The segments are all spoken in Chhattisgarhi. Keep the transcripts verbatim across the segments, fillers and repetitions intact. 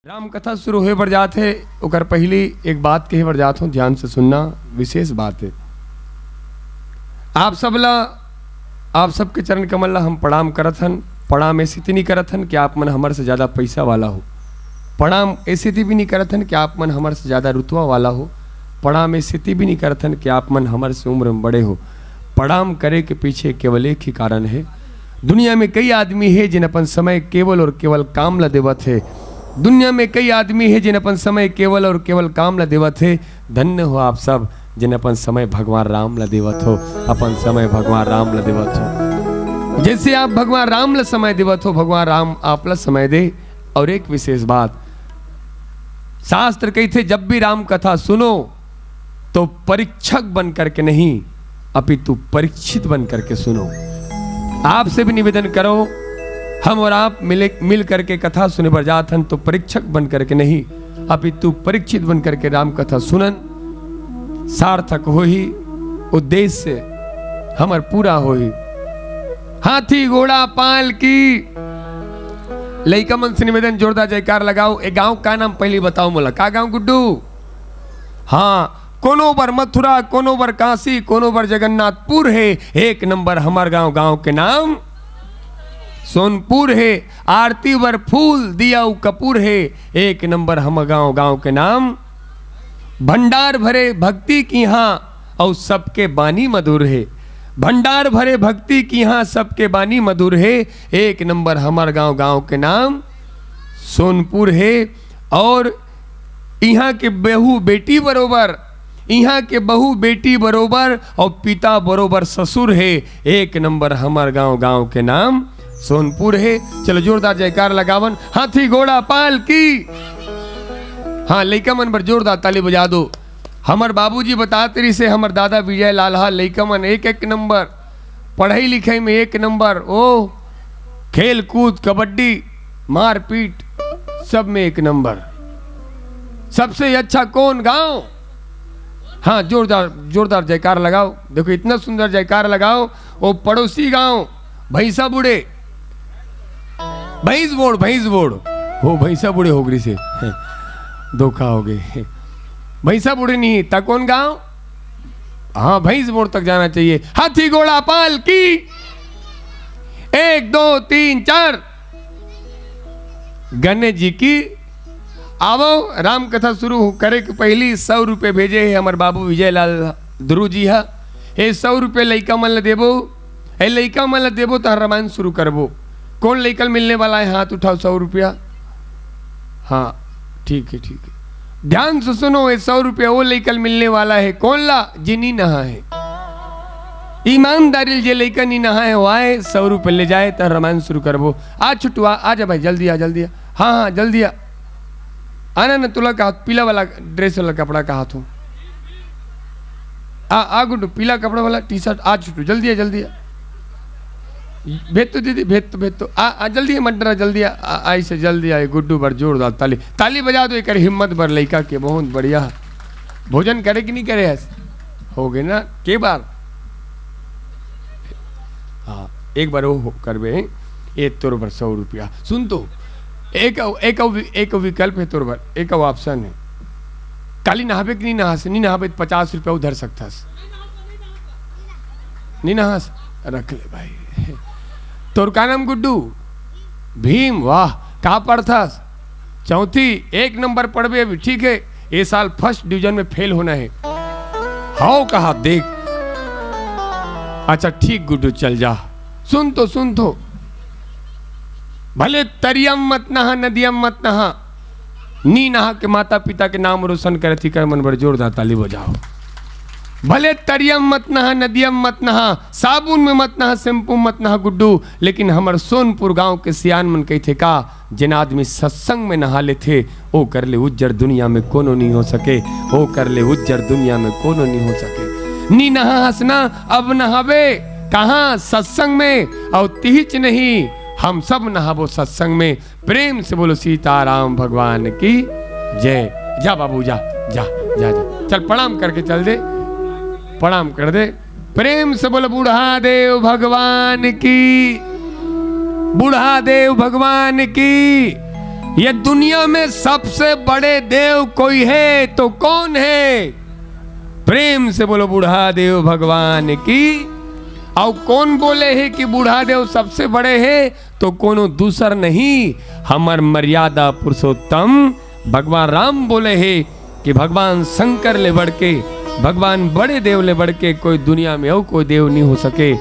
राम कथा शुरू होए बर जात हे, ओकर पहिली एक बात कहे बर जात हूँ, ध्यान से सुनना, विशेष बात हे। आप सब ला, आप सबके चरण कमल ला हम प्रणाम करत हन। प्रणाम ए सेती नहीं करत हन कि आप मन हमर से ज्यादा पैसा वाला हो, प्रणाम ए सेती भी नहीं करत हन कि आप मन हमर से ज्यादा रुतवा वाला हो, प्रणाम ए सेती भी नहीं करत हन कि आप मन हमर से उम्र में बड़े हो। प्रणाम करे के पीछे केवल एक ही कारण हे। दुनिया में कई आदमी हे जिन अपन समय केवल और केवल काम ला देवत हे। दुनिया में कई आदमी हे जिन अपन समय केवल और केवल काम ला देवत हे। धन्य हो आप सब जिन अपन समय भगवान राम ला देवत हो, अपन समय भगवान राम ला देवत हो। जैसे आप भगवान राम ला समय देवत हो, भगवान राम आप ला समय दे। और एक विशेष बात, शास्त्र कहिथे, जब भी राम कथा सुनो तो परीक्षक बन करके नहीं, अपितु परीक्षित बन करके सुनो। आपसे भी निवेदन करो, हम और आप मिले, मिल करके कथा सुने बर जात हन तो परीक्षक बन करके नहीं, अपितु परीक्षित बन करके राम कथा सुनन, सार्थक होही, उद्देश्य हमर पूरा होही। हाथी घोड़ा पाल की। लइका मन से निवेदन, जोरदार जयकार लगाओ। ए गांव का नाम पहली बताओ मोला, का गांव गुड्डू? हाँ, कोनो बर मथुरा, कोनो बर काशी, कोनो बर जगन्नाथपुर हे, एक नंबर हमर गांव, गांव के नाम सोनपुर हे। आरती बर फूल, दिया अउ कपूर हे, एक नंबर हमर गांव, गांव के नाम। भंडार भरे भक्ति किहाँ अउ सबके बानी मधुर हे। भंडार भरे भक्ति किहाँ सबके बानी मधुर हे, एक नंबर हमर गांव, गांव के नाम सोनपुर हे। और इहाँ के बहू बेटी बरोबर, इहाँ के बहू बेटी बरोबर और पिता बरोबर ससुर हे। एक नंबर हमर गांव, गांव के नाम सोनपुर हे। चलो जोरदार जयकार लगावन। हाथी घोड़ा पाल की। हाँ, लइका मन बर जोरदार ताली बजा दो। हमर बाबूजी बतात रहिसे, हमर दादा विजय लाल हा, लइका मन एक, एक नंबर, पढ़ई लिखई में एक नंबर, ओ खेल कूद, कबड्डी, मारपीट, सब में एक नंबर। सबसे अच्छा कौन गांव? हाँ, जोरदार, जोरदार जयकार लगाओ। देखो, इतना सुंदर जयकार लगाओ। ओ पड़ोसी गांव भैंसा बूढ़े, भैंस बोड़, भैंस बोड़, हो भैंसा बूढ़े हो गई से धोखा हो गई। भैंसा बूढ़े नहीं, त कौन गांव? हाँ, भैंस बोड़ तक जाना चाहिए। हाथी घोड़ा पाल की, एक, दो, तीन, चार। गणेश जी की। आवो, राम कथा शुरू हो-, करे के पहली सौ रुपये भेजे हे हमर बाबू विजय लाल ध्रुव जी हा। ए सौ रुपये लइका मन ल देबो, ए लइका मन ल देबो त रामायण शुरू करबो। कौन लइका ल मिलने वाला है, हाथ उठाओ, सौ रुपया। हाँ, ठीक है, ठीक है। ध्यान से सुनो, ये सौ रुपया वो लइका ल मिलने वाला है। कौन ला? जे नी नहा है। ईमानदारी ल जे लइका नी नहा है, वो आए, सौ रुपया ले जाए, त रामायण शुरू करबो। आ छुटुआ, आ जा भाई, जल्दी आ, जल्दी आ। हाँ, हाँ, जल्दी आ। आना न, तुला का पीला वाला ड्रेस वाला कपड़ा का हाथ हो। आ, आ गुड्डू, पीला कपड़ा वाला टी शर्ट, आ छुटू, जल्दी आ, जल्दी आ। भेज तो दीदी, भेज तो, भेज तो। आ, आ, जल्दी आ, मत डरा, जल्दी आ, आ, आ, इसे जल्दी आ, ये गुड्डू बर जोरदार ताली, ताली बजा दो, एकर हिम्मत बर लइका के, बहुत बढ़िया। भोजन करे कि नहीं करे हस? हो गए ना, के बार? हाँ, एक बार वो हो-, करबे, ए तोर बर सौ रुपया। सुन तो, एक, एक, एक विकल्प है तोर बर, एक option है। काली नहाबे कि नहीं नहास? नहीं नहाबे तो पचास रुपया उधर सकथस। नहीं नहास? रख ले भाई। तोर का नाम गुड्डू? भीम, वाह। का पढ़थस? चौथी, एक नंबर पढ़बे अभी, ठीक है? ये साल first division में fail होना है। हाव कहा देख। अच्छा ठीक गुड्डू, चल जा। सुन तो, सुन तो। भले तरिया म मत नहा, नदिया म मत नहा, नी नहा के माता पिता के नाम रोशन करत ही, कर मन बर जोरदार ताली बजाओ। भले तरिया म मत नहा, नदिया म मत नहा, साबुन में मत नहा, shampoo म मत नहा गुड्डू, लेकिन हमर सोनपुर गांव के सियान मन कहिथे का, जेन आदमी सत्संग में नहा लेथे, ओ कर ले उज्जर दुनिया में कोनो नहीं हो सके, ओ कर ले उज्जर दुनिया में कोनो नहीं हो सके। नी नहा हस ना, अब नहाबे कहाँ? सत्संग में। और तिहिच नहीं, हम सब नहाबो सत्संग में। प्रेम से बोलो सीताराम भगवान की जय। जा बाबू, जा, जा, जा, जा। चल प्रणाम करके चल दे, प्रणाम कर दे। प्रेम से बोलो बूढ़ा देव भगवान की, बूढ़ा देव भगवान की। ये दुनिया में सबसे बड़े देव कोई है तो कौन है? प्रेम से बोलो, बूढ़ा देव भगवान की। अउ कोन बोले हे कि बूढ़ा देव सबसे बड़े हे? तो कोनो दूसर नहीं, हमर मर्यादा पुरुषोत्तम भगवान राम बोले हे कि भगवान शंकर ले बढ़ के, भगवान बड़े देव ले बढ़ के कोई दुनिया में अउ कोई देव नहीं हो सके।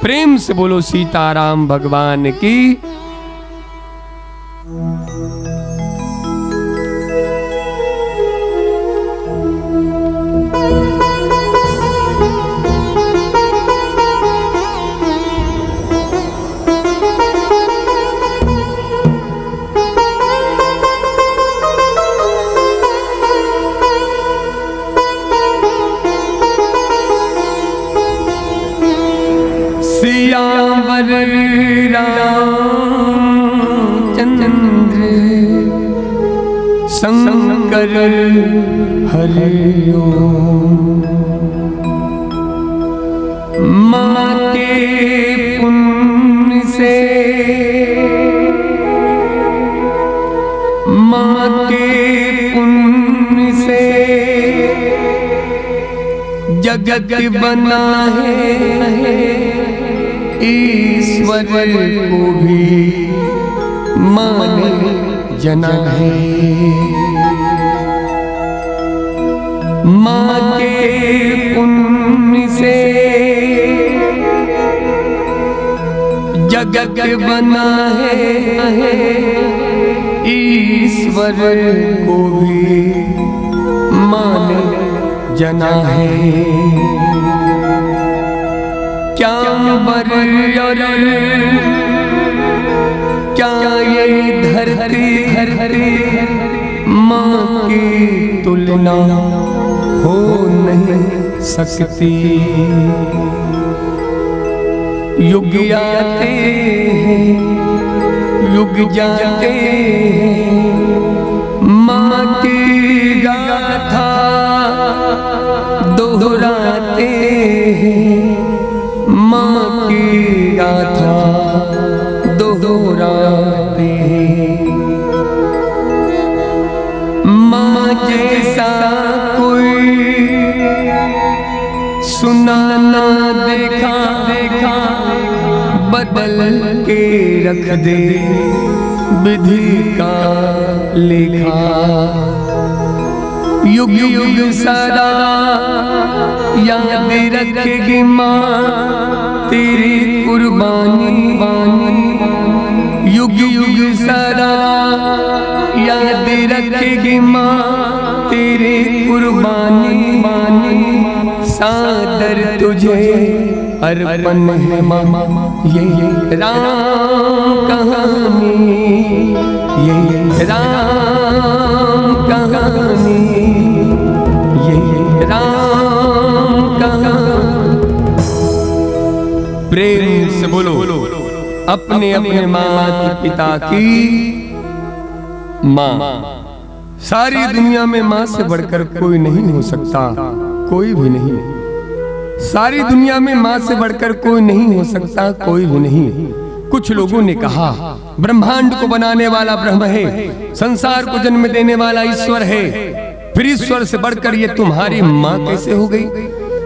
प्रेम से बोलो सीताराम भगवान की। सियावर रामचंद्र शंकर हरिओ। माँ के पुण्य से, माँ के पुण्य से जगत बना है, ईश्वर को भी माँ ने जना है। माँ के पुण्य से जगत बना है, ईश्वर को भी माँ ने जना है। क्या वर और क्या ये धरती, माँ की तुलना हो नहीं सकती। युग आते हैं, युग जाते हैं, माँ की गाथा दोहराते हैं, माँ की गाथा दोहराते हैं। माँ जैसा कोई सुना ना देखा, देखा, बदल के रख दे विधि का लेखा। युग युग सदा याद रखेगी माँ तेरी कुर्बानी। युग युग सदा याद रखेगी माँ तेरी कुर्बानी। सादर तुझे अर्पण है माँ ये राम कहानी, ये राम कहानी, ये राम कहानी। प्रेम से बोलो, अपने अपने माता पिता की माँ। सारी दुनिया में माँ से बढ़कर कोई नहीं हो सकता, कोई भी नहीं। सारी दुनिया में माँ से बढ़कर कोई नहीं हो सकता, कोई भी नहीं। कुछ लोगों ने कहा, ब्रह्मांड को बनाने वाला ब्रह्म है, संसार को जन्म देने वाला ईश्वर है, फिर ईश्वर से बढ़कर ये तुम्हारी माँ कैसे हो गई?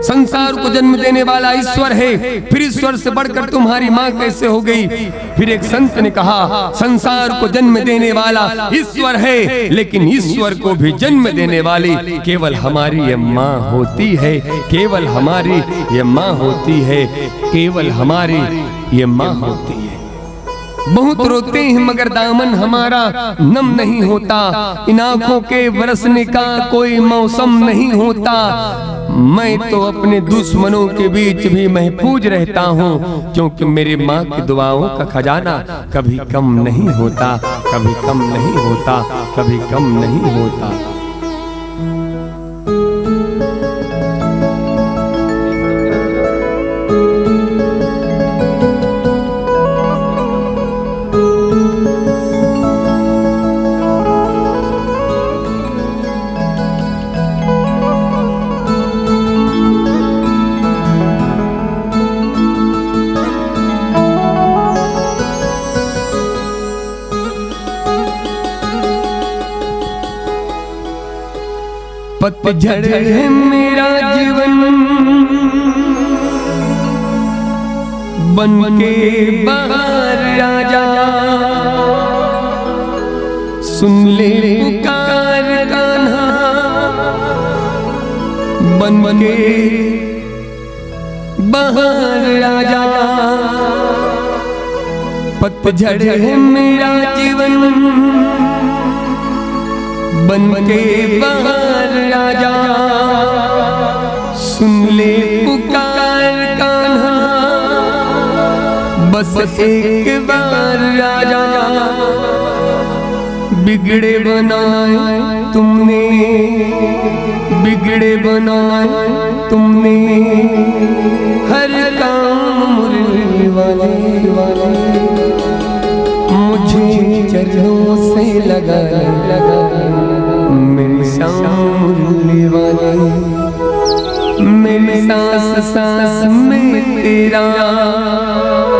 संसार को जन्म देने वाला ईश्वर है, फिर ईश्वर से बढ़कर तुम्हारी माँ कैसे हो गई? फिर एक संत ने कहा, संसार को जन्म देने वाला ईश्वर है, लेकिन ईश्वर को भी जन्म देने वाली केवल हमारी ये माँ होती है, केवल हमारी ये माँ होती है, केवल हमारी ये माँ होती है। बहुत रोते हैं मगर दामन हमारा नम नहीं होता, इन आंखों के बरसने का कोई मौसम नहीं होता। मैं तो अपने दुश्मनों के बीच भी महफूज रहता हूँ, क्योंकि मेरी माँ की दुआओं का खजाना कभी कम नहीं होता, कभी कम नहीं होता, कभी कम नहीं होता। पतझड़ है मेरा जीवन, बन के बहार राजा, सुन ले पुकार कान्हा, बन के बहार राजा। पतझड़ है मेरा जीवन, बन के बहार राजा, सुन ले पुकार कान्हा, बस एक बार राजा। बिगड़े बनाए तुमने, बिगड़े बनाए तुमने, हर काम मुरली वाले, वाले। मुझे चरणों से लगा, लगा, मेरे श्याम मुरली वाले। मेरे सांस सांस में तेरा,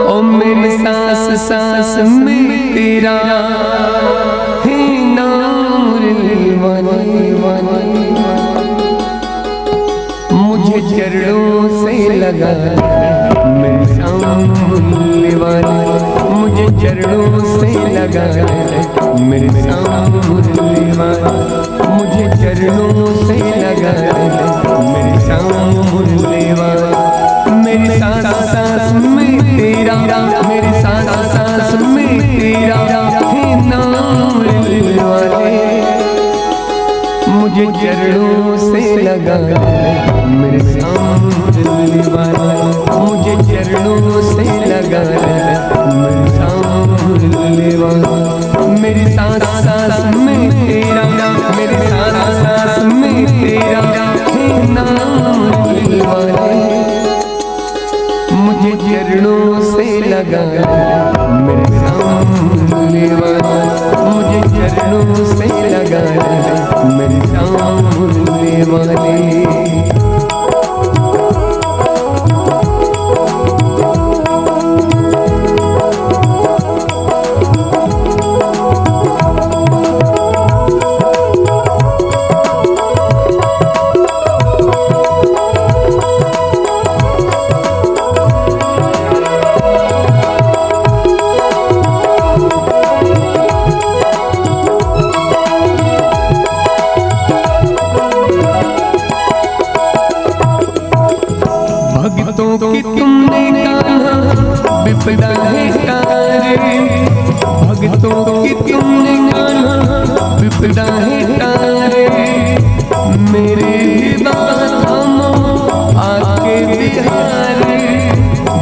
ओ मेरे सांस सांस में तेरा, हे नाम मुरली वाले। मुझे चरणों से लगा, मेरे श्याम मुरली वाले। मुझे चरणों से लगा, मेरे श्याम मुरली वाले। मुझे चरणों से लगा, मेरे श्याम मुरली वाले। मेरे सांस सांस में तेरा, मेरे सांस सांस में तेरा, हे नाम मुरली वाले। मुझे चरणों से लगा, मेरे श्याम मुरली वाले। मुझे चरणों से लगा, मेरे श्याम मुरली वाले। मेरी सांस सांस में तेरा, मेरी सांस सांस में तेरा, हे नाम मुरली वाले। मुझे चरणों से लगा, मेरे श्याम मुरली वाले। मुझे चरणों से लगा, मेरे श्याम मुरली वाले। भक्तों की तुमने कान्हा विपदा है टारी, भक्तों की तुमने कान्हा विपदा है टारी। मेरी बात थामो आके बिहारी,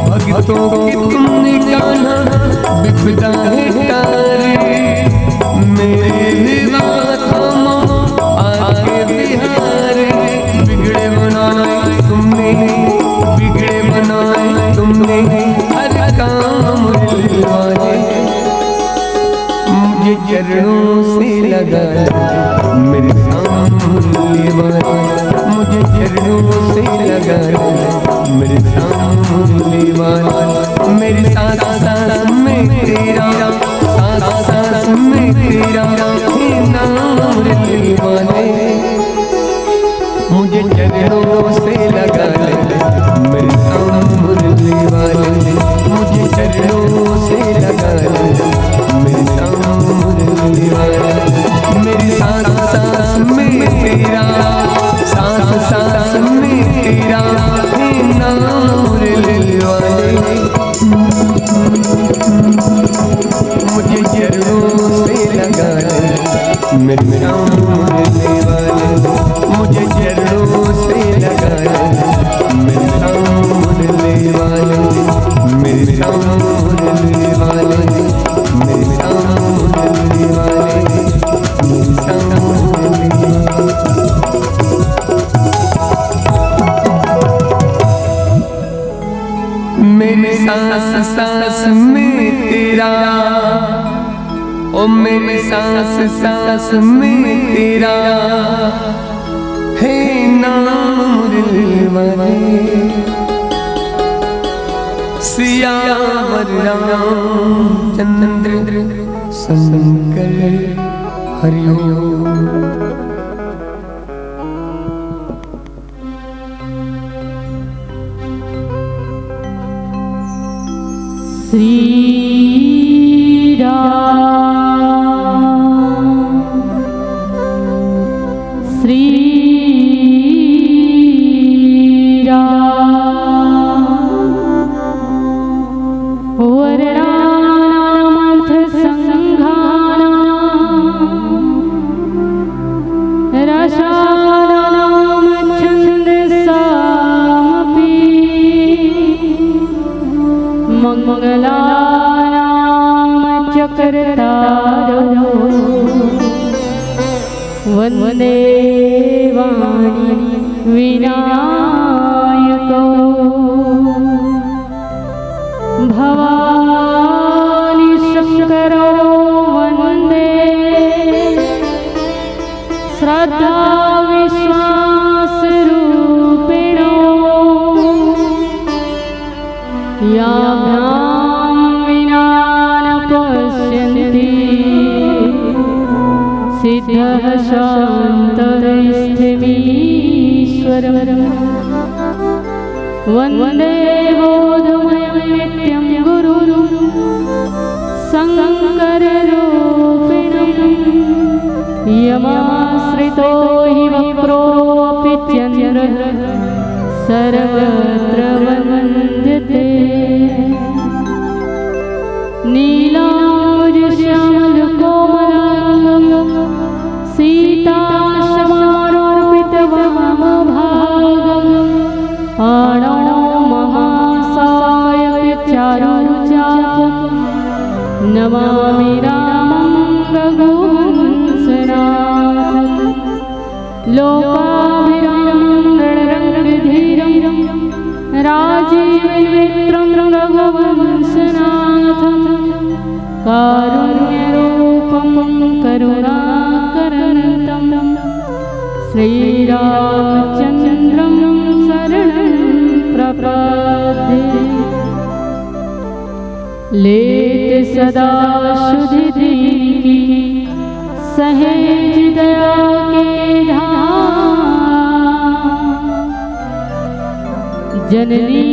भक्तों की तुमने कान्हा विपदा है टारी। मेरी बात थामो आके बिहारी। बिगड़े बनाए तुमने, बिगड़े बनाए तुमने, हर काम मुरली वाले। मुझे चरणों से लगा, मेरे श्याम मुरली वाले। मुझे चरणों से लगा, मेरे श्याम मुरली वाले। मेरी सांस सांस में तेरा, सांस सांस में तेरा, हे नाम मुरली वाले। मुझे चरणों से लगा ले, मेरे श्याम मुरली वाले। मुझे चरणों से लगा ले, मेरे श्याम मुरली वाले। मेरी सांस सांस में तेरा, सांस सांस में तेरा, हे नाम मुरली वाले। मुझे चरणों से लगा ले, मेरे श्याम मुरली वाले। मुझे चरणों से लगा ले, मेरे श्याम मुरली वाले। मेरे श्याम मुरली वाले, मेरे श्याम मुरली वाले, मेरे श्याम मुरली वाले। मेरे सांस सांस में तेरा, ओ मेरे सांस सांस में तेरा, हे नाम मुरली वाले। सियावर रामचंद्र शंकर हरिओम। श्री राम, श्री राम। वरणानामथ संघानां रसानां छन्दसामपि मङ्गलानां च कर्तारो वन्दे वाणी विनायकौ। भवानी शंकरो वन्दे श्रद्धा विश्वास रूपिणो। याभ्यां विना न पश्यन्ति सिद्धः शान्तः स्थमीश्वरम्। वन्दे बोधमयं नित्यं गुरुं शङ्कररूपिणम्। यमाश्रितो हि वक्रोऽपि चन्द्रः सर्वत्र वन्द्यते। नीलाम्बुजश्यामलकोमलाङ्गं सीतासमारोपितवामभागम्। पाणौ महासायकचारुचापं नमामि रामं रघुवंशनाथम्। लोकाभिरामं रणरङ्गधीरं राजीवनेत्रं रघुवंशनाथम्। कारुण्यरूपं करुणाकरन्तं श्रीरामचन्द्रं शरणं प्रपद्ये। लेत सदा सुधि दीन्ह की सहेज दया के धाम। जननी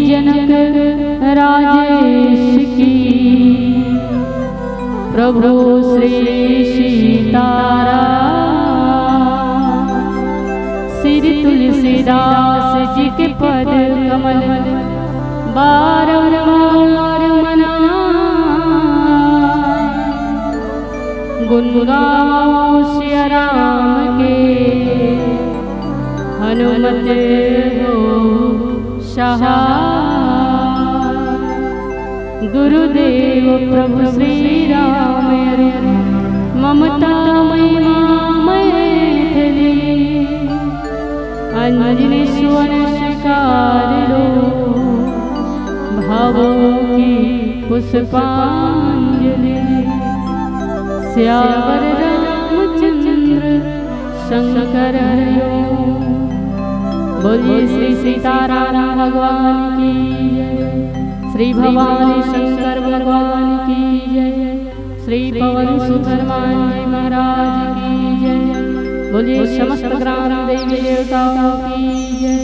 जनक राजेश की प्रभु श्री सीताराम। श्री तुलसीदास जी के पद कमल बारंबार मनाए। गुण गावो सिया राम के हनुमत हो सहाय। गुरुदेव प्रभु श्री राम अरे ममता महिमा मैथिली। अंजनी सुवन स्वीकार लो भावों की पुष्पांजलि। सियावर रामचंद्र शंकर हरिओम। बोलिए श्री सीताराम भगवान की जय, श्री भवानी शंकर भगवान की जय, श्री पवन सुत हनुमान जी महाराज की जय। बोलिए समस्त ग्राम देवी देवताओं की जय।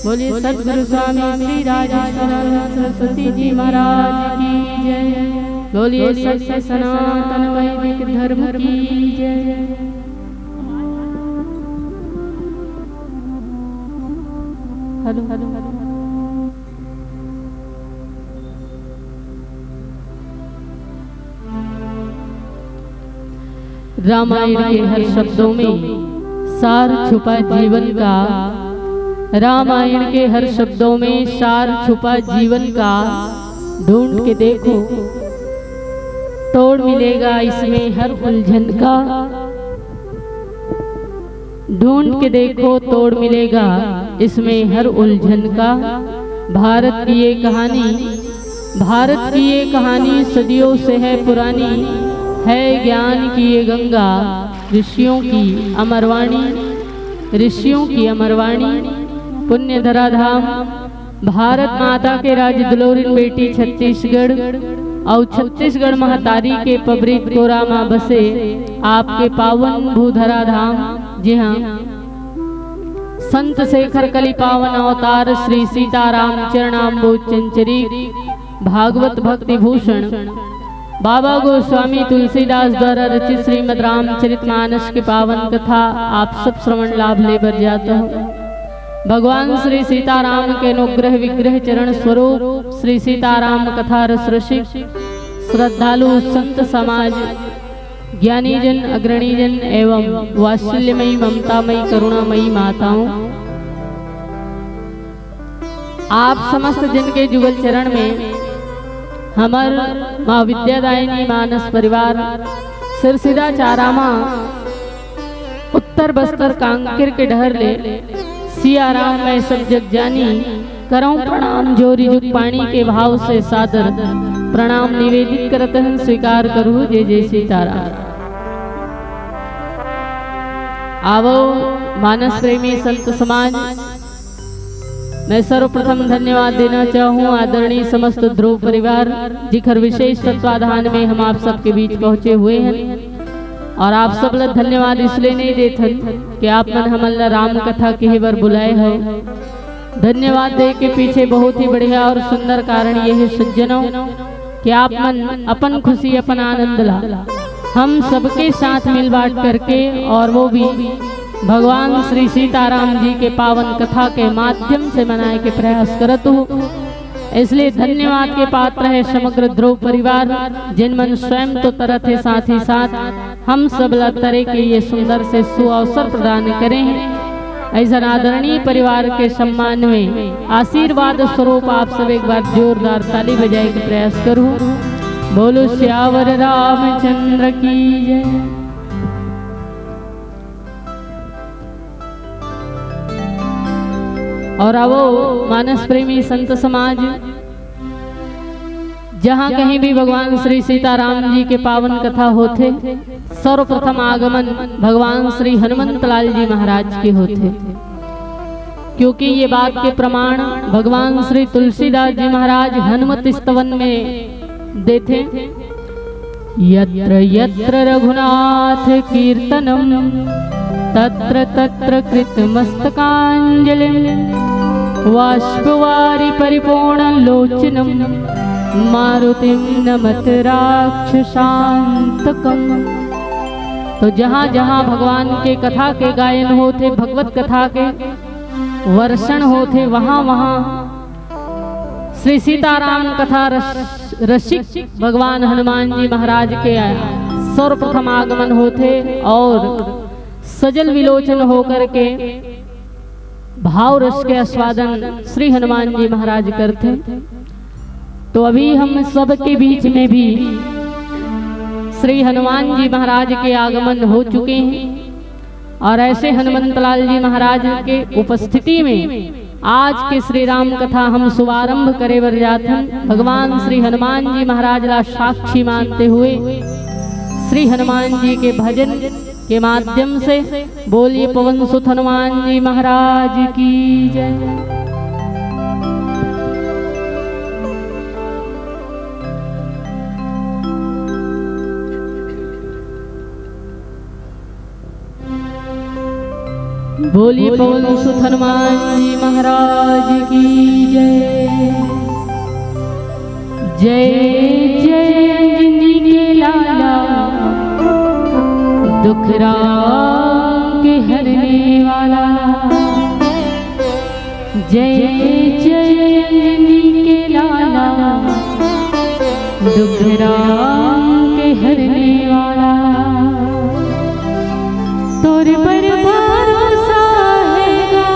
बोलिए सदगुरु स्वामी श्री राजेश्वरानंद सरस्वती जी महाराज की जय। बोलिए सत्य सनातन वैदिक धर्म की जय। Hello, hello, hello. रामायण के हर शब्दों में सार छुपा जीवन का, रामायण के हर शब्दों में सार छुपा जीवन का। ढूंढ के देखो, तोड़ मिलेगा इसमें हर उलझन का। ढूंढ के देखो, तोड़ मिलेगा इसमें हर उलझन का। भारत की ये कहानी, भारत की ये कहानी सदियों से है पुरानी, है ज्ञान की ये गंगा, ऋषियों की अमरवाणी, ऋषियों की अमरवाणी। पुण्य धराधाम, भारत माता के राज दुलौरिन बेटी छत्तीसगढ़ अउ छत्तीसगढ़ महतारी के पबरी कोरा मा बसे आपके पावन भूधरा धाम, जी हाँ, संत शेखर कलि पावन अवतार श्री सीताराम चरणाम्बोज चंचरी भागवत भक्ति भूषण बाबा गोस्वामी तुलसीदास द्वारा रचित श्रीमद् रामचरित मानस के पावन कथा आप सब श्रवण लाभ ले बर जात हो। भगवान श्री सीताराम के अनुग्रह विग्रह चरण स्वरूप श्री सीताराम कथा रस रसिक श्रद्धालु संत समाज, ज्ञानीजन, अग्रणीजन एवं वात्सल्यमयी, ममतामयी, करुणामयी माताओं, आप समस्त जन के जुगल चरण में हमर माँ विद्यादायिनी मानस परिवार सिरसिदा चारामा उत्तर बस्तर कांकेर के डहर ले सियाराम मैं सब जग जानी, करौं प्रणाम जोरी जुग पानी के भाव से सादर प्रणाम निवेदित करत हन, स्वीकार करू जय जय सीताराम। आवो मानस प्रेमी संत समाज, मैं सर्वप्रथम धन्यवाद देना चाहूँ आदरणीय समस्त ध्रुव परिवार, जिखर विशेष तत्वाधान में हम आप सबके बीच पहुँचे हुए हैं। और आप सब ला धन्यवाद इसलिए नहीं देथन कि आप मन हमन ला राम कथा कहे बर बुलाए हो। धन्यवाद दे के पीछे बहुत ही बढ़िया और सुंदर कारण ये है सज्जनों कि आप मन अपन खुशी, अपन आनंद ला हम सबके साथ मिल बांट करके, और वो भी भगवान श्री सीताराम जी के पावन कथा के माध्यम से मनाए के प्रयास करत हो। इसलिए धन्यवाद के पात्र है समग्र ध्रुव परिवार, जिन मन स्वयं तो तरत है, साथ ही साथ हम सब ला तरे के ये सुंदर से सुअवसर प्रदान करे हैं। ऐसा आदरणीय परिवार के सम्मान में आशीर्वाद स्वरूप आप सब एक बार जोरदार ताली बजाए के प्रयास करू। बोलो सियावर रामचंद्र की जय। और आवो मानस प्रेमी संत समाज, जहाँ कहीं भी भगवान श्री सीताराम जी के पावन कथा होथे, सर्वप्रथम आगमन भगवान श्री हनुमंत लाल जी महाराज के होथे, क्योंकि ये बात के प्रमाण भगवान श्री तुलसीदास जी महाराज हनुमत स्तवन में देथे। यत्र यत्र रघुनाथ कीर्तनम तत्र तत्र कृतमस्तकांजलिम वाष्पवारि परिपूर्ण लोचनम मारुतिम नमत राक्षसांतकम। तो जहाँ जहाँ भगवान के कथा के गायन होथे, भगवत कथा के वर्षण होथे, वहाँ वहाँ श्री सीताराम कथा रस, रसिक भगवान हनुमान जी महाराज के सर्वप्रथम आगमन होथे और सजल विलोचन होकर के भाव रस के आस्वादन श्री हनुमान जी महाराज करथे। तो अभी हम सबके बीच में भी श्री हनुमान जी महाराज के आगमन हो चुके हैं। और ऐसे हनुमंतलाल जी महाराज के उपस्थिति में आज के श्री राम कथा हम शुभारंभ करे बर जाथन। भगवान श्री हनुमान जी महाराज ला साक्षी मानते हुए श्री हनुमान जी के भजन के माध्यम से बोलिए पवन सुत हनुमान जी महाराज की जय। बोलिए पवन सुत हनुमान जी महाराज की जय। जय जय अंजनी के लाला, दुख राम के हरने वाला। जय जय अंजनी के लाला, दुख राम के हरने वाला। तोर पर भरोसा है गा,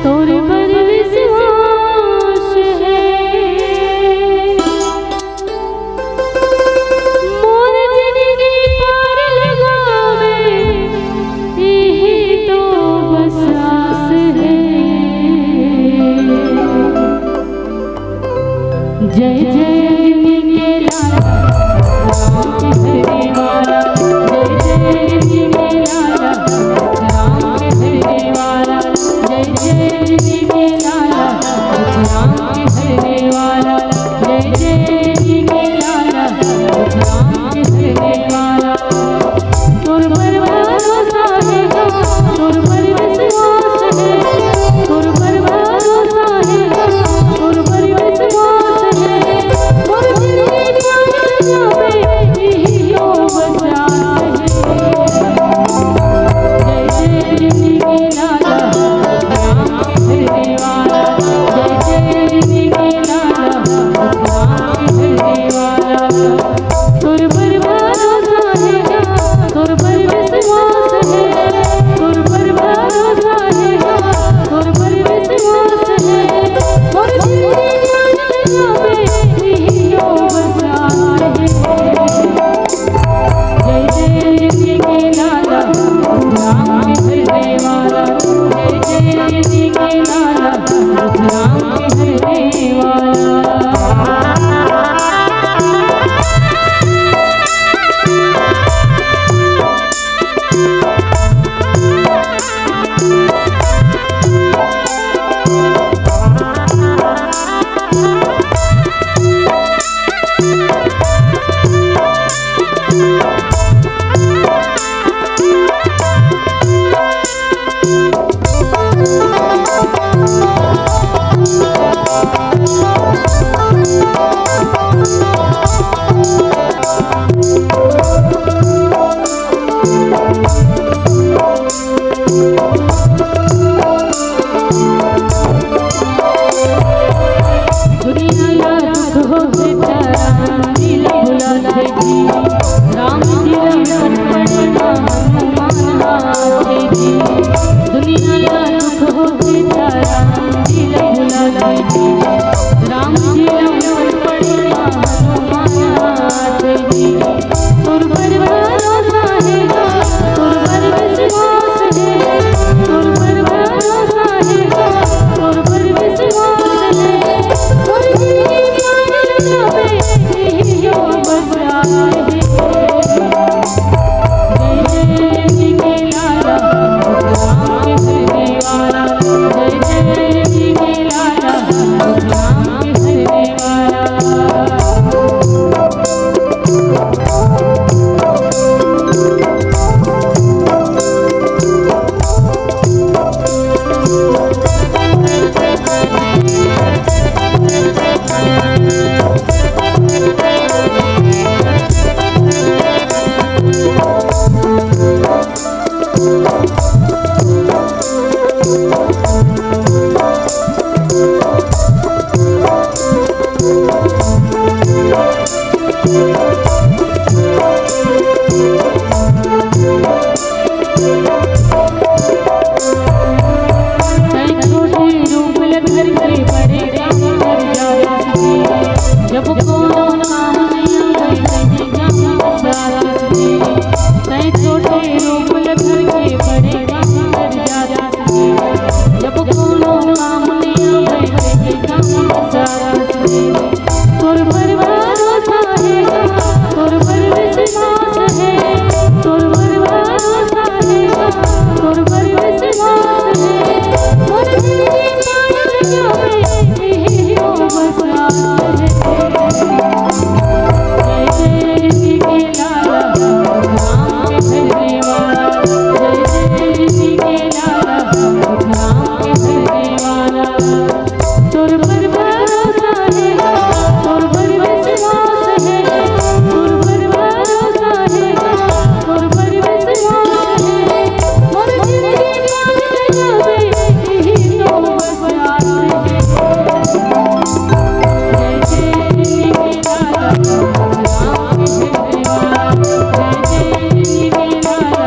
तोर पर विश्वास है। मोर जिंदगी पार लगावे, यही तो बस आस है। जय जय अंजनी के लाला, राम के हरने वाला। जय जय अंजनी के लाला, राम के हरने वाला। जय जय अंजनी के लाला, राम के हरने वाला। जय जय अंजनी के लाला, राम के हरने वाला। तोर पर भरोसा है, तोर पर विश्वास है, तोर पर भरोसा दुनिया ला दुख होथे त राम जी ला बुलाथे जी। राम जी ला मन पड़े ना हनुमान आथे जी। दुनिया ला दुख होथे त राम जी ला बुलाथे जी। राम जी ला मन पड़े ना हनुमान आथे जी। तोर बर भरोसा हे, तोर बर विश्वास हे, तोर बर भरोसा हे, तोर बर विश्वास हे। तोर ही जान जावे, इही बस आस हे। जय जय जी के लाला, राम के हरने वाला। जय जय जी के लाला, राम के हरने वाला। तैं छोटे रूप ल धर के बड़े काम कर जात हे। जब कोनो काम नइ आवय, तहीं काम सारत हे। तैं छोटे रूप ल धर के बड़े काम कर जात हे। जब कोनो काम नइ आवय, तहीं काम सारत हे। तोर बर भरोसा हे, तोर बर विश्वास हे, तोर बर भरोसा हे, तोर बर विश्वास हे। मोर जिंदगी पार जावे, इही तो बस आस हे। जय जय जी के लाला, राम के हरने वाला। जय जय जी के लाला, राम के हरने वाला। तोर बर भरोसा हे, तोर बर विश्वास हे, तोर बर भरोसा हे, तोर बर विश्वास हे। मोर जिंदगी पार जावे, इही तो बस आस हे। जय जय जी के लाला, राम के हरने वाला। जय जय जी के लाला,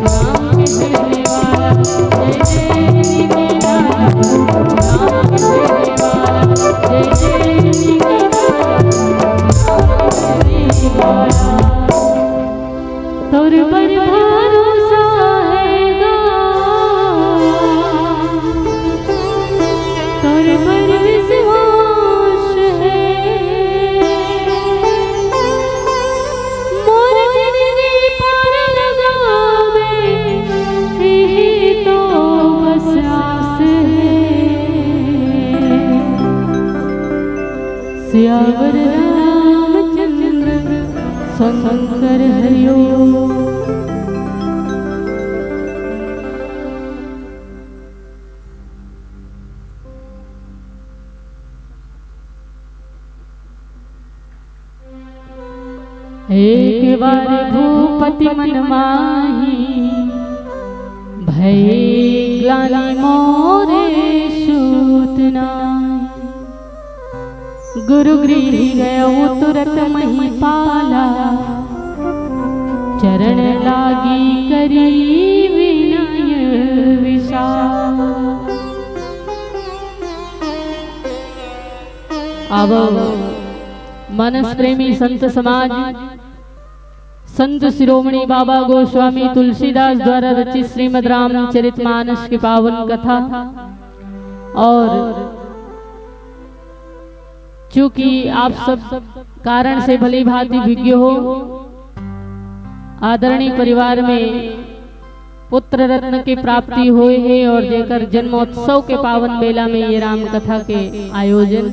राम के हरने वाला। जय जय जी के लाला, राम के हरने वाला। जय जय जी के लाला, राम के हरने वाला। तोर बर भरोसा हे गा, तोर बर विश्वास हे। मोर जिंदगी पार लगावे, इही तो बस आस हे। सियावर रामचंद्र शंकर हरिओ। एक बार भूपति मन माही, भये ग्लानि मोरे सूत नाहीं। गुरु गृह गयो तुरत महिपाला, चरण लागी करी विनय विशाल। आवो मानस प्रेमी संत समाज, संत शिरोमणि बाबा गोस्वामी तुलसीदास द्वारा रचित श्रीमद् रामचरित मानस के पावन कथा और चूंकि आप सब कारण से भली भांति विज्ञ हो, आदरणीय परिवार में पुत्र रत्न के प्राप्ति होए हे और जेकर जन्मोत्सव के पावन बेला में ये राम कथा के आयोजन,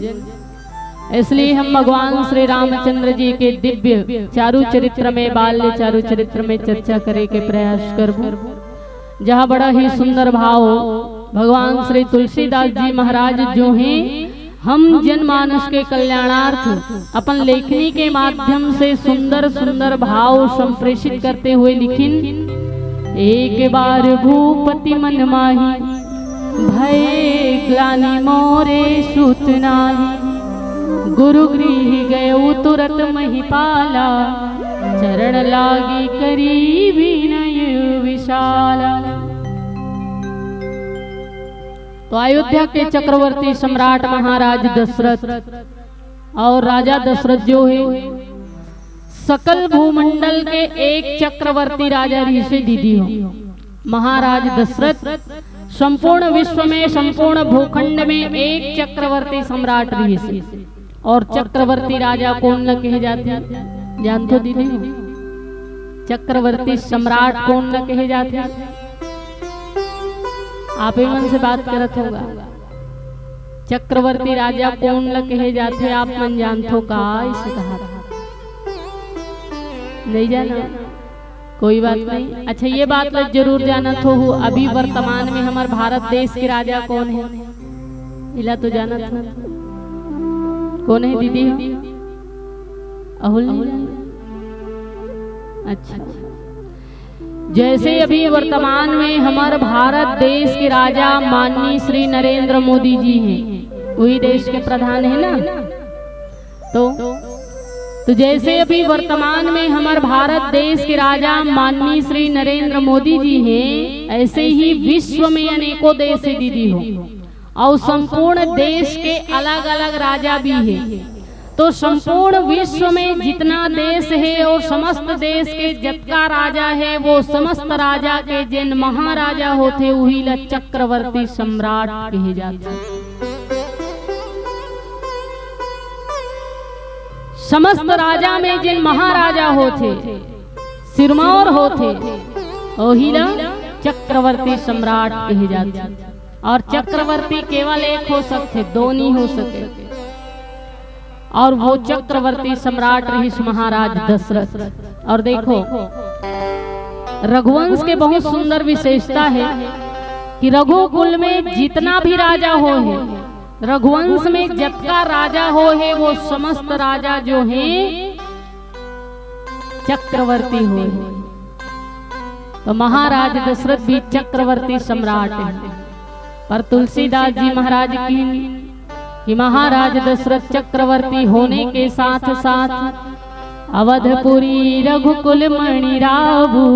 इसलिए हम भगवान श्री रामचंद्र जी के दिव्य चारु चरित्र में, बाल्य चारु चरित्र में चर्चा करे के प्रयास करबो, जहाँ बड़ा ही सुंदर भाव भगवान श्री तुलसीदास जी महाराज जो हैं, हम जनमानस के कल्याणार्थ अपन लेखनी के माध्यम से सुंदर सुंदर भाव संप्रेषित करते हुए लिखिन। एक बार भूपति मन माही, भय ग्लानि मोरे सुत नाही। गुरु गृह गयो तुरत महिपाला, चरण लागी करी विनय विशाला। तो अयोध्या के चक्रवर्ती सम्राट महाराज दशरथ और राजा दशरथ जो है, सकल भूमंडल के एक चक्रवर्ती राजा रिहिसे दीदी हो। महाराज दशरथ संपूर्ण विश्व में, संपूर्ण भूखंड में एक चक्रवर्ती सम्राट रिहिसे। और चक्रवर्ती राजा कोन ल कहे जाथे, जानथो दीदी हो? चक्रवर्ती सम्राट कोन ल कहे जाथे? आप ही मन से बात करत होगा। चक्रवर्ती राजा कोन ल कहे जाथे, आप मन जानथो का? इसे कहा था। नहीं जाना, कोई बात नहीं। अच्छा, ये बात ल जरूर जानत हो, अभी वर्तमान में हमर भारत देश के राजा कोन है? इला तो जानत हो, कोन है दीदी? अहुल नहीं जानत? अच्छा, जैसे अभी वर्तमान में हमर भारत देश के राजा माननीय श्री नरेंद्र मोदी जी हैं, वही देश के प्रधान है ना, तो तो जैसे अभी वर्तमान में हमर भारत देश के राजा माननीय श्री नरेंद्र मोदी जी हैं, ऐसे ही विश्व में अनेकों देश है दीदी हो, और संपूर्ण देश के अलग-अलग राजा भी है। तो संपूर्ण विश्व में जितना देश है और समस्त देश के जतका राजा है, वो समस्त राजा के जेन महाराजा होथे, उही ला चक्रवर्ती सम्राट कहे जाथे। समस्त राजा में जेन महाराजा होथे, सिरमौर होथे, ओही ला चक्रवर्ती सम्राट कहे जाथे। और चक्रवर्ती केवल एक हो सकथे, दो नहीं हो सके। और वो चक्रवर्ती सम्राट रहिस महाराज दशरथ। और देखो, रघुवंश के बहुत सुंदर विशेषता है कि रघुकुल में जितना भी राजा होहे, रघुवंश में जतका राजा होहे, वो समस्त राजा जो हैं, चक्रवर्ती होहे। तो महाराज दशरथ भी चक्रवर्ती सम्राट हैं, पर तुलसीदास जी महाराज की कि महाराज दशरथ चक्रवर्ती होने के साथ साथ अवधपुरी रघुकुल मणि रावु,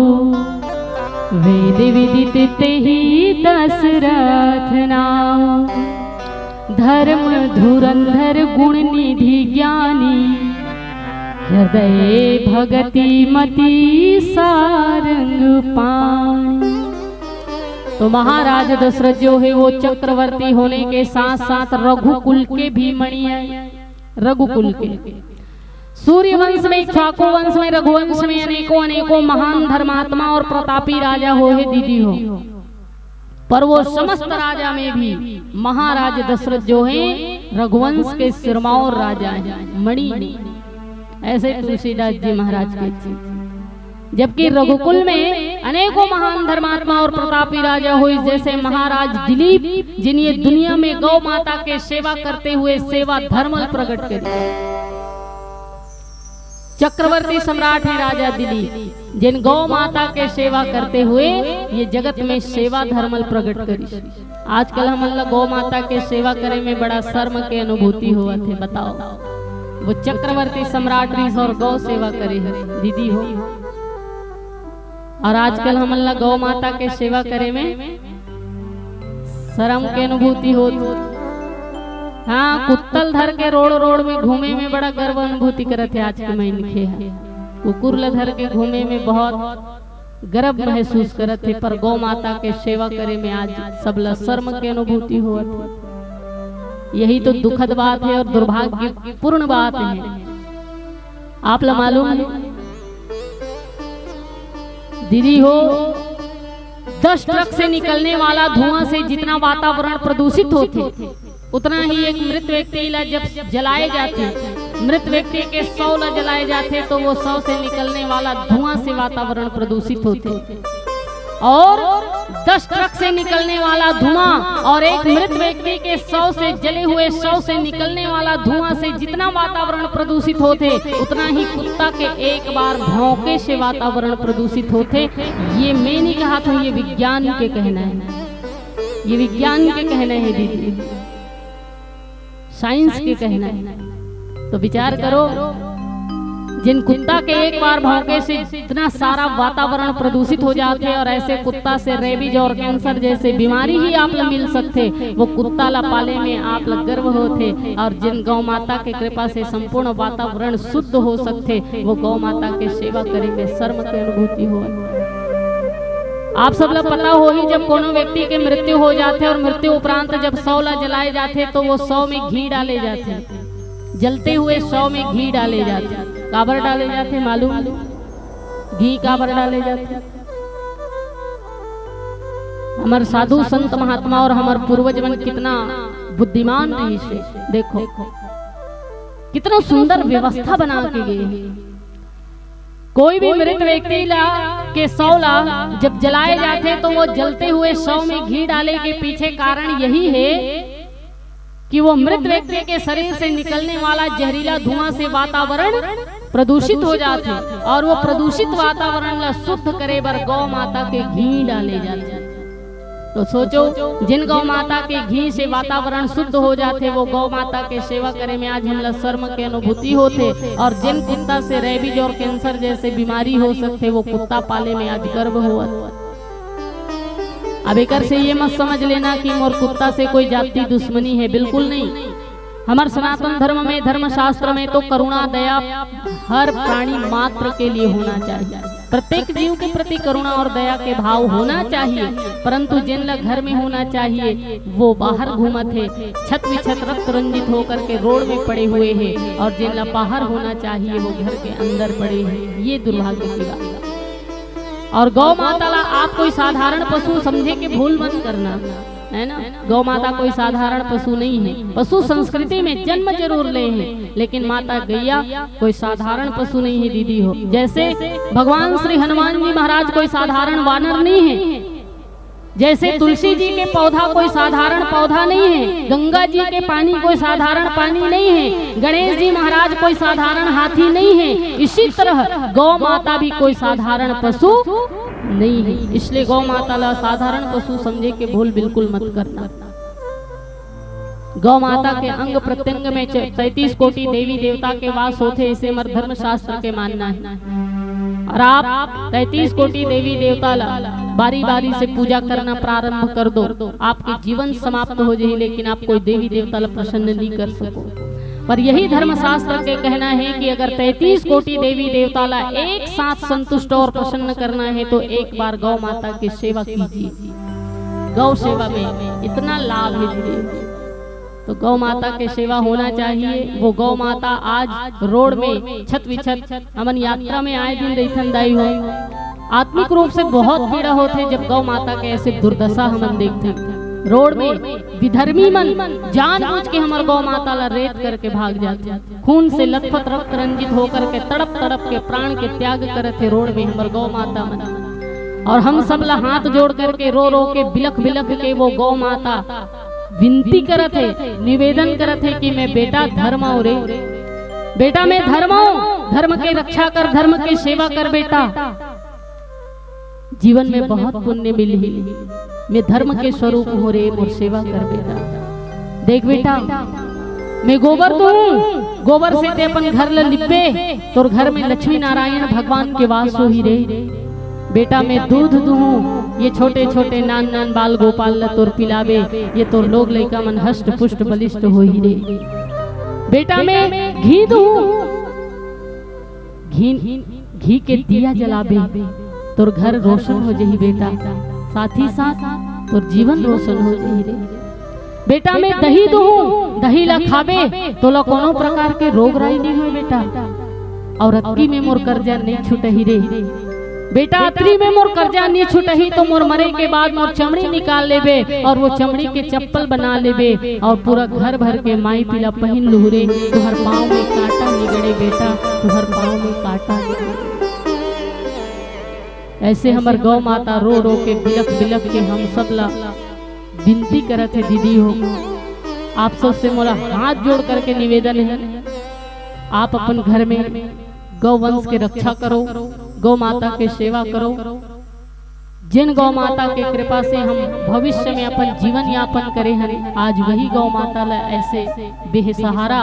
वेद विदित तेहि दशरथ नावु। धर्म धुरंधर गुण निधि ज्ञानी, हृदय भगति मति सारंग पानी। तो महाराज दशरथ जो है, वो चक्रवर्ती होने के साथ साथ रघुकुल के भी मणि है, रघुकुल के। सूर्यवंश में, इक्ष्वाकु वंश में, रघुवंश में अनेकों अनेकों महान धर्मात्मा और प्रतापी राजा होहे दीदी हो, पर वो समस्त राजा में भी महाराज दशरथ जो हैं, रघुवंश के सिरमौर राजा हैं, मणि। ऐसे तुलसीदास जी महाराज के। जबकि रघुकुल में अनेकों महान धर्मात्मा और प्रतापी राजा होइस, जैसे महाराज दिलीप, जिन ये दुनिया में गौ माता के सेवा करते हुए सेवा धर्म ल प्रकट करे। चक्रवर्ती सम्राट है राजा दिलीप, जिन गौ माता के सेवा करते हुए ये जगत में सेवा धर्म ल प्रकट करिस। आजकल हमन ला गौ माता के सेवा करे में बड़ा शर्म के अनुभूति होवत हे। बताओ, वो चक्रवर्ती सम्राट रिहिस और गौ सेवा करे हे, दीदी हो। और आजकल हमन ला गौ माता के सेवा करे में शर्म के अनुभूति होत। हाँ, कुत्ता ल धर के रोड रोड में घूमे में बड़ा गर्व अनुभूति करत हे आज के मनखे ह। कुकुर ल धर के घूमे में बहुत गर्व महसूस करत हे, पर गौ माता के सेवा करे में आज सबला शर्म के अनुभूति होवत हे। यही तो दुखद बात है और दुर्भाग्यपूर्ण बात है। आप ला मालूम है दीदी हो, दस ट्रक से निकलने वाला धुआं से जितना वातावरण प्रदूषित होथे, उतना ही एक मृत व्यक्ति ला जब जलाए जाथे, मृत व्यक्ति के शव ला जलाए जाथे, तो वो शव से निकलने वाला धुआं से वातावरण प्रदूषित होथे। और दस ट्रक से निकलने वाला धुआं और एक मृत व्यक्ति के शव से, जले हुए शव से निकलने वाला धुआं से जितना वातावरण प्रदूषित होथे, उतना ही कुत्ता के एक बार भौंके से वातावरण प्रदूषित होथे। ये मैं नहीं कहा था, ये विज्ञान के कहना है, ये विज्ञान के कहना है दीदी, साइंस के कहना है। तो विचार करो, जिन कुत्ता के एक बार भौंके से इतना सारा वातावरण प्रदूषित हो जाथे और ऐसे कुत्ता से रेबीज और कैंसर जैसे बीमारी ही आप ला मिल सकथे, वो कुत्ता ला पाले में आप ला गर्व होथे। और जिन गौ माता के कृपा से संपूर्ण वातावरण शुद्ध हो सकथे, वो गौ माता के सेवा करे में शर्म के अनुभूति हो। आप सब ला पता होही, जब कोनो व्यक्ति के मृत्यु हो जाथे और मृत्यु उपरांत जब शव ला जलाए जाथे, तो वो शव में घी डाले जाथे, जलते हुए शव में घी डाले जाथे। काबर डाले जाथे मालूम? घी काबर डाले जाथे? हमर साधु संत महात्मा और हमर पूर्वज मन कितना बुद्धिमान रहिस हे। देखो, कितना सुंदर व्यवस्था बना के गए हैं। कोई भी मृत व्यक्ति ला, के शव ला जब जलाए जाथे, तो वो जलते हुए शव में घी डाले के पीछे कारण यही है कि वो मृत व्यक्ति के शरीर से निकलने वाला जहरीला धुआं से वातावरण प्रदूषित हो जाथे और वो प्रदूषित वातावरण ला शुद्ध करे बर गौ माता के घी डाले जाथे। तो सोचो, जिन गौ माता के घी से वातावरण शुद्ध हो जाथे, वो गौ माता के सेवा करे में आज हमला शर्म के अनुभूति होथे, और जिन कुत्ता से रेबीज और कैंसर जैसे बीमारी हो सकथे, वो कुत्ता पाले में आज गर्व होवत। अब एकर से ये मत समझ लेना कि मोर कुत्ता से कोई जाति दुश्मनी है, बिल्कुल नहीं। हमर सनातन धर्म में, धर्मशास्त्र में तो करुणा, दया हर प्राणी मात्र के लिए होना चाहिए। प्रत्येक जीव के प्रति करुणा और दया के भाव होना चाहिए, परंतु जिन ला घर में होना चाहिए, वो बाहर घूमत हे, छत विछत रक्त रंजित होकर के रोड में पड़े हुए हैं, और जिन ला बाहर होना चाहिए, वो घर के अंदर पड़े हैं। ये दुर्भाग्य की बात। और गौ माता ला आप कोई साधारण पशु समझे के भूल मत करना, है ना? गौ माता कोई साधारण पशु नहीं है। पशु संस्कृति में जन्म जरूर ले हैं, लेकिन माता गैया कोई साधारण पशु नहीं है दीदी हो। जैसे भगवान श्री हनुमान जी महाराज कोई साधारण वानर नहीं है, जैसे तुलसी जी के पौधा कोई साधारण पौधा नहीं है, गंगा जी के पानी कोई साधारण पानी नहीं है, गणेश जी महाराज कोई साधारण हाथी नहीं है, इसी तरह गौ माता भी कोई साधारण पशु नहीं है। इसलिए गौ माता ला साधारण पशु समझे के भूल बिल्कुल मत करना। गौ माता के अंग प्रत्यंग में च-, तैंतीस कोटि देवी देवता के वास होथे, इसे हमर धर्मशास्त्र के मानना है। और आप तैंतीस कोटि देवी देवता ला बारी बारी से पूजा करना प्रारंभ कर दो, आपके जीवन समाप्त हो जाही, लेकिन आप कोई देवी देवता ला प्रसन्न नहीं कर सको। पर यही धर्मशास्त्र के कहना है कि अगर तैंतीस कोटि देवी देवता ला एक साथ संतुष्ट और प्रसन्न करना है, तो एक बार गौ माता की सेवा कीजिए। गौ सेवा में इतना लाभ है दीदी। तो गौ माता के सेवा होना चाहिए। वो गौ माता आज रोड में छत विछत, हमन यात्रा में आए दिन रहिथन दाई हो, आत्मिक रूप से बहुत पीड़ा होथे, जब गौ माता के ऐसे दुर्दशा हमन देखथन। रोड में विधर्मी मन जानबूझ के हमर गौ माता ला रेत करके भाग जाथे। खून से लथपथ रक्त रंजित होकर के तड़प तड़प के प्राण के त्याग करत हे रोड में हमर गौ माता मन। और हम सब ला हाथ जोड़ करके रो रो के बिलख बिलख के वो गौ माता विनती करत हे, निवेदन करत हे कि मैं बेटा धर्म आऊं रे, बेटा मैं धर्म आऊं, धर्म के रक्षा कर, धर्म के सेवा कर बेटा। जीवन में बहुत पुण्य मिलही। मैं धर्म के स्वरूप हूँ रे, मोर सेवा कर बेटा। देख बेटा, मैं गोबर तो हूँ, गोबर से ते अपन घर ल लिपबे, तोर घर में लक्ष्मी नारायण भगवान के वास होही रे। बेटा, मैं दूध दूहूँ, ये छोटे छोटे नान नान बाल गोपाल ल तोर पिलाबे, ये तोर लोग लइका मन हष्ट पुष्ट बलिष्ठ होही रे। बेटा, मैं घी दूहूँ, घी, घी के दिया जलाबे, तोर घर रोशन हो जही बेटा, साथ ही साथ तोर जीवन रोशन हो जही रे। बेटा, मैं दही दूहूं, दही ला खाबे, तोला कोनो प्रकार के रोग राई नहीं होय बेटा। अउ अतरी में मोर करजा नहीं छुटही रे। बेटा, अतरी में मोर करजा नहीं छुटही तो मोर मरे के बाद मोर चमड़ी निकाल लेबे अउ वो चमड़ी के चप्पल बना लेबे अउ पूरा घर भर के माई पीला पहिन लुहू रे। तुहर पाँव में कांटा निगड़े बेटा, तुहर पाँव में कांटा निगड़े। ऐसे हमर गौ माता रो रो के, बिलख बिलख के हम सब ला विनती करत हे दीदी हो, आप सब से मोला हाथ जोड़ करके निवेदन हे, आप अपन घर में गौ वंश के रक्षा करो, गौ माता के सेवा करो। जिन गौ माता के कृपा से हम भविष्य में अपन जीवन यापन करे हन, आज वही गौ माता ला ऐसे बेसहारा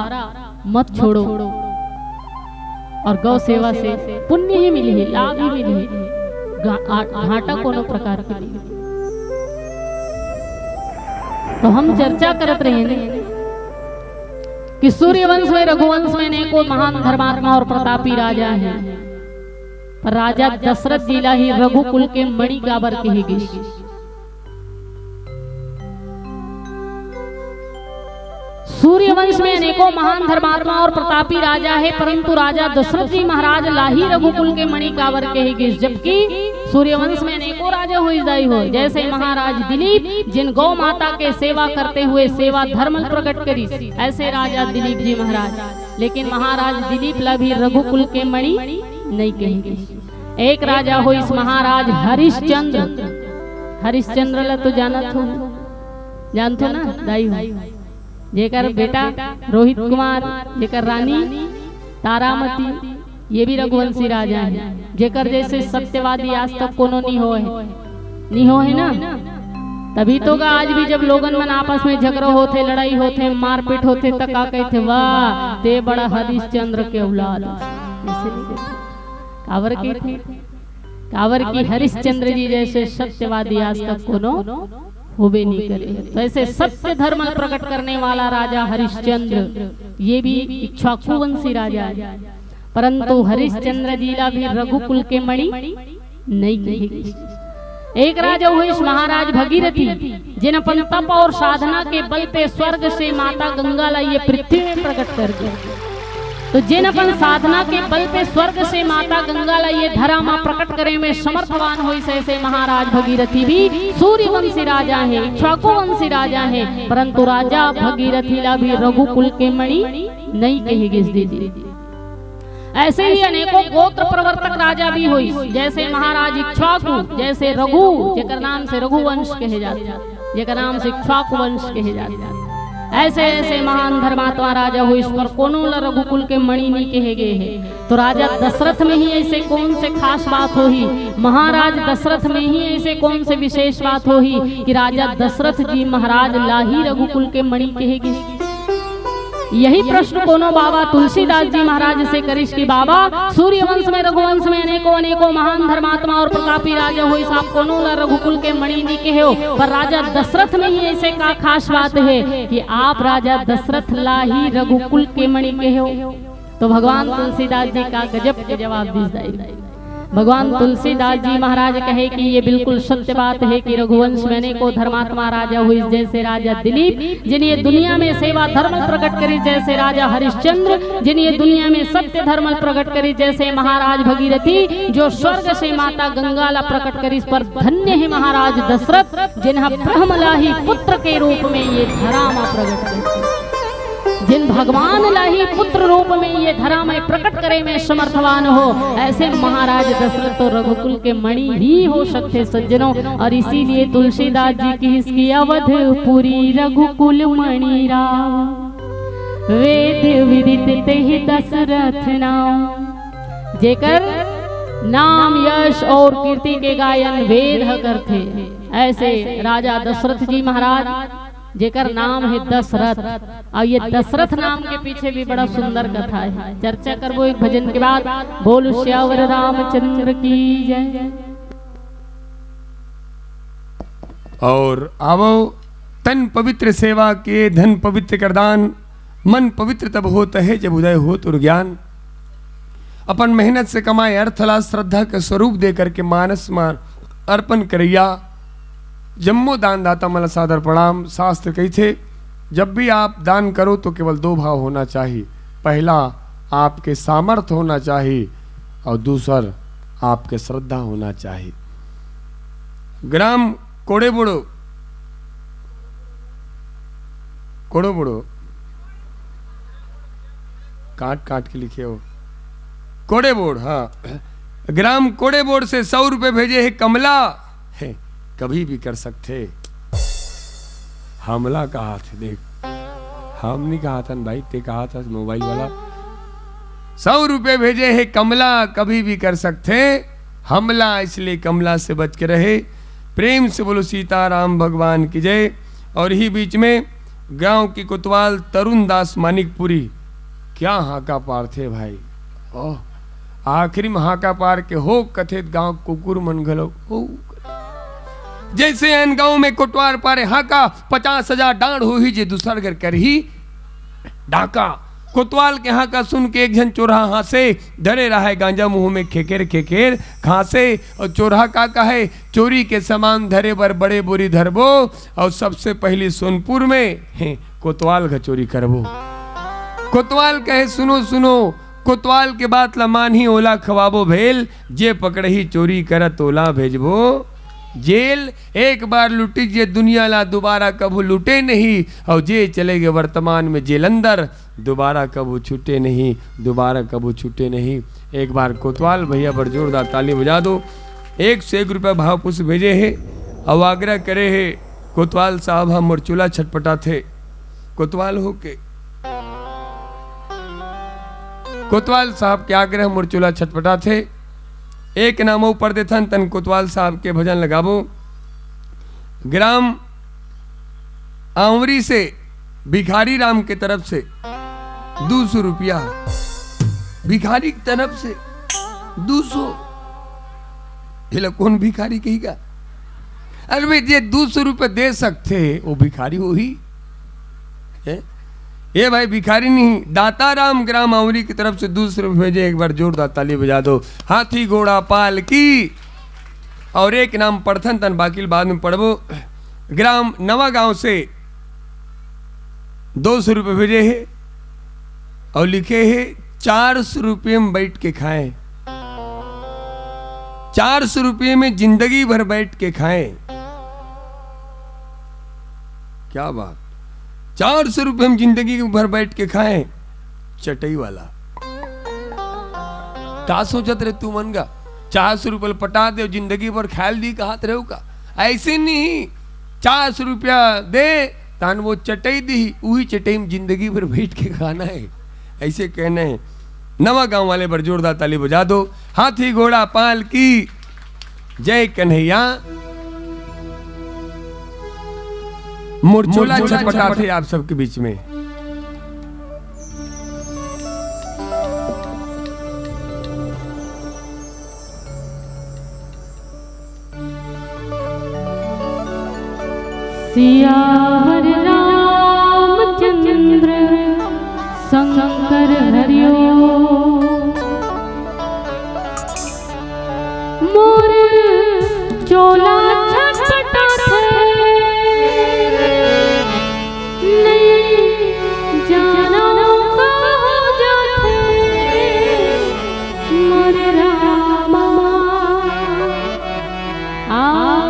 मत छोड़ो। अउ गौ सेवा से पुण्य ही मिलही, लाभ ही मिलही, घा-, आ-, घाटा कोनो प्रकार के नहीं। तो हम चर्चा करत रहेन कि सूर्यवंश में, रघुवंश में अनेकों महान धर्मात्मा अउ प्रतापी राजा हे, पर राजा दशरथ जी ला ही रघुकुल के मणि काबर कहे गिस। सूर्यवंश में अनेकों महान धर्मात्मा अउ प्रतापी राजा हे, परंतु राजा दशरथ जी महाराज ला ही रघुकुल के मणि काबर कहे गिस, जबकि सूर्यवंश में अनेकों राजा होइस दाई हो, जैसे महाराज दिलीप, जिन गौ माता के सेवा करते हुए सेवा धर्म प्रकट करिस, ऐसे राजा दिलीप जी महाराज। लेकिन महाराज दिलीप ला भी रघुकुल के मणि नहीं कहे गिस। एक राजा होइस महाराज हरिश्चंद्र। हरिश्चंद्र ला तो जानत हो, जानत हो ना दाई हो, जेकर बेटा रोहित कुमार, जेकर रानी तारामती, ये भी रघुवंशी राजा हे, जेकर जैसे सत्यवादी आज तक कोनो नहीं होय, नहीं होय ना। तभी तो गा आज भी जब लोगन मन आपस में झगड़ा होथे, लड़ाई होथे, मारपीट होथे, त का कहिथे, "वाह, ते बड़ा हरिश्चंद्र के औलाद।" ऐसे नहीं कहिथे। काबर कहिथे? काबर कि हरिश्चंद्र जी जैसे सत्यवादी आज तक कोनो होबे नहीं करे। तो ऐसे सत्य धर्म प्रकट करने वाला राजा हरिश्चंद्र, ये भी इक्ष्वाकु वंशी राजा हे, परंतु हरिश्चंद्र जी ला भी रघुकुल के मणि नहीं कहे गिस। एक राजा होइस महाराज भगीरथी, जिन अपन तप अउ साधना के बल पे स्वर्ग से माता गंगा ला ये पृथ्वी में प्रकट कर दिस। तो जिन अपन साधना के बल पे स्वर्ग से माता गंगा ला ये धरा मा प्रकट करे में समर्थवान होइस, ऐसे महाराज भगीरथी भी सूर्यवंशी राजा हे, इक्ष्वाकु वंशी राजा हे, परंतु राजा भगीरथी ला भी रघुकुल के मणि नहीं कहे गिस दीदी। ऐसे ही अनेकों गोत्र प्रवर्तक राजा भी होइस, जैसे महाराज इक्ष्वाकु, जैसे रघु, जेकर नाम से रघुवंश कहे जाथे, जेकर नाम से इक्ष्वाकु वंश कहे जाथे। ऐसे ऐसे महान धर्मात्मा राजा होइस, पर कोनो ला रघुकुल के मणि नहीं कहे गे हे। तो राजा दशरथ में ही ऐसे कौन से खास बात होही, महाराज दशरथ में ही ऐसे कौन से विशेष बात होही कि राजा दशरथ जी महाराज ला ही रघुकुल के मणि कहे गिस? यही प्रश्न कोनो बाबा तुलसीदास जी महाराज से करिस कि बाबा, सूर्यवंश में, रघुवंश में अनेकों अनेकों महान धर्मात्मा अउ प्रतापी राजा होइस, आप कोनो ला रघुकुल के मणि नहीं कहेव, पर राजा दशरथ में ही ऐसे का खास बात हे कि आप राजा दशरथ ला ही रघुकुल के मणि कहेव? तो भगवान तुलसीदास जी का गजब के जवाब दिस दाई। भगवान तुलसीदास जी महाराज कहे कि ये बिल्कुल सत्य बात हे कि रघुवंश में अनेकों धर्मात्मा राजा होइस, जैसे राजा दिलीप, जिन ये दुनिया में सेवा धर्म प्रकट करिस, जैसे राजा हरिश्चंद्र, जिन ये दुनिया में सत्य धर्म प्रकट करिस, जैसे महाराज भगीरथी, जो स्वर्ग से माता गंगा ला प्रकट करिस, पर धन्य हे महाराज दशरथ, जिन ह ब्रह्म ला ही पुत्र के रूप में ये धरा मा प्रकट करिस। जिन भगवान ला ही पुत्र रूप में ये धरा में प्रकट करे में समर्थवान हो, ऐसे महाराज दशरथ तो रघुकुल के मणि ही हो सकथे सज्जनों। अउ इसीलिए तुलसीदास जी कहिस कि अवधपुरी रघुकुल मणि राव, वेद विदित तेहि दशरथ नाव। जेकर नाम, यश अउ कीर्ति के गायन वेद ह करथे, ऐसे राजा दशरथ जी महाराज जेकर नाम हे दशरथ। अउ ये दशरथ नाम के पीछे भी बड़ा सुंदर कथा हे, चर्चा करबो एक भजन के बाद। बोल सियावर रामचंद्र की जय। अउ आवो, तन पवित्र सेवा के, धन पवित्र कर दान, मन पवित्र तब होत हे जब उदय होत उर ज्ञान। अपन मेहनत से कमाए अर्थ ला श्रद्धा के स्वरूप दे करके मानस मा अर्पण करइया जम्मो दानदाता मन ला सादर प्रणाम। शास्त्र कहिथे, जब भी आप दान करो तो केवल दो भाव होना चाहिए। पहला आपके सामर्थ्य होना चाहिए और दूसर आपके श्रद्धा होना चाहिए। ग्राम कोड़ेबोड़ो, कोड़ोबोड़ो, काट काट के लिखे हो, कोड़ेबोड़, हाँ, ग्राम कोड़ेबोड़ से सौ रुपये भेजे हे कमला, हे, कभी भी कर सकथे। हमला कहा थे, देख, हम नहीं कहा था न भाई, ते कहा था मोबाइल वाला। सौ रुपये भेजे हे कमला, कभी भी कर सकथे हमला, इसलिए कमला से बच के रहे। प्रेम से बोलो सीताराम भगवान की जय। और ही बीच में गांव की कोतवाल तरुण दास मानिकपुरी, क्या हाका पारथे भाई। ओह, आखिरी में हाका पार के हो कथे गांव कुकुर मन घलो हो। जैसे अन गांव में कोटवार पारे हाका, पचास हजार डांड होही जे दूसर घर करही डाका। कोतवाल के हाका सुन के एक झन चोरहा हांसे, धरे रहाय गांजा मुंह में खेखेर खेखेर खांसे। और चोरहा का कहे, चोरी के सामान धरे बर बड़े बोरी धरबो, और सबसे पहली सोनपुर में, हे, कोतवाल घर चोरी करबो। कोतवाल कहे, सुनो सुनो, कोतवाल के बात ला मानही, ओला खवाबो भेल, जे पकड़ही चोरी करत ओला भेजबो जेल। एक बार लुटिस जे दुनिया ला, दोबारा कभू लुटे नहीं, और जे चले गए वर्तमान में जेल अंदर, दोबारा कभू छूटे नहीं, दोबारा कभू छूटे नहीं। एक बार कोतवाल भैया बर जोरदार ताली बजा दो। एक सौ एक रुपया भाव पुष्प भेजे हे और आग्रह करे हे, कोतवाल साहब हम मोर चूल्हा छटपटाथे। कोतवाल होके, कोतवाल साहब के आग्रह मोर चूल्हा छटपटाथे। एक नामो पर देथन तन कोतवाल साहब के भजन लगाबो। ग्राम आंवरी से भिखारी राम के तरफ से दो सौ रुपया, भिखारी की तरफ से दो सौ। एला कौन भिखारी कही का? अरे भाई, जे दो सौ रुपये दे सकथे, वो भिखारी होही। हैं? ये भाई भिखारी नहीं, दाता राम ग्राम आंवरी की तरफ से दो सौ रुपये भेजे, एक बार जोरदार ताली बजा दो। हाथी घोड़ा पाल की। और एक नाम पढ़थन तन बाकी बाद में पढ़बो। ग्राम नवा गांव से दो सौ रुपये भेजे हे और लिखे हे, चार सौ रुपये में बैठ के खाएं, चार सौ रुपये में जिंदगी भर बैठ के खाएं। क्या बात, चार सौ रुपये में जिंदगी भर बैठ के खाएं, चटई वाला। का सोचत रहे तू मन का? चार सौ रुपये पटा दे, जिंदगी भर खायल दी कहत रहे का? ऐसे नहीं, चार सौ रुपया दे, तान वो चटई दी, उही चटई में जिंदगी भर बैठ के खाना है, ऐसे कहना है। नवा गांव वाले बर जोरदार ताली बजा दो। हाथी घोड़ा पाल की जय कन्हैया। मोर चोला छटपटाथे आप सबके बीच में। सियावर रामचंद्र शंकर हरिओ। मोर चोला छटपटाथे, नइ जानो का हो जाथे। मोर रामा, आ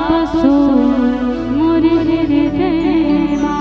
बसो मोर हृदय मा।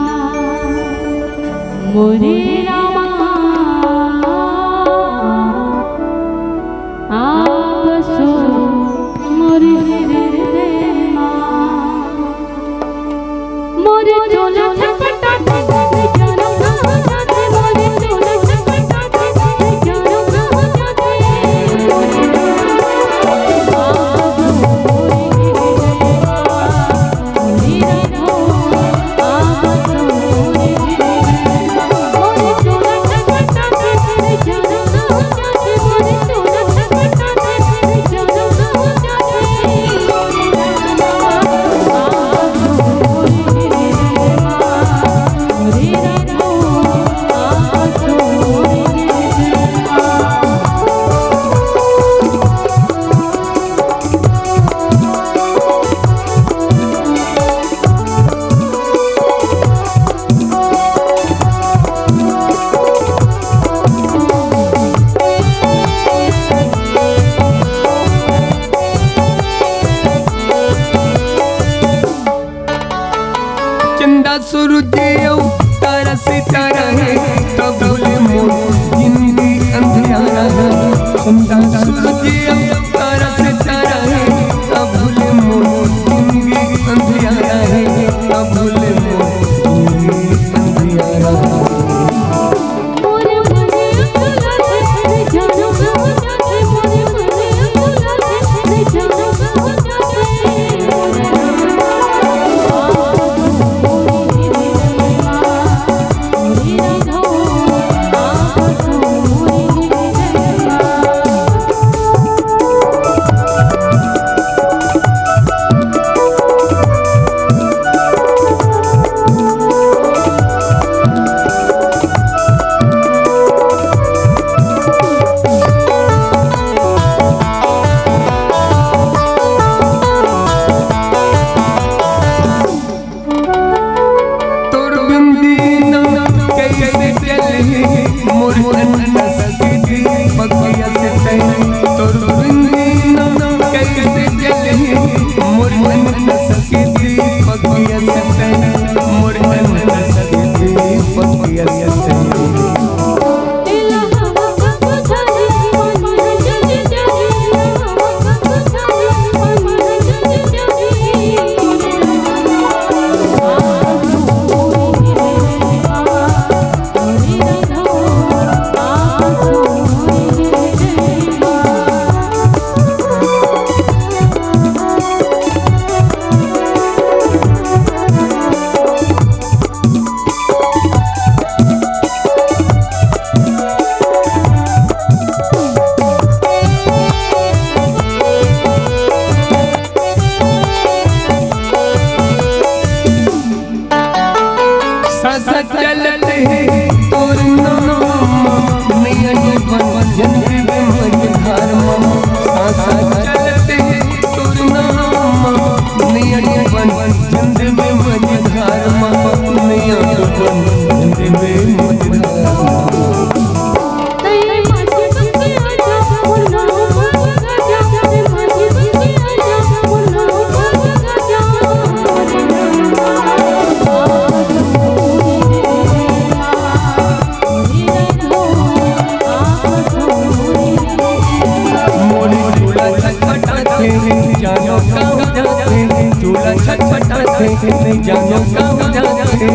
लेकिन जानो का हो जाते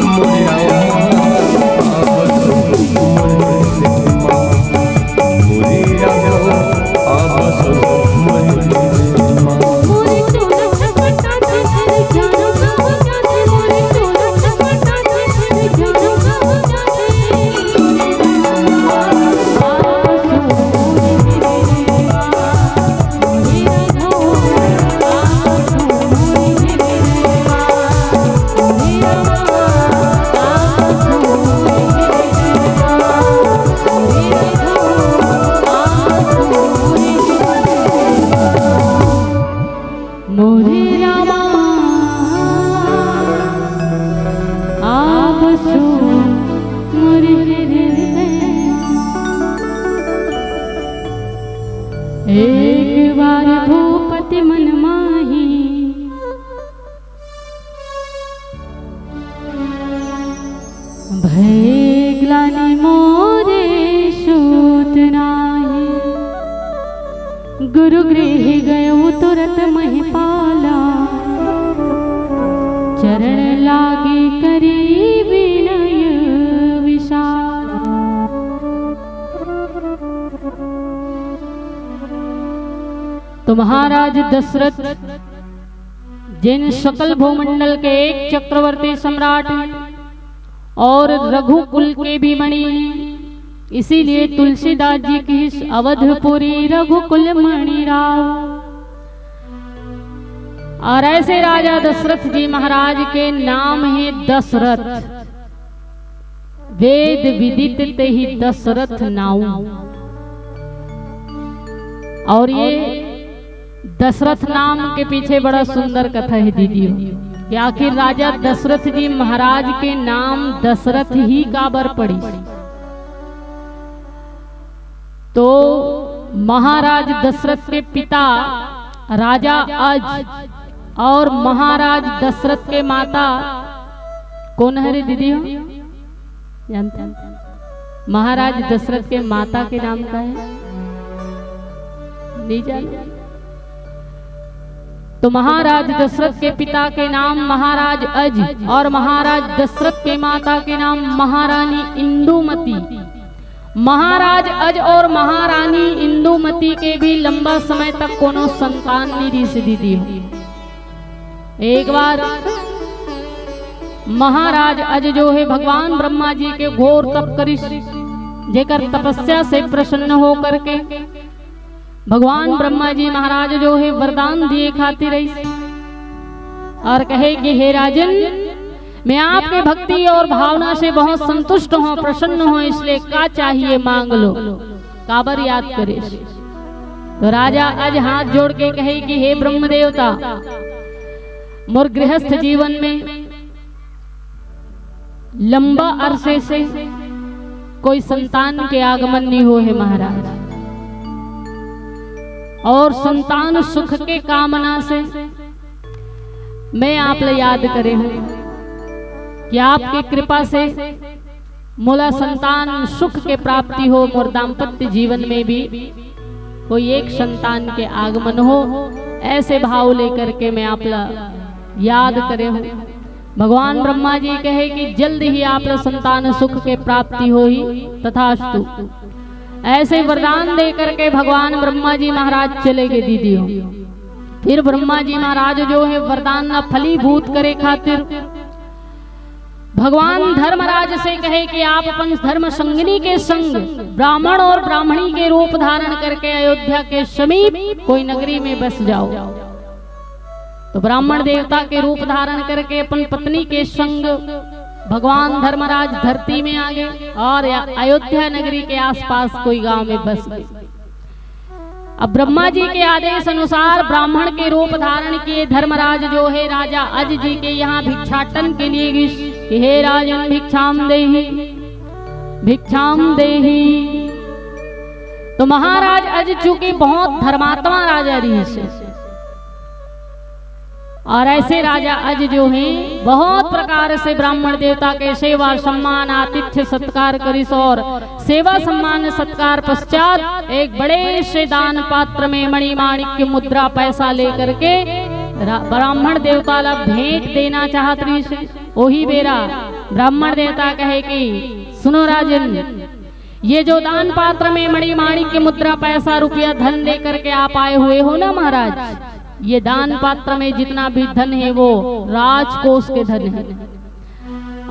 मोरे रामा, अब तो मोरे रामा, मोरे रामा, अब तो मोरे रामा। मोरे रामा, आबसु मोर हृदय। एक बार भूपति मन माही, भय ग्लानि मोरे सूत नाही। गुरु गृह गयो तुरत महिपाला, चरण लागे करी विनय विशाल। तो महाराज दशरथ, जिन सकल भूमंडल के एक चक्रवर्ती सम्राट हैं और रघुकुल के भी मणि हैं, इसीलिए तुलसीदास जी की इस अवधपुरी रघुकुल मणि राव। और ऐसे राजा दशरथ जी महाराज के नाम है दशरथ। वेद विदित तेहि दशरथ नाऊ। और ये दशरथ नाम के पीछे बड़ा सुंदर कथा है दीदी, कि आखिर राजा दशरथ जी महाराज के नाम दशरथ ही काबर पड़ी। तो महाराज दशरथ के पिता राजा अज और महाराज दशरथ के माता कौन हरे दीदी हो? जानते हैं? महाराज दशरथ के माता के नाम का है? नहीं जाने। तो महाराज दशरथ के पिता के नाम महाराज अज और महाराज दशरथ के माता के नाम महारानी इंदुमती। महाराज अज और महारानी इंदुमती के भी लंबा समय तक कोनो संतान नहीं रिहिस दीदी हो। एक बार महाराज अज जो है भगवान ब्रह्मा जी के घोर तप करिस, जेकर तपस्या से प्रसन्न होकर के भगवान ब्रह्मा जी महाराज जो है वरदान दिए खातिर आइस और कहे कि हे राजन, मैं आपके भक्ति और भावना से बहुत संतुष्ट हूँ, प्रसन्न हूँ, इसलिए का चाहिए मांग लो। काबर याद करिस? तो राजा अज हाथ जोड़ के कहे कि हे ब्रह्म देवता, मोर गृहस्थ जीवन में लंबा अरसे से कोई संतान के आगमन नहीं हो है महाराज, और संतान सुख के कामना से मैं आप ला याद करे हूँ कि आपके कृपा से मोला संतान सुख के प्राप्ति हो, मोर दाम्पत्य जीवन में भी कोई एक संतान के आगमन हो, ऐसे भाव लेकर के मैं आप ला याद करे हूँ। भगवान ब्रह्मा जी कहे कि जल्द ही आप ला संतान सुख के प्राप्ति होही, तथास्तु। ऐसे वरदान दे करके भगवान ब्रह्मा जी महाराज चले गए दीदी हो। फिर ब्रह्मा जी महाराज जो है वरदान ना फलीभूत करे खातिर भगवान धर्मराज से कहे कि आप अपन धर्म संगिनी के संग ब्राह्मण और ब्राह्मणी के रूप धारण करके अयोध्या के समीप कोई नगरी में बस जाओ। तो ब्राह्मण देवता के रूप धारण करके अपन पत्नी के संग भगवान धर्मराज धरती में आ गए और अयोध्या नगरी के आसपास कोई गांव में बस गए। अब ब्रह्मा जी के आदेश अनुसार ब्राह्मण के रूप धारण किए धर्मराज जो है राजा अज जी के यहाँ भिक्षाटन के लिए गइस कि हे राजन भिक्षाम देहि, भिक्षाम देहि। तो महाराज अज चूंकि बहुत धर्मात्मा राजा रिहिस हे, और ऐसे राजा अज जो हैं बहुत प्रकार से ब्राह्मण देवता के सेवा सम्मान आतिथ्य सत्कार करिस और सेवा सम्मान सत्कार पश्चात एक बड़े से दान पात्र में मणि माणिक्य मुद्रा पैसा लेकर के रा-, ब्राह्मण देवता ला भेंट देना चाहत रहिस। ओही बेरा ब्राह्मण देवता कहे कि सुनो राजन, ये जो दान पात्र में मणि माणिक्य मुद्रा पैसा रुपया धन लेकर के आप आए हुए हो ना महाराज, ये दान पात्र में जितना भी धन है वो राजकोष के धन है।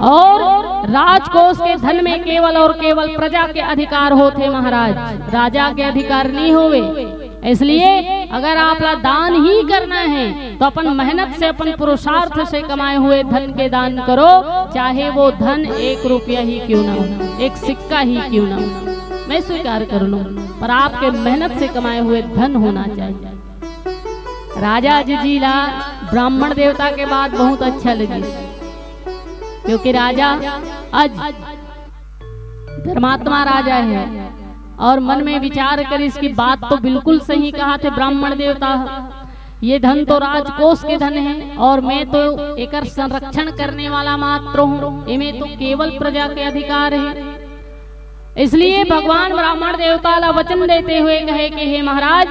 और राजकोष के धन में केवल और केवल प्रजा के अधिकार होथे महाराज, राजा के अधिकार नहीं होवे। इसलिए अगर आप ला दान ही करना है तो अपन मेहनत से, अपन पुरुषार्थ से कमाए हुए धन के दान करो, चाहे वो धन एक रुपया ही क्यों ना हो, एक सिक्का ही क्यों ना हो, मैं स्वीकार कर लूं, पर आपके मेहनत से कमाए हुए धन होना चाहिए। राजा अज जी ला ब्राह्मण देवता के बात बहुत अच्छा लगिस, क्योंकि राजा अज धर्मात्मा राजा है और मन में विचार करिस कि बात तो बिल्कुल सही कहाथे ब्राह्मण देवता, ये धन तो राजकोष के धन है और मैं तो एकर संरक्षण करने वाला मात्र हूँ, एमे तो केवल प्रजा के अधिकार है। इसलिए भगवान ब्राह्मण देवता ला वचन देते हुए कहे कि हे महाराज,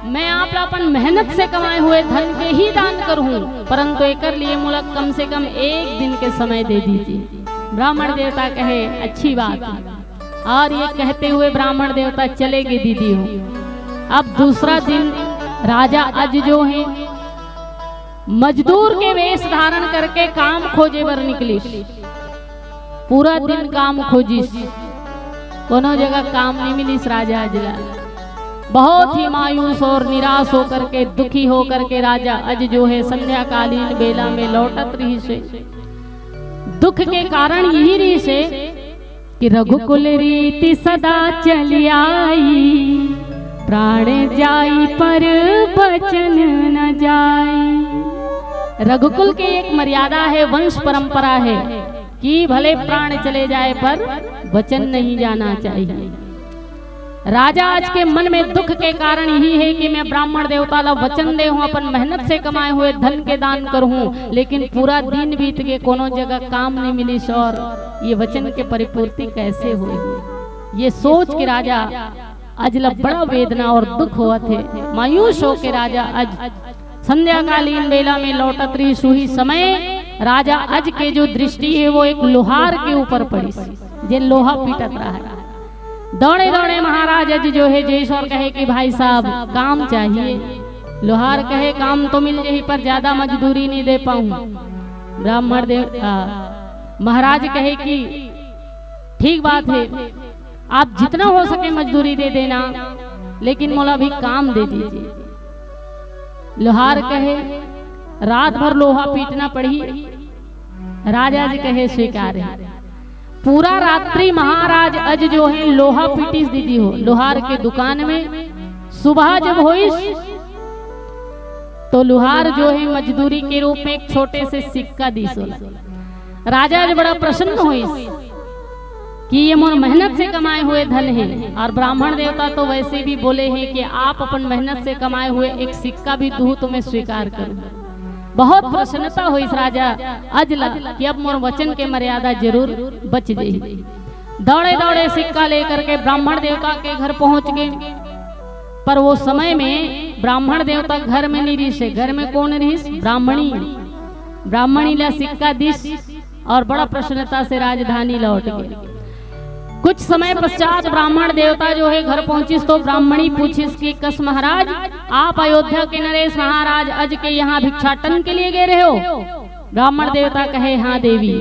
मैं आप ला अपन मेहनत से कमाए हुए धन के ही दान करूं, परंतु एकर लिए मोला कम से कम एक दिन के समय दे दीजिए। ब्राह्मण देवता कहे, अच्छी बात है। और ये कहते हुए ब्राह्मण देवता चले गए दीदी हो। अब दूसरा दिन राजा अज जो है मजदूर के वेश धारण करके काम खोजे बर निकलिस। पूरा दिन काम खोजिस, कोनो जगह काम नहीं मिलिस राजा अज ला। बहुत ही मायूस और निराश होकर के, दुखी होकर के राजा अज जो है संध्याकालीन बेला में लौटत रहिस हे। दुख के कारण यही रहिस हे कि रघुकुल रीति सदा चली आई, प्राण जाई पर वचन न जाई। रघुकुल के एक मर्यादा है, वंश परंपरा है कि भले प्राण चले जाए पर वचन नहीं जाना चाहिए। राजा अज के मन में दुख के कारण यही है कि मैं ब्राह्मण देवता ला वचन दे हूँ, अपन मेहनत से कमाए हुए धन के दान कर हूँ, लेकिन पूरा दिन बीत के कोनो जगह काम नहीं मिलिस और ये वचन के परिपूर्ति कैसे होही। ये सोच के राजा अज ला बड़ा वेदना और दुख होवत हे। मायूस होके राजा अज संध्याकालीन बेला में लौटत रहिस, उही समय राजा अज के जो दृष्टि है वो एक लोहार के ऊपर पड़िस, जे लोहा पीटत रहा है। दौड़े दौड़े महाराज अज जो है जइस और कहे कि भाई साहब काम चाहिए। लोहार कहे काम तो मिल जाही पर ज्यादा मजदूरी नहीं दे पाऊं। ब्राह्मण देव, आ, महाराज कहे कि ठीक बात है, आप जितना हो सके मजदूरी दे देना, लेकिन मोला भी काम दे दीजिए। लोहार कहे रात भर लोहा पीटना पड़ही। राजा जी कहे स्वीकार है। पूरा रात्रि महाराज अज जो है लोहा पीटिस दीदी हो, लोहार के दुकान में। सुबह जब होइस तो लोहार जो है मजदूरी के रूप में एक छोटे से सिक्का दीस ओला। राजा अज बड़ा प्रसन्न होइस कि ये मोर मेहनत से कमाए हुए धन है, और ब्राह्मण देवता तो वैसे भी बोले हैं कि आप अपन मेहनत से कमाए हुए एक सिक्का भी दूहू तो मैं स्वीकार करूं। बहुत प्रसन्नता होइस राजा अज ला कि अब मोर वचन के मर्यादा जरूर बच जाही। दौड़े दौड़े सिक्का लेकर के ब्राह्मण देवता के घर पहुंच गए। पर वो समय में ब्राह्मण देवता घर में नहीं रहिस हे, घर में कौन रहिस? ब्राह्मणी। ब्राह्मणी ला सिक्का दीस और बड़ा प्रसन्नता से राजधानी लौट गए। कुछ समय पश्चात ब्राह्मण देवता जो है घर पहुंचिस तो ब्राह्मणी पूछिस कि कस महाराज, आप अयोध्या के नरेश महाराज अज के यहाँ भिक्षाटन के लिए गए रहे हो? ब्राह्मण देवता कहे हाँ देवी।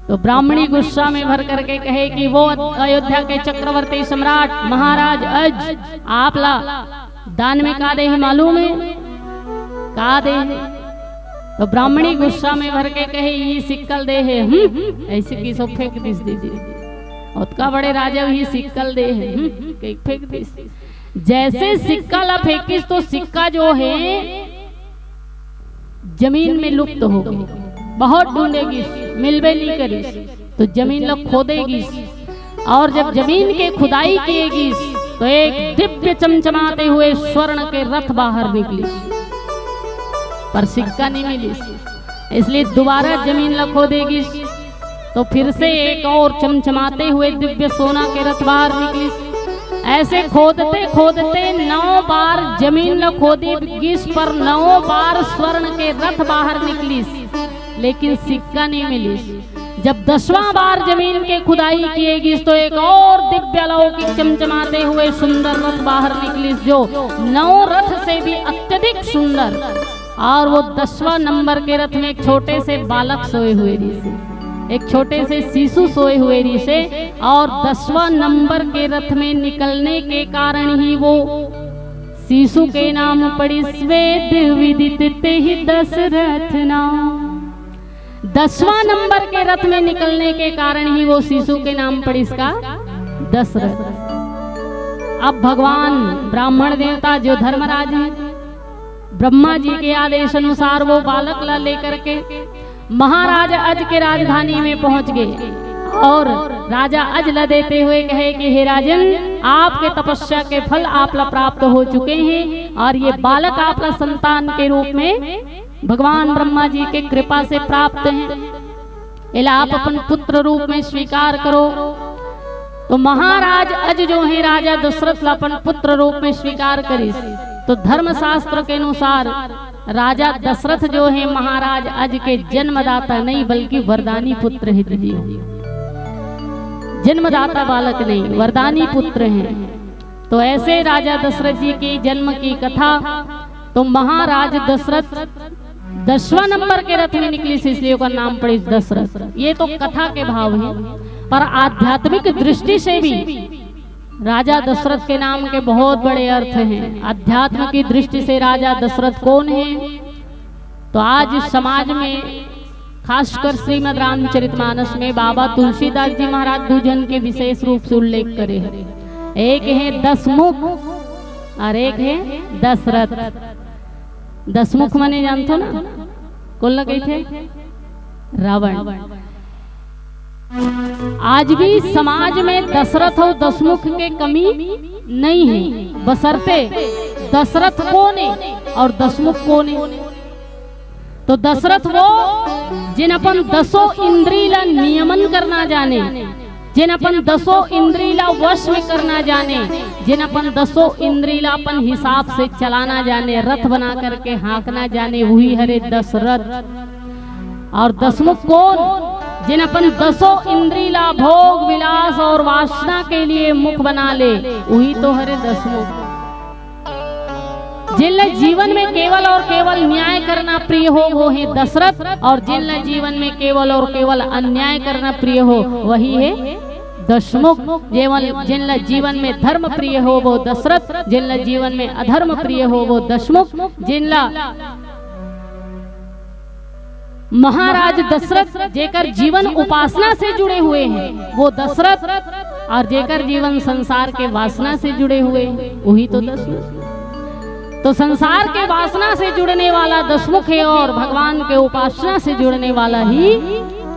तो ब्राह्मणी गुस्सा में भर करके कहे कि वो अयोध्या के चक्रवर्ती सम्राट महाराज अज आप ला दान में का दे हे मालूम है? का दे हे? तो ब्राह्मणी गुस्सा में भर के कहे, "ई सिक्का ल दे हे।" हम्म, ऐसे किसो फेंक दिस दीदी। ओतका बड़े राजा ही सिक्का ल दे हे, हम्म, कहीं फेंक दिस। जैसे सिक्का ला फेंकिस तो सिक्का जो है जमीन में लुप्त हो गई। बहुत ढूंढे गिस, मिलबे नहीं करिस, तो जमीन ला खोदे गिस। और जब जमीन के खुदाई किए गिस, तो एक दिव्य चमचमाते हुए स्वर्ण के रथ बाहर निकलिस, पर सिक्का नहीं मिलिस। इसलिए दोबारा जमीन ला खोदे गिस, तो फिर से एक और चमचमाते हुए दिव्य सोना के रथ बाहर निकलिस। ऐसे खोदते खोदते नौ बार जमीन ल खोदे गिस, पर नौ बार स्वर्ण के रथ बाहर निकलिस, लेकिन सिक्का नहीं मिलिस। जब दसवां बार जमीन के खुदाई किए गिस, तो एक और दिव्य अलौकिक चमचमाते हुए सुंदर रथ बाहर निकलिस, जो नौ रथ से भी अत्यधिक सुंदर। और वो दसवां नंबर के रथ में एक छोटे से बालक सोए हुए रहिसे, एक छोटे से शिशु सोए हुए रहिसे। और दसवां नंबर के रथ में निकलने के कारण ही वो शिशु के नाम पड़िस वेद विदित तेहि दसरथ नाम। दसवां नंबर के रथ में निकलने के कारण ही वो शिशु के नाम पड़िस का दसरथ। अब भगवान ब्राह्मण देवता जो धर्मराज हैं, ब्रह्मा जी के आदेश अनुसार वो बालक ला लेकर के महाराज अज के राजधानी में पहुंच गए और राजा अज ला देते हुए कहे कि हे राजन, आपके तपस्या के फल आप ला प्राप्त हो चुके हैं और ये बालक आप ला संतान के रूप में भगवान ब्रह्मा जी के कृपा से प्राप्त हैं। एला आप अपन पुत्र रूप में स्वीकार करो। तो महाराज अज जो है राजा दशरथ ला अपन पुत्र रूप में स्वीकार करिस। तो धर्मशास्त्र के अनुसार राजा दशरथ जो है महाराज अज के जन्मदाता नहीं, बल्कि वरदानी पुत्र है दीदी। जन्मदाता बालक नहीं, वरदानी पुत्र हैं। तो ऐसे राजा दशरथ जी के जन्म की कथा, तो महाराज दशरथ दसवां नंबर के रथ में निकलिस, इसलिए ओकर नाम पड़िस दशरथ। ये तो कथा के भाव है, पर आध्यात्मिक दृष्टि से भी राजा दशरथ के नाम के बहुत बड़े अर्थ हैं। अध्यात्म की दृष्टि से राजा दशरथ कौन है? तो आज समाज में, खासकर श्रीमद् रामचरितमानस में बाबा तुलसीदास जी महाराज दू झन के विशेष रूप से उल्लेख करे हैं। एक है दसमुख और एक है दशरथ। दसमुख माने जानथो ना, कोन ला कहिथे? रावण। आज भी समाज में दशरथ और दसमुख के कमी नहीं है, बशर्ते दशरथ कौन है और दसमुख कौन है। तो दशरथ वो जिन अपन दसों इंद्री ला नियमन करना जाने, जिन अपन दसों इंद्री ला वश में करना जाने, जिन अपन दसों इंद्री ला अपन हिसाब से चलाना जाने, रथ बना करके हाँकना जाने, वही हरे दशरथ। और दसमुख कौन? जिन अपन दसों इंद्री ला भोग विलास और वासना के लिए मुख बना ले, वही तो हरे दसमुख। जिन ला जीवन में केवल और केवल न्याय करना प्रिय हो, वो है दशरथ, और जिन ला जीवन में केवल और केवल अन्याय करना प्रिय हो, वही है दसमुख। जेवल-, जिन ला जीवन में धर्म प्रिय हो, वो दशरथ, जिन ला जीवन में अधर्म प्रिय हो, वो दसमुख। जिन ला महाराज दशरथ जेकर जीवन उपासना से जुड़े हुए हैं, वो दशरथ, और जेकर जीवन संसार के वासना से जुड़े हुए हैं, वही तो दसमुख। तो संसार के वासना से जुड़ने वाला दसमुख है और भगवान के उपासना से जुड़ने वाला ही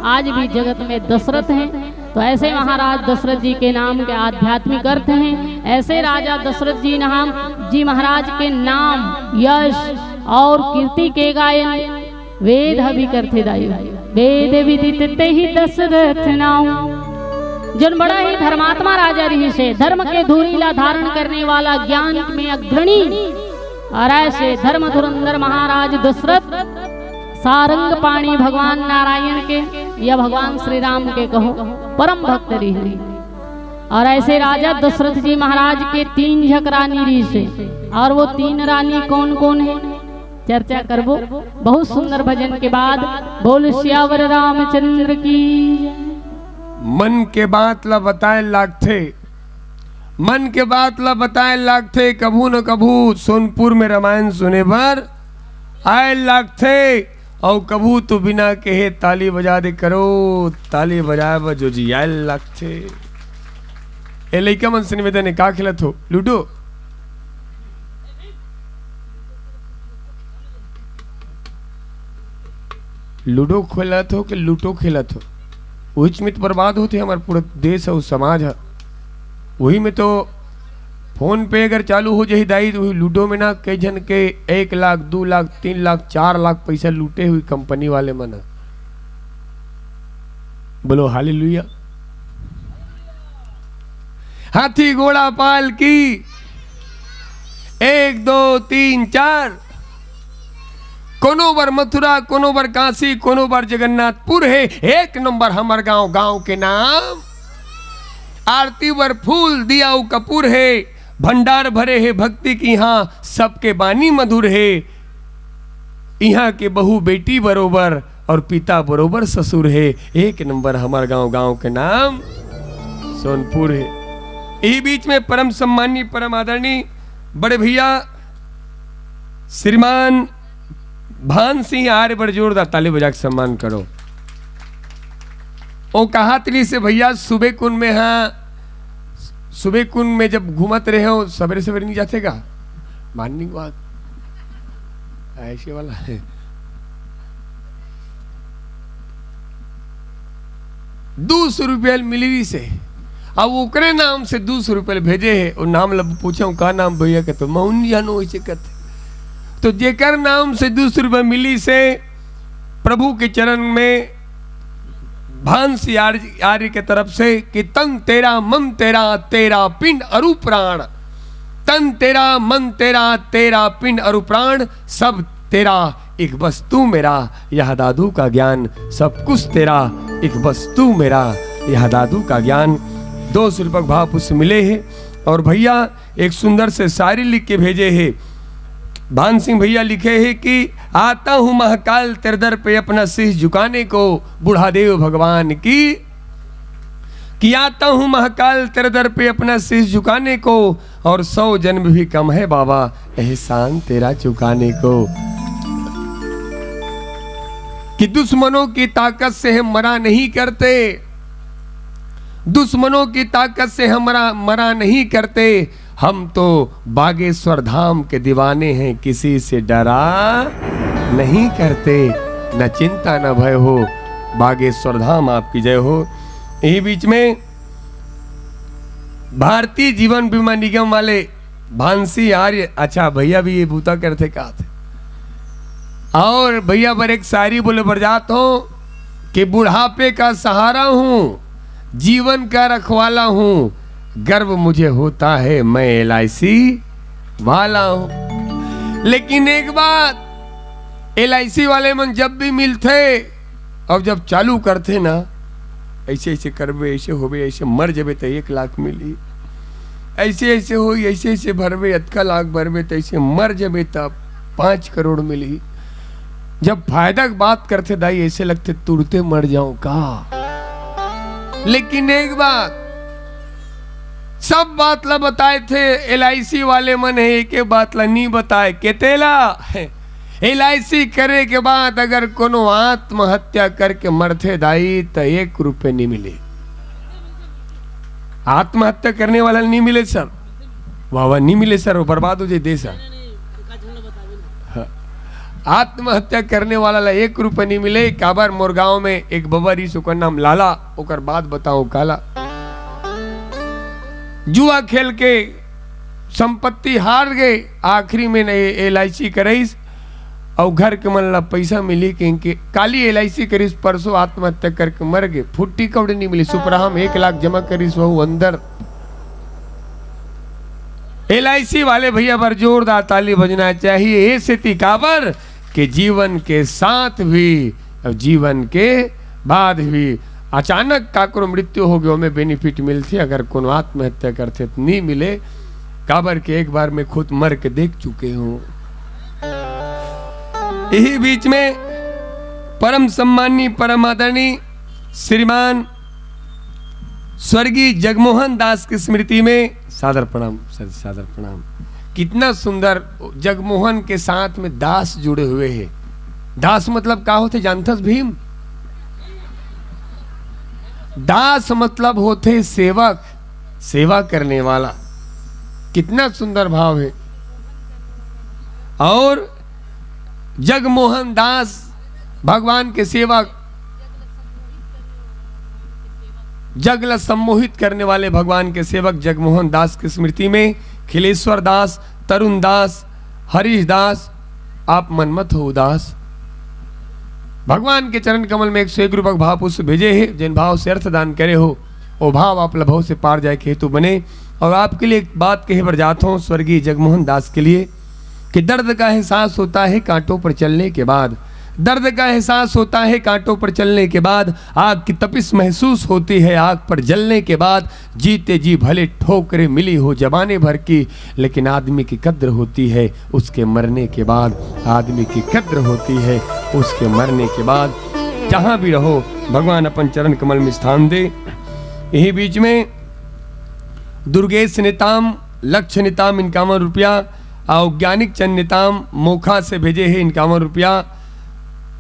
आज भी जगत में दशरथ है। तो ऐसे महाराज दशरथ जी के नाम के आध्यात्मिक अर्थ हैं। ऐसे राजा दशरथ जी नाम, जी महाराज के नाम, यश और कीर्ति के गायन वेद ह भी करथे दाई। वेद विदित तेहि दशरथ नाम। जौन बड़ा ही धर्मात्मा राजा रहिसे, धर्म के धूरी ला धारण करने वाला, ज्ञान में अग्रणी, और ऐसे धर्म धुरंधर महाराज दशरथ सारंग पाणी भगवान नारायण के या भगवान श्री राम के कहो, परम भक्त रहिसे। और ऐसे राजा दशरथ जी महाराज के तीन झक रानी रहिसे, और वो तीन रानी कौन कौन है, चर्चा करबो बहुत सुंदर भजन के बाद। बोल सियावर रामचंद्र की। मन के बात ला बताए लागथे, मन के बात ला बताए लागथे। कभू न कभू सोनपुर में रामायण सुने बर आए लागथे, अउ कभू तो बिना कहे ताली बजा दे करो, ताली बजाए बर जो जी आए लागथे। ए लइका मन से निवेदन हे, का खेलत हो? लूडो? लूडो खेलत हो कि लूटो खेलत हो? उहिच में तो बर्बाद होथे हमर पूरा देश अउ समाज ह। उही में तो फोन पे अगर चालू हो जाही दाई, तो उही लूडो में ना कई झन के एक लाख, दू लाख, तीन लाख, चार लाख पैसा लूटे हुई कंपनी वाले मन ह। बोलो हालेलुया। हाथी घोड़ा पालकी, एक, दो, तीन, चार। कोनो बर मथुरा, कोनो बर काशी, कोनो बर जगन्नाथपुर हे। एक नंबर हमर गांव, गांव के नाम। आरती बर फूल, दिया अउ कपूर हे। भंडार भरे हे भक्ति के इहां, सबके बानी मधुर हे। इहां के बहू बेटी बरोबर अउ पिता बरोबर ससुर हे। एक नंबर हमर गांव, गांव के नाम सोनपुर हे। इही बीच में परम सम्माननीय, परम आदरणीय बड़े भैया श्रीमान भान सिंह आर्य बर जोरदार ताली बजा के सम्मान करो। ओ कहात रहिसे भैया, सुबे कुन में, हां, सुबे कुन में जब घूमत रहे हो, सबेरे सबेरे नहीं जाते का? मॉर्निंग वॉक, ऐसे वाला है। दू सौ रुपया मिली से, अब ओकरे नाम से दू सौ रुपया भेजे हे। ओ नाम ला पूछे हो, "का नाम भैया?" कहते, "मैं नहीं जानों," ऐसे कहते। तो जेकर नाम से दू सौ रुपया मिली से, प्रभु के चरण में भान सिंह आर्य, आर्य के तरफ से कि तन तेरा, मन तेरा, तेरा पिंड अरु प्राण। तन तेरा, मन तेरा, तेरा पिंड अरु प्राण, सब तेरा, एक बस तू मेरा, यह दादू का ज्ञान। सब कुछ तेरा, एक बस तू मेरा, यह दादू का ज्ञान। दो सौ रुपये का भाव पुष्प मिले हे। और भैया एक सुंदर से शायरी लिख के भेजे हे। भान सिंह भैया लिखे हे कि आता हूँ महाकाल तेरे दर पे अपना शीश झुकाने को, बूढ़ा देव भगवान की। कि आता हूँ महाकाल तेरे दर पे अपना शीश झुकाने को, और सौ जन्म भी कम है बाबा एहसान तेरा चुकाने को। कि दुश्मनों की ताकत से हम मरा नहीं करते, दुश्मनों की ताकत से हम मरा, मरा नहीं करते, हम तो बागेश्वर धाम के दीवाने हैं, किसी से डरा नहीं करते, न चिंता न भय हो, बागेश्वर धाम आपकी जय हो। यही बीच में भारतीय जीवन बीमा निगम वाले भान सिंह आर्य, अच्छा भैया भी ये बूता करथे का थे। और भैया बर एक शायरी बोले बर जात हो कि बुढ़ापे का सहारा हूँ, जीवन का रखवाला हूँ, गर्व मुझे होता है मैं एल आई सी वाला हूँ। लेकिन एक बात, एल आई सी वाले मन जब भी मिलथे, अब जब चालू करथे ना, ऐसे ऐसे करबे, ऐसे होबे, ऐसे मर जबे त एक लाख मिली, ऐसे ऐसे होई, ऐसे ऐसे भरबे, अतका लाख भरबे, त ऐसे मर जबे त पाँच करोड़ मिली। जब फायदा के बात करथे दाई, ऐसे लगथे तुरते मर जाऊं का। लेकिन एक बात, सब बात ला बताए थे एल आई सी वाले मन हे, एक बात ला नी बताए के तेला एल आई सी करे के बाद अगर कोनो आत्महत्या करके मरथे दाई, त एक रुपये नी मिले। आत्महत्या करने वाला नी मिले सर, वाह वाह, नी मिले सर, वो बर्बाद हो जाए देश। हाँ। आत्महत्या करने वाला ला एक रुपये नी मिले। काबर, मोर गांव में एक बबा रहिस, ओकर नाम लाला, ओकर बात बताओ काला। जुआ खेल के संपत्ति हार गए, आखिरी में ने एल आई सी कराइस, अउ घर के मन ला पैसा मिली, कहिके काली एल आई सी करिस, परसों आत्महत्या करके मर गए, फुट्टी कौड़ी नी मिली, सुपरहा में एक लाख जमा करिस, वहू अंदर। एल आई सी वाले भैया बर जोरदार ताली बजना चाहिए। ए सेती काबर के जीवन के साथ भी अउ जीवन के बाद भी अचानक काकरो मृत्यु हो गयो, ओमे benefit मिलथे, अगर कोनो आत्महत्या करथे त नी मिले, काबर के एक बार मैं खुद मर के देख चुके हूँ। यही बीच में परम सम्माननीय, परम आदरणीय श्रीमान स्वर्गीय जगमोहन दास की स्मृति में सादर प्रणाम सर, सादर प्रणाम। कितना सुंदर, जगमोहन के साथ में दास जुड़े हुए हैं। दास मतलब का होथे जानथस भीम? दास मतलब होथे सेवक, सेवा करने वाला। कितना सुंदर भाव है। और जगमोहन दास भगवान के सेवक, जग ला सम्मोहित करने वाले भगवान के सेवक जगमोहन दास की स्मृति में खिलेश्वर दास, तरुण दास, हरीश दास, आप मन मत हो उदास। भगवान के चरण कमल में एक सौ एक रुपये का भाव पुष्प भेजे हे, जिन भाव से अर्थ दान करे हो, ओ भाव आप लभव से पार जाए के हेतु बने। और आपके लिए एक बात कहे बर जात हूँ स्वर्गीय जगमोहन दास के लिए कि दर्द का एहसास होता है कांटों पर चलने के बाद, दर्द का एहसास होता है कांटों पर चलने के बाद, आग की तपिश महसूस होती है आग पर जलने के बाद। जीते जी भले ठोकरें मिली हो जमाने भर की, लेकिन आदमी की कद्र होती है उसके मरने के बाद। आदमी की कद्र होती है उसके मरने के बाद। जहाँ भी रहो, भगवान अपन चरण कमल में स्थान दे। यही बीच में दुर्गेश नेताम, लक्ष्य नेताम इनकावन रुपया, और ज्ञानिक चंद नेताम मोखा से भेजे हे इनकावन रुपया।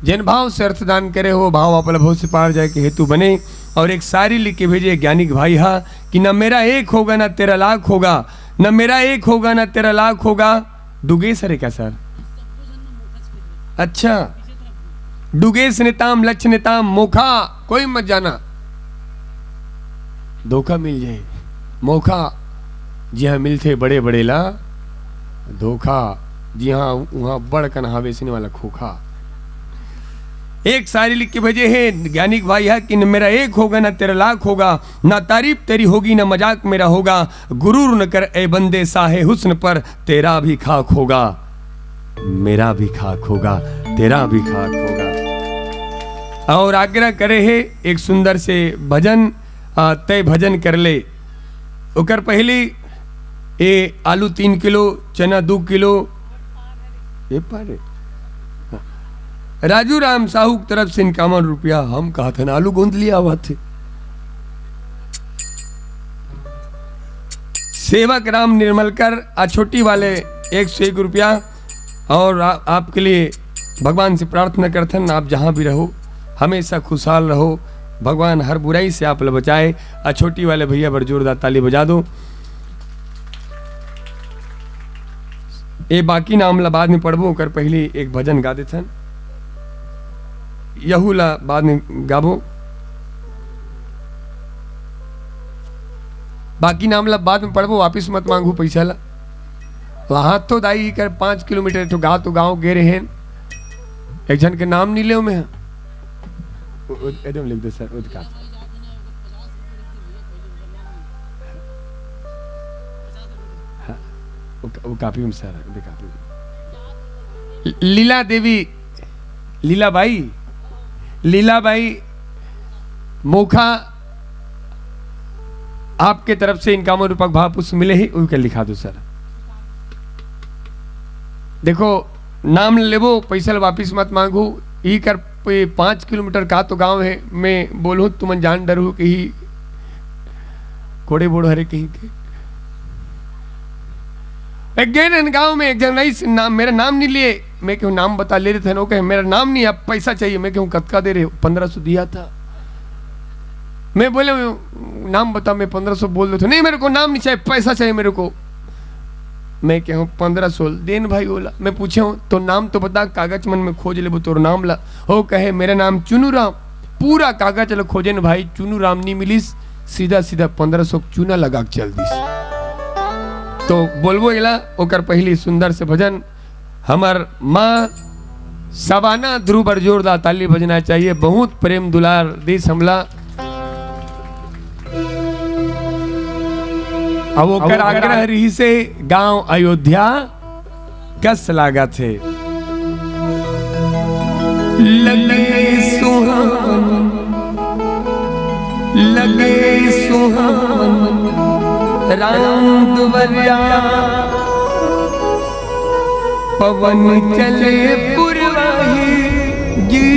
जेन भाव से अर्थ दान करे हो, भाव आप लभव से पार जाए के हेतु बने। और एक शायरी लिख के भेजे ज्ञानिक भाई हा कि "ना मेरा एक होगा, ना तेरा लाख होगा, ना मेरा एक होगा, ना तेरा लाख होगा।" डुगेश हरे क्या सर? अच्छा, डुगेश नेताम, लक्ष्य नेताम, मोखा, कोई मत जाना, धोखा मिल जाए। मोखा, जिहाँ मिलथे बड़े बड़े ला धोखा, जिहाँ उहाँ बड़ कन हावे सिने वाला खोखा। एक शायरी लिख के भेजे हे ज्ञानिक भाई हा कि "न मेरा एक होगा, ना तेरा लाख होगा, ना तारीफ तेरी होगी, ना मजाक मेरा होगा, गुरूर न कर ए बंदे, साहे हुस्न पर तेरा भी खाक होगा, मेरा भी खाक होगा, तेरा भी खाक होगा।" और आग्रह करे हे एक सुंदर से भजन, आ, तय भजन कर ले। ओकर पहली ए आलू तीन किलो, चना दू किलो, ए पारे। हाँ। राजू राम साहू की तरफ से इनकावन रुपया, हम कहत हन आलू गोंदली आवत हे। सेवक राम निर्मलकर आ छोटी वाले एक सौ एक रुपया। और आ, आपके लिए भगवान से प्रार्थना करथन, आप जहाँ भी रहो, हमेशा खुशहाल रहो, भगवान हर बुराई से आप ल बचाए। आ छोटी वाले भैया बर जोरदार ताली बजा दो। ए बाकी नाम ला बाद में पढ़बो, ओकर पहली एक भजन गा देथन, यहू ला बाद में गाबो। बाकी नाम ला बाद में पढ़बो, वापिस मत मांगू पैसा ला। वहाँ तो दाई कर पाँच किलोमीटर, एक ठो गाँव तो गाँव गे रहे हैं, एक झन के नाम नहीं लेव मैं। उ-, उ-, एकदम लिख दे सर, उदका। हाँ, वो का-, वो कापी में सर, दे कापी में। लीला देवी, लीला बाई, लीला बाई मोखा, आपके तरफ से इनकावन रुपया भाव पुष्प मिले ही, उनके लिखा दो सर। देखो, नाम लेबो, पैसा ल वापिस मत मांगू। ई कर पे पाँच किलोमीटर का तो गांव है, मैं बोलूँ तुमन जान डरहू कि ही कोड़े बोड़ हरे कहीं के। एक गए न गांव में, एक जन रईस नाम, मेरा नाम नहीं लिए, मैं कहूँ नाम बता ले रहे थे, वो कहे मेरा नाम नहीं, अब पैसा चाहिए। मैं कहूँ कतका दे रहे हो? पन्द्रह सौ दिया था। मैं बोले नाम बता, मैं पन्द्रह सौ बोल देता हूँ। नहीं, मेरे को नाम नहीं चाहिए, पैसा चाहिए मेरे को। मैं कहूँ पन्द्रह सौ देन भाई ओला। मैं पूछे हूँ तो नाम तो बता, कागज मन में खोज लेबो तोर नाम ला। हो कहे मेरा नाम चुनू राम। पूरा कागज ला खोजेन भाई, चुनू राम नहीं मिलिस, सीधा सीधा पन्द्रह सौ चूना लगा के चल दिस। तो बोलबो एला, ओकर पहली सुंदर से भजन। हमर माँ सबाना ध्रुव बर जोरदार ताली बजना चाहिए, बहुत प्रेम दुलार दिस हमला। अब ओकर आग्रह रहिसे गांव अयोध्या कस लागत हे। लगे सुहावन, लगे सुहावन, राम दुवरिया पवन चले पुरवाही जी।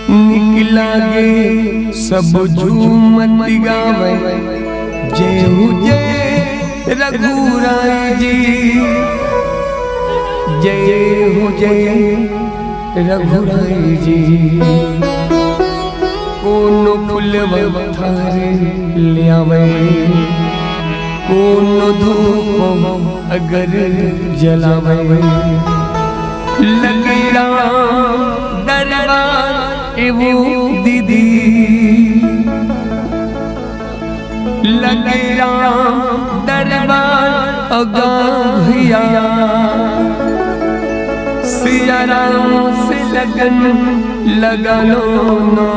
निक लागे सब झूमत गावे, जय हो जय रघुराय जी, जय हो जय रघुराय जी। कोनो फुलवा थारे ले आवे, कोनो धूप अगर जलावे। लगे राम दरबार ए वो दीदी, लगे राम दरबार अगा भैया। सिया राम से लगन लगा लो ना।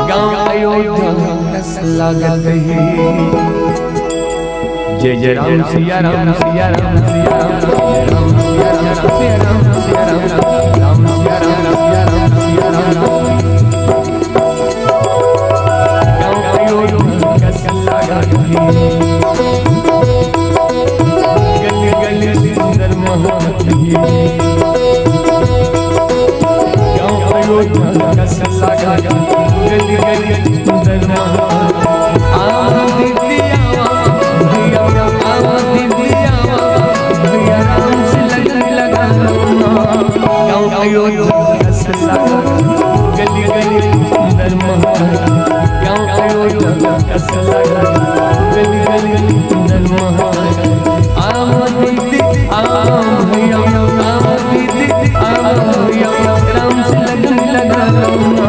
गाँव अयोध्या कस लागत हे। जय जय राम सिया राम सिया राम सिया राम। गाँव अयोध्या कस लागत हे। गली गली सुंदर महल हे। गाँव अयोध्या कस लागत हे। गली गली सुंदर महल। आवा दीदी आवा, भैया आवा दीदी आवा, भैया राम से लगन लगा लो ना। गाँव अयोध्या कस लागत हे। गली गली सुंदर महल। गाँव अयोध्या कस लागत हे। गली गली सुंदर महल। आवा दीदी आवा, भैया आवा दीदी आवा, भैया राम से लगन लगा लो ना।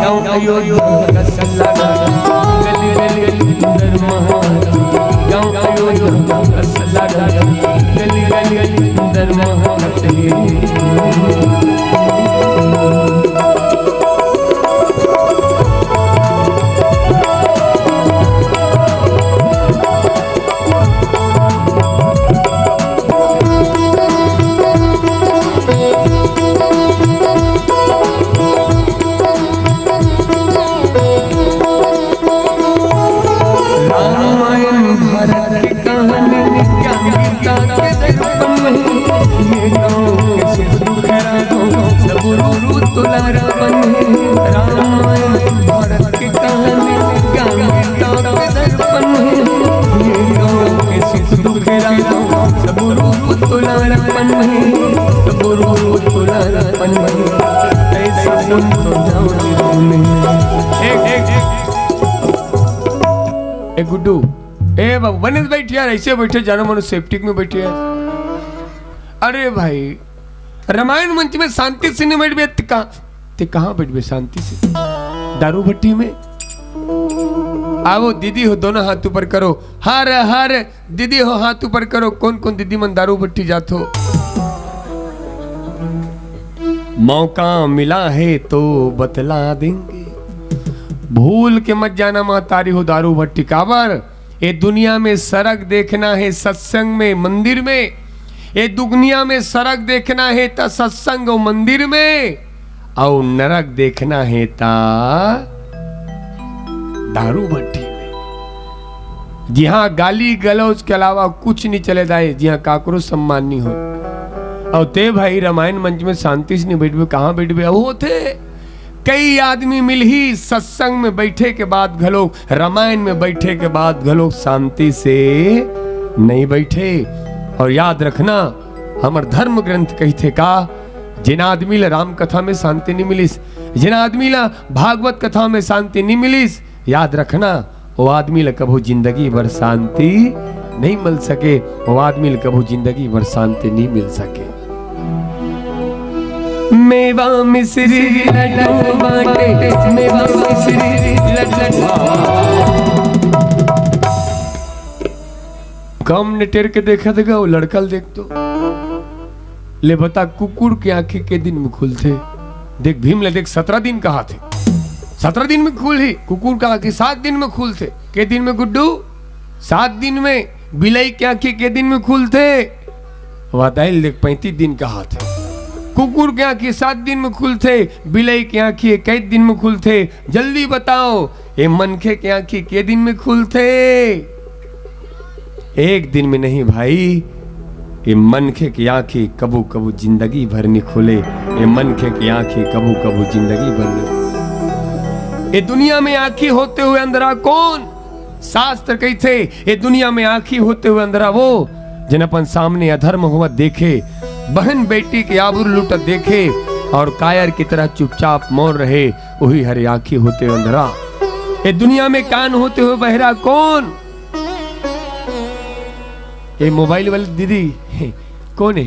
गाँव अयोध्या कस लागत हे। गली गली सुंदर महल। गाँव अयोध्या कस लागत हे। गली गली सुंदर महल। रामायण भारत के कहानी, ज्ञान गीता के दर्पण हे। ये गाँव के सुख दुख राखो, सब रूप दुलारापन हे। रामायण भारत के कहानी, ज्ञान गीता के दर्पण हे। ये गाँव के सुख दुख राखो, सब रूप दुलारापन हे, सब रूप दुलारापन हे। ऐसा मन तो जाओ नहीं। एक, एक, एक। ए गुड्डू, ए बाबू, बने से बैठ यार, ऐसे बैठे, जानो मानो सेप्टिक में बैठे यार। अरे भाई, रामायण मंच में शांति से नहीं बैठबे, ते का-, ते कहाँ बैठबे शांति से? दारू भट्टी में। आवो दीदी हो, दोनों हाथ ऊपर करो, हर हर। दीदी हो, हाथ ऊपर करो, कौन कौन दीदी मन दारू भट्टी जात हो? मौका मिला है तो बतला देंगे। भूल के मत जाना महतारी हो दारू भट्टी, काबर ए दुनिया में सरग देखना हे सत्संग में, मंदिर में। ए दुनिया में सरग देखना हे त सत्संग अउ मंदिर में, अउ नरक देखना हे त दारू भट्टी में, जिहां गाली गलौज के अलावा कुछ नहीं चले दाई, जिहां काकरो सम्मान नहीं हो। अउ ते भाई रामायण मंच में शांति से नहीं बैठबे, कहां बैठबे? अउ होथे कई आदमी मिलही सत्संग में बैठे के बाद घलो, रामायण में बैठे के बाद घलो शांति से नहीं बैठे। अउ याद रखना, हमर धर्म ग्रंथ कहिथे का, जेन आदमी ला राम कथा में शांति नहीं मिलिस, जेन आदमी ला भागवत कथा में शांति नहीं मिलिस, याद रखना, वो आदमी ला कभू जिंदगी भर शांति नहीं मिल सके, वो आदमी ला कभू जिंदगी भर शांति नहीं मिल सके। मेवा मिश्री लड्डू बाटे, मेवा मिश्री लड्डू। कम ने टेर के देखा देगा, वो लड़का ल देख तो। ले बता, कुकुर के आंखें के दिन में खुलथे? देख भीम ले देख, सतरा दिन कहाथे, सतरा दिन में खुलही। कुकुर के आंखें सात दिन में खुलथे। के दिन में गुड्डू? सात दिन में। बिलई के आंखें के दिन में खुलथे? बताइल देख, पैंतीस दिन कहाथे। कुकुर के आंखें सात दिन में खुलथे, बिलई के आंखें इक्कीस दिन में खुलथे। जल्दी बताओ, ए मनखे के आंखें के दिन में खुलथे? एक दिन में नहीं भाई, ए मनखे के आंखें कभू कभू जिंदगी भर नहीं खुले। ए मनखे के आंखें कभू कभू जिंदगी भर नहीं। ए दुनिया में आंखी होते हुए अंधरा कौन? शास्त्र कहिथे, ए दुनिया में आंखी होते हुए अंधरा वो, जेन अपन सामने अधर्म होवत देखे, बहन बेटी के आबरू लूटत देखे अउ कायर की तरह चुपचाप मौन रहे, वही हरे आंखी होते हुए अंधरा। ए दुनिया में कान होते हुए बहरा कौन? ए मोबाइल वाली दीदी कौन हे?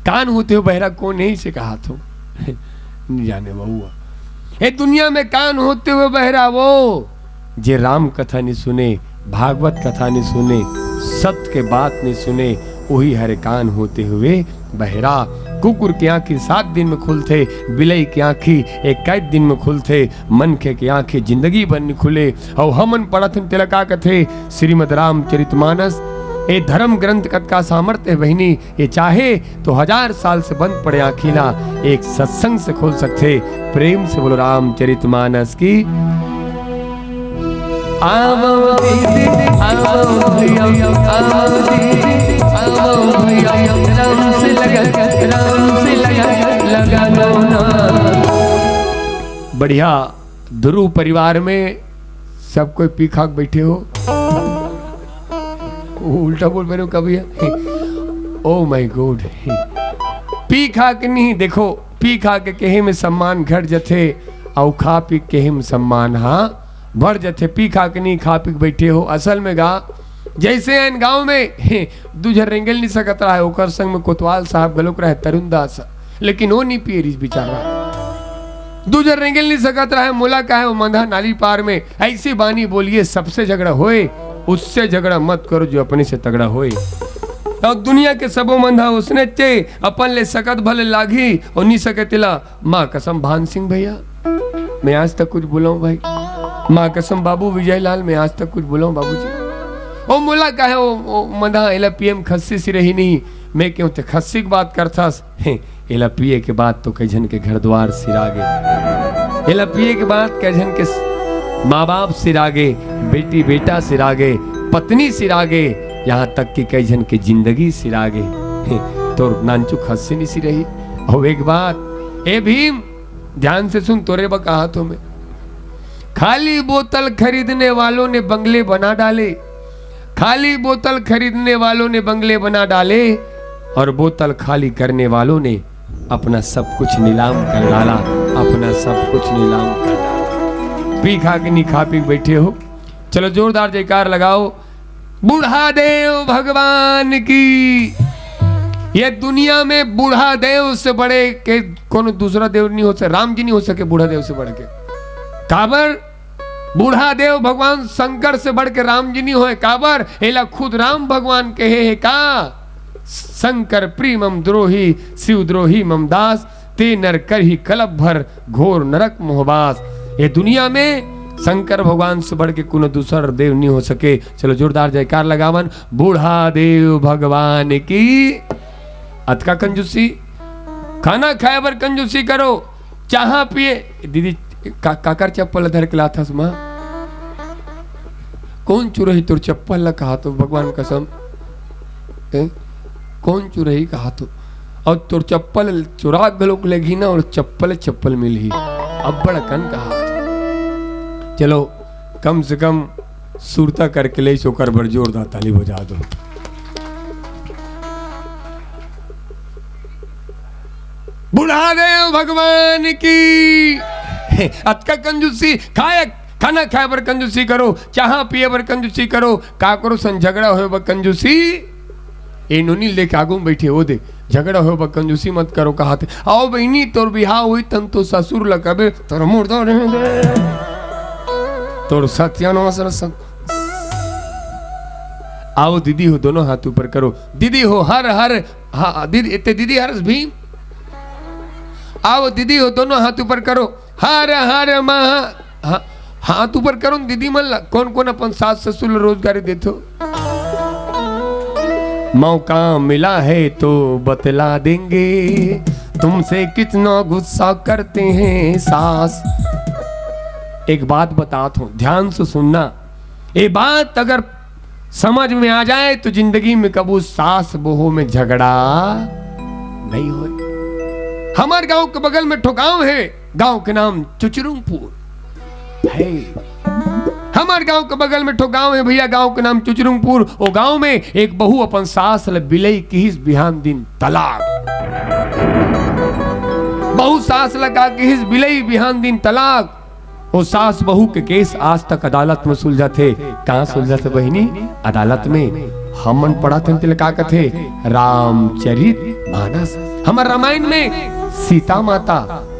कान होते हुए बहरा कौन हे, इसे कहाथों। नहीं जाने बउआ। ए दुनिया में कान होते हुए बहरा वो, जे राम कथा नहीं सुने, भागवत कथा नहीं सुने, सत्य के बात नहीं सुने, वही हरे कान होते हुए बहरा। कुकुर के आँखी सात दिन में खुलथे, बिलई के आँखी इक्कीस दिन में खुलथे, मनखे के आँखी जिंदगी भर नि खुले। अउ हमन पढ़त हन तेला का कथे, श्रीमद् रामचरितमानस। ए धर्म ग्रंथ कतका सामर्थ्य हे बहिनी, ए चाहे तो हजार साल से बंद पड़े आँखी ला एक सत्संग से खोल सकथे। प्रेम से बोलो रामचरितमानस की। आवो दीदी, आवो भैया, आवो दीदी, आवो भैया, राम से लगा, राम से लगा, लगा लो ना। बढ़िया, ध्रुव परिवार में सब कोई पी खा के बैठे हो। उल्टा बोल परे हो कभी। Oh my God। पी खा के नहीं, देखो, पी खा के केहे में सम्मान घट जथे, अउ खा पी के केहे में सम्मान, हाँ, बढ़ जथे। पी खा के नहीं, खा पी के बैठे हो। असल में गा, जैसे एन गांव में दू झन रेंगेल नहीं सकत रहा है, ओकर संग में कोतवाल साहब घलोक रहे, तरुण दास, लेकिन वो नहीं पिए रिस बेचारा। दू झन रेंगेल नहीं सकत रहा है, मोला कहे वो मंधा नाली पार में ऐसी बानी बोलिए, सबसे झगड़ा होए, उससे झगड़ा मत करो जो अपने से तगड़ा होए। अउ दुनिया के सबो मंधा उसने चे, अपन ले सकत भले लागी, अउ नी सके तेला माँ कसम भान सिंह भैया, मैं आज तक कुछ बोला हूँ भाई। माँ कसम बाबू विजय लाल, मैं आज तक कुछ बोला हूँ बाबूजी। ओ मोला कहे ओ, ओ मंधा, एला पिए म खस्सी सिरही नहीं, मैं कहूँ ते खस्सी के बात करथस। एला पिए के बाद तो कई झन के घर द्वार सिरागे। एला पिए के बाद कई झन के स-, माँ बाप सिरागे, बेटी बेटा सिरागे, पत्नी सिरागे, यहाँ तक कि कई झन के जिंदगी सिरागे। तोर नानचुक खस्सी नहीं सिरही। अउ एक बात, ए भीम, ध्यान से सुन, तोरे बर कहात हों मैं। खाली बोतल खरीदने वालों ने बंगले बना डाले, खाली बोतल खरीदने वालों ने बंगले बना डाले, और बोतल खाली करने वालों ने अपना सब कुछ नीलाम कर डाला, अपना सब कुछ नीलाम कर डाला। पी खा के नहीं, खा पी के बैठे हो। चलो जोरदार जयकार लगाओ। बूढ़ा देव भगवान की। ये दुनिया में बूढ़ा देव से बड़े के कोनो दूसरा देव नहीं हो सके, राम जी नहीं हो सके बूढ़ा देव से बढ़ के। काबर? बूढ़ा देव भगवान शंकर से बढ़ के राम जी नहीं होए। काबर? एला खुद राम भगवान कहे हे का, शंकर प्रिय मम द्रोही, शिव द्रोही मम दास, ते नर करही कलप भर, घोर नरक मोहबास। ये दुनिया में शंकर भगवान से बढ़ के कोनो दूसर देव नहीं हो सके। चलो जोरदार जयकार लगावन बूढ़ा देव भगवान की। अतका कंजूसी, खाना खाए बर कंजूसी करो, चाहा पिए। दीदी, का, काकर चप्पल धर के लाथस माँ? कौन चुरही तोर चप्पल ला कहात हों भगवान कसम? ए? कौन चुरही कहात हों? अउ तोर चप्पल चुरा घलोक लेगही ना, अउ चप्पल चप्पल मिलही। अब्बड़ अकन कहात हों। चलो, कम से कम सुरता करके लेइस, ओकर बर जोरदार ताली बजा दो। बूढ़ा देव भगवान की। अतका कंजूसी, खाए, खाना खाए बर कंजूसी करो, चाहा पिए बर कंजूसी करो, काकरो संग झगड़ा होए बर कंजूसी। ए नोनी लेके आगू में बैठे हो दे, झगड़ा होए बर कंजूसी मत करो कहात हे। आओ बहिनी, तोर बिहाव होई तन तो ससुर ल कबे, तोर मुर्दा रहे दे। तोर सत्यानाश रसम। आओ दीदी हो, दोनों हाथ ऊपर करो। दीदी हो, हर हर, हाँ, दीदी, इतने दीदी हर भीम। आओ दीदी हो, दोनों हाथ ऊपर करो। हर हर महा-, हाँ, हाथ ऊपर करो न दीदी मन ला। कौन कौन अपन सास ससुर ला रोजगारी देथो? मौका मिला है तो बतला देंगे, तुमसे कितना गुस्सा करते हैं सास। एक बात बतात हों, ध्यान से सुनना। ये बात अगर समझ में आ जाए तो जिंदगी में कबू सास बहू में झगड़ा नहीं होए। हमर गांव के बगल में ठो गांव हे, गांव के नाम चुचरुंगपुर हे। हमर गांव के बगल में ठो गांव हे भैया, गांव के नाम चुचरुंगपुर। ओ गांव में एक बहू अपन सास ल बिलई किहिस बिहान दिन तलाक। बहू सास ल का किहिस बिलई बिहान दिन तलाक। ओ सास बहू के केस आज तक अदालत में सुलझथे। कहाँ सुलझथे बहिनी? अदालत में। हमन पढ़त हन तेला का कथे? रामचरित मानस। हमर रामायण में सीता माता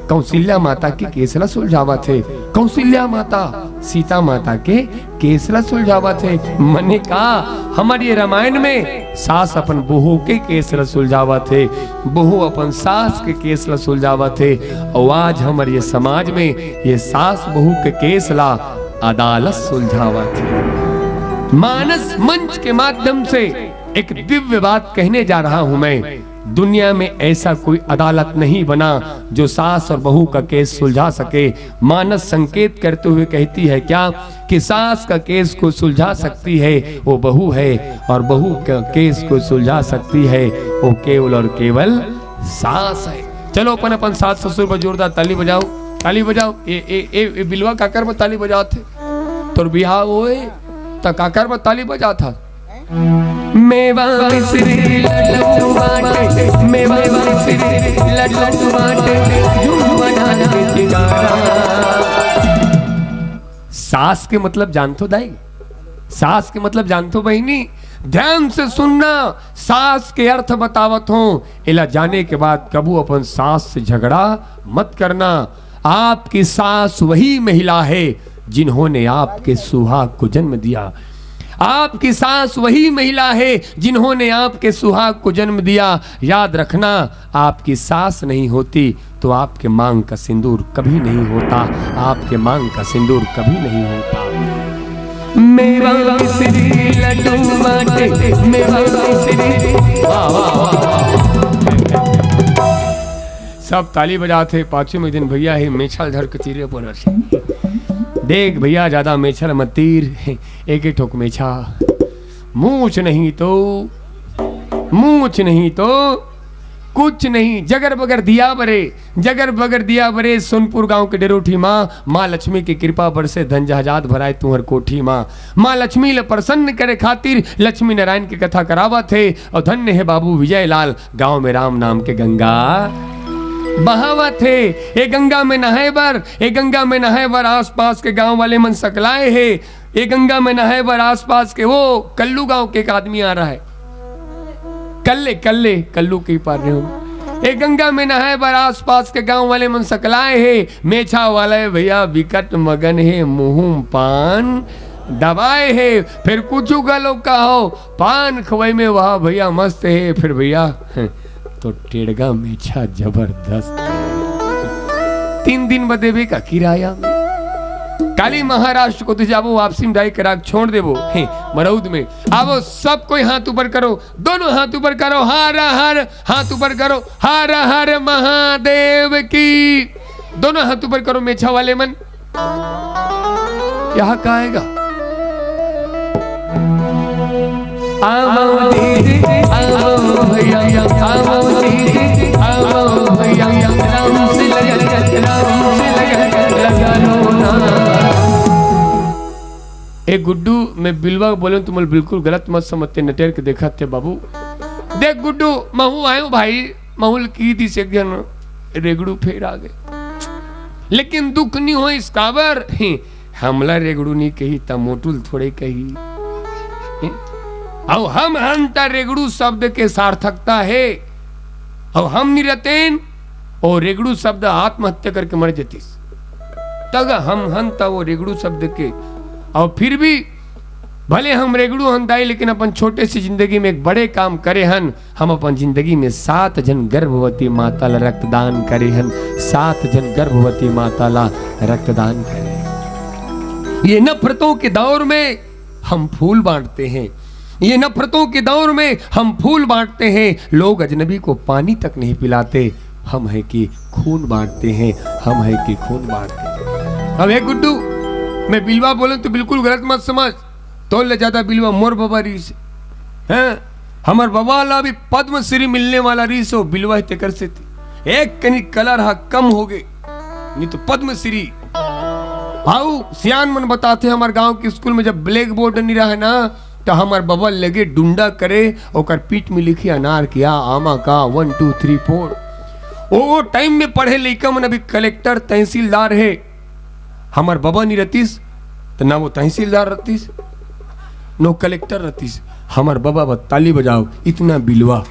कौशल्या माता के केस ला सुलझावत हे। कौशल्या माता सीता माता के केस ला सुलझावत हे। मने का, हमर ये रामायण में सास अपन बहू के केस ला सुलझावत हे, बहू अपन सास के केस ला सुलझावत हे। अउ आज हमर ये समाज में ये सास बहू के केस ला अदालत सुलझावत हे। मानस मंच के माध्यम से एक दिव्य बात कहने जा रहा हूं मैं। दुनिया में ऐसा कोई अदालत नहीं बना जो सास और बहू का केस सुलझा सके। मानस संकेत करते हुए कहती है क्या कि सास का केस को सुलझा सकती है वो बहू है, और बहू का केस को सुलझा सकती है वो केवल और केवल सास है। चलो, अपन अपन सास ससुर पर जोरदार ताली बजाओ, ताली बजाओ। ए, ए, ए, ए बिलवा, काकर में ताली बजात हे? तोर बिहाव होए त काकर में ताली बजात हा? मेवा मिश्री लड्डू बाटे, मेवा मिश्री लड्डू बाटे, झूम मना के किनारा। सास के मतलब जानथो दाई, सास के मतलब जानथो बहिनी। ध्यान से सुनना, सास के अर्थ बतावत हों। एला जाने के बाद कभू अपन सास से झगड़ा मत करना। आपकी सास वही महिला है जिन्होंने आपके सुहाग को जन्म दिया। आपकी सास वही महिला है जिन्होंने आपके सुहाग को जन्म दिया। याद रखना, आपकी सास नहीं होती तो आपके मांग का सिंदूर कभी नहीं होता, आपके मांग का सिंदूर कभी नहीं होता। मेवा मिश्री लड्डू बाटे, मेवा मिश्री। वाह, वाह, वाह, वाह। सब ताली बजात हे। पाछू में दिन भैया हे मेछा ल धर के तीरे पर रखे। देख भैया, ज्यादा मेछा ल मत तीर, एक ही ठोक मेछा। मूछ नहीं तो, मूछ नहीं तो कुछ नहीं। जगर बगर दिया बरे, जगर बगर दिया बरे। सोनपुर गांव के डेरोठी माँ, माँ लक्ष्मी की कृपा बरसे, धन जहाजात भराए तुहर कोठी माँ। माँ लक्ष्मी ल प्रसन्न करे खातिर लक्ष्मी नारायण के कथा करावत हे। और धन्य है बाबू विजय लाल, गांव में राम नाम के गंगा बहावत हे। ए गंगा में नहाए बर, ए गंगा में नहाए बर आसपास के गांव वाले मन सकलाए हे। ए गंगा में नहाए बर आसपास के वो कल्लू गांव के एक आदमी आ रहा है। कल्ले, कल्ले, कल्लू के पार रहे हो। ए गंगा में नहाए बर आसपास के गांव वाले मन सकलाए हे। मेछा वाले भैया विकट मगन हे, मुंह पान दबाए हे। फिर कुछ गलो कहो, पान खवाई में वहा भैया मस्त हे। फिर भैया तो टेड़गा मेछा जबरदस्त। तीन दिन में देबे का किराया में। काली महाराष्ट्र को तो जाबो, वापसी में दाई करा के छोड़ देबो। हे, मरौद में। आवो, सब कोई हाथ ऊपर करो, दोनों हाथ ऊपर करो, हर हर, हाथ ऊपर करो, हर हर महादेव की। दोनों हाथ ऊपर करो, मेछा वाले मन। यहाँ का आएगा? आवो दीदी, आवो भैया, आवो दीदी, आवो भैया, राम से लगन, राम से लगन लगा लो ना। ए गुड्डू, मैं बिलवा बोले तुम बिल्कुल गलत मत समझते, नटेर के देखा थे बाबू। देख गुड्डू, महू आयो भाई, महू ल की दिस एक जन रेगड़ू फेर आ गए, लेकिन दुख नहीं हो इस काबर। हमला रेगड़ू नी कही, त मोटू ल थोड़े कही। अउ हम हन त रेगड़ू शब्द के सार्थकता हे। अउ हम नी रतेन, ओ रेगड़ू शब्द आत्महत्या करके मर जतिस। तग हम हन त वो रेगड़ू शब्द के। अउ फिर भी भले हम रेगड़ू हन दाई, लेकिन अपन छोटे सी जिंदगी में एक बड़े काम करे हन। हम अपन जिंदगी में सात झन गर्भवती माता ला रक्तदान करे हन, सात झन गर्भवती माता ला रक्तदान करे हन। ये नफरतों के दौर में हम फूल बांटते हैं, ये नफरतों के दौर में हम फूल बांटते हैं, लोग अजनबी को पानी तक नहीं पिलाते, हम हैं कि खून बांटते हैं, हम हैं कि खून बांटते हैं। अब हे गुड्डू, मैं बिलवा बोले तो बिल्कुल गलत मत समझ, तोर ले ज्यादा बिलवा मोर बबा रहिस हे। हैं? हमर बबा ला भी पद्मश्री मिलने वाला रहिस, ओ बिलवा हे तेकर सेती। एक कनी कलर हा कम हो गे, नहीं तो पद्मश्री। अउ सियान मन बताथे, हमर गांव के स्कूल में जब ब्लैक बोर्ड नहीं रहे ना, तो हमर बबा लगे डुंडा करे, ओकर पीठ में लिखी अनार के आ, आमा का, वन टू थ्री फोर। ओ टाइम में पढ़े लइका मन अभी कलेक्टर, तहसीलदार हे। हमर बबा नहीं रहतीस, त ना वो तहसीलदार रहतीस, नो कलेक्टर रहतीस। हमर बबा बर ताली बजाओ, इतना बिलवा।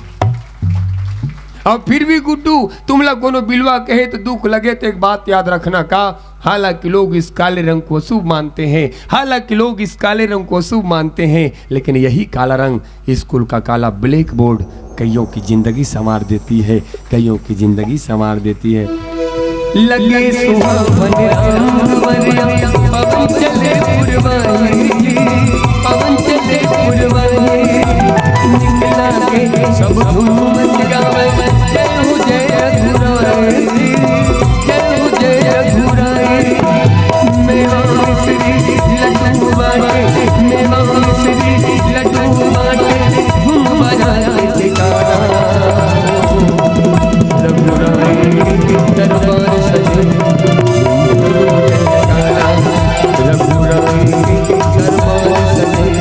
और फिर भी गुड्डू, तुमला कोनो बिलवा कहे तो दुख लगे, तो एक बात याद रखना का, हालांकि लोग इस काले रंग को अशुभ मानते हैं, हालांकि लोग इस काले रंग को अशुभ मानते हैं, लेकिन यही काला रंग, स्कूल का काला ब्लैक बोर्ड कईयों की जिंदगी संवार देती है, कईयों की जिंदगी संवार देती है। लगे सुहावन राम वरिया, पवन चले पुरवाई, पवन चले पुरवाई, निकला के सब धूम गावे, जय हो जय रघुराई, जय हो जय रघुराई। मेवा मिश्री लड्डू बाटे, मेवा मिश्री लड्डू बाटे, घूम बजा के जयकारा। रघुराई दरबार सजे, रघुराई दरबार सजे,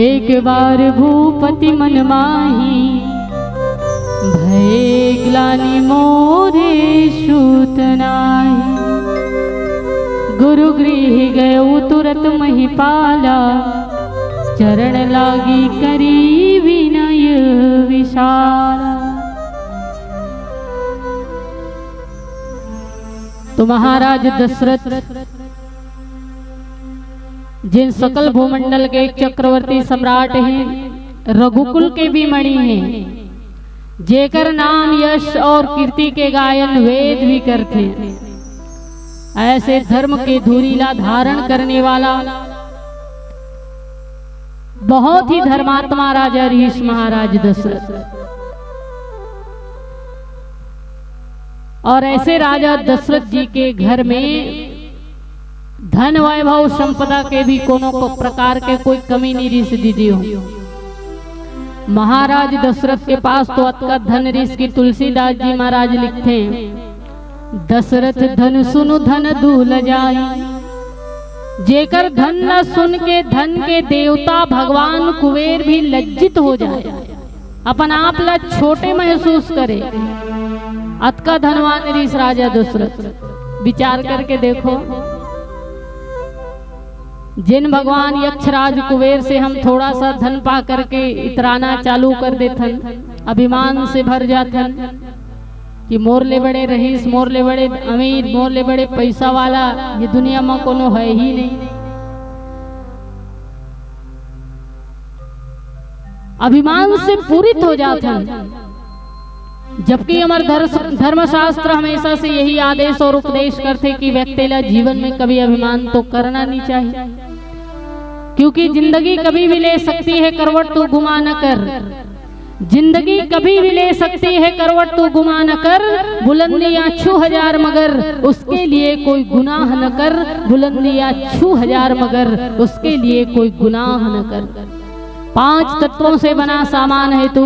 एक बार भूपति मन माही, भये ग्लानि मोरे सूत नाहि। गुरु गृह गयो तुरत महिपाला, चरण लागी करी विनय विशाला। तो महाराज दशरथ, जिन सकल भूमंडल के चक्रवर्ती सम्राट हैं, रघुकुल के भी मणि हैं, जेकर नाम यश और कीर्ति के गायन वेद भी करथे, ऐसे धर्म के धूरी ला धारण करने वाला बहुत ही धर्मात्मा राजा रहिस महाराज दशरथ। और ऐसे राजा दशरथ जी के घर में धन वैभव संपदा के भी कोनो प-, प्रकार के कोई कमी नहीं रिहिस दीदी हो। महाराज दशरथ के पास तो अतका धन रिहिस कि तुलसीदास जी महाराज लिखथे, "दशरथ धन सुनु धन दुह लजाई।" जेकर धन ला सुन के धन के देवता भगवान कुबेर भी लज्जित हो जाए, अपन आप ला छोटे महसूस करे, अतका धनवान रिहिस राजा दशरथ। विचार करके देखो, जिन भगवान यक्षराज कुबेर से हम थोड़ा सा धन पा करके इतराना चालू कर देथन, अभिमान से भर जाथन कि मोर ले बड़े रईस, मोर ले बड़े अमीर, मोर ले बड़े पैसा वाला ये दुनिया में कोनो है ही नहीं। अभिमान से पूरित हो जाथन। जबकि हमर धर्म, धर्मशास्त्र हमेशा से यही आदेश और उपदेश करथे कि व्यक्ति ला जीवन में कभी अभिमान तो करना नहीं चाहिए, क्योंकि जिंदगी कभी भी ले सकती है करवट, तू गुमा न कर। जिंदगी कभी भी ले सकती है करवट, तू गुमा न कर। बुलंदियां छू हजार मगर, उसके लिए कोई गुनाह न कर। बुलंदियां छू हजार मगर, उसके लिए कोई गुनाह न कर। पांच तत्वों से बना सामान है तू,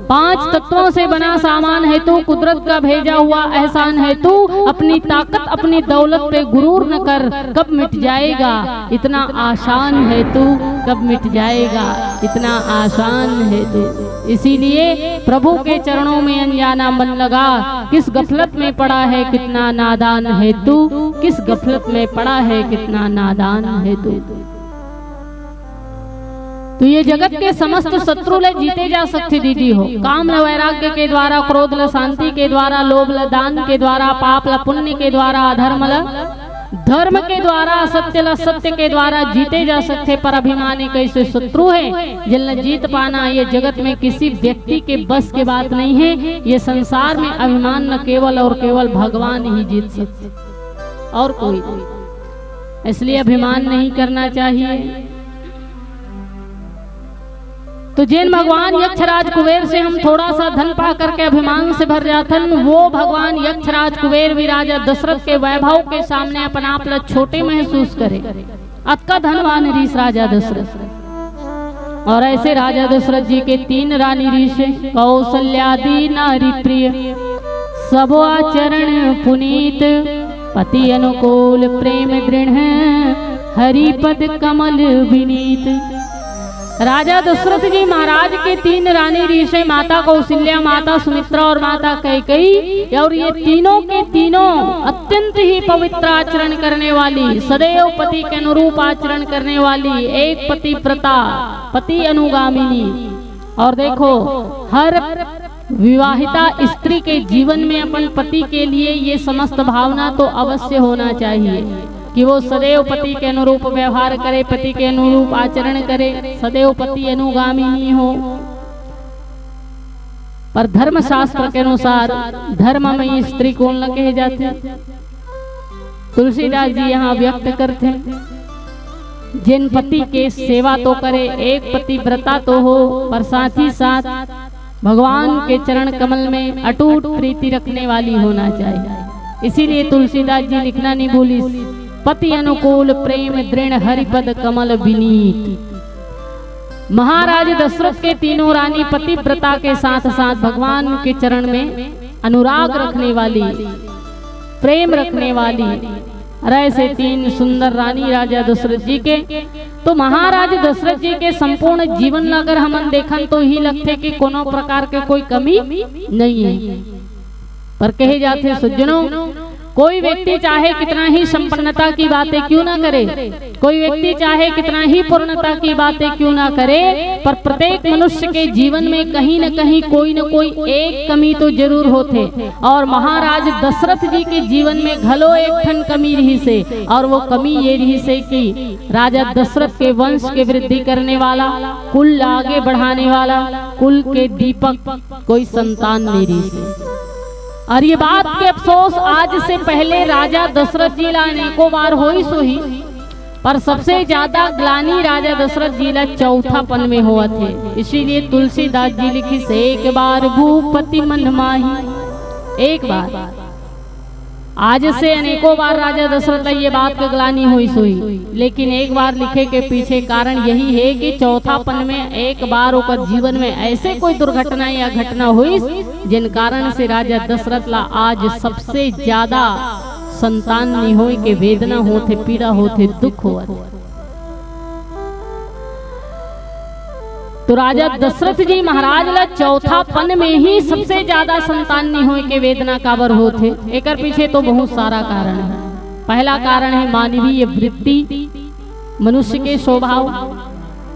पांच तत्वों से बना सामान है तू, कुदरत का भेजा हुआ एहसान है तू। अपनी ताकत, अपनी दौलत पे गुरूर न कर, कब मिट जाएगा इतना आसान है तू, कब मिट जाएगा इतना आसान है तू। इसीलिए प्रभु के चरणों में अनजाना मन लगा, किस गफलत में पड़ा है कितना नादान है तू, किस गफलत में पड़ा है कितना नादान है तू। तो ये जगत के समस्त शत्रु ले जीते जा सकथे दीदी हो। काम ल वैराग्य के द्वारा, क्रोध ल शांति के द्वारा, लोभ ल दान के द्वारा, पाप ल पुण्य के द्वारा, अधर्म ल धर्म के द्वारा, असत्य ल सत्य के द्वारा जीते जा सकथे। पर अभिमान एक ऐसे शत्रु है, जिन ल जीत पाना ये जगत में किसी व्यक्ति के बस के बात नहीं है। ये संसार में अभिमान न केवल और केवल भगवान ही जीत सकते, और कोई नहीं। इसलिए अभिमान नहीं करना चाहिए। तो जिन भगवान यक्षराज कुबेर से हम थोड़ा सा धन पा करके अभिमान से भर जाथन, वो भगवान यक्षराज कुबेर भी राजा दशरथ के वैभव के सामने अपन आप ला छोटे महसूस करे। अतका धनवान रिहिस राजा दशरथ। और ऐसे राजा दशरथ जी के तीन रानी रिहिस, कौशल्यादि नारी प्रिय, सबो आचरण पुनीत, पति अनुकूल प्रेम दृढ़, हरि पद कमल विनीत। राजा दशरथ जी महाराज के तीन रानी रिहिसे, माता कौशल्या, माता सुमित्रा और माता कैकेयी। और ये तीनों के तीनों अत्यंत ही पवित्र आचरण करने वाली, सदैव पति के अनुरूप आचरण करने वाली, एक पतिव्रता, पति अनुगामिनी। और देखो, हर विवाहिता स्त्री के जीवन में अपन पति के लिए ये समस्त भावना तो अवश्य होना चाहिए कि वो सदैव पति के अनुरूप व्यवहार करे, पति के अनुरूप आचरण करे, सदैव पति अनुगामिनी हो। पर धर्मशास्त्र के अनुसार धर्म में स्त्री कोन ल कहे जाथे? तुलसीदास जी यहाँ व्यक्त करथे, जेन पति के सेवा तो करे, एक पतिव्रता तो हो, पर साथ ही साथ भगवान के चरण कमल में अटूट प्रीति रखने वाली होना चाहिए। इसीलिए तुलसीदास जी लिखना नहीं भूलिस, पति अनुकूल प्रेम दृढ़ हरिपद कमल विनीत। महाराज दशरथ के तीनों रानी पतिव्रता के साथ साथ भगवान के चरण में अनुराग रखने वाली, प्रेम रखने वाली, और ऐसे तीन सुंदर रानी राजा दशरथ जी के। तो महाराज दशरथ जी के संपूर्ण जीवन ला अगर हमन देखन तो ही लगथे कि कोनो प्रकार के कोई कमी नहीं है। पर कहे जाथे सज्जनों, कोई व्यक्ति चाहे कितना ही संपन्नता की बातें क्यों ना करे, कोई व्यक्ति चाहे कितना ही पूर्णता की बातें क्यों ना करे, पर प्रत्येक मनुष्य के जीवन में कहीं न कहीं कोई न कोई एक कमी तो जरूर होथे। और महाराज दशरथ जी के जीवन में घलो एक ठन कमी रिहिसे, और वो कमी ये रिहिसे कि राजा दशरथ के वंश के वृद्धि करने वाला, कुल आगे बढ़ाने वाला, कुल के दीपक कोई संतान नहीं रिहिसे। और ये बात के अफसोस आज से पहले राजा दशरथ जी ला अनेकों बार होइस होही, पर सबसे ज्यादा ग्लानि राजा दशरथ जी ला चौथापन में होवत हे। इसीलिए तुलसीदास जी लिखिस, "एक बार भूपति मन माही।" एक बार, आज से अनेकों बार राजा दशरथ ला ये बात के ग्लानि होइस होही, लेकिन एक बार लिखे के पीछे कारण यही है कि चौथापन में एक बार ओकर जीवन में ऐसे कोई दुर्घटना या घटना होइस, जिन कारण से राजा दशरथ ला आज सबसे ज्यादा संतान नहीं होए के वेदना होथे, पीड़ा होथे, दुख होवत। तो राजा दशरथ जी महाराज ला चौथापन में ही सबसे ज्यादा संतान नहीं होए के वेदना काबर होथे, एकर पीछे तो बहुत सारा कारण है। पहला कारण है मानवीय वृत्ति, मनुष्य के स्वभाव,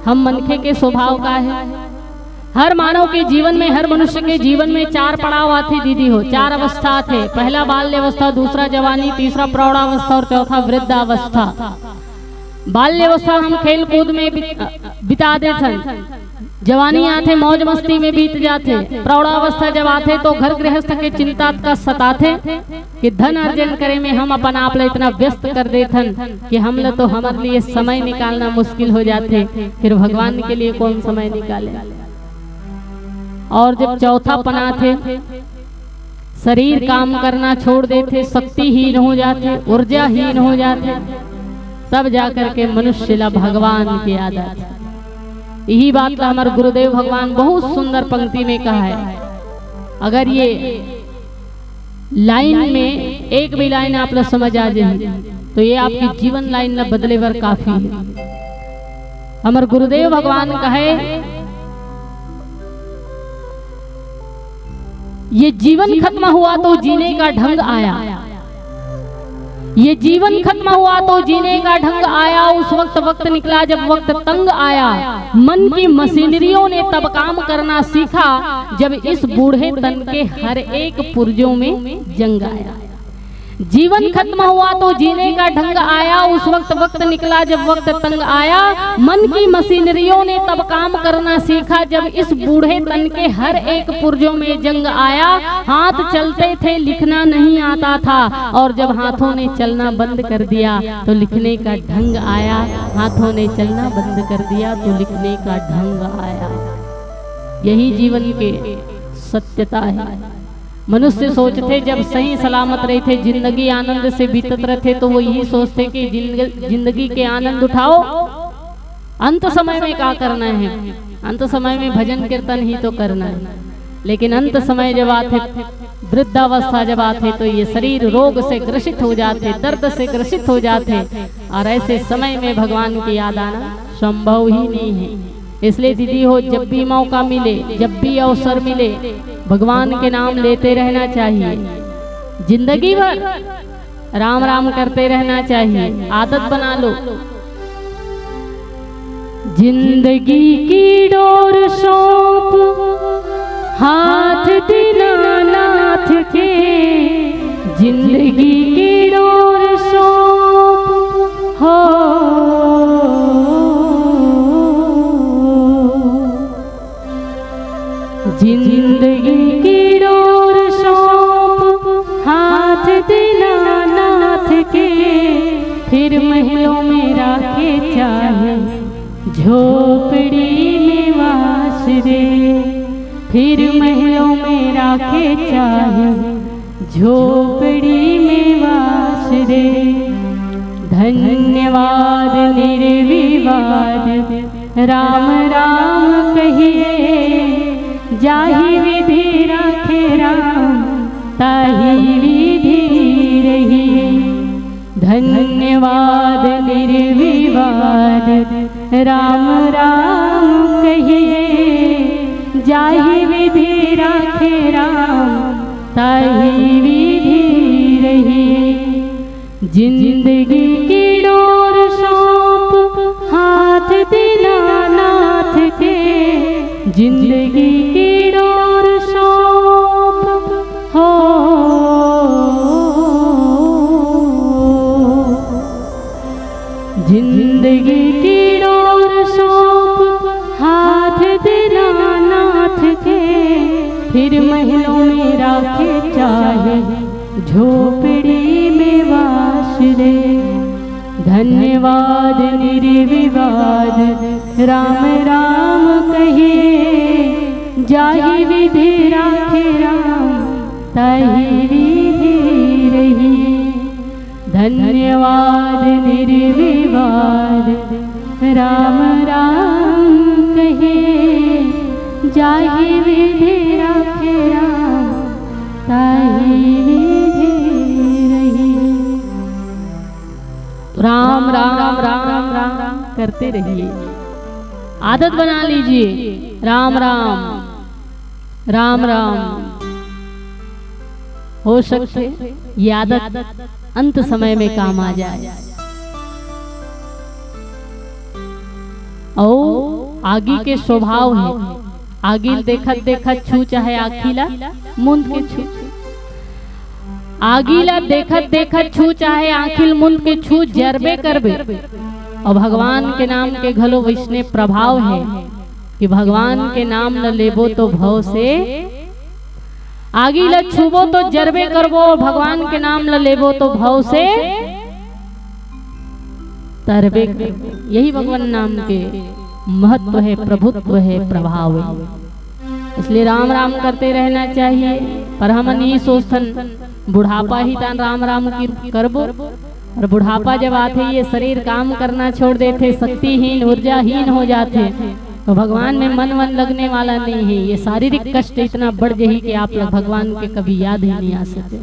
हम मनखे के स्वभाव का है। हर मानव के जीवन में, हर मनुष्य के जीवन में चार पड़ाव आथे दीदी हो, चार अवस्था आथे। पहला बाल्य अवस्था, दूसरा जवानी, तीसरा प्रौढ़ावस्था और चौथा वृद्धावस्था। बाल्य अवस्था हम खेल कूद में बित-, बिता देथन, जवानी आथे मौज मस्ती में बीत जाथे, प्रौढ़ावस्था जब आथे तो घर गृहस्थ के चिंता का सताथे कि धन अर्जन करे में हम अपन आप ला इतना व्यस्त कर देथन कि हम ला तो हमर लिए समय निकालना मुश्किल हो जाथे, फिर भगवान के लिए कौन समय निकाले। और जब चौथापन आथे, शरीर काम करना छोड़ देथे, शक्तिहीन हो जाथे, ऊर्जाहीन हो जाथे, तब जाकर के मनुष्य ला भगवान के याद आथे। यही बात ला हमर गुरुदेव भगवान बहुत सुंदर पंक्ति में कहा है। अगर ये लाइन में एक भी लाइन आप ला समझ आ जाए तो ये आपकी जीवन लाइन ला बदले बर काफी है। हमर गुरुदेव भगवान कहे, "ये जीवन खत्म हुआ तो जीने का ढंग आया, ये जीवन खत्म हुआ तो जीने का ढंग आया, उस वक्त वक्त निकला जब वक्त तंग आया, मन की मशीनरियों ने तब काम करना सीखा जब इस बूढ़े तन के हर एक पुर्जों में जंग आया।" जीवन खत्म हुआ तो जीने का ढंग आया, उस वक्त वक्त निकला जब वक्त तंग आया। मन की मशीनरियों ने तब काम करना सीखा जब इस बूढ़े तन के हर एक पुर्जों में जंग आया। हाथ चलते थे, लिखना नहीं आता था, और जब हाथों ने चलना बंद कर दिया तो लिखने का ढंग आया। हाथों ने चलना बंद कर दिया तो लिखने का ढंग आया। यही जीवन के सत्यता है। मनुष्य सोचथे जब सही सलामत रहिथे, जिंदगी आनंद से बीतत रहिथे, तो वो यही सोचथे कि जिंदग-, जिंदगी के आनंद उठाओ। अंत समय में का करना है? अंत समय में भजन कीर्तन ही तो करना है। लेकिन अंत समय जब आथे, वृद्धावस्था जब आथे तो ये शरीर रोग से ग्रसित हो जाथे, दर्द से ग्रसित हो जाथे, और ऐसे समय में भगवान की याद आना संभव ही नहीं है। इसलिए दीदी हो, जब भी मौका मिले, जब भी अवसर मिले, भगवान के नाम लेते रहना चाहिए। जिंदगी भर राम राम करते रहना चाहिए, आदत बना लो। जिंदगी की डोर सौंप हाथ दीनानाथ के, जिंदगी की डोर सौंप हो। जिंदगी की डोर सौंप हाथ दीनानाथ के, फिर महलों में राखे चाहे झोपड़ी में वास रे, फिर महलों में राखे चाहे झोपड़ी में वास रे। धन्यवाद निर्विवाद राम राम कहिए, जाहि विधि राखे राम ताहि विधि रहिए। धन्यवाद निर्विवाद राम राम कहिए, जाहि विधि राखे राम ताहि विधि रहिए। जिंदगी की डोर सौंप हाथ दीनानाथ के, जिंदगी की डोर सौंप हो। जिंदगी की डोर सौंप हाथ दीनानाथ के, फिर महलों में राखे चाहे झोपड़ी में वास रे। धन्यवाद निर्विवाद राम राम कहिए, जाहि विधि राखे राम ताहि विधि रहिए। धन्यवाद निर्विवाद राम राम कहिए, जाहि विधि राखे राम ताहि विधि रहिए। तो राम राम राम राम करते रहिए, आदत बना लीजिए। राम राम राम राम। हो सकथे ये आदत अंत समय में काम आ जाए। अउ आगी के स्वभाव हे, आगी ल देखत देखत छू, चाहे आँखी ला मूंद के छू। आगी ला देखत देखत छू, चाहे आँखी ल मूंद के छू, जरबे करबे। अउ भगवान के नाम के घलो वइसने प्रभाव हे कि भगवान के नाम ल लेबो तो भव से, आगी ल छूबो तो जरबे करबो, भगवान के नाम ल लेबो तो भव से तरबे करबो। यही भगवान नाम के महत्व हे, प्रभुत्व हे, प्रभाव हे। इसलिए राम राम करते रहना चाहिए। पर हमन ये सोचथन बुढ़ापा ही तान राम राम की करबो, और बुढ़ापा जब आथे, ये शरीर काम करना छोड़ देथे, शक्तिहीन, ऊर्जाहीन हो जाथे, तो भगवान में मन वन लगने वाला नहीं है। ये शारीरिक कष्ट इतना बढ़ जाही कि आप लोग भगवान के कभी याद ही नहीं आ सके।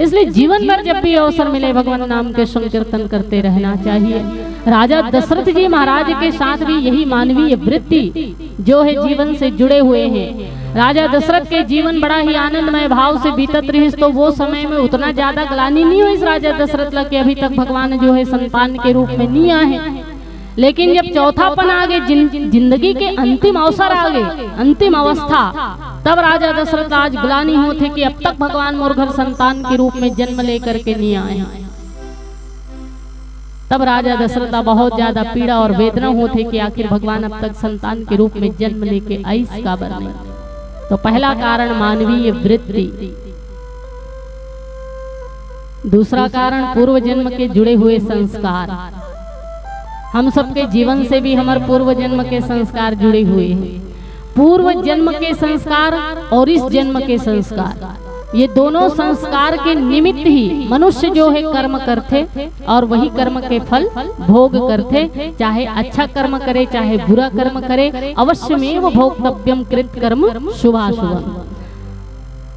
इसलिए जीवन भर जब भी अवसर मिले, भगवान नाम के संकीर्तन करते रहना चाहिए। राजा दशरथ जी महाराज के साथ भी यही मानवीय वृत्ति जो है जीवन से जुड़े हुए हैं। राजा दशरथ के जीवन बड़ा ही आनंदमय भाव से बीतत रहिस, तो वो समय में उतना ज्यादा ग्लानि नहीं होइस राजा दशरथ ला कि अभी तक भगवान जो है संतान के रूप में नहीं आए हैं। लेकिन जब चौथापन आ गए, जिन-, जिंदगी के अंतिम अवसर आ गए, अंतिम अवस्था, तब राजा दशरथ आज ग्लानि होथे कि अब तक भगवान मोर घर संतान के रूप में जन्म लेकर के नहीं आए हैं। तब राजा दशरथ ला बहुत ज्यादा पीड़ा और वेदना होथे कि आखिर भगवान अब तक संतान के रूप में जन्म लेके आइस काबर नहीं। तो पहला कारण मानवीय वृत्ति, दूसरा कारण पूर्व जन्म के जुड़े हुए संस्कार। हम सबके जीवन से भी हमर पूर्व जन्म के संस्कार जुड़े हुए हैं। पूर्व जन्म के संस्कार और इस जन्म के संस्कार, ये दोनों संस्कार के निमित्त ही मनुष्य जो है कर्म करथे और वही कर्म के फल भोग करथे। चाहे अच्छा कर्म करे, चाहे बुरा कर्म करे, अवश्यमेव भोक्तव्यम कृत कर्म शुभाशुभम।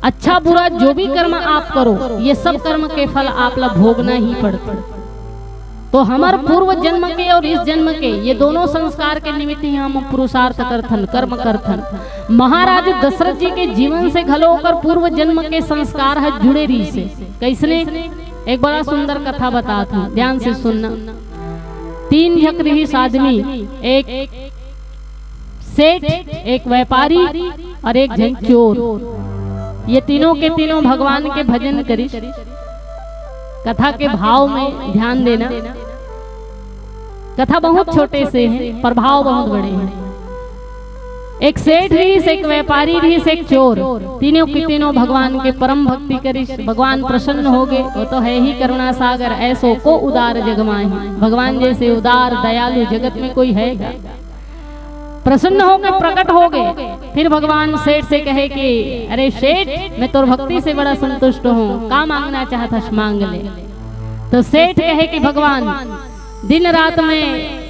अच्छा बुरा जो भी कर्म आप करो, ये सब कर्म के फल आप ला भोगना ही पड़थे। तो हमर पूर्व जन्म के और इस जन्म के, ये दोनों संस्कार के निमित्त ही हम पुरुषार्थ करथन, कर्म करथन। महाराज दशरथ जी के जीवन से घलो ओकर पूर्व जन्म के संस्कार ह जुड़े रहिस हे। कइसने? एक बड़ा सुंदर कथा बतात हूँ, ध्यान से सुनना। तीन झक रिहिस आदमी, एक सेठ, एक व्यापारी और एक झन चोर। ये तीनों के तीनों भगवान के भजन करिस। कथा के भाव में ध्यान देना। कथा बहुत छोटे से है, पर भाव बहुत बड़े हैं। एक सेठ रहिस, एक व्यापारी रहिस, एक चोर। तीनों के तीनों भगवान के परम भक्ति करिस। भगवान प्रसन्न हो गए। वो तो है ही करुणा सागर, ऐसो को उदार जग माही। भगवान जैसे उदार दयालु जगत में कोई है क्या? प्रसन्न हो गए, प्रकट हो गए। फिर भगवान सेठ से कहे कि अरे सेठ, मैं तोर भक्ति से बड़ा संतुष्ट हूँ, का मांगना चाहत हस, मांग ले। तो सेठ कहे कि भगवान, दिन रात में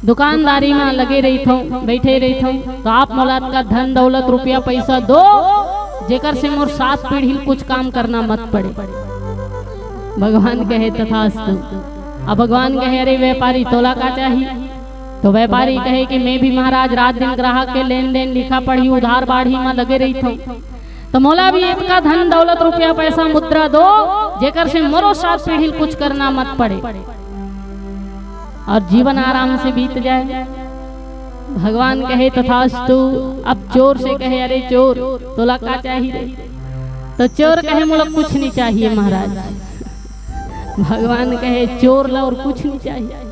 दुकानदारी में लगे रहिथौं, बैठे रहिथौं, तो आप मोला अतका धन दौलत रुपया पैसा दो, जेकर से मोर सात पीढ़ी ल कुछ काम करना मत पड़े। भगवान कहे तथास्तु। अब भगवान कहे, अरे व्यापारी, तोला का चाही? तो व्यापारी कहे कि मैं भी महाराज रात दिन ग्राहक के लेन देन, लिखा पढ़ी, उधार बाढ़ी में लगे रहिथौं, तो मोला भी इतका धन दौलत रुपया पैसा मुद्रा दो, जेकर से मोरो सात पीढ़ी ल कुछ करना मत पड़े और जीवन आराम से बीत जाए। भगवान कहे तथास्तु। अब चोर से कहे, अरे चोर, तोला का चाही रे? तो चोर कहे, मोला कुछ नहीं चाहिए महाराज। भगवान कहे, चोर ला और कुछ नहीं चाहिए।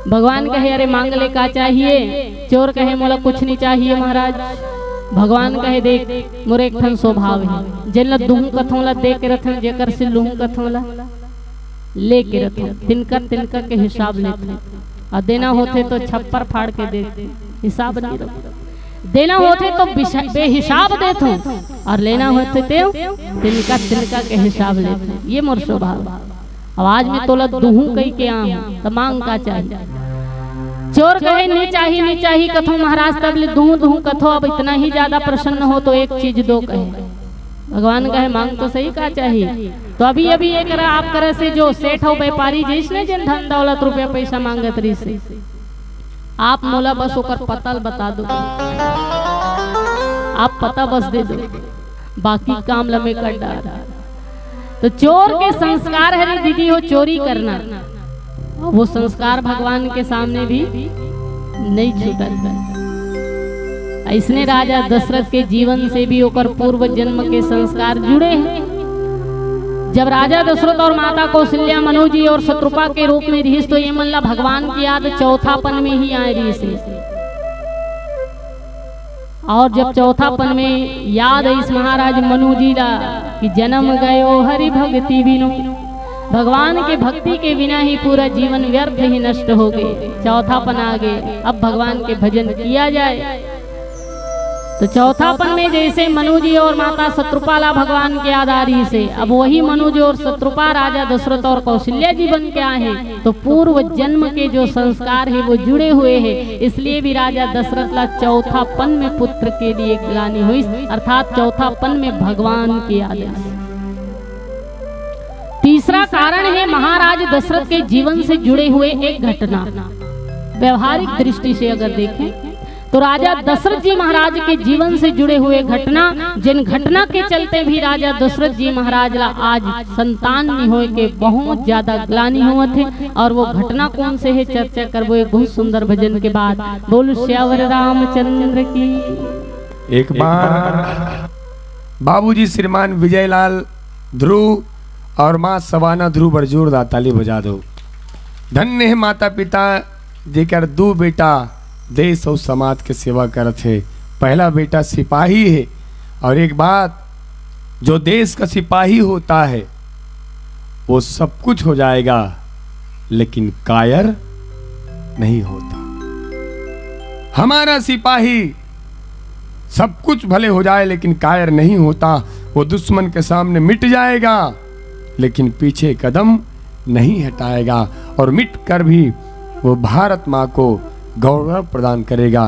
भगवान कहे, अरे मांग ले, का चाहिए? चोर कहे, मोला कुछ नहीं चाहिए महाराज। भगवान कहे, देख, मोर एक ठन स्वभाव है, जेन ला दुहूं कथों ला दे के रथों, जेकर से लुहूं कथों ला ले के रथों। तिनका तिनका के हिसाब लेथों, और देना होथे तो छप्पर फाड़ के दे, हिसाब नहीं रखों। देना होथे तो बिशा-, बेहिसाब देथों, और लेना होथे तो तिनका तिनका के हिसाब लेथों। ये मोर स्वभाव। अब आज मैं तोला दुहूं कहि के आहूं, त मांग, का चाही? चोर कहे, नी चाही, नी चाही कथों महाराज, तब ले दुहूं दुहूं कथों। अब इतना ही ज्यादा प्रसन्न हो तो एक चीज दो, कहे। भगवान कहे, मांग तो सही, का चाही? तो अभी अभी एकरा आप करा से जो सेठ अउ व्यापारी जइसने जेन धन दौलत रुपया पैसा मांगत रहिस हे, आप मोला बस ओकर पता ल बता दो, आप पता बस दे दो, बाकी काम ल मैं कर डार। तो चोर के संस्कार हरे दीदी हो चोरी करना, वो संस्कार भगवान के सामने भी नहीं छूटत। अइसने राजा दशरथ के जीवन से भी ओकर पूर्व जन्म के संस्कार जुड़े हैं। जब राजा दशरथ और माता कौशल्या मनु जी और शत्रुपा के रूप में रिहिस, तो ये मन ला भगवान की याद चौथापन में ही आए रिहिस। और जब चौथापन में याद आइस महाराज मनु जी ला कि जन्म गयो हरि भक्ति बिनु, भगवान के भक्ति के बिना ही पूरा जीवन व्यर्थ ही नष्ट हो गए, चौथापन आ गए, अब भगवान के भजन किया जाए। तो चौथापन में जैसे मनु जी और माता शत्रुपा ला भगवान के याद आ रहिस हे, अब वही मनु जी और शत्रुपा राजा दशरथ और कौशल्या जी बन के आए हैं, तो पूर्व जन्म के जो संस्कार है वो जुड़े हुए हैं, इसलिए भी राजा दशरथ ला चौथापन में पुत्र के लिए ग्लानि हुई, अर्थात चौथापन में भगवान की याद है। तीसरा कारण है महाराज दशरथ के जीवन से जुड़े हुए एक घटना। व्यवहारिक दृष्टि से अगर देखें तो राजा दशरथ जी महाराज के जीवन से जुड़े हुए घटना, जिन घटना के चलते भी राजा दशरथ जी महाराज ला आज संतान नहीं होए के बहुत ज्यादा ग्लानि होवत हे, और वो घटना कौन से है, चर्चा करबो एक बहुत सुंदर भजन के बाद। बोल सियावर रामचंद्र की। एक बार बाबूजी श्रीमान विजयलाल ध्रुव और माँ सवाना ध्रुव बर जोरदार ताली बजा दो। धन्य है माता पिता जेकर दू बेटा देश और समाज के सेवा करत हे। पहला बेटा सिपाही है और एक बात, जो देश का सिपाही होता है वो सब कुछ हो जाएगा लेकिन कायर नहीं होता। हमारा सिपाही सब कुछ भले हो जाए लेकिन कायर नहीं होता। वो दुश्मन के सामने मिट जाएगा लेकिन पीछे कदम नहीं हटाएगा और मिट कर भी वो भारत माँ को गौरव प्रदान करेगा।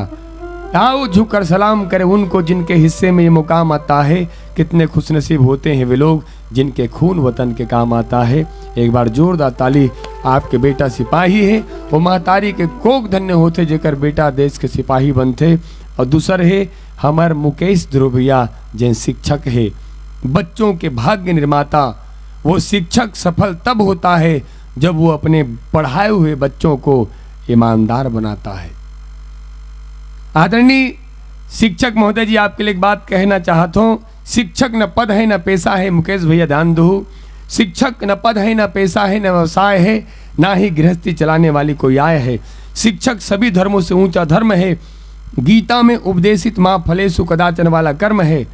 आओ झुककर सलाम करें उनको जिनके हिस्से में ये मुकाम आता है। कितने खुशनसीब होते हैं वे लोग जिनके खून वतन के काम आता है। एक बार जोरदार ताली आपके बेटा सिपाही है, वो महतारी के कोख धन्य होथे जेकर बेटा देश के सिपाही बनथे। और दूसर है हमर मुकेश ध्रुव भैया, जेन शिक्षक है, बच्चों के भाग्य निर्माता। वो शिक्षक सफल तब होता है जब वो अपने पढ़ाए हुए बच्चों को ईमानदार बनाता है। आदरणीय शिक्षक महोदय जी, आपके लिए एक बात कहना चाहत हूँ। शिक्षक न पद है, न पेशा है, मुकेश भैया ध्यान दो। शिक्षक न पद है, न पेशा है, न व्यवसाय है, ना ही गृहस्थी चलाने वाली कोई आय है। शिक्षक सभी धर्मों से ऊंचा धर्म है। गीता में उपदेशित माँ फलेषु कदाचन वाला कर्म है।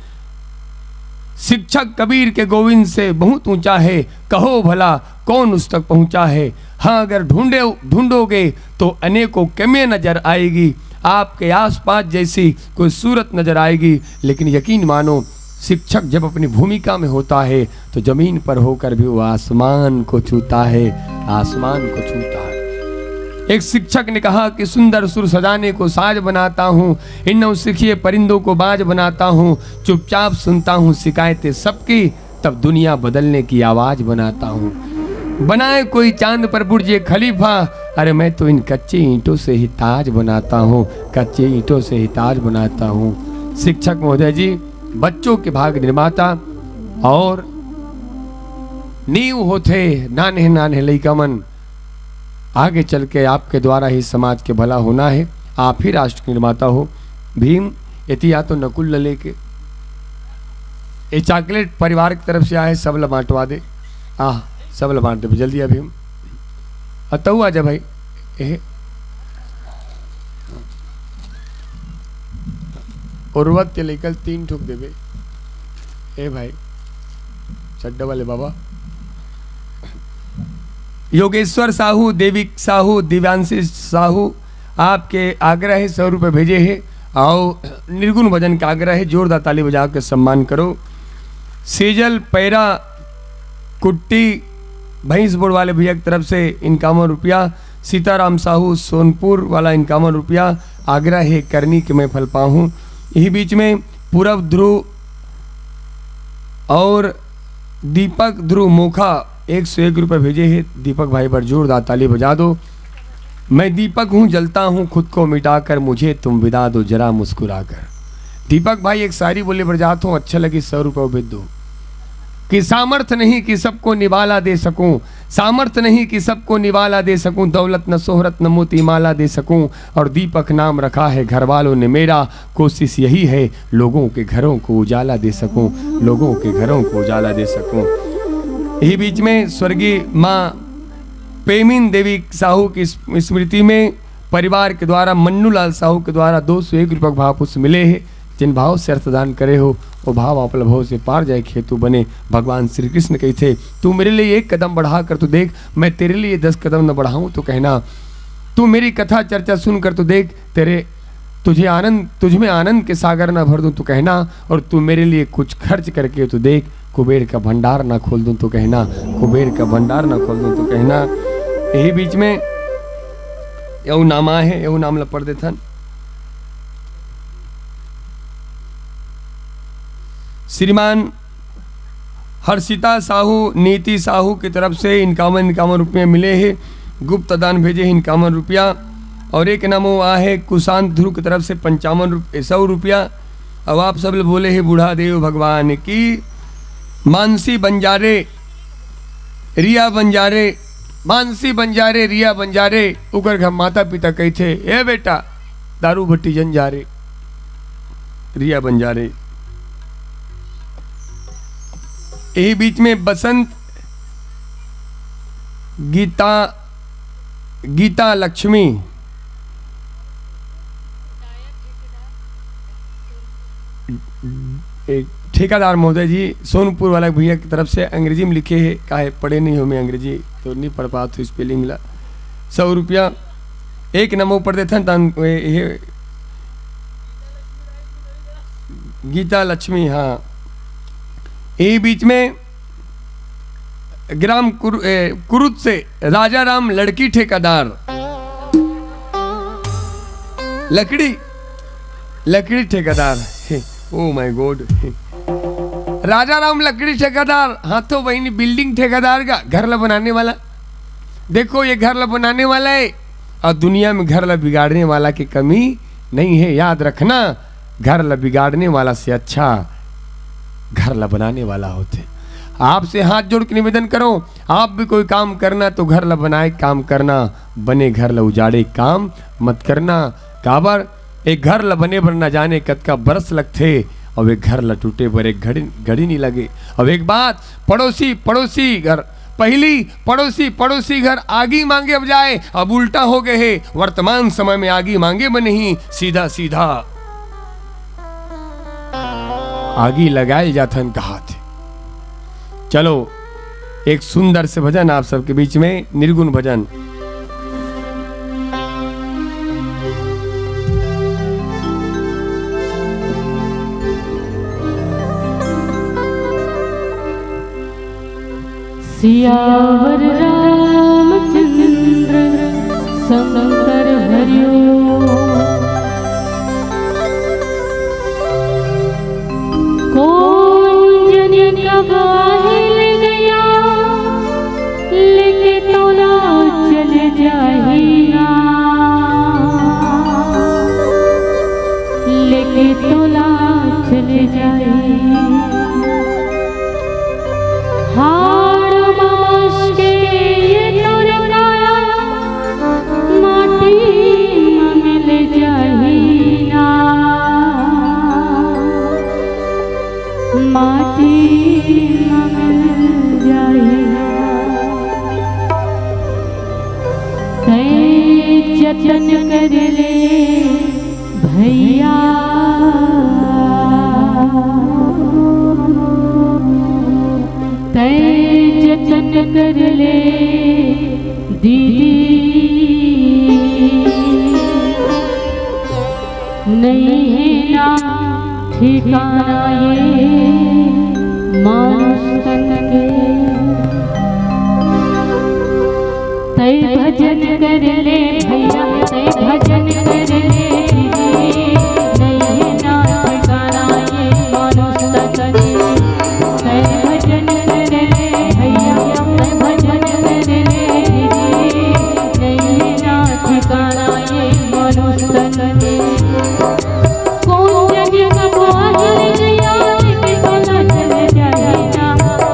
शिक्षक कबीर के गोविंद से बहुत ऊंचा है। कहो भला कौन उस तक पहुंचा है? हाँ, अगर ढूंढे, ढूंढोगे तो अनेकों कमियां नजर आएगी। आपके आसपास जैसी कोई सूरत नजर आएगी, लेकिन यकीन मानो, शिक्षक जब अपनी भूमिका में होता है तो जमीन पर होकर भी वो आसमान को छूता है, आसमान को छूता है। एक शिक्षक ने कहा कि सुंदर सुर सजाने को साज बनाता हूँ, इन नौसिखिए परिंदों को बाज बनाता हूँ, चुपचाप सुनता हूँ शिकायतें सबकी, तब दुनिया बदलने की आवाज बनाता हूँ। बनाए कोई चांद पर बुर्जे खलीफा, अरे मैं तो इन कच्चे ईंटों से ही ताज बनाता हूँ, कच्चे ईंटों से ही ताज बनाता हूँ। शिक्षक महोदय जी, बच्चों के भाग निर्माता और नींव होथे नान्हे नान्हे लइका मन। आगे चल के आपके द्वारा ही समाज के भला होना है, आप ही राष्ट्र के निर्माता हो। भीम, एती आ तो नकुल ल लेके, ये चॉकलेट परिवार की तरफ से आए, सब ल बांटवा दे। आ, सब ल बांट दे जल्दी आ भीम। आ तहु आ जा भाई। ए, उर्वत के लेकर तीन ठोक देबे। ए भाई, चड्डा वाले बाबा। योगेश्वर साहू, देविक साहू, दिव्यांशी साहू, आपके आग्रह है, सौ रुपये भेजे है। आओ, निर्गुण भजन का आग्रह है, जोरदार ताली बजा के सम्मान करो। सेजल पैरा कुट्टी भैंस बोड़ वाले भैया की तरफ से इक्यावन रुपया। सीताराम साहू सोनपुर वाला इक्यावन रुपया। आग्रह है करनी कि मैं फल पाऊँ। यही बीच में पूरब ध्रुव और दीपक ध्रुव मोखा एक सौ एक रुपये भेजे हैं। दीपक भाई बर जोरदार ताली बजा दो। मैं दीपक हूँ, जलता हूँ खुद को मिटाकर, मुझे तुम विदा दो जरा मुस्कुराकर। दीपक भाई, एक शायरी बोले बर जात हूँ, अच्छा लगी, सौ रुपये भेज दो। कि सामर्थ्य नहीं कि सबको निवाला दे सकूं, सामर्थ्य नहीं कि सबको निवाला दे सकूं, दौलत न शोहरत न मोती माला दे सकूं, और दीपक नाम रखा है घर वालों ने मेरा। कोशिश यही है लोगों के घरों को उजाला दे सकूं, लोगों के घरों को उजाला दे सकूं। यही बीच में स्वर्गीय माँ पेमिन देवी साहू की स्मृति में परिवार के द्वारा, मन्नू लाल साहू के द्वारा दो सौ एक रुपये के भाव पुष्प मिले हैं। जिन भाव से अर्थदान करे हो, वो भाव आप लभो से पार जाए हेतु बने। भगवान श्री कृष्ण कहिथे, "तू मेरे लिए एक कदम बढ़ा कर तो देख, मैं तेरे लिए दस कदम न बढ़ाऊं तो कहना। तू मेरी कथा चर्चा सुन कर तो देख, तेरे, तुझे आनंद, तुझ में आनंद के सागर न भर दूं तो कहना, और तू मेरे लिए कुछ खर्च करके तो देख, कुबेर का भंडार ना खोल दूं तो कहना, कुबेर का भंडार ना खोल दूं तो कहना।" यही बीच में यहू नाम आए है, यहू नाम ल पढ़ देथन। श्रीमान हर्षिता साहू, नीति साहू की तरफ से इक्यावन, इक्यावन रुपये मिले हैं। गुप्त दान भेजे हैं इक्यावन रुपया। और एक नाम वो आए है कुशांत ध्रुव की तरफ से पंचावन रुपये, सौ रुपया। अब आप सब बोले हैं बूढ़ा देव भगवान की। मानसी बंजारे, रिया बंजारे, मानसी बंजारे, रिया बंजारे, उकर घर माता पिता कहिथे, "ए बेटा, दारू भट्टी जन जा रे।" रिया बंजारे। यही बीच में बसंत, गीता, गीता लक्ष्मी, एक ठेकेदार महोदय जी, सोनपुर वाला भैया की तरफ से अंग्रेजी में लिखे है, काहे पढ़े नहीं हो मैं अंग्रेजी, तो नहीं पढ़ पात हूँ spelling ला। सौ रुपया एक नंबर पढ़ देथन, तन, ए, ए, गीता लक्ष्मी, हाँ। ए बीच में ग्राम कुरु-, ए, कुरुद से राजा राम लड़की ठेकेदार, लकड़ी, लकड़ी ठेकेदार, हे, ओ माय गॉड, हे। राजा राम लकड़ी ठेकेदार, हाथों बहिनी बिल्डिंग ठेकेदार का घर ला बनाने वाला। देखो, ये घर ला बनाने वाला है और दुनिया में घर ला बिगाड़ने वाला की कमी नहीं है। याद रखना, घर ला बिगाड़ने वाला से अच्छा घर ला बनाने वाला होथे। आपसे हाथ जोड़ के निवेदन करो, आप भी कोई काम करना तो घर ला बनाए काम करना, बने घर ला उजाड़े काम मत करना। काबर, एक घर ला बने बर न जाने कतका बरस लगथे, अउ एक घर ला टूटे बर एक घड़ी, घड़ी नहीं लगे। अब एक बात, पड़ोसी, पड़ोसी घर, पहली पड़ोसी, पड़ोसी घर आगी मांगे अब जाए, अब उल्टा हो गए हे। वर्तमान समय में आगी मांगे बर नहीं, सीधा, सीधा आगी लगाए जाथन कहाथे। चलो, एक सुंदर से भजन आप सबके बीच में, निर्गुण भजन। सियावर रामचंद्र शंकर हरिओ। कौन जन कबाहिल गया, लेके तोला चल जाही ना, लेके तोला चल जाही। हाड़ मास के ये तोर काया, माटी म मिल जाही ना, माटी म मिल जाही ना। तै जतन कर ले भैया, तै जतन कर ले दीदी, नहीं है ना ठिकाना ये मानुष तन के। तै भजन कर ले भैया, तै भजन कर ले दीदी, नहीं है ना ठिकाना ये मानुष तन के। तै भजन कर ले भैया, तै भजन कर ले दीदी, नहीं है ना ठिकाना ये मानुष तन के। कौन जग का पाहिल गया, लेके तोला चल जाही ना,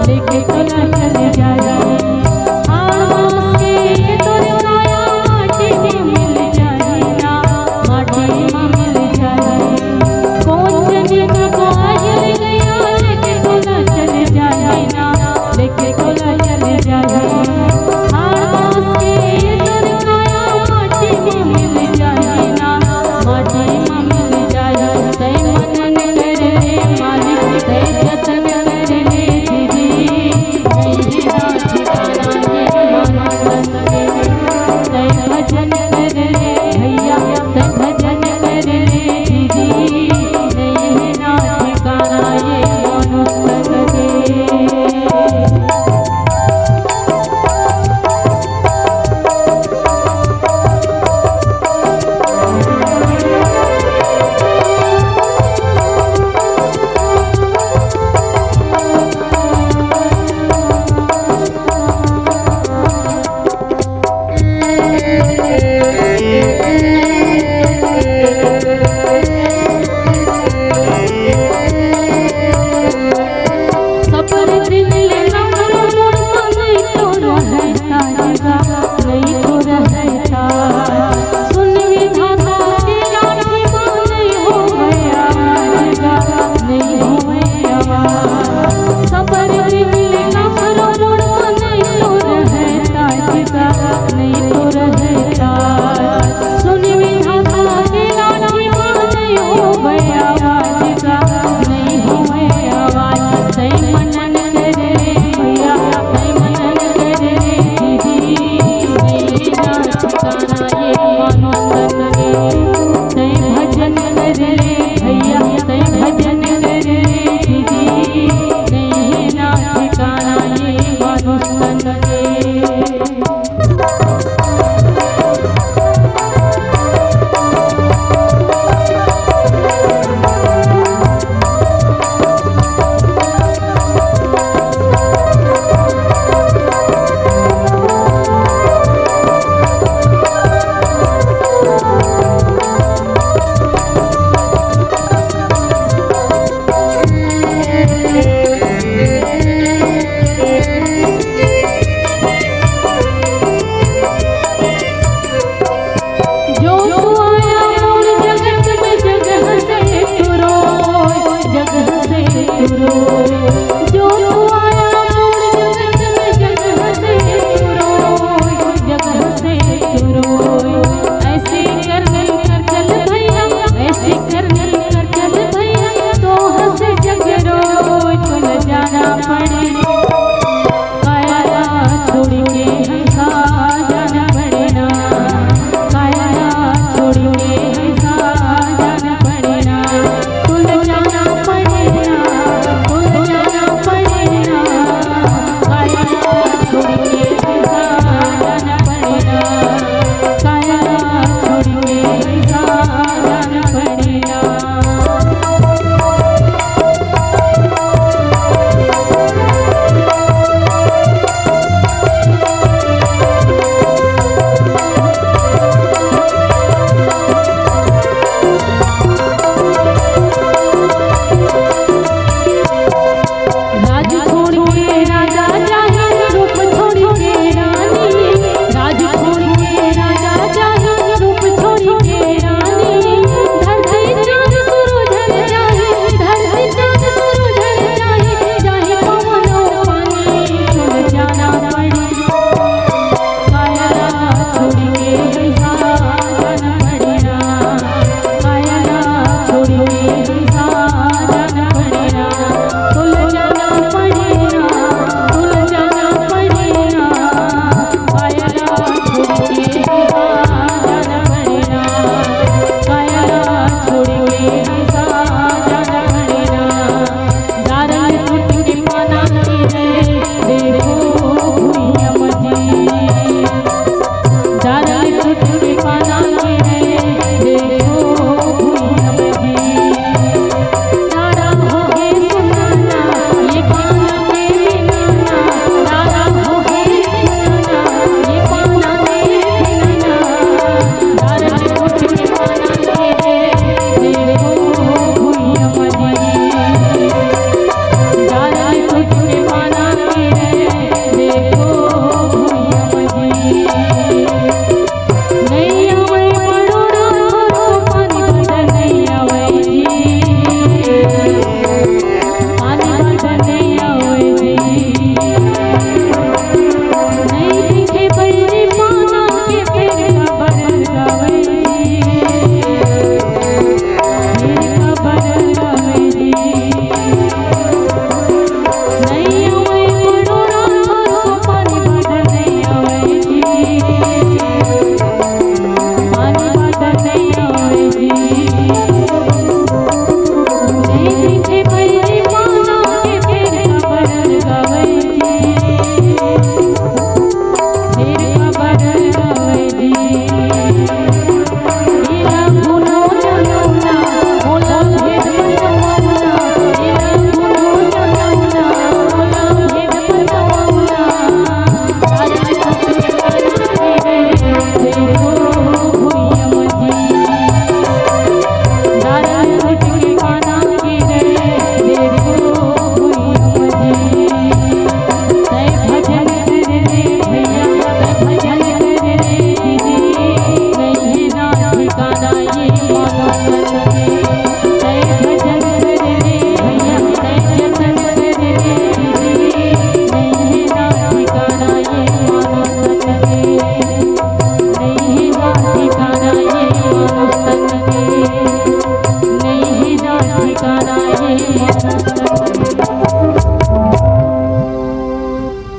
लेके तोला चल जाही। आस के तोर काया, माटी म मिल जाही ना।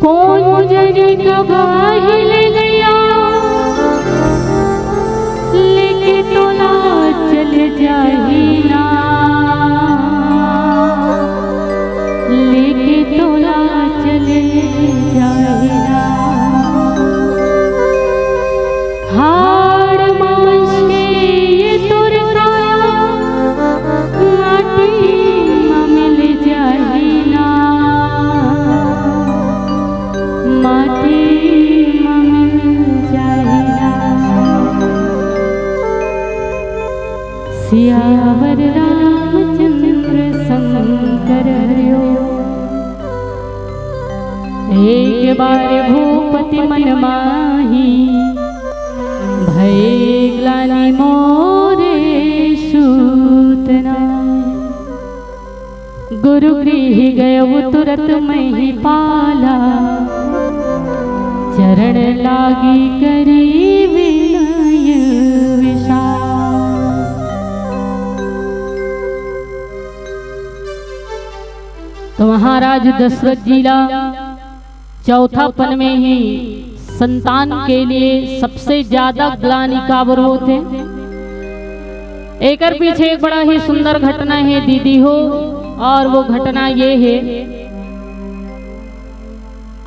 कोन जनी कब आही ले गया, लेके तोला चल जाही ना, लेके तोला चल जाही ना। हाड़ मांस के ये तोर काया, माटी म मिल जाही ना, माटी म मिल जाही ना। सियावर रामचंद्र शंकर हरिओ। एक बार भूपति मन माही, भये ग्लानि मोरे सूत नाहीं। गुरु गृह गयउ तुरत महिपाला, चरण लागि करी विनय विशाल। तो महाराज दशरथ जी ला चौथापन में ही संतान के लिए सबसे ज्यादा ग्लानि काबर होथे। एकर पीछे एक बड़ा ही सुंदर घटना हे दीदी हो, और वो घटना ये हे,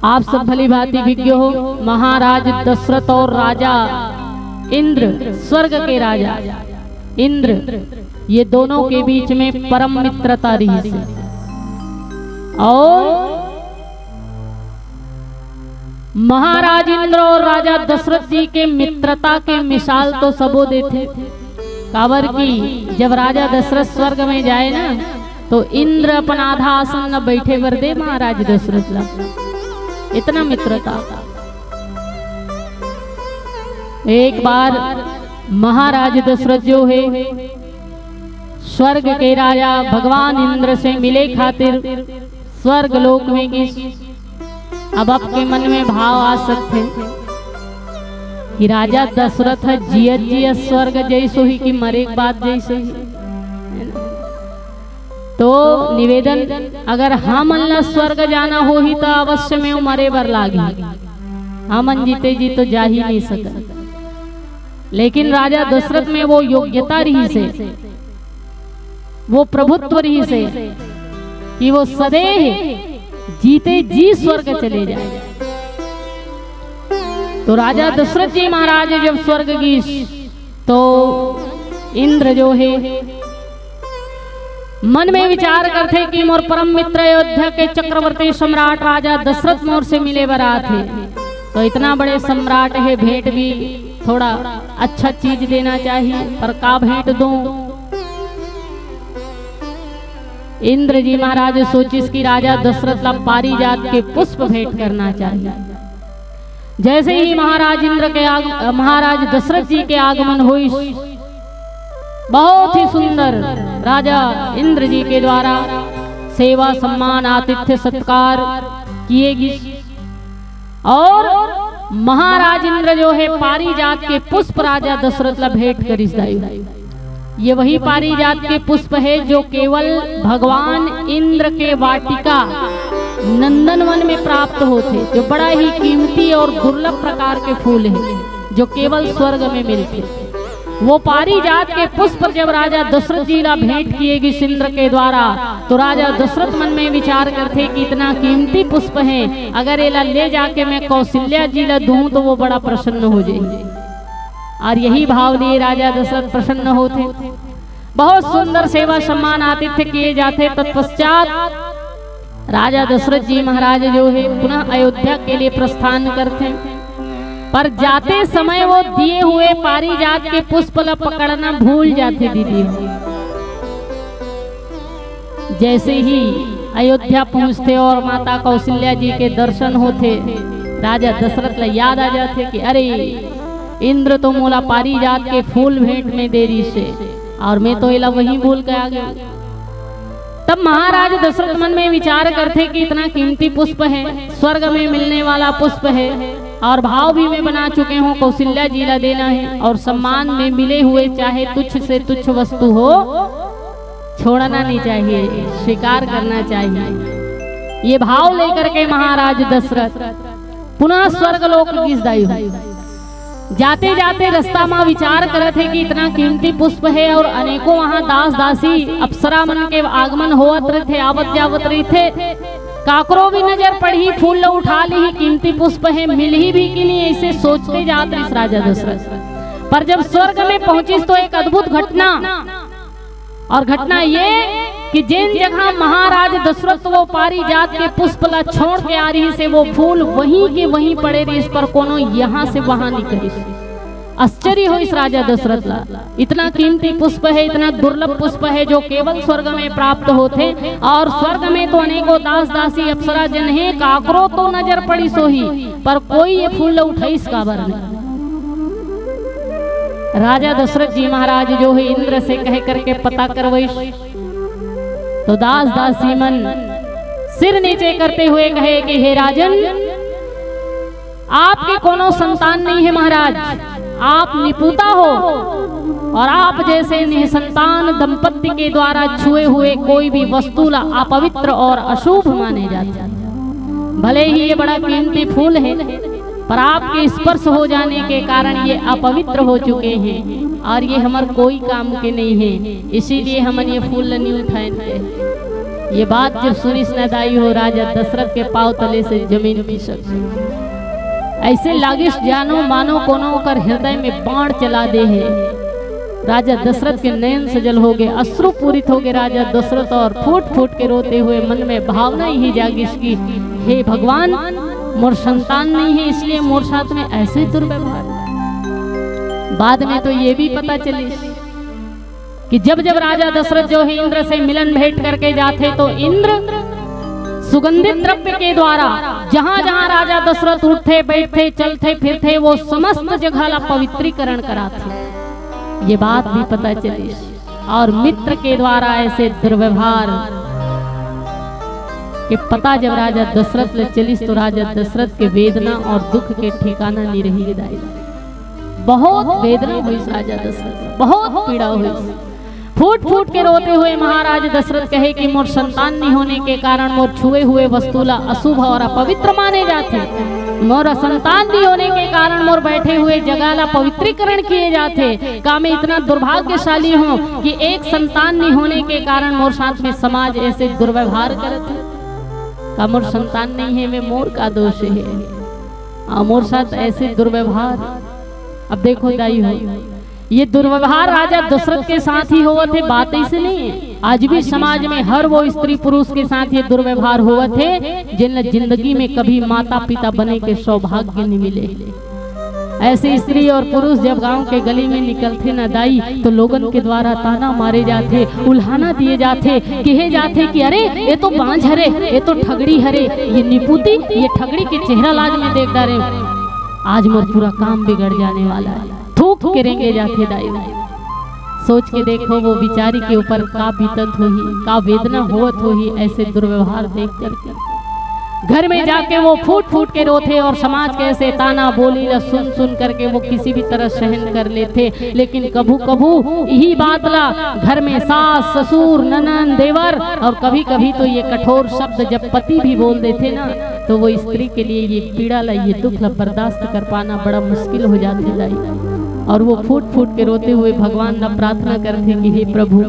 आप सब भली भांति विज्ञ हो, महाराज दशरथ और राजा इंद्र, स्वर्ग के राजा इंद्र, ये दोनों के बीच में परम मित्रता रहिस हे। और महाराज इंद्र और राजा दशरथ जी के मित्रता के मिसाल तो सबो देथे, काबर कि जब राजा दशरथ स्वर्ग में जाए ना, तो इंद्र अपन आधा आसन ला बइठे बर दे महाराज दशरथ ला, इतना मित्रता। एक बार महाराज दशरथ जो हे, स्वर्ग के राजा भगवान इंद्र से मिले खातिर स्वर्ग लोक में गिस। अब आपके मन में भाव आ सकथे कि राजा दशरथ ह जियत जियत स्वर्ग जइस होही कि मरे के बाद जइस होही, है ना? तो निवेदन, अगर हमन ला स्वर्ग जाना होही, त अवश्य में वो मरे बर लागही। हमन जीते जी तो जा ही नहीं सकन। लेकिन राजा दशरथ में वो योग्यता रहिस हे, वो प्रभुत्व रहिस हे कि वो सदेह जीते जी स्वर्ग चले जाए। तो राजा दशरथ जी महाराज जब स्वर्ग गिस, तो इंद्र जो हे, मन में विचार करथे कि मोर परम मित्र अयोध्या के चक्रवर्ती सम्राट राजा दशरथ मोर से मिले बर आत हे, तो इतना बड़े सम्राट हे, भेंट भी थोड़ा अच्छा चीज देना चाहिए, पर का भेंट दूं? इंद्र जी महाराज सोचिस कि राजा दशरथ ला पारिजात के पुष्प भेंट करना चाहिए। जैसे ही महाराज इंद्र के आग-, महाराज दशरथ जी के आगमन होइस, बहुत ही सुंदर राजा इंद्र जी के द्वारा सेवा, सम्मान, आतिथ्य, सत्कार किए गिस। और महाराज इंद्र जो हे, पारिजात के पुष्प राजा दशरथ ला भेंट करिस दाई। ये वही पारिजात के पुष्प हे जो केवल भगवान इंद्र के वाटिका नंदनवन में प्राप्त होथे, जो बड़ा ही कीमती और दुर्लभ प्रकार के फूल हे, जो केवल स्वर्ग में मिलथे। वो पारिजात के पुष्प जब राजा दशरथ जी ला भेंट किए गिस इंद्र के द्वारा, तो राजा दशरथ मन में विचार करथे कि इतना कीमती पुष्प हे, अगर एला ले जाके मैं कौशल्या जी ला दूं तो वो बड़ा प्रसन्न हो जाही। और यही भाव लिए राजा दशरथ प्रसन्न होथे। बहुत सुंदर सेवा सम्मान आतिथ्य किए जाथे। तत्पश्चात राजा दशरथ जी महाराज जो हे, पुनः अयोध्या के लिए प्रस्थान करथे, पर जाते समय वो दिए हुए पारिजात के पुष्प ला पकड़ना भूल जाथे दीदी। जैसे ही अयोध्या पहुंचथे और माता कौशल्या जी के दर्शन होथे, राजा दशरथ ला याद आ जाथे कि अरे, इंद्र तो मोला पारिजात के फूल भेंट में दे रिहिस हे, और मैं तो एला वहीं भूल के आ गया। तब महाराज दशरथ मन में विचार करथे कि इतना कीमती पुष्प है, स्वर्ग में मिलने वाला पुष्प है, और भाव भी मैं बना चुके हूँ, कौशल्या जी ला देना है, और सम्मान में मिले हुए चाहे तुच्छ से तुच्छ वस्तु हो, छोड़ना नहीं चाहिए, स्वीकार करना चाहिए। ये भाव लेकर के महाराज दशरथ पुनः स्वर्ग लोक गिस दाई हो। जाते जाते रास्ता म विचार करत हे कि इतना कीमती पुष्प हे और अनेकों वहाँ दास दासी अप्सरा मन के आगमन होवत रहिथे, आवत जावत रहिथे। काकरो भी नजर पड़ही, फूल ल उठा लिही, कीमती पुष्प हे, मिलही भी कि नहीं, ऐसे सोचते जात रहिस राजा दशरथ। पर जब स्वर्ग में पहुंचिस तो एक अद्भुत घटना, और घटना ये कि जेन जगह महाराज दशरथ वो पारिजात के पुष्प ला छोड़ के आ रिहिस हे, वो फूल वहीं के वहीं पड़े रिहिस, पर कोनो यहाँ से वहाँ नहीं करिस। आश्चर्य होइस राजा दशरथ ला, इतना कीमती पुष्प है, इतना दुर्लभ पुष्प है जो केवल स्वर्ग में प्राप्त होथे, और स्वर्ग में तो अनेकों दास दासी अप्सरा जन हे, काकरो तो नजर पड़िस होही, पर कोई ये फूल ला उठाइस काबर नहीं। राजा दशरथ जी महाराज जो है इंद्र से कह करके पता करवइस, तो दास दासी मन सिर नीचे करते हुए कहे कि हे राजन, आपके कोनो संतान नहीं है महाराज, आप निपुता हो, और आप जैसे निसंतान दंपत्ति के द्वारा छुए हुए कोई भी वस्तु ला अपवित्र और अशुभ माने जाते हैं। भले ही ये बड़ा कीमती फूल है, पर आपके स्पर्श हो जाने के कारण ये अपवित्र हो चुके हैं और ये हमर कोई काम के नहीं है, इसीलिए हमन ये फूल ल नहीं उठाएन के। ये बात जब सुनिस न दाई हो, राजा दशरथ के पाँव तले से जमीन खिसक गई। ऐसे लागिस जानो मानो कोनो ओकर हृदय में बाण चला दे है। राजा दशरथ के नयन सजल हो गए, अश्रु पूरित हो गए राजा दशरथ, और फूट फूट के रोते हुए मन में भावना ही जागिस कि हे भगवान, मोर संतान नहीं है, इसलिए मोर साथ में ऐसे दुर्व्यवहार। बाद में तो ये भी पता चलिस कि जब जब राजा दशरथ जो है इंद्र से मिलन भेंट करके जाथे, तो इंद्र सुगंधित द्रव्य के द्वारा जहां जहां राजा दशरथ उठथे, बैठथे, चलथे, फिरथे, वो समस्त जगह ला पवित्रीकरण कराथे। ये बात भी पता चलिस। और मित्र के द्वारा ऐसे दुर्व्यवहार के पता जब राजा दशरथ ले चलिस, तो राजा दशरथ के वेदना और दुख के ठिकाना नहीं रही दाई। बहुत वेदना होइस राजा दशरथ, बहुत पीड़ा होइस। फूट फूट के रोते हुए महाराज दशरथ कहे कि मोर संतान नहीं होने के कारण मोर छुए हुए वस्तु ला अशुभ और अपवित्र माने जाथे। मोर संतान नहीं होने के कारण मोर बैठे हुए जगह ला पवित्रीकरण किए जाथे। का मैं इतना दुर्भाग्यशाली हूँ कि एक संतान नहीं होने के कारण मोर साथ में समाज ऐसे दुर्व्यवहार करत है? का मोर संतान नहीं है, मैं मोर का दोष है? आ, मोर साथ ऐसे दुर्व्यवहार। अब देखो दाई हो, ये दुर्व्यवहार राजा दशरथ के साथ ही होवत हे, बात ऐसे नहीं है। आज भी समाज में हर वो स्त्री पुरुष के साथ ये दुर्व्यवहार होवत हे, जिन ला जिंदगी में कभी माता पिता बने के सौभाग्य नहीं मिले। ऐसे स्त्री और पुरुष जब गांव के गली में निकलथे ना दाई, तो लोगन के द्वारा ताना मारे जाथे, उल्हाना दिए जाथे, कहे जाथे कि अरे, ये तो बांझ हरे, ये तो ठगड़ी हरे, ये निपुती, ये ठगड़ी के चेहरा लाज में देख डारे। आज मोर पूरा काम बिगड़ जाने वाला है। थूक के रेंगे जाथे दाई। सोच के देखो, वो बिचारी के ऊपर का बीतत होही, का वेदना होवत होही, ऐसे दुर्व्यवहार देख करके। घर में जाके वो फूट फूट के रोथे और समाज के ऐसे ताना बोली ला सुन सुन करके वो किसी भी तरह सहन कर लेथे। लेकिन कभू कभू यही बात ला घर में सास, ससुर, ननन, देवर और कभी कभी तो ये कठोर शब्द जब पति भी बोल देथे ना, तो वो स्त्री के लिए ये पीड़ा ला, ये दुख ला बर्दाश्त कर पाना बड़ा मुश्किल हो जाथे दाई। और वो फूट फूट के रोते हुए भगवान ला प्रार्थना करथे कि हे प्रभु,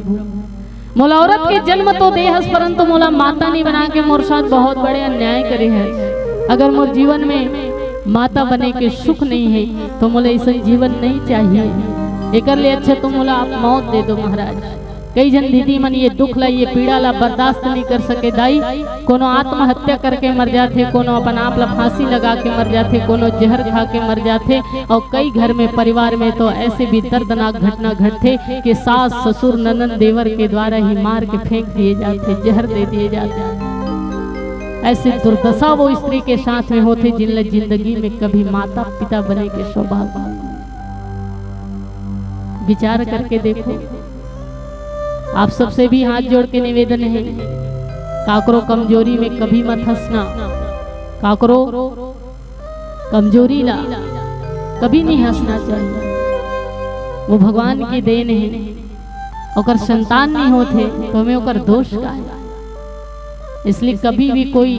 मोला औरत के जन्म तो दे हस, परंतु मोला माता नहीं बना के मोर साथ बहुत बड़े अन्याय करे हस। अगर मोर जीवन में माता बने के सुख नहीं है, तो मोला ऐसा जीवन नहीं चाहिए। एकर ले अच्छा तो मोला आप मौत दे दो महाराज। कई झन दीदी मन ये दुख ला, ये पीड़ा ला बर्दाश्त नहीं कर सके दाई। कोनो आत्महत्या करके मर जाथे, कोनो अपन आप ला फांसी लगा के मर जाथे, कोनो जहर खा के मर जाथे। और कई घर में, परिवार में तो ऐसे भी दर्दनाक घटना घटथे कि सास, ससुर, ननन, देवर के द्वारा ही मार के फेंक दिए जाथे, जहर दे दिए जाथे। ऐसे दुर्दशा वो स्त्री के साथ में होथे, जिन ला जिंदगी में कभी माता पिता बने के सौभाग्य नहीं। विचार करके देखो। आप सबसे भी हाथ जोड़ के निवेदन है, काकरो कमजोरी में कभी मत हंसना, काकरो कमजोरी ला कभी नहीं हंसना चाहिए। वो भगवान की देन है, ओकर संतान नहीं होत हे तो हमें ओकर दोष का है। इसलिए कभी भी कोई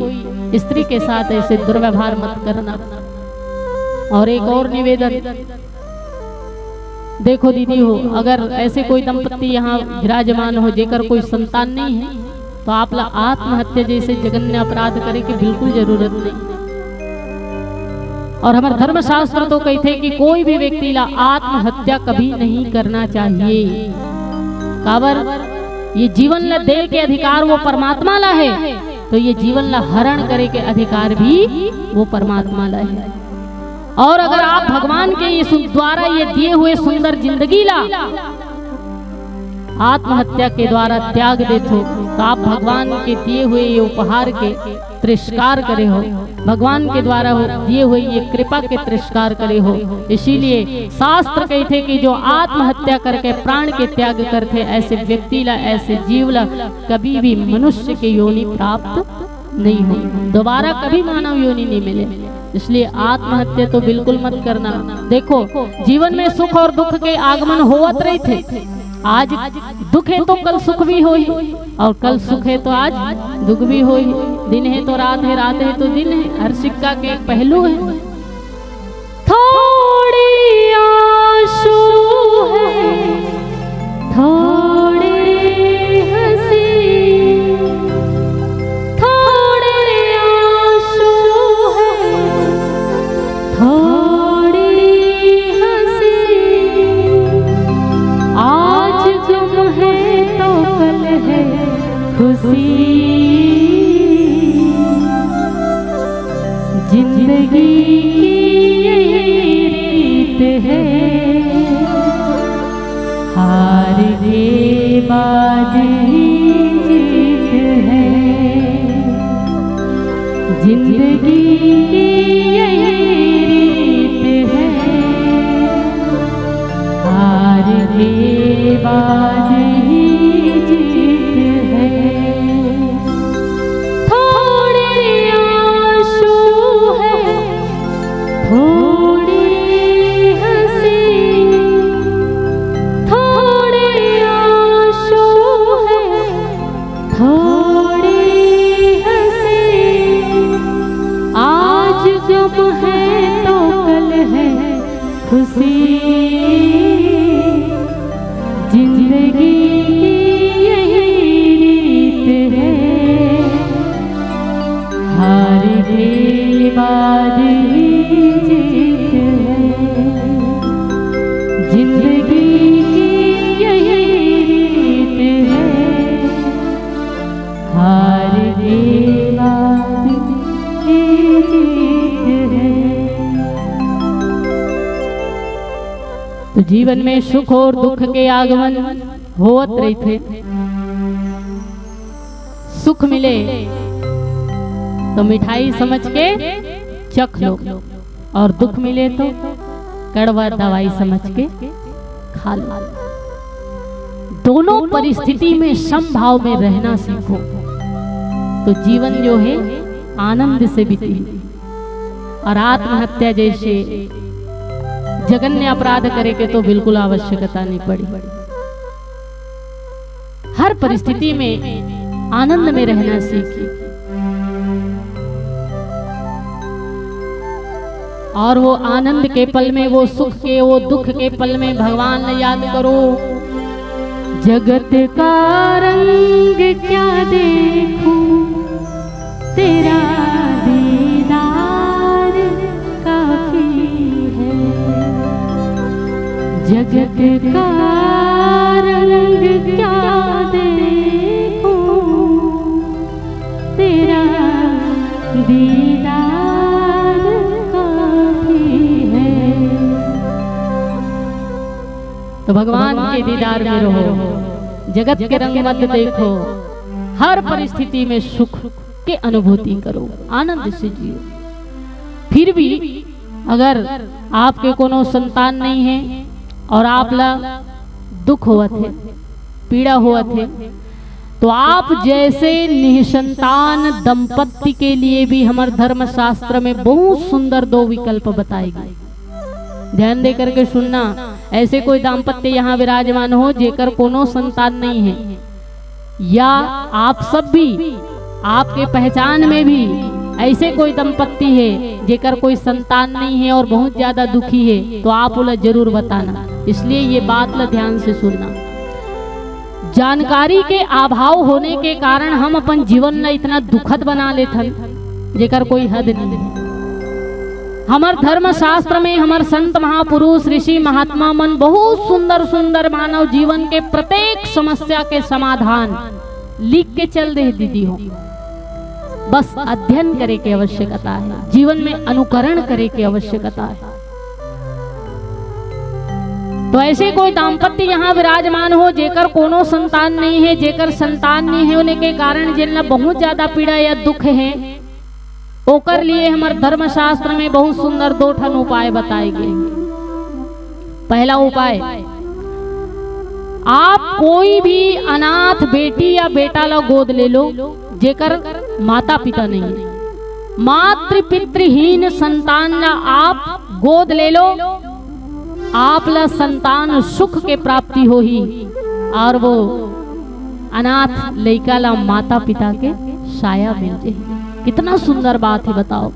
स्त्री के साथ ऐसे दुर्व्यवहार मत करना। और एक और निवेदन, देखो दीदी हो, अगर ऐसे कोई दंपत्ति यहाँ विराजमान हो जेकर कोई संतान नहीं है, तो आप ला आत्महत्या जैसे जघन्य अपराध करे के बिल्कुल जरूरत नहीं। और हमर धर्मशास्त्र तो कहते कि कोई भी व्यक्ति ला आत्महत्या कभी नहीं करना चाहिए। काबर, ये जीवन ला दे के अधिकार वो परमात्मा ला है, तो ये जीवन ला हरण करे के अधिकार भी वो परमात्मा ला है। और अगर आप भगवान के ये सु-, द्वारा ये दिए हुए सुंदर जिंदगी ला आत्महत्या के द्वारा त्याग देथो, तो आप भगवान के दिए हुए ये उपहार के तिरस्कार करे हो, भगवान के द्वारा हो, दिए हुए ये कृपा के तिरस्कार करे हो। इसीलिए शास्त्र कहते कि जो आत्महत्या करके प्राण के त्याग करते, ऐसे व्यक्ति ला, ऐसे जीव ला कभी भी मनुष्य के योनि प्राप्त नहीं हो, दोबारा कभी मानव योनि नहीं मिले। इसलिए आत्महत्या तो बिल्कुल मत करना। देखो, जीवन में सुख और दुख के आगमन होवत रहिथे। आज दुख है तो कल सुख भी होही, और कल सुख है तो आज दुख भी होही। दिन है तो रात है, रात है तो दिन है। हर सिक्का के एक पहलू है। थोड़ी आंसू है, थोड़ी हंसी, थोड़ी आंसू है, थोड़ी हंसी। आज गम है तो कल है खुशी। जिंदगी की यही रीत है, हार के बाद ही जीत है। जिंदगी की यही रीत है, हार के बाद ही जीत है। थोड़े आंसू है, थोड़ी हंसी, थोड़े आंसू है, थोड़ी हंसी। आज गम है तो कल है खुशी। जिंदगी की यही रीत है, हार के बाद ही जीत है। जिंदगी की यही रीत है, हार के बाद ही जीत है। तो जीवन में सुख और दुख के आगमन होवत रहिथे। सुख मिले तो मिठाई समझ के चख लो, और दुख मिले तो कड़वा दवाई समझ के खा लो। दोनों परिस्थिति में समभाव में रहना सीखो, तो जीवन जो है आनंद से बीती। और आत्महत्या जैसे जघन्य अपराध करे के तो बिल्कुल आवश्यकता नहीं पड़ी। हर परिस्थिति में आनंद में रहना सीखिए। और वो आनंद के पल में, वो सुख के, वो दुख के पल में भगवान ला याद करो। जगत का रंग क्या देखूं, तेरा दीदार काफी है। जगत का रंग क्या देखूं, तेरा दीदार काफी है। तो भगवान के दीदार में रहो, जगत के रंग मत देखो, हर परिस्थिति में सुख के अनुभूति करो, आनंद से जियो। फिर भी अगर आपके कोनो संतान नहीं है और आप ला दुख होवत हे, पीड़ा होवत हे, तो आप जैसे निसंतान दंपत्ति के लिए भी हमर धर्मशास्त्र में बहुत सुंदर दो विकल्प बताए गे। ध्यान दे करके सुनना, ऐसे कोई दाम्पत्य यहाँ विराजमान हो जेकर कोनो संतान नहीं है, या आप सब भी, आपके पहचान में भी ऐसे कोई दंपत्ति है जेकर कोई संतान नहीं है और बहुत ज्यादा दुखी है, तो आप ओला जरूर बताना। इसलिए ये बात ला ध्यान से सुनना। जानकारी के अभाव होने के कारण हम अपन जीवन ला इतना दुखद बना लेथन, जेकर कोई हद नहीं है। हमर धर्मशास्त्र में हमर संत महापुरुष, ऋषि, महात्मा मन बहुत सुंदर सुंदर मानव जीवन के प्रत्येक समस्या के समाधान लिख के चल दे दीदी हो। बस अध्ययन करे के आवश्यकता है, जीवन में अनुकरण करे के आवश्यकता है। तो ऐसे कोई दाम्पत्य यहाँ विराजमान हो जेकर कोनो संतान नहीं है, जेकर संतान नहीं है होने के कारण जिनला बहुत ज्यादा पीड़ा या दुख है, ओकर लिए हमर धर्मशास्त्र में बहुत सुंदर दो ठन उपाय बताए गए। पहला उपाय, आप कोई भी अनाथ बेटी या बेटा ला गोद ले लो, जेकर माता पिता नहीं है। मातृ पितृहीन संतान ला आप गोद ले लो, आप ला संतान सुख के प्राप्ति होही और वो अनाथ लइका ला माता पिता के साया मिल जाही। कितना सुंदर बात है, बताओ।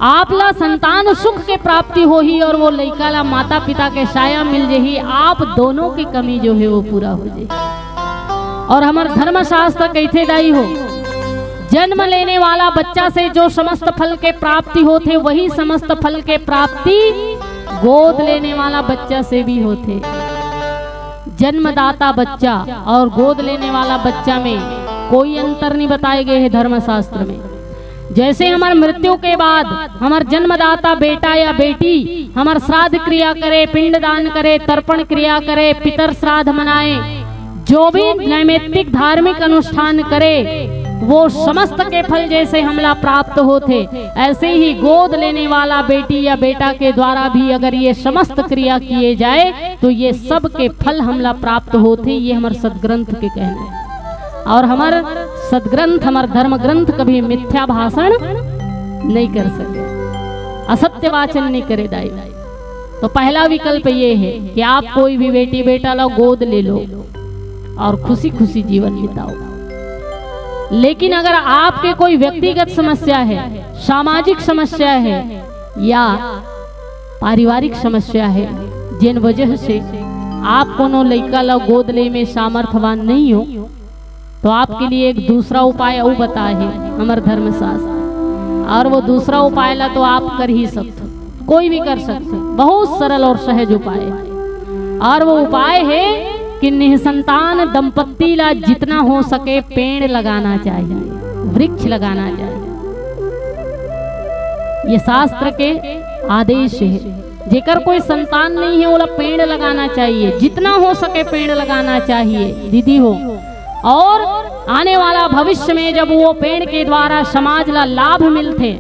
आप ला संतान सुख के प्राप्ति होही और वो लइका ला माता पिता के साया मिल जाही। आप दोनों की कमी जो है वो पूरा हो जाही। और हमर धर्मशास्त्र कहिथे दाई हो, जन्म लेने वाला बच्चा से जो समस्त फल के प्राप्ति होथे, वही समस्त फल के प्राप्ति गोद लेने वाला बच्चा से भी होथे। जन्मदाता बच्चा और गोद लेने वाला बच्चा में कोई अंतर नहीं बताए गए हैं धर्मशास्त्र में। जैसे हमर मृत्यु के बाद हमर जन्मदाता बेटा या बेटी हमर श्राद्ध क्रिया करे, पिंडदान करे, तर्पण क्रिया करे, पितर श्राद्ध मनाए, जो भी नैमित्तिक धार्मिक अनुष्ठान करे, वो समस्त के फल जैसे हमला प्राप्त होथे, ऐसे ही गोद लेने वाला बेटी या बेटा के द्वारा भी अगर ये समस्त क्रिया किए जाए, तो ये सब के फल हमला प्राप्त होथे। ये हमर सदग्रंथ के कहना है। और हमर सदग्रंथ, हमर धर्म ग्रंथ कभी मिथ्या भाषण नहीं कर सके, असत्य वाचन नहीं करे दाई। तो पहला विकल्प ये है कि आप कोई भी बेटी बेटा ला गोद ले लो और खुशी खुशी जीवन बिताओ। लेकिन अगर आपके कोई व्यक्तिगत समस्या है, सामाजिक समस्या है या पारिवारिक समस्या है, जिन वजह से आप कोनो लइका ला गोद ले में सामर्थवान नहीं हो, तो आपके लिए एक दूसरा उपाय अउ बताए है हमर धर्मशास्त्र। और वो दूसरा उपाय ला तो आप कर ही सकते हो, कोई भी कर सकते हो, बहुत सरल और सहज उपाय है। और वो उपाय है कि निसंतान दंपत्ति ला जितना हो सके पेड़ लगाना चाहिए, वृक्ष लगाना चाहिए। ये शास्त्र के आदेश है। जेकर कोई संतान नहीं है, ओला पेड़ लगाना चाहिए, जितना हो सके पेड़ लगाना चाहिए दीदी हो। और आने वाला भविष्य में जब वो पेड़ के द्वारा समाज ला लाभ मिलथे,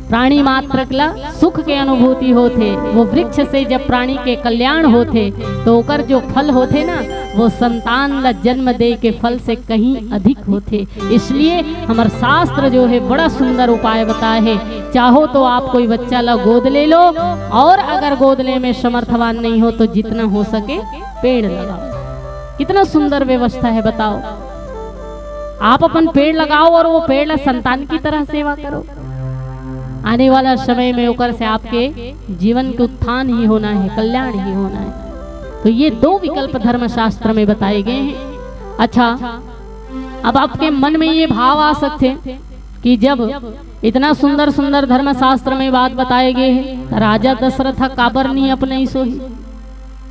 प्राणी मात्र ला सुख के अनुभूति होथे, वो वृक्ष से जब प्राणी के कल्याण होथे, तो ओकर जो फल होथे ना, वो संतान ला जन्म दे के फल से कहीं अधिक होथे। इसलिए हमर शास्त्र जो है बड़ा सुंदर उपाय बताए है। चाहो तो आप कोई बच्चा ला गोद ले लो, और अगर गोद ले में समर्थवान नहीं हो तो जितना हो सके पेड़ लगाओ। कितना सुंदर व्यवस्था है बताओ। आप अपन पेड़ लगाओ और वो पेड़ ला संतान की तरह सेवा करो। आने वाला समय में ओकर से आपके जीवन के उत्थान ही होना है, कल्याण ही होना है। तो ये दो विकल्प धर्मशास्त्र में बताए गए हैं। अच्छा, अब आपके मन में ये भाव आ सकते हैं कि जब इतना सुंदर सुंदर धर्मशास्त्र में बात बताए गए हैं, तो राजा दशरथ ह काबर नहीं अपने सोही?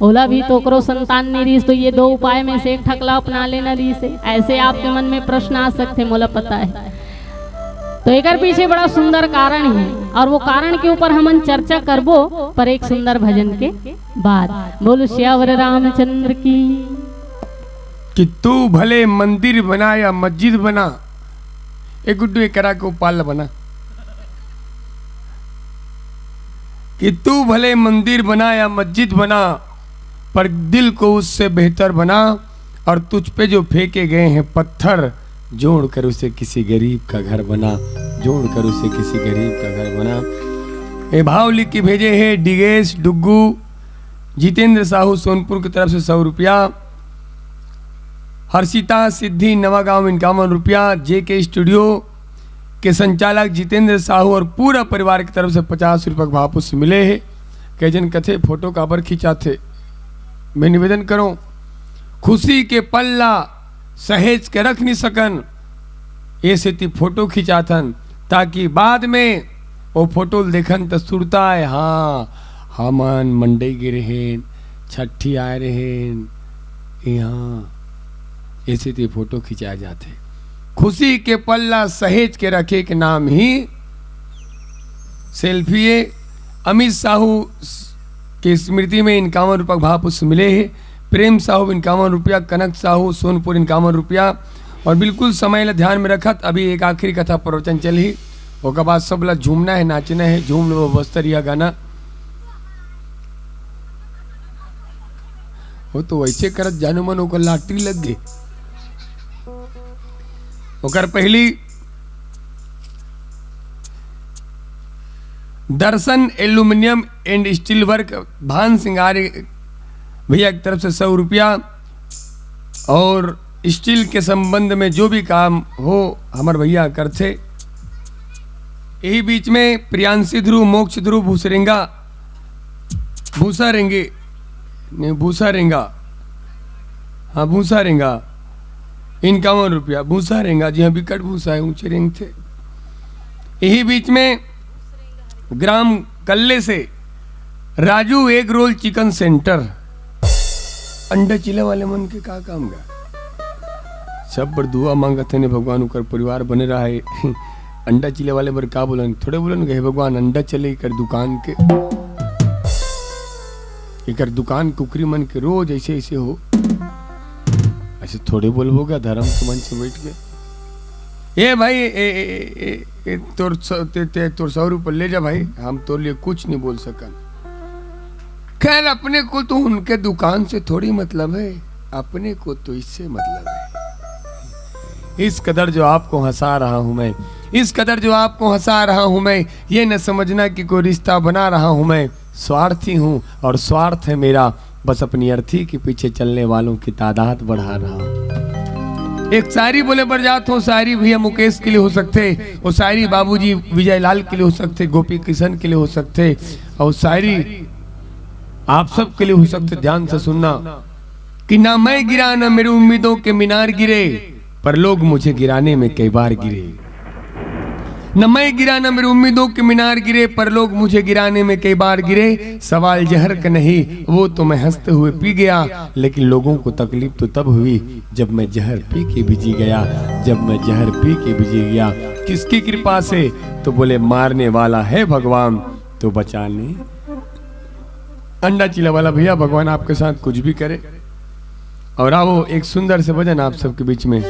ओला भी तो ओकरो संतान नहीं रहीस, तो ये दो उपाय में से एक ठकला अपना लेना रहीस है। ऐसे आपके मन में प्रश्न आ सकते, मोला पता है। तो एकर पीछे बड़ा सुंदर कारण है, और वो कारण के ऊपर हमन चर्चा करबो, पर एक सुंदर भजन के बाद। बोलो सियावर रामचंद्र की। कि तू भले मंदिर बना या मस्जिद बना, ए गुड्डू, एक करा के उपाल बना। कि तू भले मंदिर बना या मस्जिद बना, और दिल को उससे बेहतर बना, और तुझ पे जो फेंके गए हैं पत्थर, जोड़ कर उसे किसी गरीब का घर बना, जोड़ कर उसे किसी गरीब का घर बना। ये भाव लिख के भेजे हैं डिगेश डुग्गू, जितेंद्र साहू सोनपुर की तरफ से सौ रुपया, हर्षिता सिद्धि नवागांव इक्यावन रुपया, जेके स्टूडियो के संचालक जितेंद्र साहू और पूरा परिवार की तरफ से पचास रुपया का भाव पुष्प मिले हे। कई जन कथे फोटो काबर खिंचाथे, मैं निवेदन करूं, खुशी के पल ला सहेज के रख नहीं सकन, ए सेती फोटो खिंचाथन, ताकि बाद में वो फोटो ल देखन त सुरता आए, हाँ, हमन मंडई गे रहेन, छट्ठी आए रहेन, यहाँ, ए सेती फोटो खिंचाए जाथे। खुशी के पल ला सहेज के रखे के नाम ही सेल्फी ए। अमित साहू के स्मृति में इक्यावन रुपया भाव पुष्प मिले हे। प्रेम साहू इक्यावन रुपया, कनक साहू सोनपुर इक्यावन रुपया। और बिल्कुल समय ला ध्यान में रखत अभी एक आखिरी कथा प्रवचन चलही, ओकर बाद सब ला झूमना हे, नाचना हे, झूम लो बस्तर या गाना। वो तो वैसे करत जानू मन ओकर लाटरी लग गे। ओकर पहली दर्शन एल्यूमिनियम एंड स्टील वर्क भान सिंगार भैया की तरफ से सौ रुपया। और स्टील के संबंध में जो भी काम हो हमर भैया करथे। यही बीच में प्रियांशी ध्रुव, मोक्ष ध्रुव, भूसरेंगा, भूसा रेंगे, नहीं, भूसा रेंगा, हाँ, भूसा रेंगा, इक्यावन रुपया, भूसा रेंगा, जी हाँ, बिकट भूसा है, ऊंचे रेंगथे। यही बीच में ग्राम कल्ले से Raju egg roll chicken centre, अंडा चिल्ला वाले मन के का काम गा? सब बर दुआ मांगत हे ने भगवान, ओकर परिवार बने रहे। अंडा चिल्ला वाले बर का बोलन? थोड़े बोलन, "हे भगवान, अंडा चले एकर दुकान के, एकर दुकान कुकरी मन के रोज ऐसे ऐसे हो।" ऐसे थोड़े बोलबो गा धर्म के मंच में बैठ के। ए भाई, ए, ए, ए, ए, तोर सौ, ते, ते, तोर सौ रुपये ले जा भाई, हम तोर लिए कुछ नहीं बोल सकन। खैर, अपने को तो उनके दुकान से थोड़ी मतलब है, अपने को तो इससे मतलब है। इस कदर जो आपको हंसा रहा हूं मैं, इस कदर जो आपको हंसा रहा हूं मैं, ये न समझना कि कोई रिश्ता बना रहा हूं मैं। स्वार्थी हूं और स्वार्थ है मेरा, बस अपनी अर्थी के पीछे चलने वालों की तादाद बढ़ा रहा हूं। एक शायरी बोले बर जात हूं, शायरी भैया मुकेश के लिए हो सकथे, वो शायरी बाबूजी विजय लाल के लिए हो सकथे, गोपी किशन के लिए हो सकथे, और शायरी आप सब के लिए हो सकथे। ध्यान से सुनना कि ना मैं गिरा, ना मेरी उम्मीदों के मीनार गिरे, पर लोग मुझे गिराने में कई बार गिरे। न मैं गिरा, न मेरी उम्मीदों के मीनार गिरे, पर लोग मुझे गिराने में कई बार गिरे। सवाल जहर का नहीं, वो तो मैं हंसते हुए पी गया, लेकिन लोगों को तकलीफ तो तब हुई जब मैं जहर पी के भी जी गया, जब मैं जहर पी के भी जी गया। किसकी कृपा से? तो बोले, मारने वाला है भगवान, तो बचाने। अंडा चिल्ला वाला भैया, भगवान आपके साथ कुछ भी करे। और आओ, एक सुंदर से भजन आप सबके बीच में।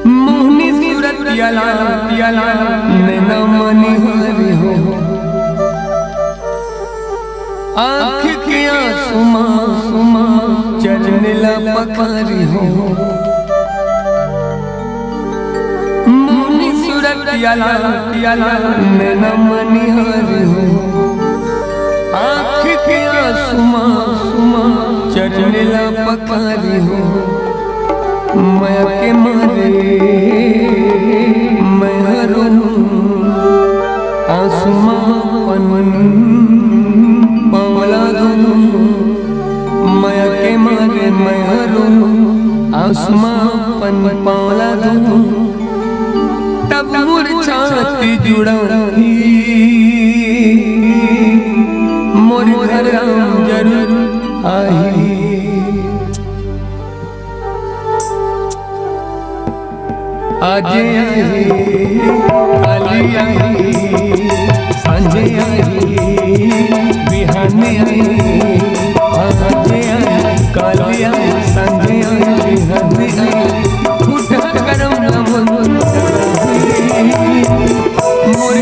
मोहनी सूरत पियाला, पियाला, नैना मणिहारी हो। आँख के आंसू मा, आंसू मा, चरण ला पखारी हो। मोहनी सूरत पियाला, पियाला, नैना मणिहारी हो। आँख के आंसू मा, आंसू मा, चरण ला पखारी हो। मया के मारे मैं हरूँ, आंसू मा अपन पाँव ला धोहूँ। मया के मारे मैं हरूँ, आंसू मा अपन पाँव ला धोहूँ। तब मोर छाती जुड़ाही, मोर घर राम जरूर आही। आज आही, काली आही, सांझे आही, बिहाने आही। आज आही, काली आही, सांझे आही, बिहाने आही। उठा करम नमन। मोर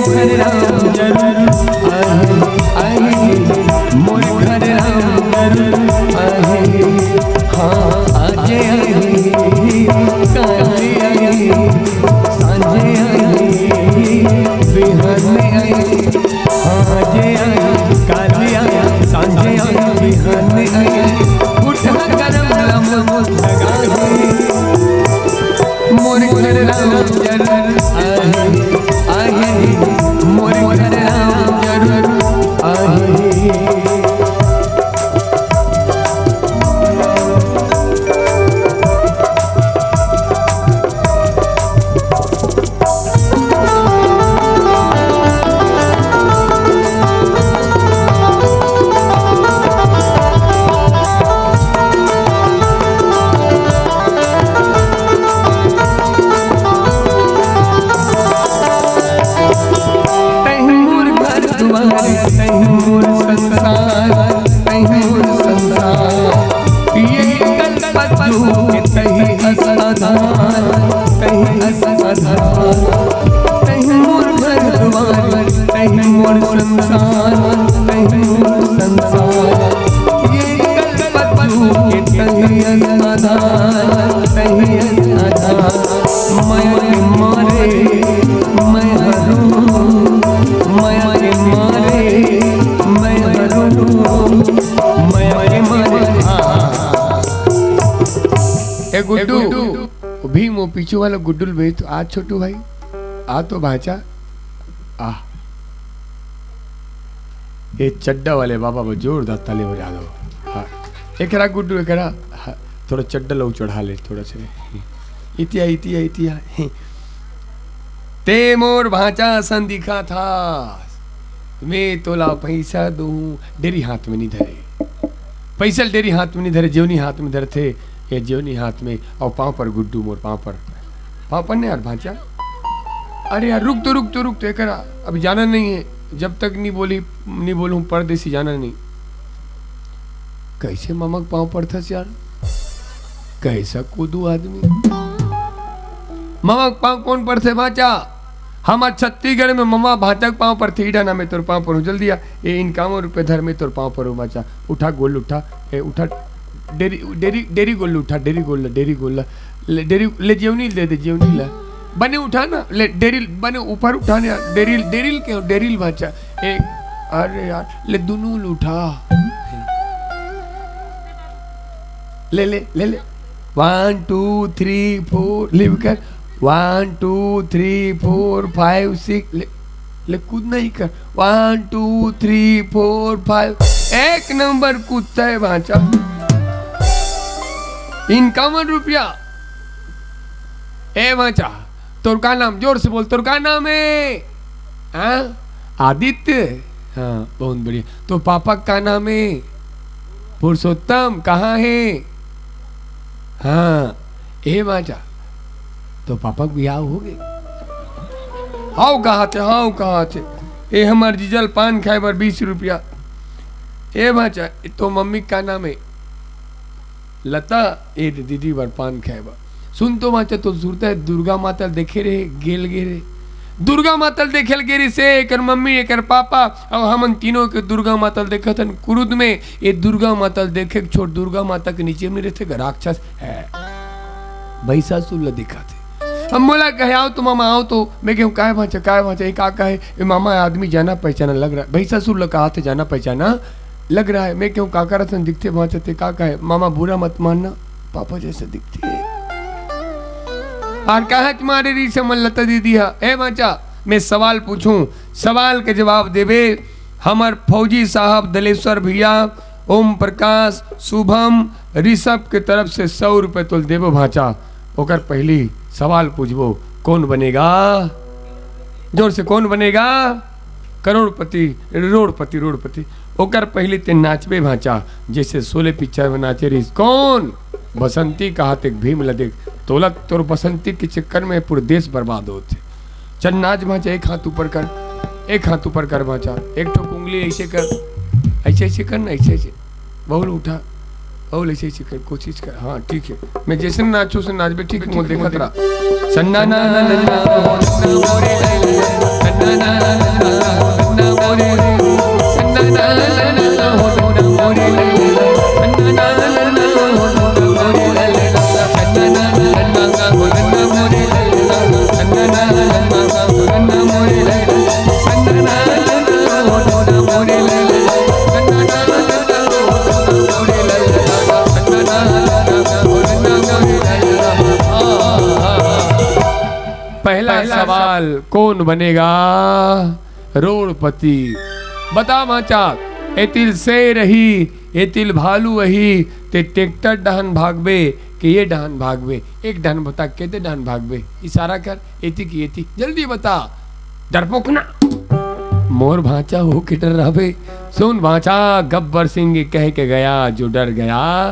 तहीं मोर संसार, तहीं मोर संसार। ये कल्पतरु के तहीं अस आधार, तहीं अस आधार। तहीं मोर घर द्वार, तहीं मोर संसार, तहीं मोर संसार। ये कल्पतरु के तहीं अस आधार, तहीं अस आधार। मया के मारे मैं हरू, मया के मारे मैं हरू, मया के मारे। हाँ। ए गुड्डू, वो भीम, वो पीछू वाला गुड्डू ल भेज तो, आ छोटू भाई, आ तो भांचा, आ। ये चड्डा वाले बाबा को जोरदार ताली बजा दो। हाँ, एकरा गुड्डू, एकरा, हाँ, थोड़ा चड्डा लो चढ़ा ले, थोड़ा से। इतिया, इतिया, इतिया। ते मोर भांचा असन दिखा था, मैं तोला पैसा दूं, डेरी हाथ में नहीं धरे। पैसा डेरी हाथ में नहीं धरे, जेवनी हाथ में धरथे, ये जेवनी हाथ में, और पाँव पर गुड्डू मोर पाँव पर। पाँव पर नहीं यार भांचा। अरे यार, रुक तो, रुक तो, रुक तो, एकरा अभी जाना नहीं है, जब तक नहीं बोली, नहीं बोलूं परदेसी जाना नहीं। कैसे ममक पाँव पड़थस यार, कैसा कूदू आदमी। ममक पाँव कौन पड़थे भांचा? हमर छत्तीसगढ़ में ममा भांचा के पाँव पड़थे, इठा ना मैं तोर पाँव पड़ूं, जल्दी आ, ए इनकावन रुपये धर, मैं तोर पाँव पड़ूं भांचा, उठा गोल उठा, ए उठा, डेरी, डेरी, डेरी गोल उठा, डेरी गोल ला, डेरी गोल ला, ले, डेरी, ले जेवनी दे दे, जेवनी ला, बने उठा ना, ले डेरी, बने ऊपर उठा ना, डेरी, डेरी के, डेरी भांचा, ए, अरे यार, ले दुनू ल उठा, ले, ले, ले, ले, वन टू थ्री फोर, लिव कर, वन टू थ्री फोर फाइव सिक्स, ले, ले कूद नहीं कर, वन टू थ्री फोर फाइव, एक नंबर कूदता है भांचा। इनकावन रुपया। ए भांचा, तोर का नाम? जोर से बोल, तोर का नाम है? हाँ, आदित्य। हाँ, बहुत बढ़िया। तो पापा का नाम है? पुरुषोत्तम। कहाँ है? हाँ, ए भांचा, तो पापा के बिहाव हो गए। हाव कहा थे, हाव कहा थे। ए हमर जीजल पान खाए बर बीस रुपया। ए भांचा, तो मम्मी का नाम है? लता, ए दे दीदी बर पान खाए बर। सुन तो भांचा, तो सुरता है दुर्गा माता ल देखे रहे, गेल गे रहे। दुर्गा माता ल देखे ल गे रहिसे एकर मम्मी, एकर पापा, अउ हमन तीनों के दुर्गा माता ल देखत हन कुरुद में। ए दुर्गा माता ल देखे के छोड़, दुर्गा माता के नीचे में रहिथे ग राक्षस है, भैंसासुर ल दिखत हे। अब मोला कहे, "आओ तो मामा, आओ तो।" मैं कहूँ, "काय भांचा, काय भांचा, ये का कहे?" ए मामा, आदमी जाना पहचाना लग रहा है। भैंसासुर ल कहा थे, जाना पहचाना लग रहा है। मैं कहूँ, "काकर असन दिखथे भांचा, ते का कहे?" "मामा, बुरा मत मानना, पापा जैसे दिखथे।" और कहा तुम्हारे री से मन लता दीदी हा, "ए भांचा, मैं सवाल पूछूं, सवाल के जवाब देबे।" हमर फौजी साहब दलेश्वर भैया, ओम प्रकाश, शुभम, ऋषभ के तरफ से सौ रुपए तोल देबो भांचा। ओकर पहली सवाल पूछबो, कौन बनेगा? जोर से, कौन बनेगा? करोड़पति, रोड़पति, रोड़पति। ओकर पहली ते नाचबे भांचा, जैसे शोले पिक्चर में नाचे रहिस। कौन? बसंती। कहा ते भीम ल देख, तोला तोर बसंती के चक्कर में पूरा देश बर्बाद होत हे। चल नाच भांचा, एक हाथ ऊपर कर, एक हाथ ऊपर कर भांचा, एक ठो उंगली ऐसे कर, ऐसे, ऐसे कर ना, ऐसे, ऐसे। बहुल उठा, बहुल ऐसे, ऐसे कर, कोशिश कर। हाँ, ठीक है। मैं जैसे नाचू से नाचबे, ठीक है, मोल देखत रहा। सन्ना ना ना ना ना, सन्ना ना ना ना, सन्ना ना ना ना, सन्ना ना ना ना, सन्ना ना ना ना। पहला सवाल, कौन बनेगा रोड़पति? बता भांचा, एतिल शेर अही, एतिल भालू अही, ते ट्रैक्टर डहन भागबे के ये डहन भागबे? एक डहन बता, केते डहन भागबे? इशारा कर, एती की एती, जल्दी बता, डरपोक ना। मोर भांचा हो के डर रहबे। सुन भांचा, गब्बर सिंह कह के गया, जो डर गया,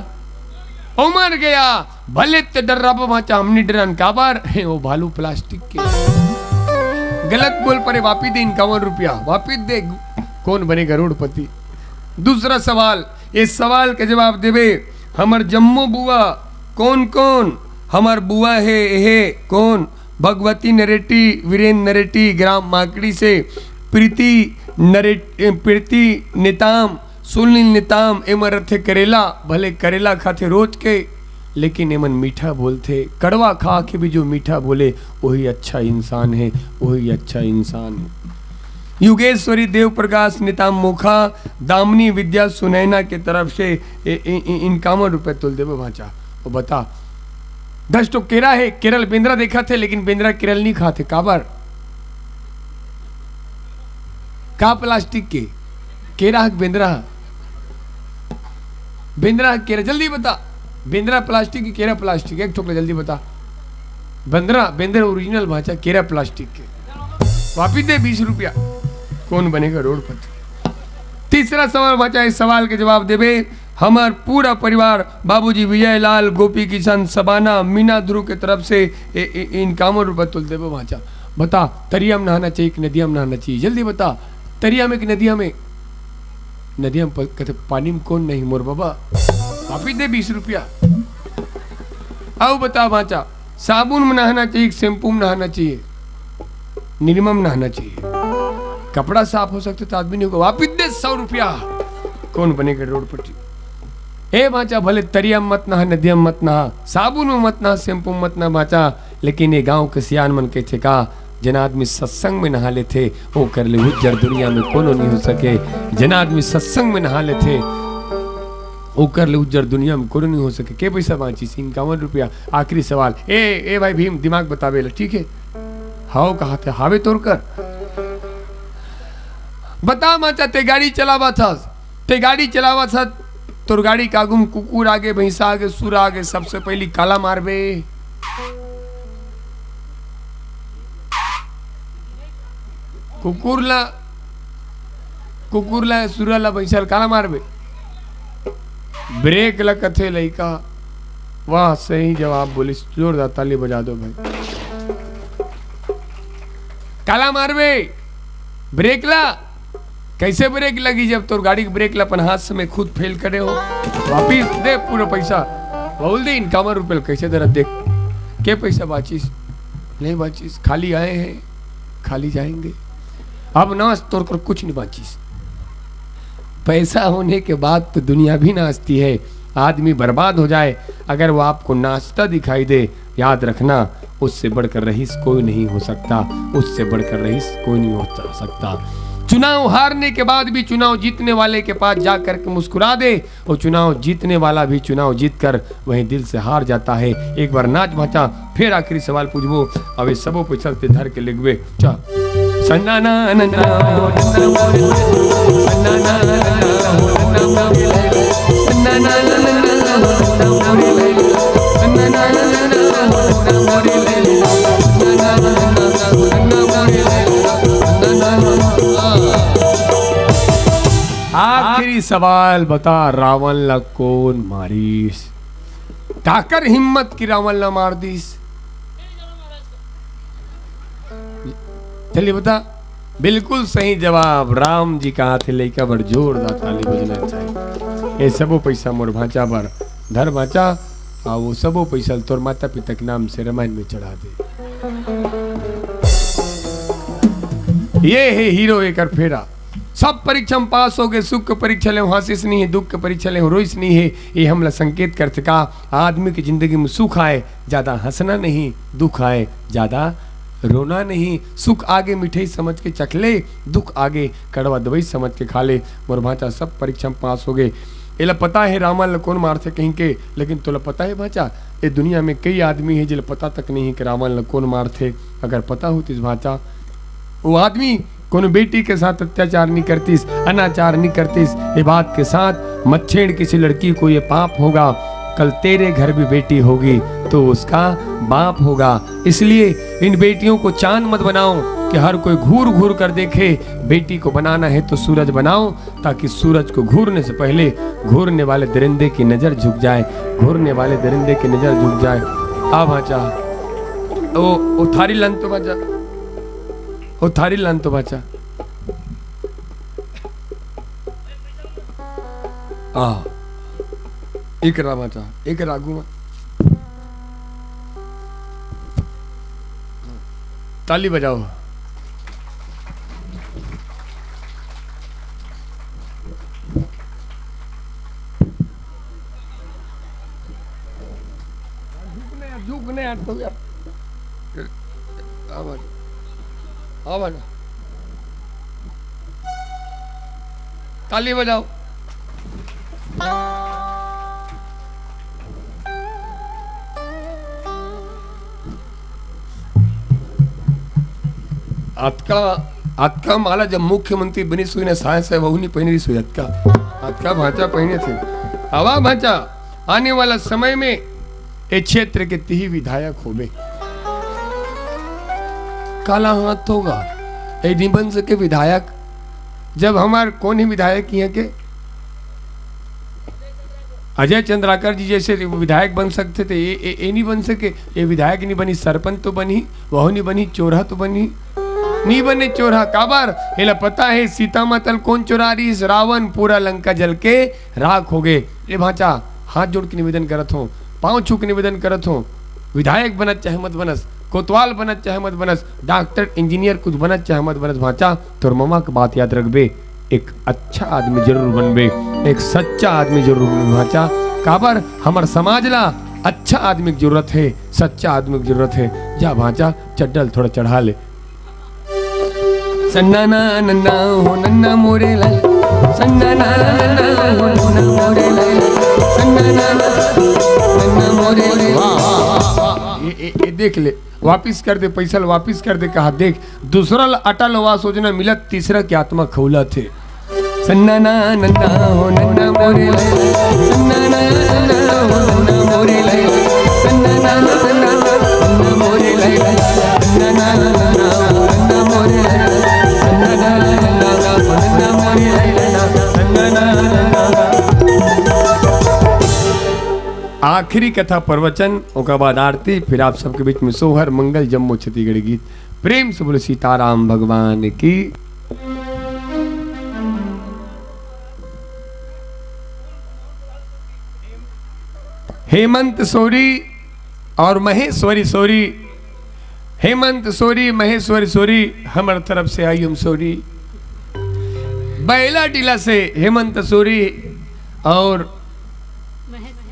वो मर गया। भले ते डर रहबो भांचा, हमनी डरन काबर? हे, वो भालू प्लास्टिक के। गलत बोल परे, वापिस दे इनकावन रुपया, वापिस दे। कोन बने करोड़पति? दूसरा सवाल, ये सवाल के जवाब देबे, हमर जम्मो बुआ कोन कोन? हमर बुआ हे, हे कोन? भगवती नरेटी, वीरेन नरेटी, ग्राम माकड़ी से, प्रीति नरेट-, प्रीति नेताम, सुनील नेताम, एमन रथे करेला, भले करेला खाथे रोज के, लेकिन एमन मीठा बोलथे। कड़वा खा के भी जो मीठा बोले, वही अच्छा इंसान है, वही अच्छा इंसान है। युगेश्वरी, देव प्रकाश नेताम मोखा, दामिनी, विद्या, सुनैना के तरफ से ए-, ए-, ए-, इनकावन रुपया तोल देबो भांचा। वो बता, दस ठो केरा है, केरा ल बेंदरा देखा थे, लेकिन बेंदरा केरा ल नहीं खाथे, काबर? का प्लास्टिक के केरा हक बेंदरा ह? बेंदरा हक केरा, जल्दी बता। बेंदरा प्लास्टिक के, केरा प्लास्टिक, एक ठोक ला जल्दी बता। बेंदरा, बेंदरा ओरिजिनल भांचा, केरा प्लास्टिक के। वापिस दे बीस रुपया। कोन बने करोड़पति? तीसरा सवाल भांचा, इस सवाल के जवाब देबे। हमर पूरा परिवार, बाबूजी विजय लाल, गोपी किशन, शबाना, मीना, ध्रुव के तरफ से ए-, ए-, इनकावन रुपया तोल देबो भांचा। बता, तरिया में नहाना चाहिए कि नदिया में नहाना चाहिए? जल्दी बता, तरिया में कि नदिया में? नदिया में प-, कहते, पानी में कोन नहीं मोर बाबा। वापिस दे बीस रुपया। अउ बता भांचा, साबुन में नहाना चाहिए कि शैम्पू में नहाना चाहिए? निरमा में नहाना चाहिए। कपड़ा साफ हो सकथे त आदमी नहीं होगा। वापिस दे सौ रुपया। कोन बने करोड़पति? ए भांचा, भले तरिया में मत नहा, नदिया में मत नहा, साबुन में मत नहा, शैम्पू में मत नहा भांचा, लेकिन ये गांव के सियान मन कहिथे का, जेन आदमी सत्संग में नहा लेथे, ओकर ले उज्जर दुनिया में कोनो नहीं हो सके। जेन आदमी सत्संग में नहा लेथे, ओकर ले उज्जर दुनिया में कोनो नहीं हो सके। के पैसा बांचिस? इनकावन रुपया। आखिरी सवाल। ए, ए भाई भीम, दिमाग बताबे ला, ठीक है? हाव कहाथे, हावे तोर कर। बता माचा, ते गाड़ी चलावत हस, ते गाड़ी चलावत हस, तोर गाड़ी के आगू में कुकुर आगे, भैंसा आगे, सुरा आगे, सबसे पहली काला मारबे? कुकुर ला, कुकुर ला, सुरा ला, भैंसा ला काला मारबे? ब्रेक ला कथे लइका। वाह, सही जवाब बोलिस, जोरदार ताली बजा दो भाई। काला मारबे ब्रेक ला? कैसे ब्रेक लगी जब तोर गाड़ी के ब्रेक ला अपन हाथ से में खुद फेल करे हो? वापिस दे पूरा पैसा। बोल दे इनकावन रुपये ला कैसे दे रहा, देख के पैसा बाचिस, नहीं बाचिस, खाली आए हैं खाली जाएंगे। अब नाच तोर कर कुछ नहीं बाचिस। पैसा होने के बाद तो दुनिया भी नाचती है। आदमी बर्बाद हो जाए, अगर वो आपको नाचता दिखाई दे, याद रखना, उससे बढ़कर रईस कोई नहीं हो सकता, उससे बढ़कर रईस कोई नहीं हो सकता। चुनाव हारने के बाद भी चुनाव जीतने वाले के पास जा करके मुस्कुरा दे, और चुनाव जीतने वाला भी चुनाव जीतकर वहीं दिल से हार जाता है। एक बार नाच भांचा, फिर आखिरी सवाल पूछबो। अब ये सबो पैसा ते धर के लिखबे। चा। आखिरी सवाल बता, रावण ला कोन मारिस? काकर हिम्मत कि रावण ला मार दिस? चलिए बता, बिल्कुल सही जवाब। राम जी कहाथे लइका बर जोरदार ताली बजना चाहिए। ये सबो पैसा मोर भांचा बर धर भांचा, आ वो सबो पैसा तोर माता पिता के नाम से रामायण में चढ़ा दे। ये है हीरो एकर फेरा। सब परीक्षा में पास हो गए, सुख के परीक्षा ले हांसिस नहीं है, दुख के परीक्षा ले रोइस नहीं है। ये हमला संकेत करथे का आदमी की जिंदगी में सुख आए, ज्यादा हंसना नहीं, दुख आए, ज्यादा रोना नहीं। सुख आगे मिठाई समझ के चख ले, दुख आगे कड़वा दवाई समझ के खा ले। मोर भांचा सब परीक्षा में पास हो गए। एला पता है रावण ला कोन मारथे कहीं के, लेकिन तोला पता है भांचा, ये दुनिया में कई आदमी है जिला पता तक नहीं है कि रावण ला कोन मारथे। अगर पता होतिस भांचा, वो आदमी कोनो बेटी के साथ अत्याचार नहीं करतिस, अनाचार नहीं करतिस। ये बात के साथ मत छेड़ किसी लड़की को, ये पाप होगा। कल तेरे घर भी बेटी होगी तो उसका बाप होगा। इसलिए इन बेटियों को चांद मत बनाओ कि हर कोई घूर घूर कर देखे। बेटी को बनाना है तो सूरज बनाओ, ताकि सूरज को घूरने से पहले घूरने वाले दरिंदे की नजर झुक जाए, घूरने वाले दरिंदे की नजर झुक जाए। आ भांचा, ओ, ओ थारी लान तो भांचा, ओ थारी लान तो भांचा। आ, एकरा बचा, एकरा आगू में। ताली बजाओ। झुकने यार, झुकने यार, तो यार। आवाज, आवाज। ताली बजाओ। अतका, अतका माला जब मुख्यमंत्री बनिस होही ना, साय साय वहू नी पहिने रिहिस होही अतका। अतका भांचा पहिने थे। हवा भांचा, आने वाला समय में ए क्षेत्र के तिही विधायक होबे। काला हाथ होगा, ए नी बन सके विधायक। जब हमार कोन ही विधायक इहाँ के, अजय चंद्राकर जी जैसे विधायक बन सकथे, त ए, ए, ए नी बन सके। ए विधायक नी बनी, सरपंच तो बनी, वहू नी बनी, चोरहा तो बनी, नी बने चोरहा। काबर? एला पता हे सीता माता ल कोन चोरा रिहिस, रावण। पूरा लंका जल के राख होगे। ए भांचा, हाथ जोड़ के निवेदन करत हों, पाँव छू के निवेदन करत हों, विधायक बनत चाहे मत बनस, कोतवाल बनत चाहे मत बनस, डॉक्टर, इंजीनियर कुछ बनत चाहे मत बनस भांचा, तोर ममा के बात याद रखबे, एक अच्छा आदमी जरूर बनबे, एक सच्चा आदमी जरूर बनबे भांचा। काबर? हमर समाज ला अच्छा आदमी के जरूरत हे, सच्चा आदमी के जरूरत हे। जा भांचा, चड्डा ल थोड़ा चढ़ा ले। सन्ना ना नन्ना हो नन्ना मोरे लाल, सन्ना ना नन्ना हो नन्ना मोरे लाल, सन्ना ना नन्ना मोरे लाल। वाह। ये, ये, ये देख ले, वापिस कर दे, पैसा ल वापिस कर दे, कहा देख, दूसरा ल अटल आवास योजना मिलत, तीसरा के आत्मा खौलत हे। सन्ना ना नन्ना हो नन्ना मोरे लाल, सन्ना ना नन्ना हो नन्ना मोरे लाल, सन्ना ना नन्ना हो नन्ना मोरे लाल, सन्ना ना नन्ना हो नन्ना मोरे लाल, सन्ना ना नन्ना हो नन्ना मोरे लाल, सन्ना ना नन्ना। आखिरी कथा प्रवचन, ओकर बाद आरती, फिर आप सबके बीच में सोहर, मंगल, जम्मो छत्तीसगढ़ी गीत। प्रेम से बोले सीताराम भगवान की। हेमंत सोरी और महेश्वरी सोरी, हेमंत सोरी, महेश्वरी सोरी, हमर तरफ से आई एम सोरी। बैला टीला से हेमंत सोरी और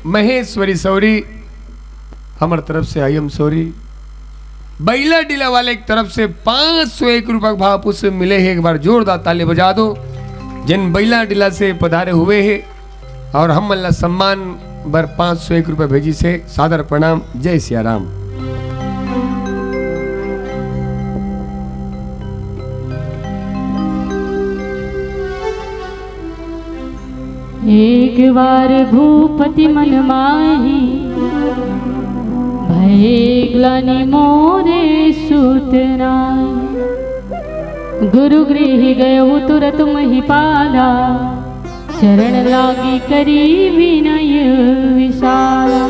महेश्वरी सोरी, हमर तरफ से आई एम सोरी। बैला टीला वाले के तरफ से पाँच सौ एक रुपया के भाव पुष्प मिले हे, एक बार जोरदार ताली बजा दो। जिन बैला टीला से पधारे हुए हे और हम मन ला सम्मान बर पाँच सौ एक रुपया भेजिस हे, सादर प्रणाम, जय सिया राम। एक बार भूपति मन माही, भये ग्लानि मोरे सुत नाई। गुरु गृह गयउ तुरत महिपाला, चरण लागी करी विनय विशाला।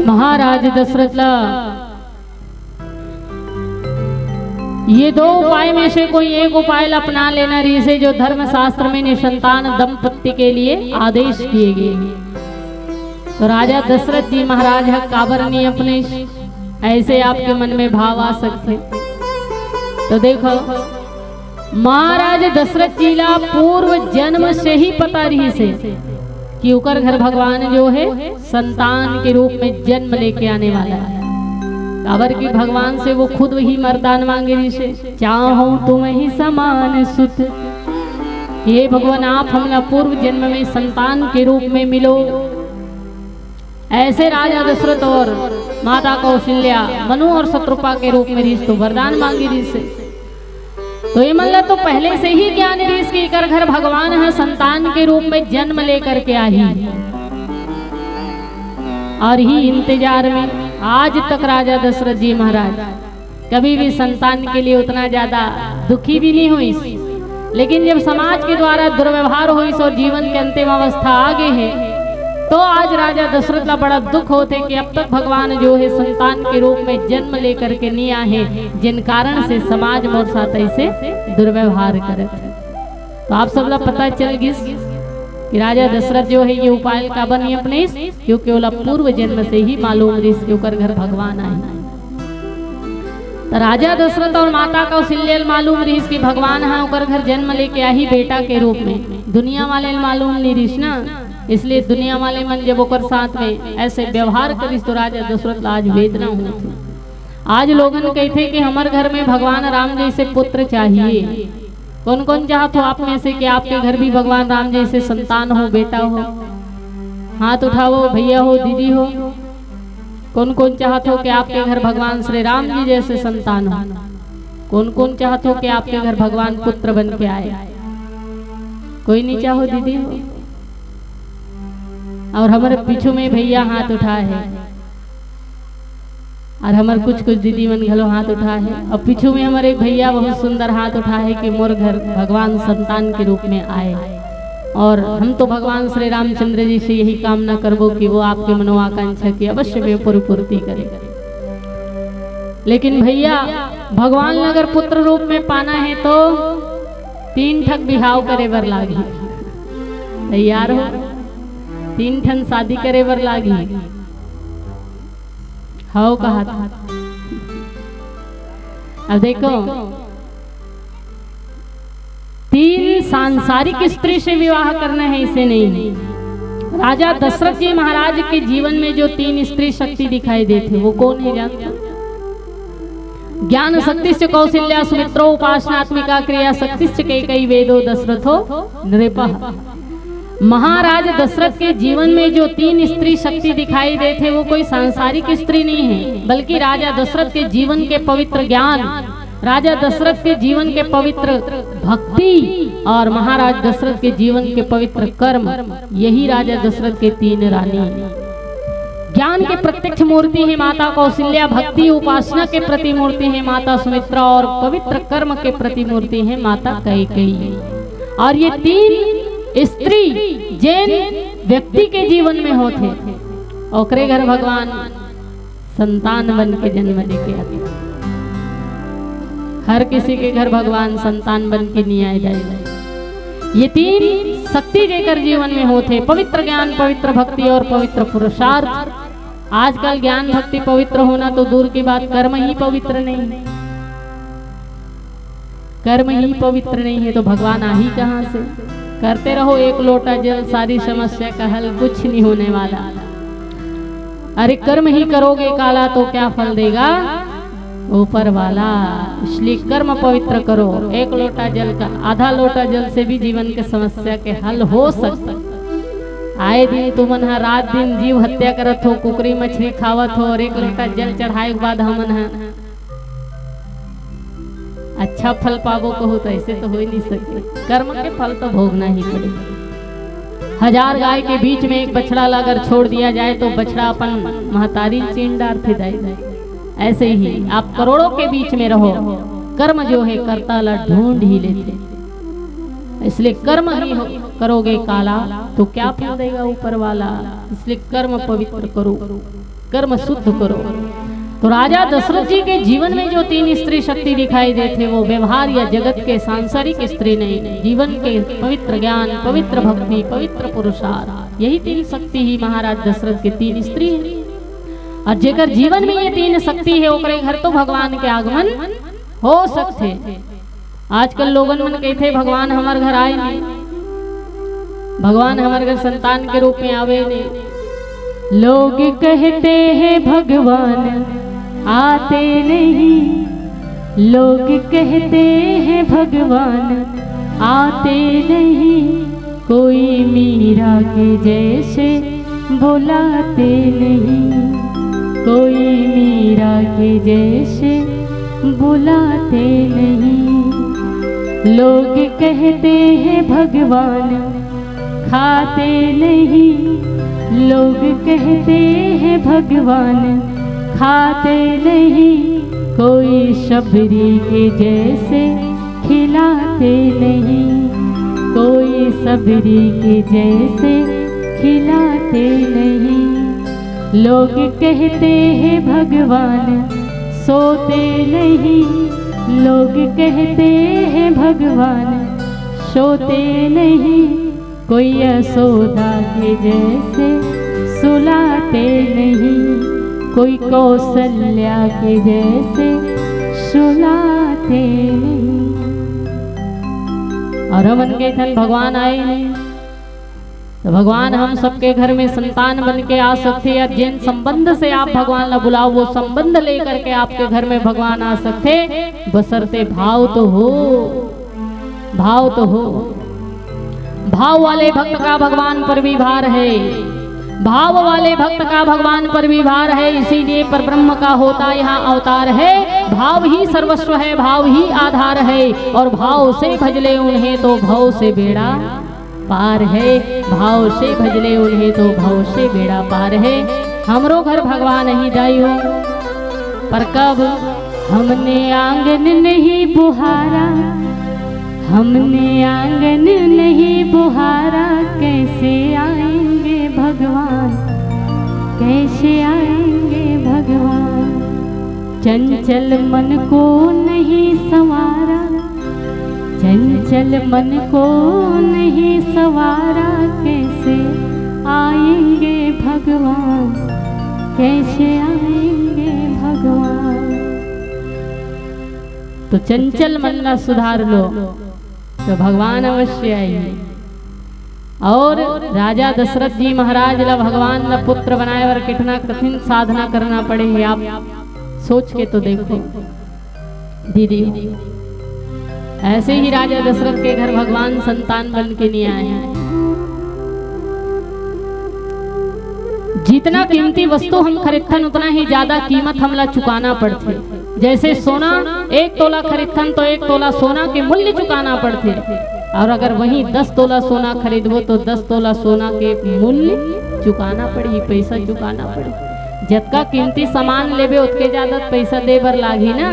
महाराज दशरथ ला ये दो उपाय में से कोई एक उपाय ला अपना लेना रिहिसे, जो धर्मशास्त्र में निसंतान दंपत्ति के लिए आदेश दिए गए हैं। तो राजा दशरथ जी महाराज ह काबर नहीं अपने, ऐसे आपके मन में भाव आ सकते। तो देखो, महाराज दशरथ जी ला पूर्व जन्म से ही पता रिहिसे कि ओकर घर भगवान जो है संतान के रूप में जन्म लेके आने वाला है। काबर कि भगवान से वो खुद ही वरदान मांगे रिहिसे, "चाहूं तुमहि समान सुत।" हे भगवान, आप हमला पूर्व जन्म में संतान के रूप में मिलो। ऐसे राजा दशरथ और माता कौशल्या मनु और शतरूपा के रूप में रिहिस तो वरदान मांगे रिहिसे। तो ये मन ला तो पहले से ही ज्ञान रिहिस कि एकर घर भगवान ह संतान के रूप में जन्म लेकर के आही। और ही इंतजार में आज तक राजा दशरथ जी महाराज कभी भी संतान के लिए उतना ज्यादा दुखी भी नहीं हुई। लेकिन जब समाज के द्वारा दुर्व्यवहार हुई और जीवन के अंतिम अवस्था आ गए हैं, तो आज राजा दशरथ ला बड़ा दुख होते कि अब तक भगवान जो है संतान के रूप में जन्म लेकर के नहीं आए हैं, जिन कारण से समाज मोर साथ ऐसे दुर्व्यवहार करत है। तो आप सब ला पता चल गिस कि राजा दशरथ जो हे, ये उपाय काबर नइ अपनाइस, क्योंकि ओला पूर्व जन्म से ही मालूम रिहिस कि ओकर घर भगवान आही। त राजा दशरथ अउ माता कौशल्या ल मालूम रिहिस कि भगवान ह ओकर घर जन्म लेके आही बेटा के रूप में। दुनिया वाले ल मालूम नइ रिहिस ना, इसलिए दुनिया वाले मन जब ओकर साथ में ऐसे व्यवहार करिस तो राजा दशरथ ला आज वेदना होत हे। आज लोगन कहिथे कि हमर घर में भगवान राम जैसे पुत्र चाहिए। कौन कौन चाहत हो आप में से कि आपके घर भी भगवान राम जैसे संतान हो, बेटा हो? हाथ उठाओ भैया हो, दीदी हो। कौन कौन चाहत हो कि आपके घर भगवान श्री राम जी जैसे संतान हो? कौन कौन चाहत हो कि आपके घर भगवान पुत्र बन के आए? कोई नइ चाहो दीदी हो? अउ हमर पीछू में भैया हाथ उठाए हे, अउ हमर कुछ कुछ दीदी मन घलो हाथ उठाए हे, अउ पीछू में हमर एक भैया बहुत सुंदर हाथ उठाए हे कि मोर घर भगवान संतान के रूप में आए। अउ हम तो भगवान श्री रामचंद्र जी से यही कामना करबो कि वो आपके मनोकांक्षा की अवश्य में परिपूर्ति करे। लेकिन भैया, भगवान ल अगर पुत्र रूप में पाना हे तो तीन ठक बिहाव करे बर लागही। तैयार हो? तीन ठन शादी करे बर लागही। हव कहत। अब देखो, तीन सांसारिक स्त्री से विवाह करना हे, इसे नहीं। राजा दशरथ जी महाराज के जीवन में जो तीन स्त्री शक्ति दिखाई देथे, वो कौन हे जानत हो? ज्ञान शक्तिश्च कौशल्या सुमित्रो उपासनात्मिका क्रिया शक्तिश्च कैकेयी वेदो दशरथो नृपः। महाराज दशरथ के जीवन में जो तीन स्त्री शक्ति दिखाई देथे, वो कोई सांसारिक स्त्री नहीं हे, बल्कि राजा दशरथ के जीवन के पवित्र ज्ञान, राजा दशरथ के जीवन के पवित्र भक्ति अउ महाराज दशरथ के जीवन के पवित्र कर्म, यही राजा दशरथ के तीन रानी। ज्ञान के प्रत्यक्ष मूर्ति हे माता कौशल्या, भक्ति उपासना के प्रतिमूर्ति हे माता सुमित्रा अउ पवित्र कर्म के प्रतिमूर्ति हे माता कैकेयी। अउ ये तीन स्त्री जेन व्यक्ति के जीवन में होथे, ओकरे घर भगवान संतान बन के जन्म लेके आथे। हर किसी के घर भगवान संतान बन के नइ आय दाई। ये तीन शक्ति जेकर जीवन में होथे, पवित्र ज्ञान, पवित्र भक्ति अउ पवित्र पुरुषार्थ। आजकल ज्ञान भक्ति पवित्र होना तो दूर की बात, कर्म ही पवित्र नहीं हे। कर्म ही पवित्र नहीं हे तो भगवान आही कहाँ से? करते रहो एक लोटा जल, सारी समस्या का हल, कुछ नहीं होने वाला। अरे, कर्म ही करोगे काला तो क्या फल देगा ऊपर वाला? इसलिए कर्म पवित्र करो। एक लोटा जल का, आधा लोटा जल से भी जीवन के समस्या के हल हो सकता। आए दिन तुमन ह रात दिन जीव हत्या करत हो, कुकरी मछली खावत हो, अउ एक लोटा जल चढ़ाए के बाद हमन ह अच्छा फल पाबो कहू, तो ऐसे तो हो ही नहीं सके। कर्म के फल तो भोगना ही पड़ेगा। हजार गाय के बीच में एक बछड़ा ला अगर छोड़ दिया जाए तो बछड़ा अपन महतारी चीन डारथे दाई। ऐसे ही आप करोड़ों के बीच में रहो, कर्म जो है कर्ता ला ढूंढ ही लेथे। इसलिए कर्म ही हो, करोगे काला तो क्या फल देगा ऊपर वाला? इसलिए कर्म पवित्र करो, कर्म शुद्ध करो। तो राजा दशरथ जी के जीवन में जो तीन स्त्री शक्ति दिखाई देथे, वो व्यवहार या जगत के सांसारिक स्त्री नहीं, जीवन के पवित्र ज्ञान, पवित्र भक्ति, पवित्र पुरुषार्थ, यही तीन शक्ति ही महाराज दशरथ के तीन स्त्री हे। अउ जेकर जीवन में ये तीन शक्ति हे, ओकरे घर तो भगवान के आगमन हो सकथे। आजकल लोगन मन कहिथे, "भगवान हमर घर आए नहीं, भगवान हमर घर संतान के रूप में आवे नहीं।" लोग कहते हैं भगवान आते नहीं, लोग कहते हैं भगवान आते नहीं, कोई मीरा के जैसे बुलाते नहीं, कोई मीरा के जैसे बुलाते नहीं। लोग कहते हैं भगवान खाते नहीं, लोग कहते हैं भगवान खाते नहीं, कोई शबरी के जैसे खिलाते नहीं, कोई शबरी के जैसे खिलाते नहीं। लोग कहते हैं भगवान सोते नहीं, लोग कहते हैं भगवान टोते नहीं, कोई यशोदा के जैसे सुलाते नहीं, कोई कौशल्या के जैसे सुलाते नहीं। और हमन के ठन भगवान आए नहीं, तो भगवान हम सबके घर में संतान बन के आ सकथे, या जिन संबंध से आप भगवान ला बुलाओ, वो संबंध लेकर के आपके घर में भगवान आ सकथे, बसरते भाव तो हो, भाव तो हो। भाव वाले भक्त का भगवान पर भी भार है, भाव वाले भक्त का भगवान पर भी भार है। इसीलिए परब्रह्म का होता यहाँ अवतार है। भाव ही सर्वस्व है, भाव ही आधार है। और भाव से भजले उन्हें तो भव से बेड़ा पार है, भाव से भजले उन्हें तो भव से बेड़ा पार है। हमरो घर भगवान ही दाई हो, पर कब हमने आंगन नहीं बुहारा, हमने आंगन नहीं बुहारा, कैसे आएंगे भगवान, कैसे आएंगे भगवान। चंचल मन को नहीं संवारा, चंचल मन को नहीं संवारा, कैसे आएंगे भगवान, कैसे आएंगे भगवान। तो चंचल मन ला सुधार लो, तो भगवान अवश्य आही। और राजा दशरथ जी महाराज ला भगवान ला पुत्र बनाए बर कितना कठिन साधना करना पड़े हे, आप सोच के तो देखो दीदी। ऐसे ही राजा दशरथ के घर भगवान संतान बन के नहीं आए। जितना कीमती वस्तु हम खरीदथन, उतना ही ज्यादा कीमत हमला चुकाना पड़थे। जैसे सोना, एक तोला खरीदथन तो एक तोला सोना के मूल्य चुकाना पड़थे, और अगर वही दस तोला सोना खरीदबो तो दस तोला सोना के मूल्य चुकाना पड़ही, पैसा चुकाना पड़ही। जतका कीमती सामान लेबे, ओतके ज्यादा पैसा दे बर लागही ना।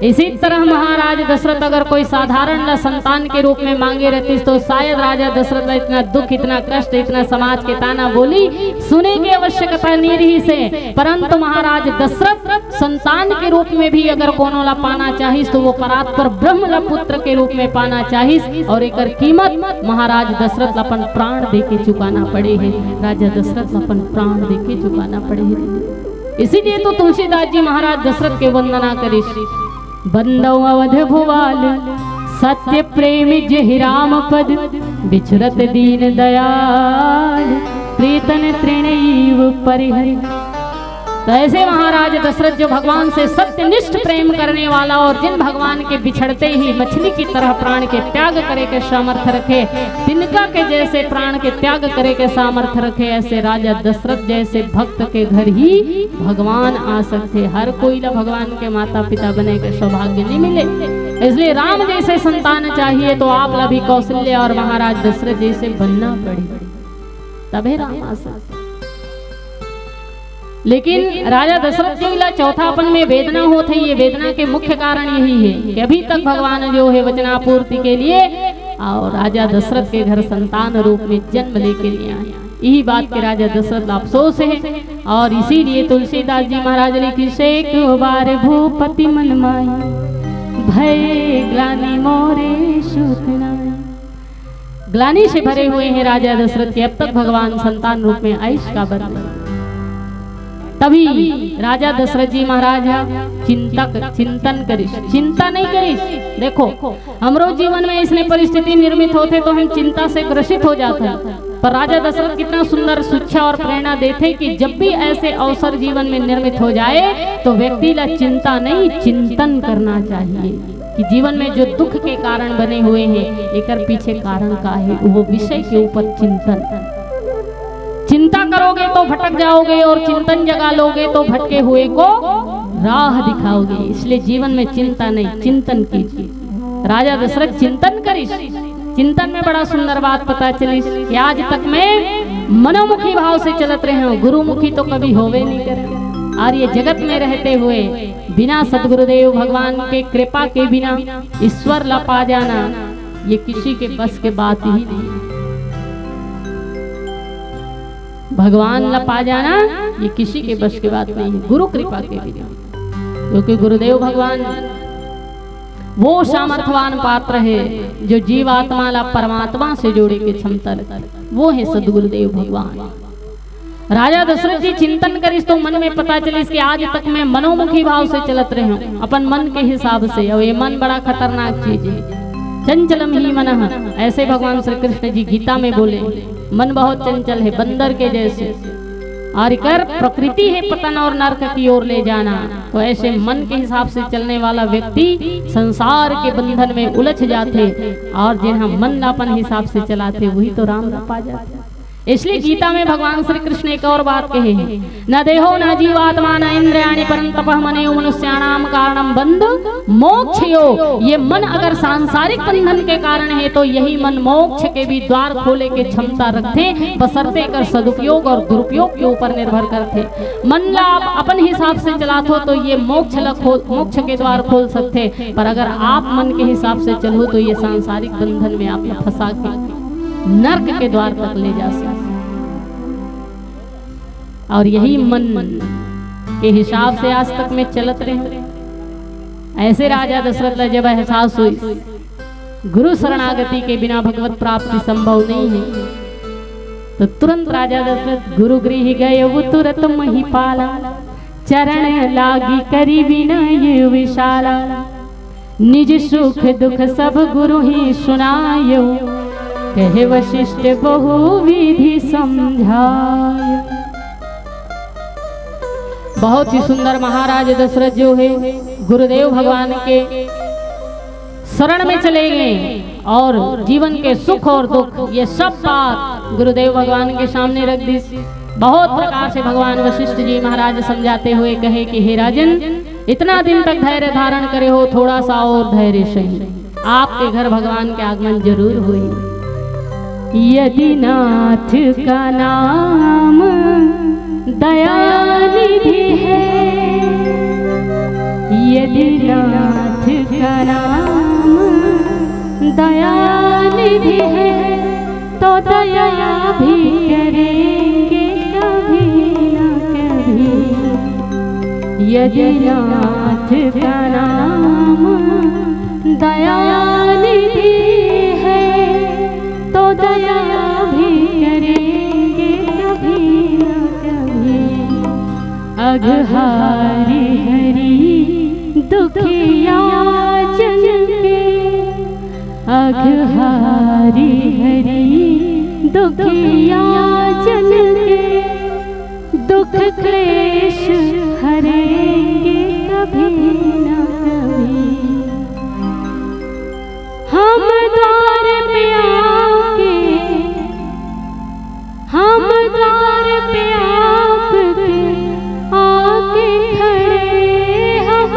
इसी तरह महाराज दशरथ अगर कोई साधारण ला संतान के रूप में मांगे रहतिस तो शायद राजा दशरथ ला इतना दुख, इतना कष्ट, इतना समाज के ताना बोली सुने के आवश्यकता नहीं रहिस हे। परंतु महाराज दशरथ संतान के रूप में भी अगर कोनो ला पाना चाहिस तो वो परात्पर ब्रह्म ला पुत्र के रूप में पाना चाहिस, और एकर कीमत महाराज दशरथ ला अपन प्राण दे के चुकाना पड़े हे। राजा दशरथ ला अपन प्राण दे के चुकाना पड़े हे। इसीलिए तो तुलसीदास जी महाराज दशरथ के वंदना करिस। बंदौ अवध भुवाल सत्य प्रेम जेहि राम पद, बिछुरत दीन दयाल प्रीतन तृण ईव परिहरि। तो ऐसे महाराज दशरथ जो भगवान से सत्यनिष्ठ प्रेम करने वाला और जिन भगवान के बिछड़ते ही मछली की तरह प्राण के त्याग करे के सामर्थ्य रखे, तिनका के जैसे प्राण के त्याग करे के सामर्थ्य रखे, ऐसे राजा दशरथ जैसे भक्त के घर ही भगवान आ सकथे। हर कोई ला भगवान के माता पिता बने के सौभाग्य नहीं मिले, इसलिए राम जैसे संतान चाहिए तो आप ला भी कौशल्या और महाराज दशरथ जैसे बनना पड़ही, तभे राम आ सकथे। लेकिन राजा दशरथ जी ला चौथापन में वेदना होत हे। ये वेदना के मुख्य कारण यही हे कि अभी तक भगवान जो हे वचनापूर्ति के लिए और राजा दशरथ के घर संतान रूप में जन्म लेके नहीं आए। यही बात के राजा दशरथ ला अफसोस हे और इसीलिए तुलसीदास जी महाराज लिखिस, एक बार भूपति मन माही, भय ग्लानि मोरे सुत नाई। ग्लानि से भरे हुए हैं राजा दशरथ के, अब तक भगवान संतान रूप में आइस काबर नहीं। तभी राजा दशरथ जी महाराज ह चिंतक, चिंतन करिस, चिंता नहीं करिस। देखो, हमरो जीवन में इसने परिस्थिति निर्मित होथे तो हम चिंता से ग्रसित हो जाथन, पर राजा दशरथ कितना सुंदर शिक्षा और प्रेरणा देथे कि जब भी ऐसे अवसर जीवन में निर्मित हो जाए तो व्यक्ति ला चिंता नहीं, चिंतन करना चाहिए कि जीवन में जो दुख के कारण बने हुए हैं, एकर पीछे कारण का है, वो विषय के ऊपर चिंतन। चिंता करोगे तो भटक जाओगे और चिंतन जगा लोगे तो भटके हुए को राह दिखाओगे। इसलिए जीवन में चिंता नहीं, चिंतन कीजिए। राजा दशरथ चिंतन करिस, चिंतन में बड़ा सुंदर बात पता चलिस कि आज तक मैं मनोमुखी भाव से चलत रहे हूँ, गुरुमुखी तो कभी होवे नहीं करे। और ये जगत में रहते हुए बिना सदगुरुदेव भगवान के कृपा के बिना ईश्वर ला पा जाना, ये किसी के बस के बात ही नहीं। भगवान ला पा जाना, ये किसी के बस की बात नहीं है, गुरु कृपा के बिना। क्योंकि गुरुदेव भगवान वो सामर्थवान पात्र हे जो जीवात्मा ला परमात्मा से जोड़े के क्षमता रखथे, वो हे सदगुरुदेव भगवान। राजा दशरथ जी चिंतन करिस तो मन में पता चलिस कि आज तक मैं मनोमुखी भाव से चलत रहे हूँ, अपन मन के हिसाब से। और ये मन बड़ा खतरनाक चीज है, चंचलम ही मन। ऐसे भगवान श्री कृष्ण जी गीता में बोले, मन बहुत चंचल है, बंदर के जैसे, और कर प्रकृति है पतन और नरक की ओर ले जाना। तो ऐसे मन के हिसाब से चलने वाला व्यक्ति संसार के बंधन में उलझ जाथे, और जिन्हा मन ला अपन हिसाब से चलाथे, वही तो राम ला पा जाथे। इसलिए गीता में भगवान श्री कृष्ण एक और बात कहे हैं, "न देहो न जीवात्मा न इंद्रियाणि परंतप मनो मनुष्याणाम कारणम बंध मोक्ष यो।" ये मन अगर सांसारिक बंधन के कारण है, तो यही मन मोक्ष के भी द्वार खोले के क्षमता रखथे, बशर्ते एकर सदुपयोग और दुरुपयोग के ऊपर निर्भर करथे। मन ला आप अपन हिसाब से चलाथो, तो ये मोक्ष ला खोल, मोक्ष के द्वार खोल सकथे, पर अगर आप मन के हिसाब से चलहू, तो ये सांसारिक बंधन में आप फंसा के नरक के द्वार तक ले जा सकथे। और यही मन के हिसाब से आज तक मैं चलत रहे हूँ। ऐसे राजा दशरथ ला जब एहसास हुई, गुरु शरणागति के बिना भगवत प्राप्ति संभव नहीं है, तो तुरंत राजा दशरथ गुरु गृह गए, वो तुरंत महीपाला, चरण लागी करी विनय विशाला। निज सुख दुख सब गुरु ही सुनायो, कहे वशिष्ठ बहु विधि समझायो। बहुत ही सुंदर महाराज दशरथ जो है, गुरुदेव भगवान के शरण में चले गए और जीवन के सुख और दुख, ये सब बात गुरुदेव भगवान के सामने रख दी। बहुत प्रकार से भगवान वशिष्ठ जी महाराज समझाते हुए कहे कि हे राजन, इतना दिन तक धैर्य धारण करे हो, थोड़ा सा और धैर्य सही, आपके घर भगवान के आगमन जरूर हुई। यदि नाथ का नाम दयानिधि है, यदि नाथ का नाम दयानिधि है, तो दया भी करेंगे कभी ना कभी। यदि नाथ का नाम दयानिधि है, तो दया भी करेंगे कभी ना कभी। अघहारी हरि दुखिया जन के, अघहारी हरि दुखिया जन के, दुख क्लेश हरेंगे कभी ना कभी। हम द्वार पे आके, हम द्वार पे आपके आके खड़े, हम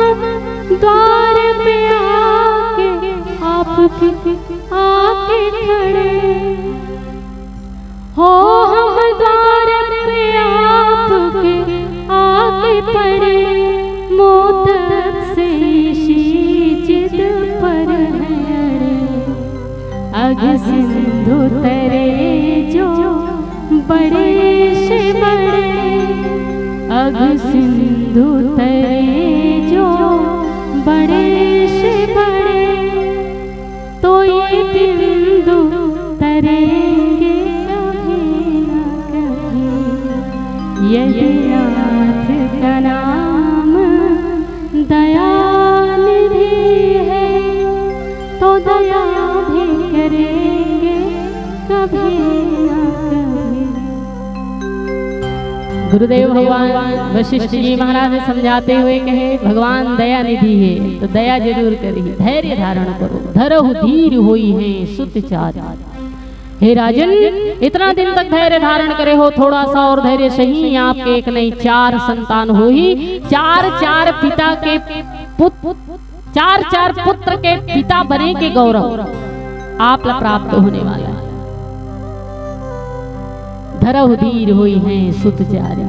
द्वार पे आके आपके आके खड़े। हो हम द्वार पे आपके आके पड़े, मोदक से शीश पर है अड़े। अघ सिंधु तरे जो बड़े से बड़े, अघ सिंधु तरे जो बड़े से बड़े, तो ये बिंदु तरेंगे कभी ना कभी। यदि नाथ का नाम दयानिधि है, तो दया भी करेंगे कभी ना कभी। गुरुदेव भगवान वशिष्ठ जी महाराज समझाते हुए कहे, भगवान दया निधि है, तो दया जरूर करी, धैर्य धारण करो, धरहु धीर होई है सुत चारी। हे राजन, इतना दिन तक धैर्य धारण करे हो, थोड़ा सा और धैर्य सही, आपके एक नहीं चार संतान होही, चार चार पिता के पुत, चार चार पुत्र के पिता बने के गौरव आप ला प्राप्त होने वाला है। धरहु धीर होई है सुत चारी।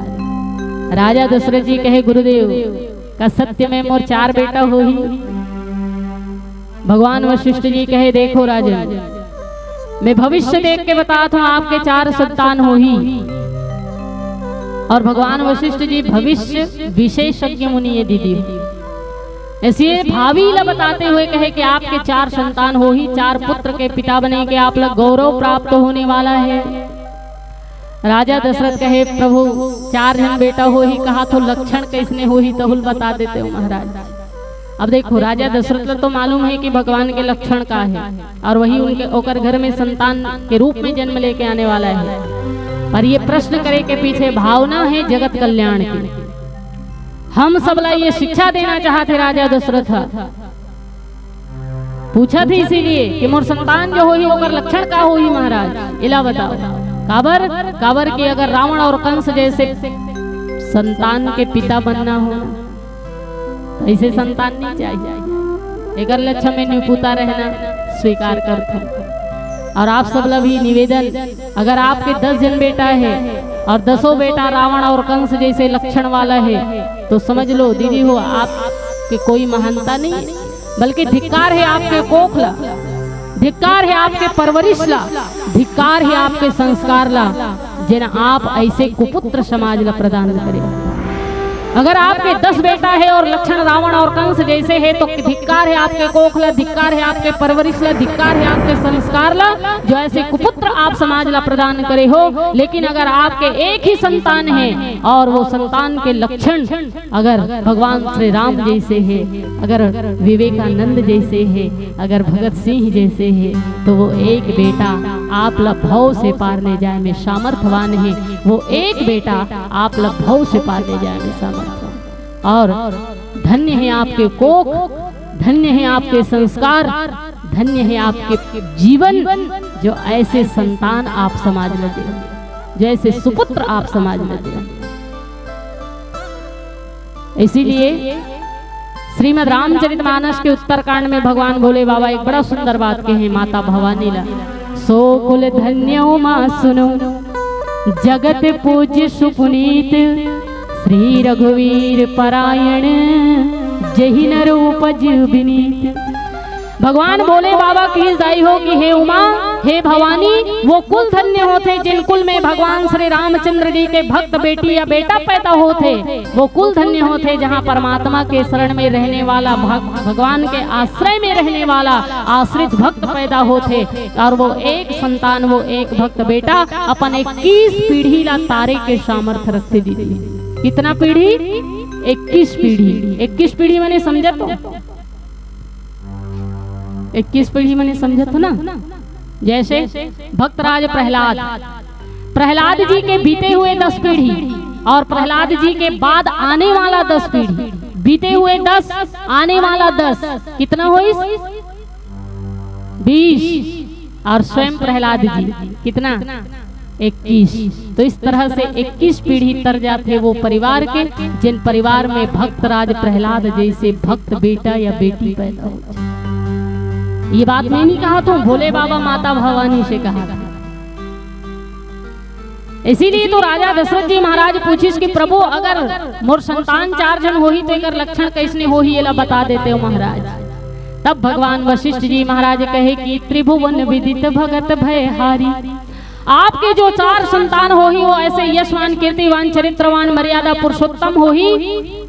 राजा दशरथ जी कहे, गुरुदेव, का सत्य में मोर चार बेटा होही? भगवान वशिष्ठ जी कहे, देखो राजन, मैं भविष्य देख के बताता हूँ, आपके चार संतान होही। और भगवान वशिष्ठ जी भविष्य विशेषज्ञ मुनि है दीदी। ऐसे भावी ला बताते हुए कहे कि आपके चार संतान होही, चार पुत्र के पिता बने के आप ला गौरव प्राप्त होने वाला है। राजा दशरथ कहे, प्रभु, चार झन बेटा होही, कहा तो लक्षण कैसने होही, तहू ल बता देते हो महाराज। अब देखो, राजा दशरथ ला तो मालूम है कि भगवान के लक्षण का है, और वही उनके, ओकर घर में संतान के रूप में जन्म लेके आने वाला है। पर ये प्रश्न करे के पीछे भावना है जगत कल्याण की। हम सबला ये शिक्षा देना चाहत हे राजा दशरथ ह। पूछत हे इसीलिए कि मोर संतान जो होही, ओकर लक्षण का होही महाराज, एला बताओ। काबर, काबर कि अगर रावण और कंस जैसे संतान के पिता बनना हो, तो ऐसे संतान नहीं चाहिए। एकर ले अच्छा में निपुता रहना स्वीकार करथन। और आप सबला भी निवेदन, अगर आपके दस झन बेटा है और दसों बेटा रावण और कंस जैसे लक्षण वाला है, तो समझ लो दीदी हो, आपके कोई महानता नहीं है, बल्कि धिक्कार है आपके कोख ला, धिक्कार है आपके परवरिश ला, धिक्कार है आपके संस्कार ला, जेन आप ऐसे कुपुत्र समाज ला प्रदान करे। अगर आपके दस बेटा है और लक्षण रावण और कंस जैसे है, तो धिक्कार है आपके कोख ला, धिक्कार है आपके परवरिश ला, धिक्कार है आपके संस्कार ला, जो ऐसे कुपुत्र आप समाज ला प्रदान करे हो। लेकिन अगर आपके एक ही संतान है और वो संतान के लक्षण अगर भगवान श्री राम जैसे है, अगर विवेकानंद जैसे है, अगर भगत सिंह जैसे है, तो वो एक बेटा आप ला भव से पार ले जाए में सामर्थवान है। वो एक बेटा आप ला भव से पार ले जाए में सामर्थवान। और धन्य है आपके कोख, धन्य है आपके संस्कार, धन्य है आपके जीवन, जो ऐसे संतान आप समाज में दे, जो ऐसे सुपुत्र आप समाज में दे। इसीलिए श्रीमद् रामचरितमानस के उत्तरकांड में भगवान भोले बाबा एक बड़ा सुंदर बात कहे माता भवानी ला, सो कुल धन्य उमा सुनो, जगत पूज्य सुपुनीत, श्री रघुवीर परायण, जहि नर उपज विनीत। भगवान भोले बाबा की दाई हो कि हे उमा, हे भवानी, वो कुल धन्य होथे जिन कुल में भगवान श्री रामचंद्र जी के भक्त बेटी या बेटा पैदा होथे। वो कुल धन्य होथे जहाँ परमात्मा के शरण में रहने वाला भग-, भगवान के आश्रय में रहने वाला आश्रित भक्त पैदा होथे। और वो एक संतान, वो एक भक्त बेटा अपन इक्कीस पीढ़ी ला तारे के सामर्थ्य रखथे दीदी। कितना पीढ़ी? इक्कीस पीढ़ी। इक्कीस पीढ़ी माने समझत हो? इक्कीस पीढ़ी माने समझत हो ना? जैसे भक्तराज प्रहलाद, प्रहलाद जी के बीते हुए दस पीढ़ी और प्रहलाद जी के बाद आने वाला दस पीढ़ी, बीते हुए दस, आने वाला दस, कितना होइस? बीस। और स्वयं प्रहलाद जी कितना? इक्कीस। तो इस तरह से इक्कीस पीढ़ी तर जाथे वो परिवार के, जिन परिवार में भक्तराज प्रहलाद जैसे भक्त बेटा या बेटी पैदा हो। ये बात मैं नहीं कहा था, भोले बाबा माता भवानी से कहा था। इसीलिए तो राजा दशरथ जी महाराज पूछिस कि प्रभु, अगर मोर संतान चार झन होही तो एकर लक्षण कैसने होही, एला बता देते हो महाराज। तब भगवान वशिष्ठ जी महाराज कहे कि त्रिभुवन विदित भगत भयहारी, आपके जो चार संतान होही वो ऐसे यशवान, कीर्तिवान, चरित्रवान, मर्यादा पुरुषोत्तम होही,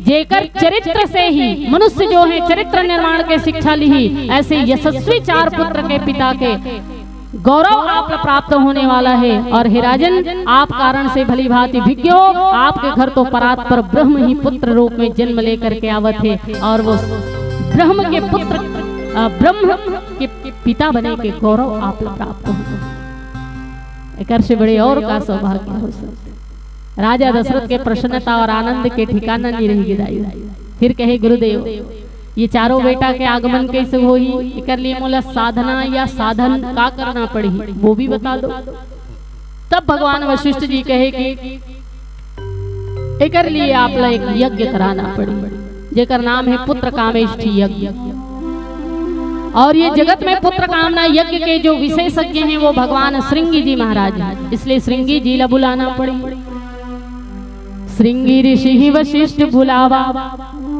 जेकर चरित्र से ही मनुष्य जो है चरित्र निर्माण के शिक्षा लिही, ऐसे यशस्वी चार पुत्र के पिता के गौरव आप प्राप्त होने वाला है। और हे राजन, आप कारण से भली भांति विज्ञ हो, आपके घर तो परात पर ब्रह्म ही पुत्र रूप में जन्म लेकर के आवत है, और वो ब्रह्म के पुत्र, अ, ब्रह्म के पिता बने के गौरव आप प्राप्त हो। एकर से बड़े और का सौभाग्य हो सकथे। राजा दशरथ के प्रसन्नता और आनंद के ठिकाना नहीं रही गिदाई। फिर कहे, गुरुदेव, ये चारों बेटा के आगमन कैसे होही, एकर लिए मोला साधना या साधन का करना पड़ही, वो भी बता दो। तब भगवान वशिष्ठ जी कहे कि एकर लिए आप ला एक यज्ञ कराना पड़ही, जेकर नाम है पुत्र कामेष्ठी यज्ञ। और ये जगत में पुत्र कामना यज्ञ के जो विशेषज्ञ हैं वो भगवान श्रृंगी जी महाराज हैं, इसलिए श्रृंगी जी ला बुलाना पड़ही। श्रृंगी ऋषि ही वशिष्ठ बुलावा,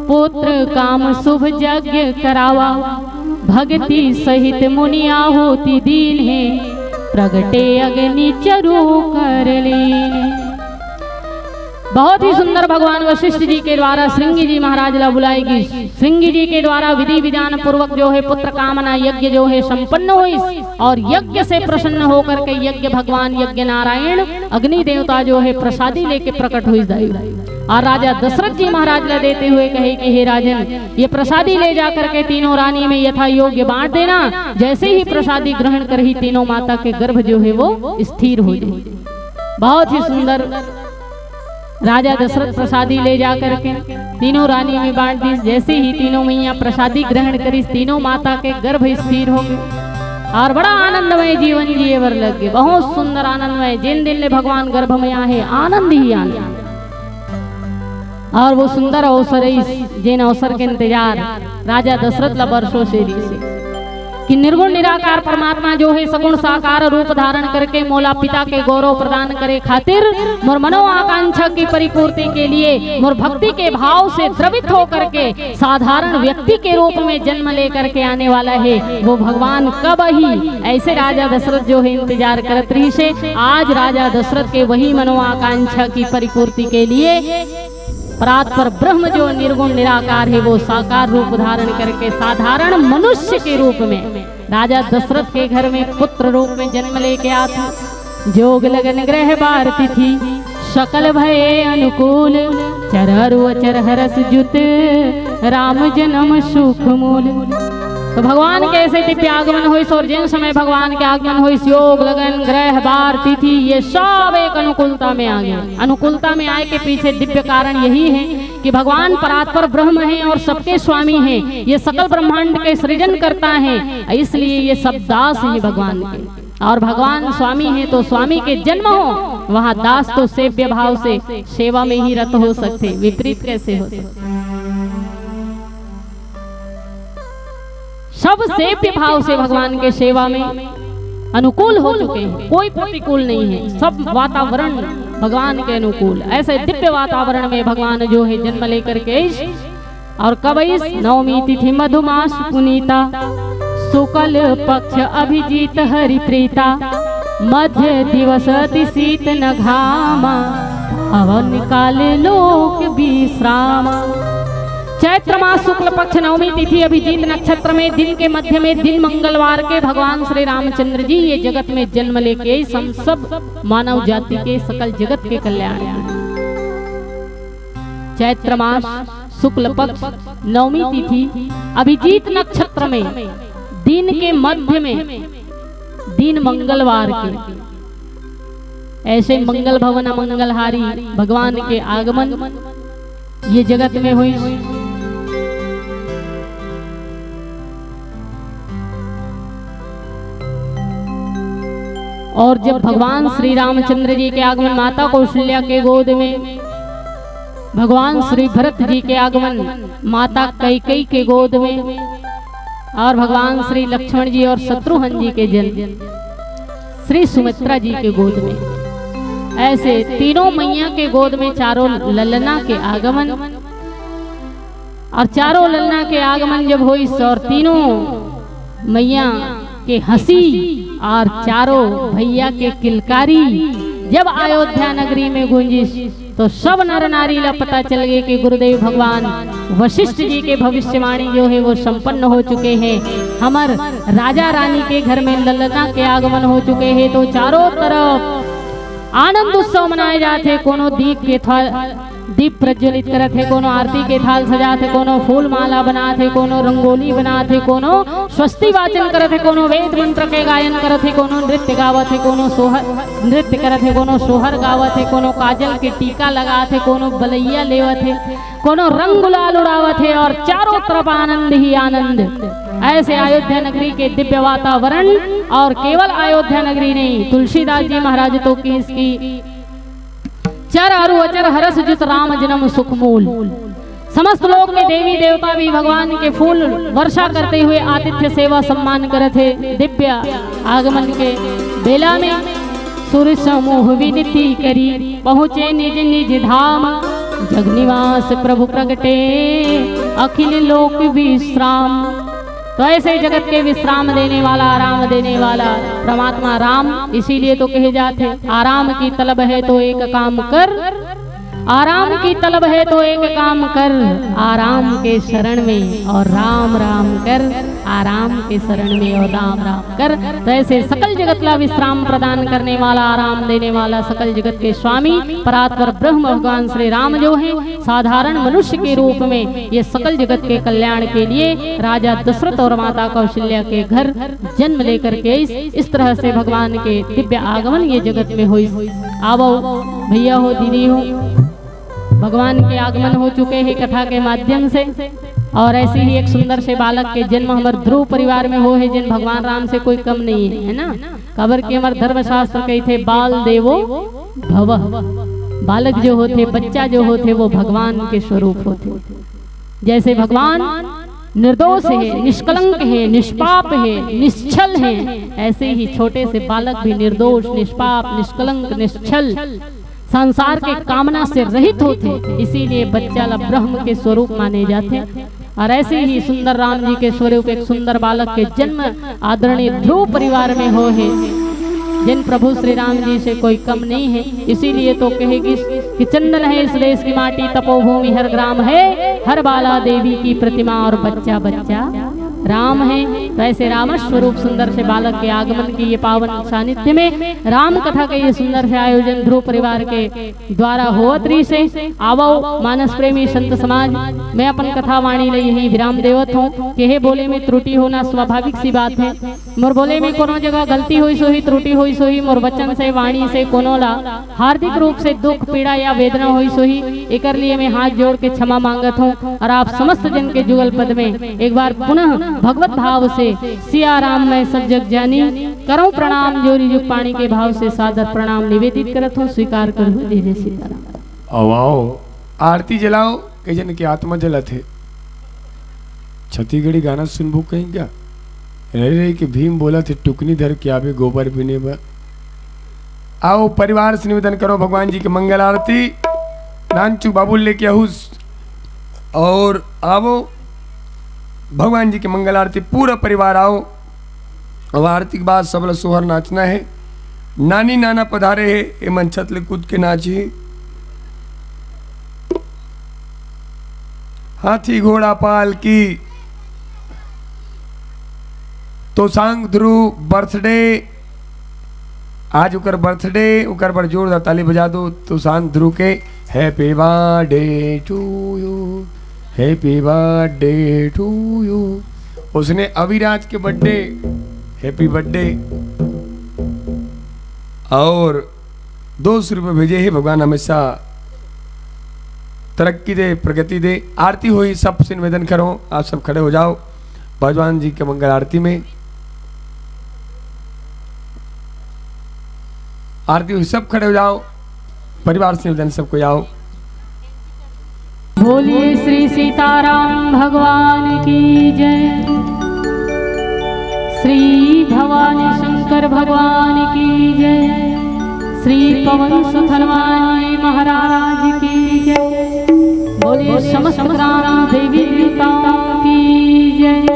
पुत्र काम शुभ यज्ञ करावा। भक्ति सहित मुनि आहुति दीन्हे, प्रगटे अग्नि चरु कर लीन्हे। बहुत ही सुंदर भगवान वशिष्ठ जी के द्वारा श्रृंगी जी महाराज ला बुलाए गिस। श्रृंगी जी के द्वारा विधि विधान पूर्वक जो है पुत्र कामना यज्ञ जो है संपन्न होइस और यज्ञ से प्रसन्न होकर के यज्ञ भगवान यज्ञ नारायण अग्नि देवता जो है प्रसादी लेके प्रकट होइस दाई। और राजा दशरथ जी महाराज ला देते हुए कहे कि हे राजन, ये प्रसादी ले जा करके तीनों रानी में यथा योग्य बांट देना। जैसे ही प्रसादी ग्रहण करही, तीनों माता के गर्भ जो है वो स्थिर हो जाए। बहुत ही सुंदर। राजा दशरथ प्रसादी ले जा करके तीनों रानी में बांट दीस। जैसे ही तीनों मैया प्रसादी ग्रहण करिस, तीनों माता के गर्भ स्थिर हो गए और बड़ा आनंदमय जीवन जिए बर लग गए। बहुत सुंदर आनंदमय, जिन दिन ले भगवान गर्भ में आहे, आनंद ही आनंद। और वो सुंदर अवसर है, जिन अवसर के इंतजार राजा दशरथ ला बरसों से रिहिसे कि निर्गुण निराकार परमात्मा जो है सगुण साकार रूप धारण करके मोला पिता के गौरव प्रदान करे खातिर मोर मनोआकांक्षा की परिपूर्ति के लिए मोर भक्ति के भाव से द्रवित होकर के साधारण व्यक्ति के रूप में जन्म लेकर के आने वाला है, वो भगवान कब ही। ऐसे राजा दशरथ जो है इंतजार करत रिहिसे। आज राजा दशरथ के वही मनोआकांक्षा की परिपूर्ति के लिए परात्पर ब्रह्म जो निर्गुण निराकार है, वो साकार रूप धारण करके साधारण मनुष्य के रूप में राजा दशरथ के घर में पुत्र रूप में जन्म लेके आथे। जोग लगन ग्रह बार तिथि सकल भय अनुकूल, चर अरु अचर हरस जुत राम जन्म सुख मूल। तो भगवान के ऐसे दिव्य आगमन होइस और जिन समय भगवान के आगमन होइस, योग लगन ग्रह बार तिथि ये सब एक अनुकूलता में आ गए। अनुकूलता में आए के पीछे दिव्य कारण यही है कि भगवान परात्पर ब्रह्म हैं और सबके स्वामी हैं, ये सकल ब्रह्मांड के सृजन करता है, इसलिए ये सब दास हैं भगवान के। और भगवान स्वामी हैं तो स्वामी के जन्म हो, वहाँ दास तो सेव्य भाव से सेवा में ही रत हो सकते, विपरीत कैसे हो सकते? सब सेव्य भाव से भगवान के सेवा में अनुकूल हो चुके हैं, कोई प्रतिकूल नहीं है, सब वातावरण भगवान के अनुकूल। ऐसे दिव्य वातावरण में भगवान जो है जन्म लेकर के इस और कब इस नवमी तिथि मधुमास पुनीता, शुक्ल पक्ष अभिजीत हरि प्रीता, मध्य दिवस अति शीत न घामा, पावन काल लोक विश्राम। चैत्र मास शुक्ल पक्ष नवमी तिथि अभिजीत नक्षत्र में दिन के मध्य में दिन मंगलवार के भगवान श्री रामचंद्र जी ये जगत में जन्म लेके हम सब मानव जाति के सकल जगत के कल्याण के। चैत्र मास शुक्ल पक्ष नवमी तिथि अभिजीत नक्षत्र में दिन के मध्य में दिन मंगलवार के ऐसे मंगल भवन मंगलहारी भगवान के आगमन ये जगत में हुई। और जब भगवान श्री रामचंद्र जी के आगमन माता कौशल्या के गोद में, भगवान श्री भरत जी के आगमन माता कैकेयी के गोद में, और भगवान श्री लक्ष्मण जी और शत्रुघ्न जी के जन्म श्री सुमित्रा जी के गोद में, ऐसे तीनों मैया के गोद में चारों ललना के आगमन, और चारों ललना के आगमन जब होइस और तीनों मैया के हंसी और चारों भैया के किलकारी जब अयोध्या नगरी में गूंजिस, तो सब नर नारी ला पता चल गए कि गुरुदेव भगवान वशिष्ठ जी के भविष्यवाणी जो है वो संपन्न हो चुके हैं। हमर राजा रानी के घर में ललना के आगमन हो चुके हैं। तो चारों तरफ आनंद उत्सव मनाए जाथे। कोनो दीप के था दीप प्रज्वलित करत हे, कोनो आरती के थाल सजात हे, कोनो फूल माला बनात हे, कोनो रंगोली बनात हे, कोनो स्वस्ति वाचन करत हे, कोनो वेद मंत्र के गायन करत हे, कोनो नृत्य गावत हे, कोनो सोहर नृत्य करत हे, कोनो सोहर गावत हे, कोनो काजल के टीका लगात हे, कोनो बलैया लेवत हे, कोनो रंग गुलाल उड़ावत हे और चारों तरफ आनंद ही आनंद। ऐसे अयोध्या नगरी के दिव्य वातावरण और केवल अयोध्या नगरी नहीं, तुलसीदास जी महाराज तो की इसकी चर अरु अचर हरस जुत राम जन्म सुख मूल। समस्त लोक के देवी देवता भी भगवान के फूल वर्षा करते हुए आतिथ्य सेवा सम्मान करत हे। दिव्य आगमन के बेला में सुर समूह विनती करी, पहुँचे निज निज धाम। जग निवास प्रभु प्रगटे अखिल लोक विश्राम। तो ऐसे जगत के विश्राम देने वाला, आराम देने वाला परमात्मा राम, इसीलिए तो कहे जाते, आराम की तलब है तो एक काम कर, आराम की तलब है तो एक काम कर, आराम के शरण में और राम राम कर, आराम के शरण में और राम राम कर। तो ऐसे सकल जगत ला विश्राम प्रदान करने वाला, आराम देने वाला, सकल जगत के स्वामी परात्पर ब्रह्म भगवान श्री राम जो है, साधारण मनुष्य के रूप में ये सकल जगत के कल्याण के लिए राजा दशरथ और माता कौशल्या के घर जन्म लेकर के इस, इस तरह से भगवान के दिव्य आगमन ये जगत में हुई। आवो भैया हो, दीदी हो, भगवान के आगमन हो चुके हे कथा के माध्यम से। और ऐसे ही एक सुंदर से बालक के जन्म हमर ध्रुव परिवार में हो हे, जेन भगवान राम से कोई कम नहीं है, है ना? काबर के हमर धर्मशास्त्र कहिथे, "बाल देवो भव।" बालक जो होथे, बच्चा जो होथे, वो भगवान के स्वरूप होथे। जैसे भगवान निर्दोष हे, निष्कलंक हे, निष्पाप हे, निश्छल हे, ऐसे ही छोटे से बालक भी निर्दोष, निष्पाप, निष्कलंक, निश्छल, संसार के कामना से रहित होथे, इसीलिए बच्चा ला ब्रह्म के स्वरूप माने जाथे। और ऐसे ही सुंदर राम जी के स्वरूप एक सुंदर बालक के जन्म आदरणीय ध्रुव परिवार में हो हे, जिन प्रभु श्री राम जी से कोई कम नहीं है। इसीलिए तो कहेगी कि चंदन है इस देश की माटी, तपोभूमि हर ग्राम है, हर बाला देवी की प्रतिमा और बच्चा बच्चा राम है। तो ऐसे राम स्वरूप सुंदर से बालक के आगमन की ये पावन सानिध्य में राम कथा के ये सुंदर से आयोजन ध्रुव परिवार के द्वारा होवत रहिस हे। आवो मानस प्रेमी संत समाज, मैं अपन कथा वाणी ले यही विराम देवत हूँ। केहे बोले में त्रुटि होना स्वाभाविक सी बात है। मोर बोले में कोनो जगह गलती होइस होही, त्रुटि होइस होही, मोर वचन से, वाणी से कोनो ला हार्दिक रूप से दुख, पीड़ा या वेदना होइस होही, एकर लिए मैं हाथ जोड़ के क्षमा मांगत हूँ। और आप समस्त जन के जुगल पद में एक बार पुनः भगवत भाव से सिया राम मैं सब जग जानी, करौं प्रणाम जोरी जुग पाणी के भाव से सादर प्रणाम निवेदित करत हूँ, स्वीकार करहु। जय जय सीताराम। आओ, आओ, आरती जलाओ, कई जन के आत्मा जलत हे। छत्तीसगढ़ी गाना सुनबो कहीं क्या? रही रही के भीम बोलत हे, "टुकनी धर के आबे गोबर बीने बर।" आओ, परिवार से निवेदन करो, भगवान जी के मंगल आरती। नानचू बाबू लेके आहुस और आवो, भगवान जी के मंगल आरती, पूरा परिवार आओ। अब आरती के बाद सबला सोहर नाचना हे। नानी नाना पधारे हे, ए मन छत ले कूद के नाचही। हाथी घोड़ा पाल की। तो सांग ध्रुव बर्थडे, आज उकर बर्थडे, उकर बर जोरदार ताली बजा दो। तो सांग ध्रुव के Happy birthday to you, happy birthday to you। उसने अविराज के बर्थडे, हैप्पी बर्थडे। और दो सौ रुपये भेजे हे। भगवान हमेशा तरक्की दे, प्रगति दे। आरती होही, सबसे निवेदन करो, आप सब खड़े हो जाओ भगवान जी के मंगल आरती में। आरती होही, सब खड़े हो जाओ, परिवार से निवेदन, सबको आओ। बोलिए श्री सीताराम भगवान की जय, श्री भवानी शंकर भगवान की जय, श्री पवन सुत हनुमान जी महाराज की जय। बोलिए समस्त ग्राम देवी देवताओं की जय।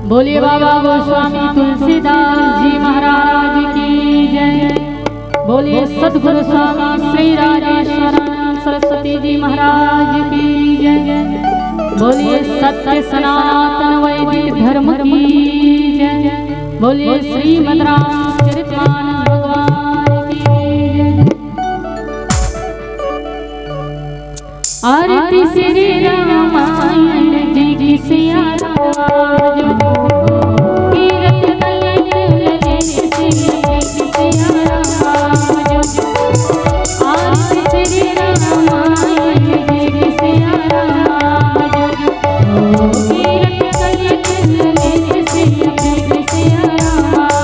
बोलिए बाबा गोस्वामी तुलसीदास जी महाराज की जय। बोलिए सदगुरु स्वामी श्री राजेश्वरानंद सरस्वती जी महाराज की जय। बोलिए सत्य सनातन वैदिक धर्म की जय। बोलिए श्रीमद रामचरित मानस भगवान की जय। आरती श्री रामायण जी की सिया राम जो, कीरत कलट ललित श्री जी की सिया राम जो। आरती श्री रामायण जी की सिया राम जो, कीरत कलट ललित श्री जी की सिया राम जो।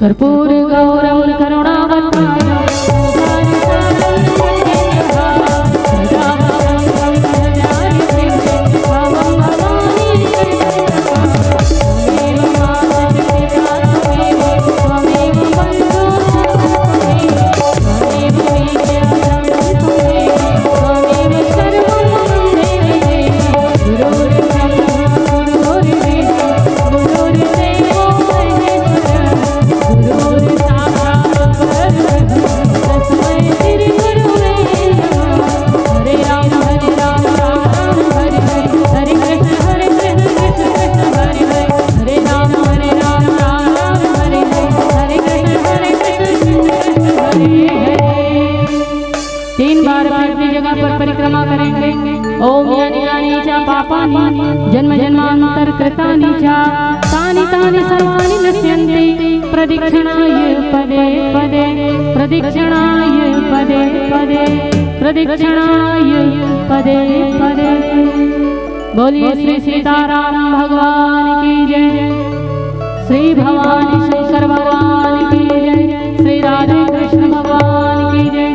कर्पूर गौरम करुणावतारम। तीन बार अपनी अपनी जगह पर परिक्रमा करेंगे। ओम यानि यानि च पापानि जन्म जन्मांतर कृतानि च तानि तानि सर्वाणि नश्यन्ति प्रदक्षिणाय पदे पदे प्रदक्षिणाय पदे पदे प्रदक्षिणाय पदे पदे। बोलिए श्री सीताराम भगवान की जय, श्री भवानी शंकर भगवान की जय, श्री राधे कृष्ण भगवान की जय,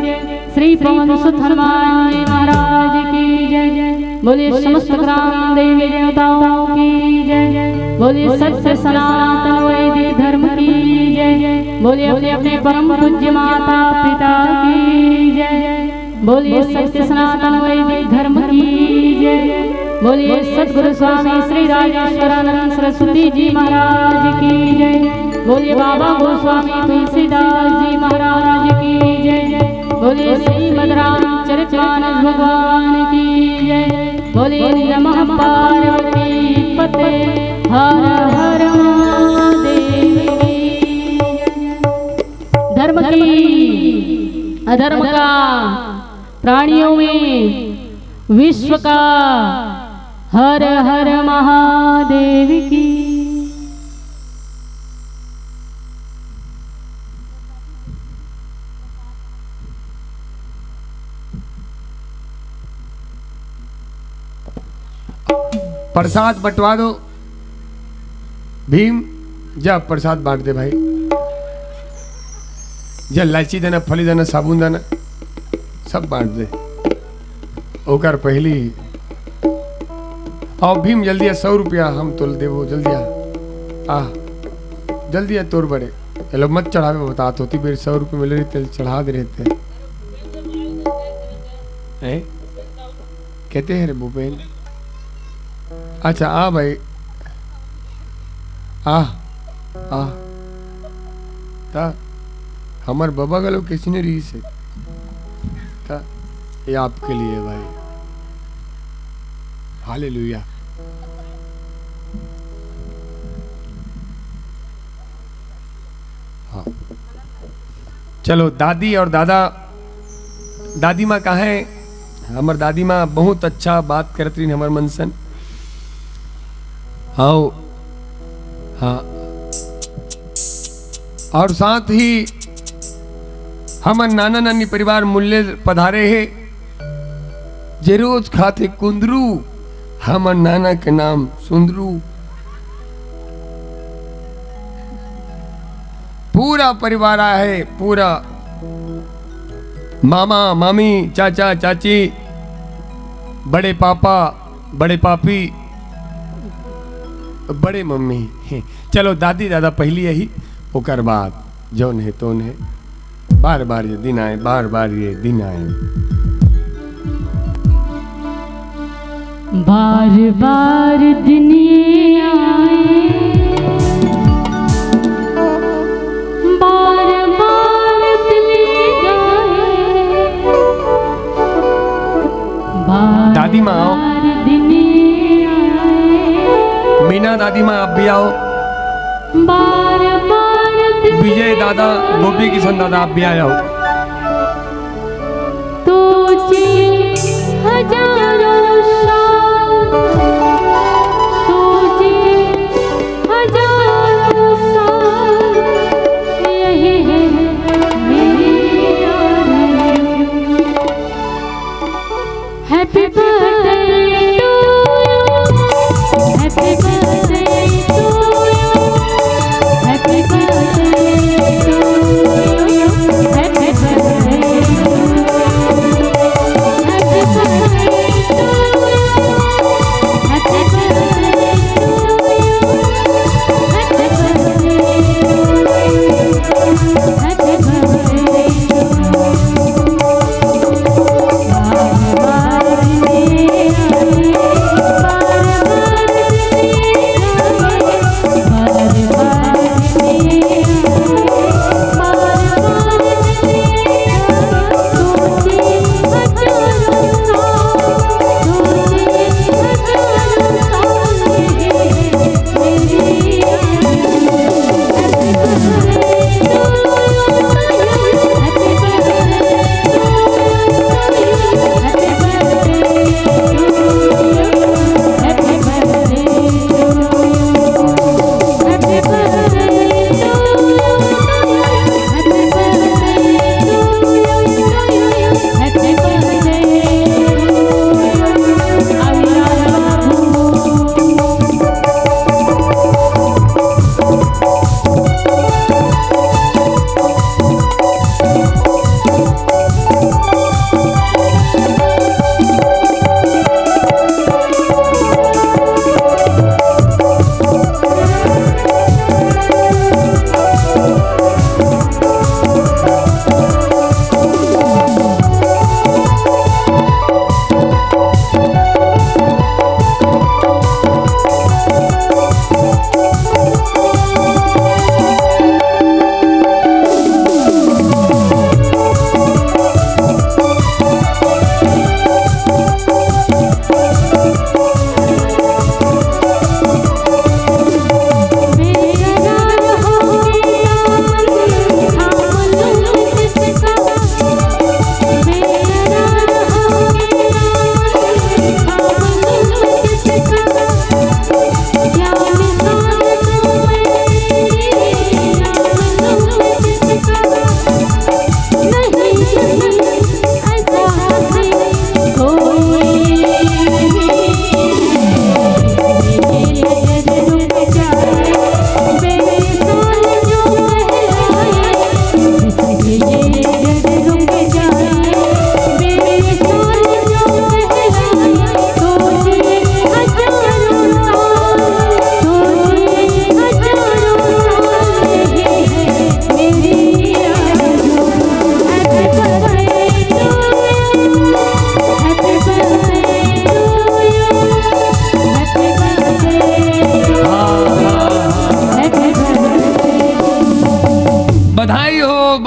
श्री पवन सुत हनुमान जी महाराज की जय। बोलिए समस्त ग्राम देवी देवताओं की जय। बोलिए सत्य सनातन वैदिक धर्म की जय। बोलिए अपने अपने परम पूज्य माता पिता की जय। बोलिए सत्य सनातन वैदिक धर्म की जय। बोलिए सतगुरु स्वामी श्री राजेश्वरानंद सरस्वती जी महाराज की जय। बोलिए बाबा गोस्वामी तुलसीदास जी महाराज की जय। बोलिए श्रीमद रामचरित मानस भगवान की जय। बोलिए नमः पार्वती पते हर हर महादेव की। धर्म की अधर्म का प्राणियों में विश्व का हर हर महादेव की। प्रसाद बंटवा दो। भीम, जा प्रसाद बांट दे भाई। जा लाइची दाना, फली दाना, साबुन दाना, सब बांट दे। ओकर पहली, आओ भीम, जल्दी आ, सौ रुपया हम तोल देबो, जल्दी आ, आ, जल्दी आ, तोर बड़े। एलो मत चढ़ावे, बतात होती बेर सौ रुपये मिले रही, तेल चढ़ा दे रहते। हैं? कहते हैं रे भूपेन। अच्छा, आ भाई, आ, आ, ता हमर बाबा गलो किसने रही से, ता ये आपके लिए भाई। हालेलुया। हाँ, चलो, दादी और दादा, दादी माँ कहाँ है? हमर दादी माँ बहुत अच्छा बात करत रही हमर मन सन। आओ, हाँ, और साथ ही हमर नाना नानी परिवार मूल्य पधारे हे, जे रोज खाथे कुंदरू, हमर नाना के नाम सुंदरू। पूरा परिवार आए हे, पूरा मामा, मामी, चाचा, चाची, बड़े पापा, बड़े पापी, बड़े मम्मी। चलो, दादी दादा पहली यही, ओकर बाद जौन है तौन है। बार बार ये दिन आए, बार बार ये दिन आए। बार बार दिन ये आए, बार बार दिन ये आए, बार दादी माँ आओ। बार दिन ये आए। मीना दादी माँ, आप भी आओ। बार बार दिन विजय दादा, गोपी किशन दादा, आप भी आ जाओ। तुझे हजारों साल, तुझे हजारों साल, यही है मेरी आरज़ू। Happy birthday to you. Happy birthday to you. Happy birthday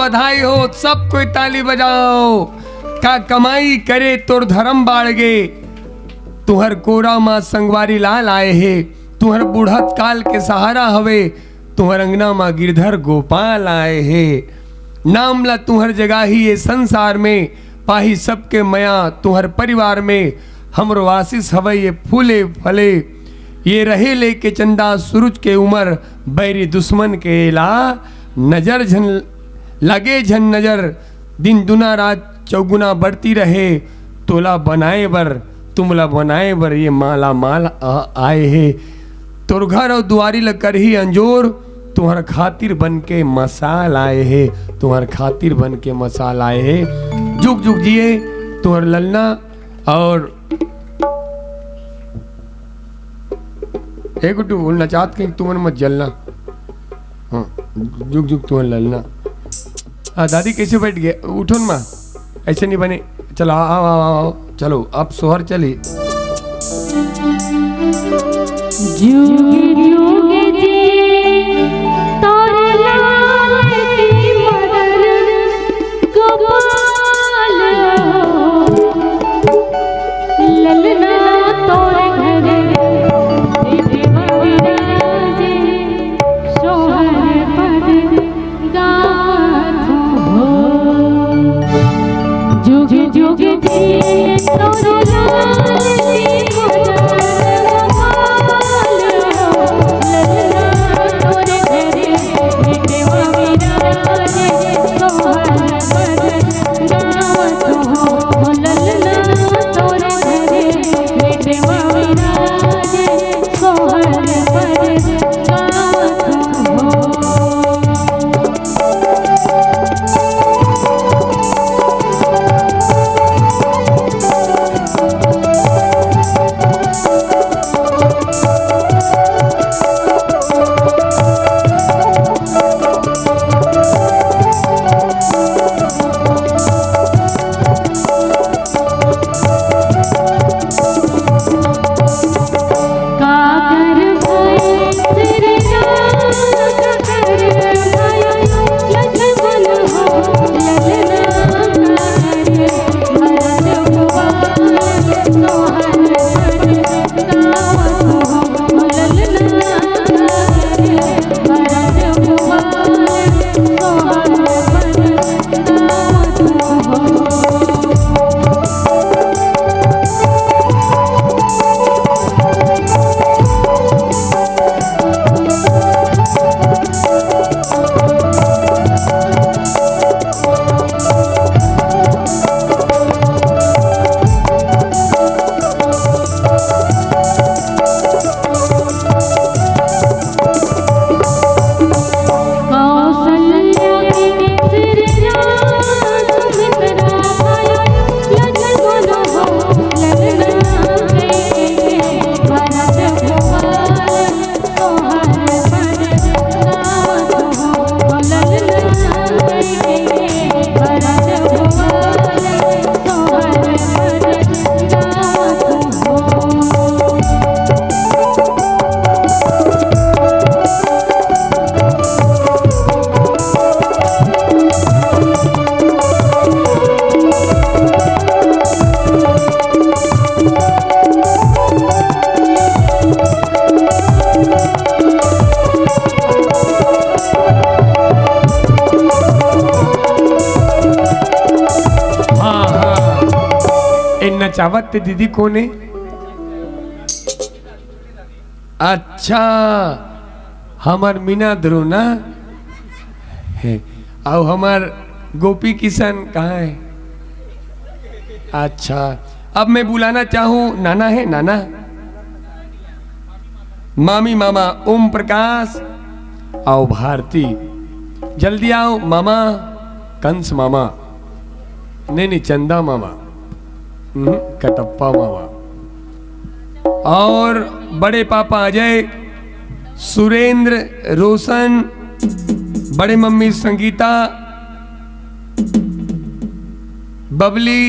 बधाई हो, सब कोई ताली बजाओ। का कमाई करे तोर धर्म बाढ़ गे, तुहर कोरा मा संगवारी लाल आए हे, तुहर बुढ़त काल के सहारा हवे, तुहर अंगना मा गिरधर गोपाल आए हे। नाम ला तुहर जगाही ये संसार में, पाही सबके मया तुहर परिवार में। हमरो आशीष हवय ये फूले फले, ये रहे लेके चंदा सूरज के उमर, बैरी दुश्मन के ला नजर झन लगे झन नजर। दिन दुना रात चौगुना बढ़ती रहे, तोला बनाए बर, तुमला बनाए बर ये माला माल आ-, आए हे। तोर घर अउ दुआरी ल करही अंजोर, तुहर खातिर बन के मसाल आए हे, तुहर खातिर बन के मसाल आए हे। जुग जुग जिए तुहर ललना। और ए गुड्डू, वो नचात के तुमन मत जलना। हाँ, जुग जुग तुमन ललना। हाँ, दादी कैसे बैठ गए? उठो न माँ, ऐसे नहीं बने। चलो, आओ, आओ, आओ, आओ। चलो, अब सोहर चली। जुग जुग जी तोर लाल की मदन गोपाल हो। ललना तोर घर देवा विराजे, सोहर पद गाथो हो। जुग जुग जी तोर लाल की मदन गोपाल हो। ललना तोर घर देवा विराजे, सोहर पद हाँ, हाँ। ए नचावत ते दीदी कोन ए? अच्छा, हमर मीना ध्रुव ना हे, अउ हमर गोपी किशन कहाँ हे? अच्छा, अब मैं बुलाना चाहूँ, नाना हे, नाना, मामी, मामा ओम प्रकाश, आओ भारती, जल्दी आओ मामा, कंस मामा, नहीं, नहीं, चंदा मामा, हम्म, कटप्पा मामा, और बड़े पापा अजय, सुरेंद्र, रोशन, बड़े मम्मी संगीता, बबली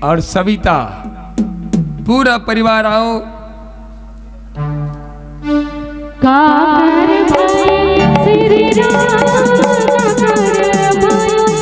और सविता, पूरा परिवार आओ। काकर भाई श्री राम, काकर भाई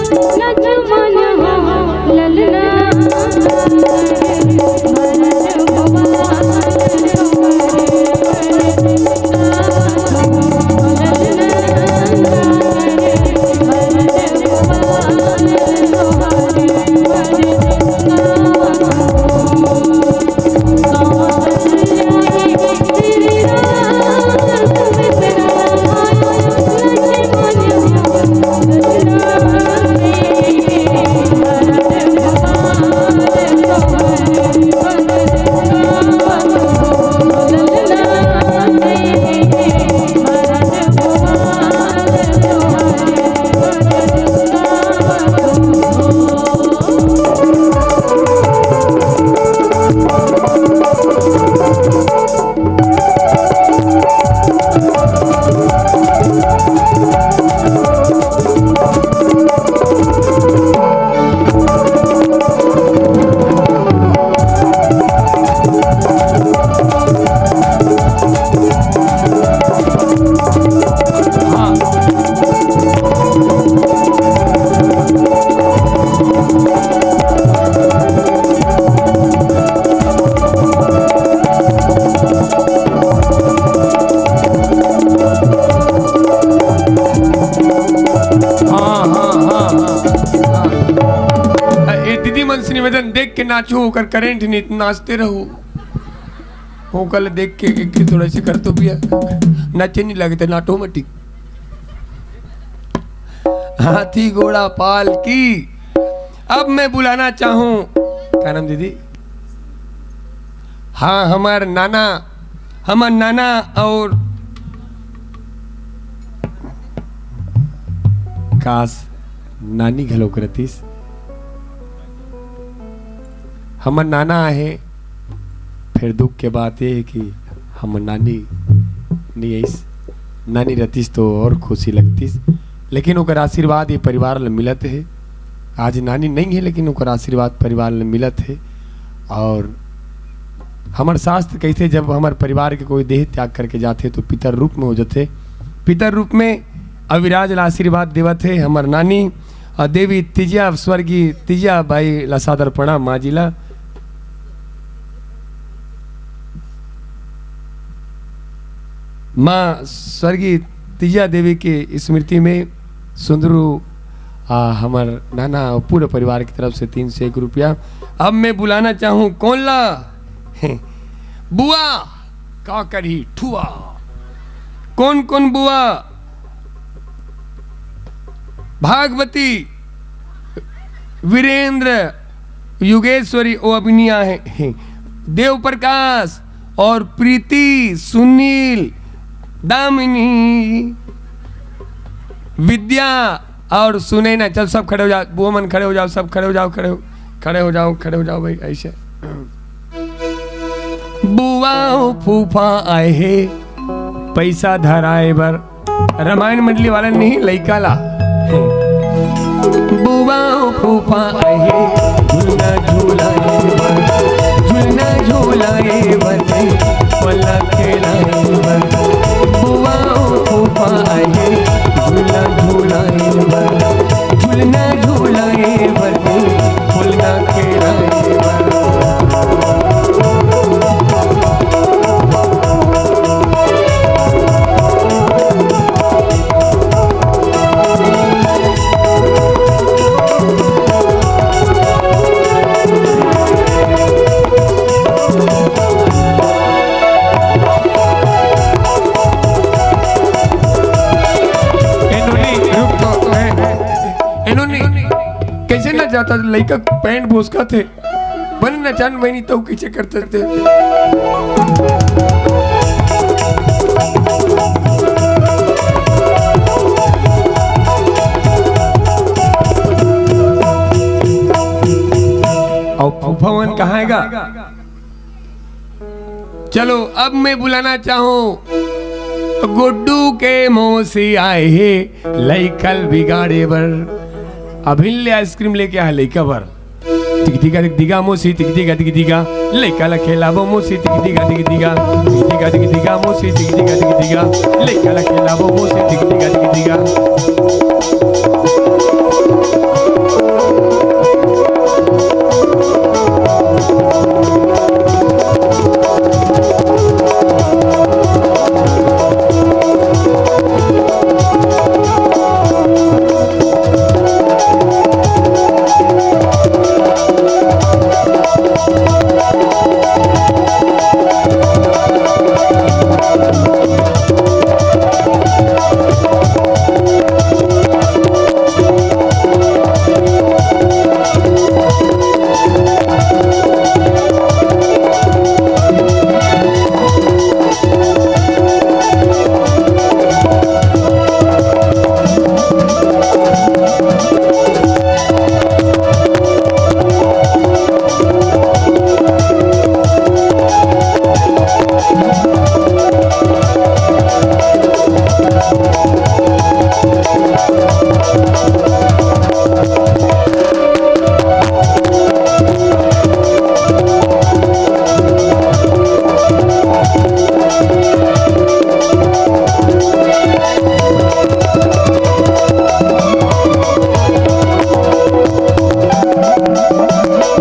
निवेदन, देख के नाचो, ओकर करंट नहीं, नाचते रहो। ओकर देख के एक थोड़ा से कर तो भैया, नाचे नहीं लगे तो ऑटोमेटिक। हाथी घोड़ा पाल की। अब मैं बुलाना चाहूँ, क्या नाम दीदी? हाँ, हमार नाना, हमार नाना और काश नानी घलोक रतिस। हमर नाना आहे, फेर दुख के बात ये हे कि हमर नानी नइ आइस। नानी रतिस तो और खुशी लगतिस, लेकिन ओकर आशीर्वाद ये परिवार ल मिलत हे। आज नानी नइ हे, लेकिन ओकर आशीर्वाद परिवार ल मिलत हे। और हमर शास्त्र कहिथे, जब हमर परिवार के कोई देह त्याग करके जाथे, तो पितर रूप में हो जाथे। पितर रूप में अविराज ल आशीर्वाद देवत हे हमर नानी। अ, देवी तिजिया, स्वर्गीय तिजिया बाई ला सादर प्रणाम माँ जी ला। माँ स्वर्गीय तिजिया देवी के स्मृति में सुंदरू, आ, हमर नाना और पूरे परिवार की तरफ से तीन सौ एक रुपया। अब मैं बुलाना चाहूँ कौन ला? बुआ का करही ठुआ। कौन कौन बुआ? भागवती, वीरेंद्र, युगेश्वरी, ओ अभी नहीं आए हैं, देव प्रकाश और प्रीति, सुनील, दामिनी, विद्या और सुनैना। चल, सब खड़े हो जाओ, बुआ मन खड़े हो जाओ, सब खड़े हो जाओ, खड़े हो, खड़े हो जाओ, खड़े हो जाओ भाई, ऐसे। बुआ फूफा आए हे पैसा धराए बर। रामायण मंडली वाला नहीं, लइका ला। बुआ फूफा आए हे झुलना झुलाए बर, झुलना झुलाए बर, पल्ला खेलाए बर। बुआ फूफा आए हे झुलना झुलाए बर, झुलना झुलाए बर, फुलना खेलाए बर। ए नोनी, रुक तो, ए, ए नोनी, कैसे ना जाता लइका पैंट बोसका थे? बन न जान मैनी तो कैसे करते थे? और फूफा मन कहाँ है गा? चलो, अब मैं बुलाना चाहूँ गुड्डू के मौसी आए हे लइका ल बिगाड़े बर। अभिन ले आइसक्रीम लेके आए लइका बर। टिक टिका टिक टिका मौसी टिक टिका टिक टिका, लइका ला खेलाबो मौसी टिक टिका टिक टिका, टिक टिका टिक टिका मौसी टिक टिका टिक टिका, लइका ला खेलाबो मौसी टिक टिका टिक टिका।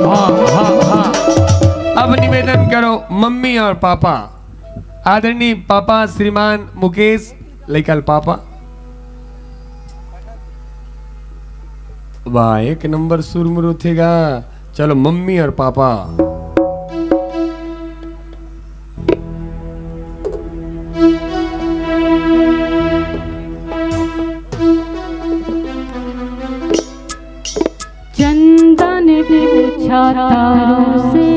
हाँ, हाँ, हाँ। अब निवेदन करो, मम्मी और पापा, आदरणीय पापा श्रीमान मुकेश, लइका ल पापा। वाह, एक नंबर सुरमुर होथे गा। चलो मम्मी और पापा। चंदन पूछा तारों से,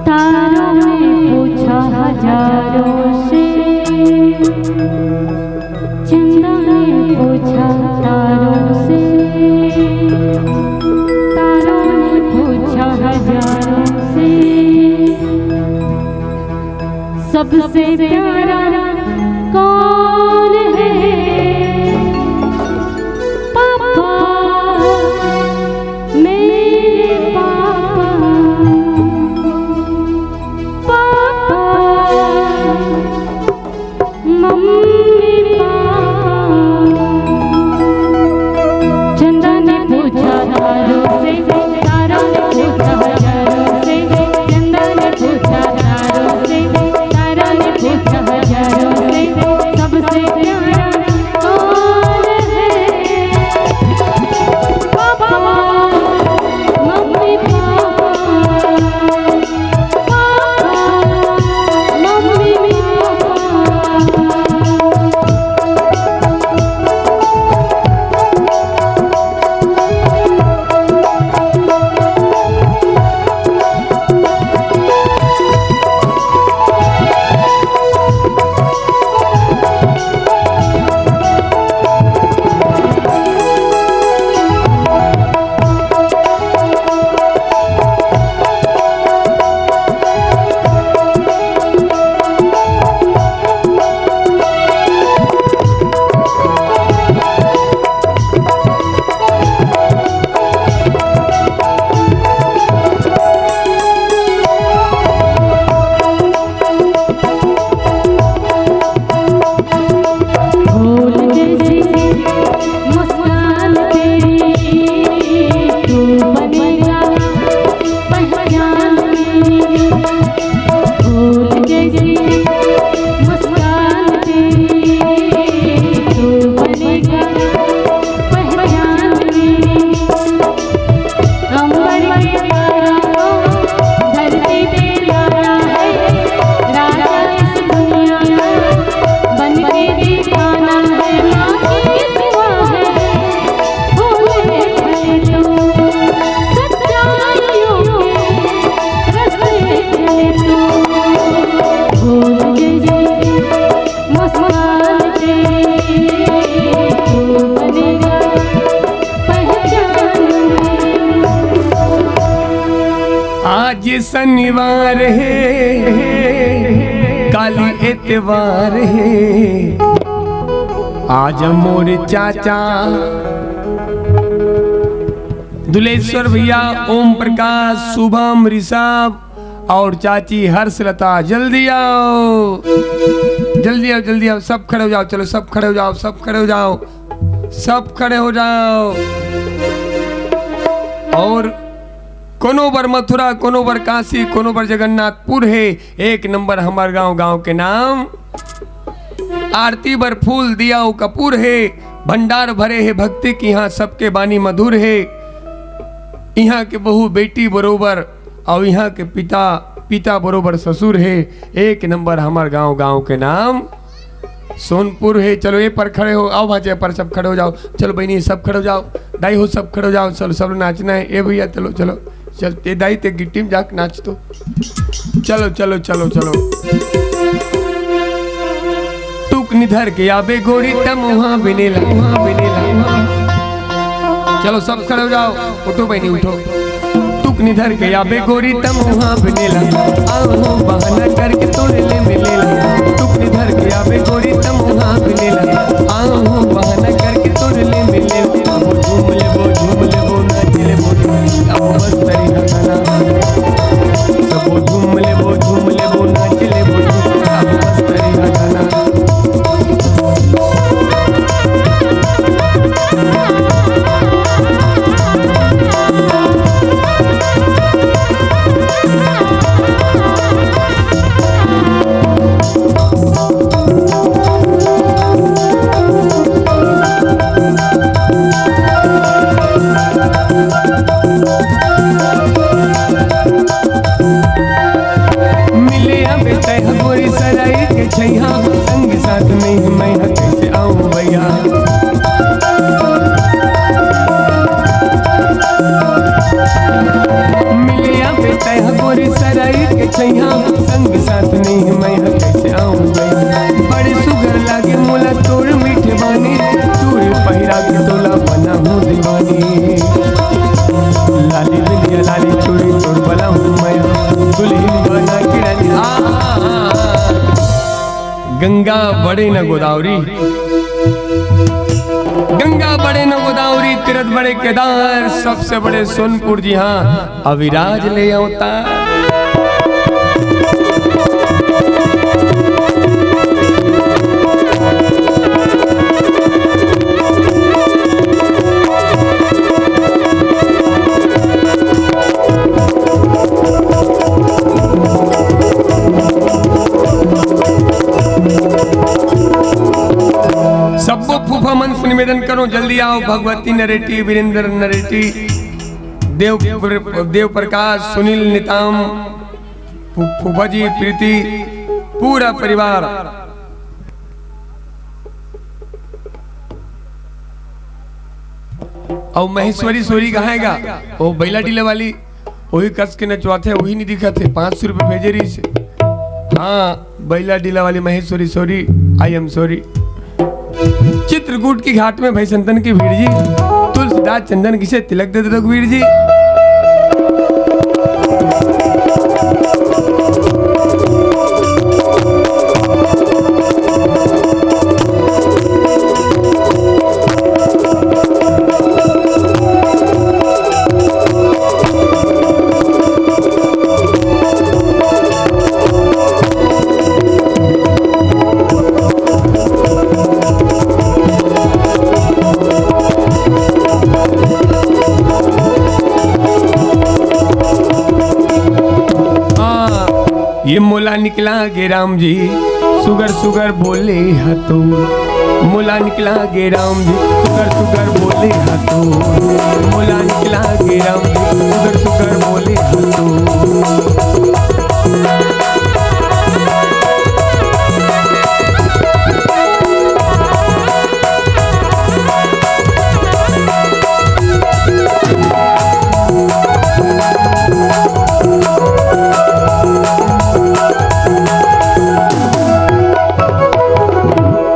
तारों ने पूछा हजारों से। चंदा ने पूछा तारों से, तारों ने पूछा हजारों से, सबसे प्यारा कौन है? पापा, मेरे पापा, पापा, मम्मी पापा। चंदा ने पूछा तारों से, तारों ने पूछा हजारों से। चंदा ने पूछा तारों से, तारों ने पूछा हजारों से, सबसे प्यारा कौन है? Papa, mummy papa. आज शनिवार हे, काली एतवार हे, आज मोर चाचा दुलेश्वर भैया, ओम प्रकाश, शुभम, ऋषभ और चाची हर्षलता, जल्दी आओ, जल्दी आओ, जल्दी आओ, सब खड़े हो जाओ, चलो सब खड़े हो जाओ, सब खड़े हो जाओ, सब खड़े हो जाओ। और कोनो बर मथुरा, कोनो बर काशी, कोनो बर जगन्नाथपुर हे, एक नंबर हमर गांव, गांव के नाम। आरती बर फूल, दिया अउ कपूर हे, भंडार भरे हे भक्ति के, इहाँ सबके बानी मधुर हे। इहाँ के बहू बेटी बरोबर, अउ इहाँ के पिता, पिता बरोबर ससुर हे। एक नंबर हमर गांव, गांव के नाम सोनपुर हे। चलो, ए पर खड़े हो, आओ भांचे, ए पर सब खड़े हो जाओ। चलो बहिनी, सब खड़े हो जाओ, दाई हो, सब खड़े हो जाओ। चलो, सब नाचना हे। ए भैया, चलो, चलो, चल, ते दाई, ते गिट्टी में जाके नाच तो। चलो, चलो, चलो, चलो। टुकनी धर के आबे गोरी त मुहा बिनेला, मुहा बिनेला। चलो, सब खड़े हो जाओ, उठो बहिनी, उठो। टुकनी धर के आबे गोरी त मुहा बिनेला, आओ हो बहाना करके तोरे ले मिलेला। टुकनी धर के आबे गोरी त मुहा बिनेला, आओ हो बहाना करके तोरे ले मिलेला। अब झूम लेबो, झूम लेबो, नाच लेबो, अब बस तरी हथाना। सबो झूम लेबो, झूम लेबो, नाच लेबो, अब बस तरी हथाना। मैं ह कइसे आऊं भैया। मिले आबे तैं ह गोरी सराई के छैया, संग साथ नहीं मैं ह कइसे आऊं भैया। बड़े सुघर लागे मोला तोर मीठे बानी, चूड़ी पहिरा के तोला बनाहूं दीवानी। लाली बिंदिया लाली चूड़ी तोर बनाहूं मैं, दुल्हन बना के रानी। आ, आ, आ, आ। गंगा बड़े न गोदावरी, गंगा बड़े न गोदावरी, तीरथ बड़े केदार, सबसे बड़े सोनपुर जी, हाँ, अविराज ले अवतार। सब्बो फूफा मन से निवेदन करो, जल्दी आओ। भगवती नरेटी, वीरेंद्र नरेटी, देव, देव प्रकाश, सुनील निताम, फू-, फूफा जी, प्रीति, पूरा परिवार। अउ महेश्वरी सोरी कहाँ हे गा? ओ बैला डीला वाली, वही कस के नचवाथे, वही नहीं दिखत हे। पाँच सौ रुपये भेजे रहिस हे। हाँ, बैला डीला वाली Maheshwari Sori, I am sorry। Chitrakoot की घाट में भई संतन की भीड़ जी, तुलसीदास चंदन घिसे तिलक दे दे रघुवीर जी। हाँ, ये मोला निकला गे राम जी, सुगर सुगर बोले हा तो। मोला निकला गे राम जी, सुगर सुगर बोले हा तो। मोला निकला गे राम जी, सुगर सुगर बोले हा तो।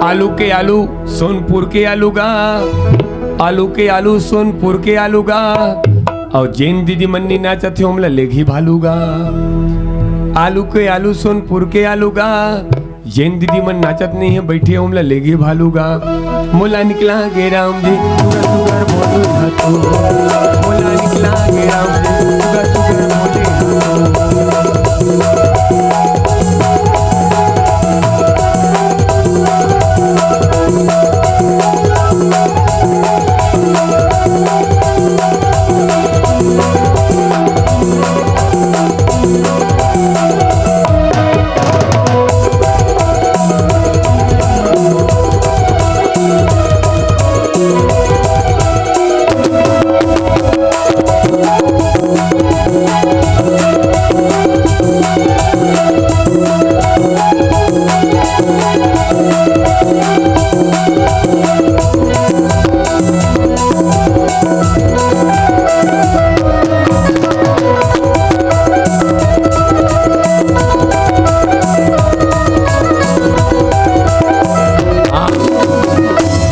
आलू के आलू, सोनपुर के आलू गा। आलू के आलू, सोनपुर के आलू गा। अउ जेन दीदी मन नी नाचत हे, ओमला लेगही भालू गा। आलू के आलू, सोनपुर के आलू गा। जेन दीदी मन नाचत नहीं हे, बैठे ओमला लेगही भालू गा। मोला निकला गे राम जी, सुगर सुगर बोले हा तो। मोला निकला गे राम जी, सुगर सुगर बोले हा तो।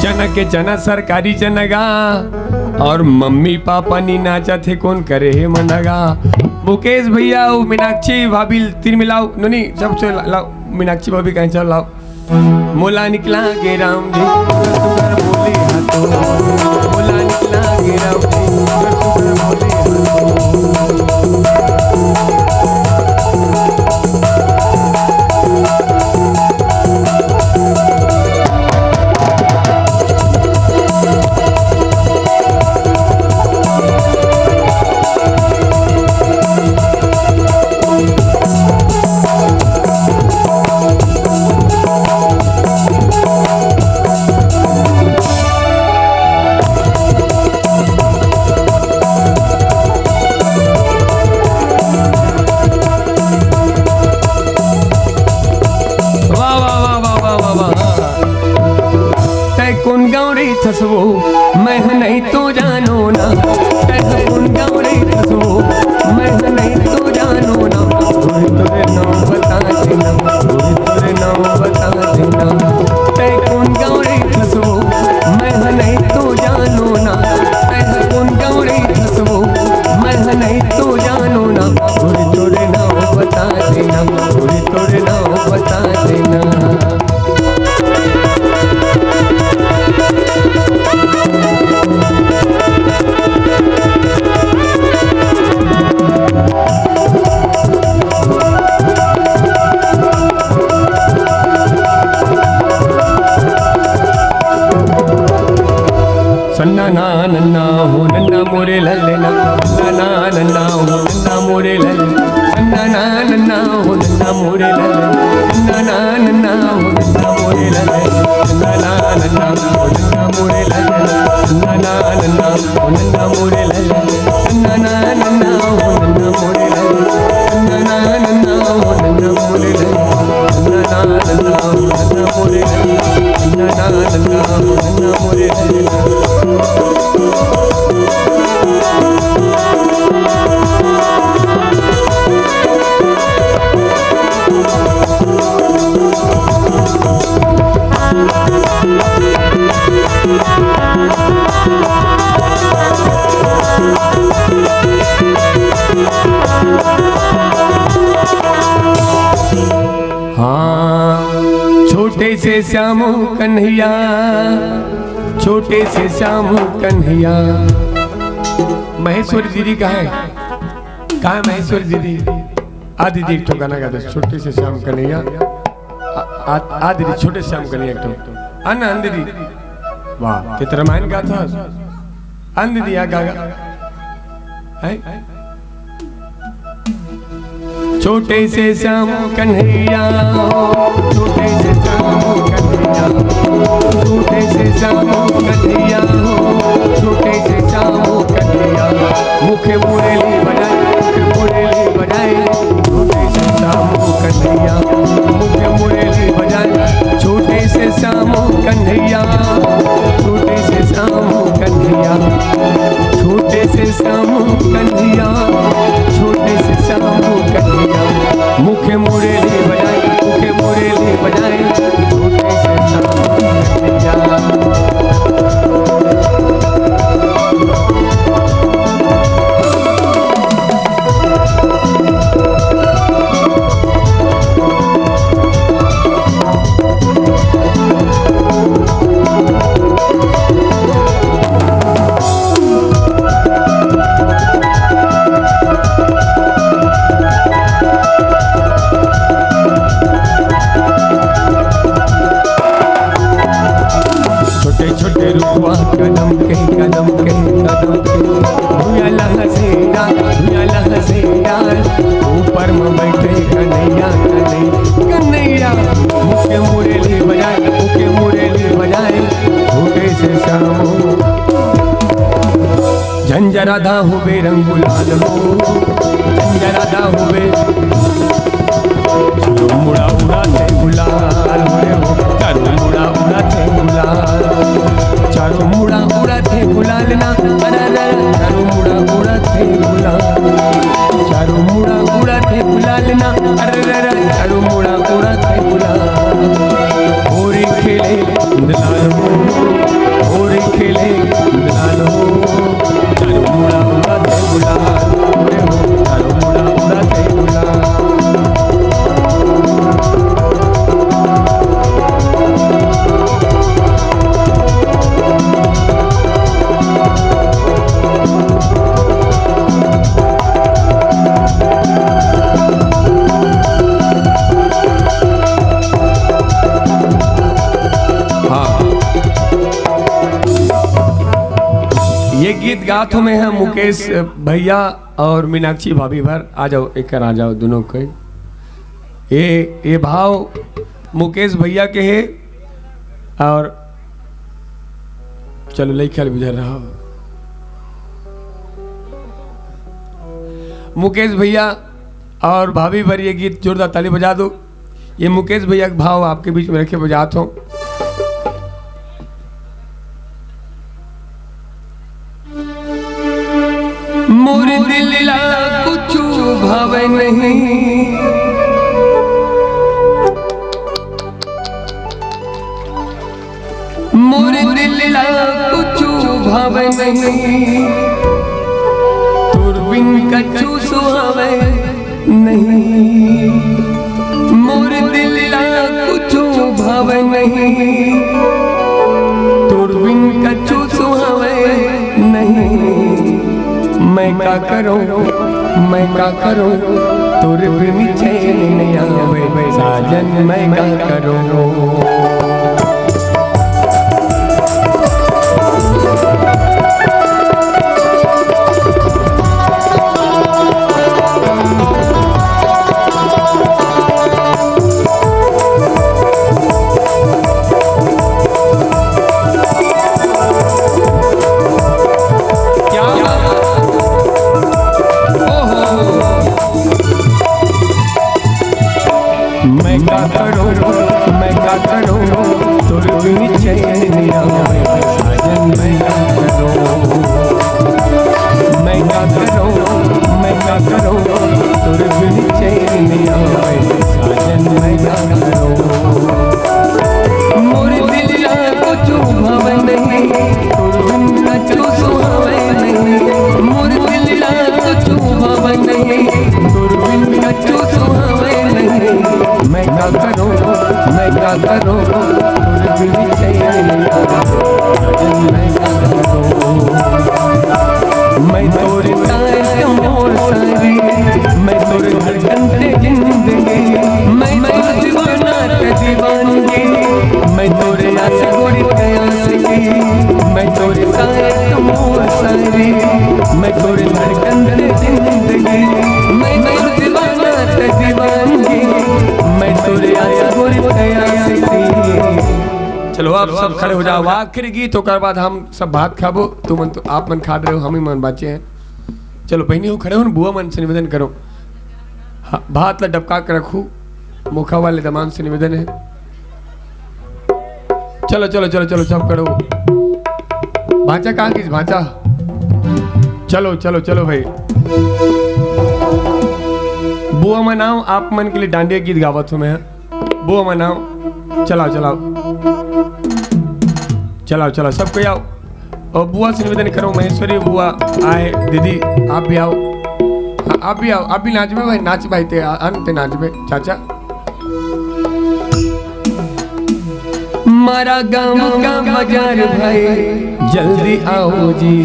चना के चना, सरकारी चना गा, अउ मम्मी पापा नी नाचत हे, कोन करे हे मना गा। मुकेश भैया, अउ मीनाक्षी भाभी, तीर मिलाओ, नोनी, सबसे ला-, लाओ, मीनाक्षी भाभी कहें, चल लाओ। मोला निकला गे राम जी, सुगर सुगर बोले हा तो। मोला निकला गे राम जी, सुगर सुगर बोले हा तो। फसवो, मैं नहीं तो जानो ना, तैं कुन गाँव रे फसवो, मैं नहीं तो जानो ना, गोरी तोरे नाव बता देना, गोरी तोरे नाव बता देना, तैं कुन गाँव रे फसवो, मैं नहीं तो जानो ना, तैं कुन गाँव रे फसवो, मैं नहीं तो जानो ना, गोरी तोरे नाव बता देना, गोरी तोरे नाव बता देना। सन्ना ना नन्ना हो नन्ना मोरे ललना, सन्ना ना नन्ना हो नन्ना मोरे ललना, सन्ना ना नन्ना हो नन्ना मोरे ललना, सन्ना ना नन्ना हो नन्ना मोरे ललना, सन्ना ना नन्ना हो नन्ना मोरे ललना, सन्ना ना नन्ना हो नन्ना मोरे ललना, सन्ना ना नन्ना हो नन्ना मोरे ललना, सन्ना ना नन्ना हो नन्ना मोरे ललना, सन्ना ना नन्ना हो नन्ना मोरे ललना, सन्ना ना नन्ना हो नन्ना मोरे ललना। हाँ, छोटे से श्याम कन्हैया, छोटे से श्याम कन्हैया। महेश्वरी दीदी कहाँ है? कहाँ है महेश्वरी दीदी? आ दीदी, एक ठो गाना गा दे, छोटे से श्याम कन्हैया। आ, आ, आ दीदी, छोटे श्याम कन्हैया एक ठो। आ ना, आ दीदी। वाह, ते त रामायण गाथस। आ दीदी, आ गा, गा। हैं? छोटे से श्याम कन्हैया हो, छोटे से श्याम कन्हैया, छोटे से श्याम कन्हैया हो, छोटे से श्याम कन्हैया। मुखे मुरली बजाए, मुखे मुरली बजाए, छोटे से श्याम कन्हैया, मुखे मुरली बजाए, छोटे से श्याम कन्हैया, छोटे से श्याम कन्हैया, छोटे से श्याम कन्हैया, छोटे से श्याम कन्हैया, मुखे मुरली बजाए, मुखे मुरली बजाए, छोटे से श्याम कन्हैया। छोटे छोटे रुखवा कदम के, कदम के, कदम के। भुइयां लहसेना, भुइयां लहसेना। ऊपर में बैठे कन्हैया, कन्हैया, कन्हैया। मुखे मुरली बजाए, मुखे मुरली बजाए। छोटे से श्याम झंझरा धा होबे रंग गुलाल हो, झंझरा धा होबे। चारों मुड़ा उड़ाथे गुलाल हो रे हो, चारों मुड़ा उड़ाथे गुलाल, चारों मुड़ा उड़ाथे गुलाल ना, अरे रे रे, चारों मुड़ा उड़ाथे गुलाल, चारों मुड़ा उड़ाथे गुलाल ना, अरे रे रे, चारों मुड़ा उड़ाथे गुलाल। होरी खेले गुलाल हो, होरी खेले गुलाल हो। चारों मुड़ा उड़ाथे गुलाल, रे हो, चारों मुड़ा उड़ाथे गुलाल। हाँ, ये गीत गात हों मैं ह मुकेश भैया और मीनाक्षी भाभी भर। आ जाओ, एक कर आ जाओ दोनों के। ये, ये भाव मुकेश भैया के हे और चलो, लइका ल बुझा रहा हो। मुकेश भैया और भाभी भर ये गीत जोरदार ताली बजा दो। ये मुकेश भैया के भाव आपके बीच में रखे बजात हों। मोर दिल ला कुछु भावे नहीं, तोर बिन कछु सुहावे नहीं। मोर दिल ला कुछु भावे नहीं, तोर बिन कछु सुहावे नहीं। मैं का करूं, मैं का करूं, तोर बिन चैन नहीं आवे, साजन मैं का करूं। क्या बात? ओहो। मैं का करूं, मैं का करूं, तोर बिन चैन नहीं आवे, साजन मैं का करूं। मैं का करूं, मैं का करूं, तोर बिन चैन नहीं आवे, साजन मैं का करूं। मोर दिल ला कुछु भावे नहीं, तोर बिन कछु सुहावे नहीं। मोर दिल ला कुछु भावे नहीं, तोर बिन कछु सुहावे नहीं। मैं का करूं, मैं का करूं, तोर बिन चैन नहीं आवे, साजन मैं का करूं। मैं तोर साथ मोर सारी, मैं तोर धड़कन ते जिंदगी, मैं तोर दीवाना ते दीवानगी, मैं तोर आस गोरी ते आसकी, मैं तोर साथ मोर सारी, मैं तोर धड़कन ते जिंदगी, मैं तोर दीवाना ते दीवानगी, मैं तोर आस गोरी ते आसकी। चलो, आप सब खड़े हो जाओ, आखिरी गीत, ओकर बाद हम सब भात खाबो। तुमन तो, आप मन खा रहे हो, हम ही मन बाचे हैं। चलो बहिनी हो, खड़े हो न, बुआ मन से निवेदन करो, हा-, भात ला डबका के रखू। मोखा वाले दमान से निवेदन है। चलो, चलो, चलो, चलो, सब करो। भांचा कहाँ गिस, भांचा? चलो, चलो, चलो भाई। बुआ मन आओ, आप मन के लिए डांडिया गीत गावत हूँ मैं। बुआ मन आओ, चलाओ, चलाओ, चलाओ, चलाओ, सब कोई आओ। और बुआ से निवेदन करो, महेश्वरी बुआ आए, दीदी आप भी आओ। हाँ, आप भी आओ, आप भी नाचबे भाई, नाच भाई ते, आ-, अंत नाचबे चाचा। मारा गांव का बाजार भाई, जल्दी आओ जी।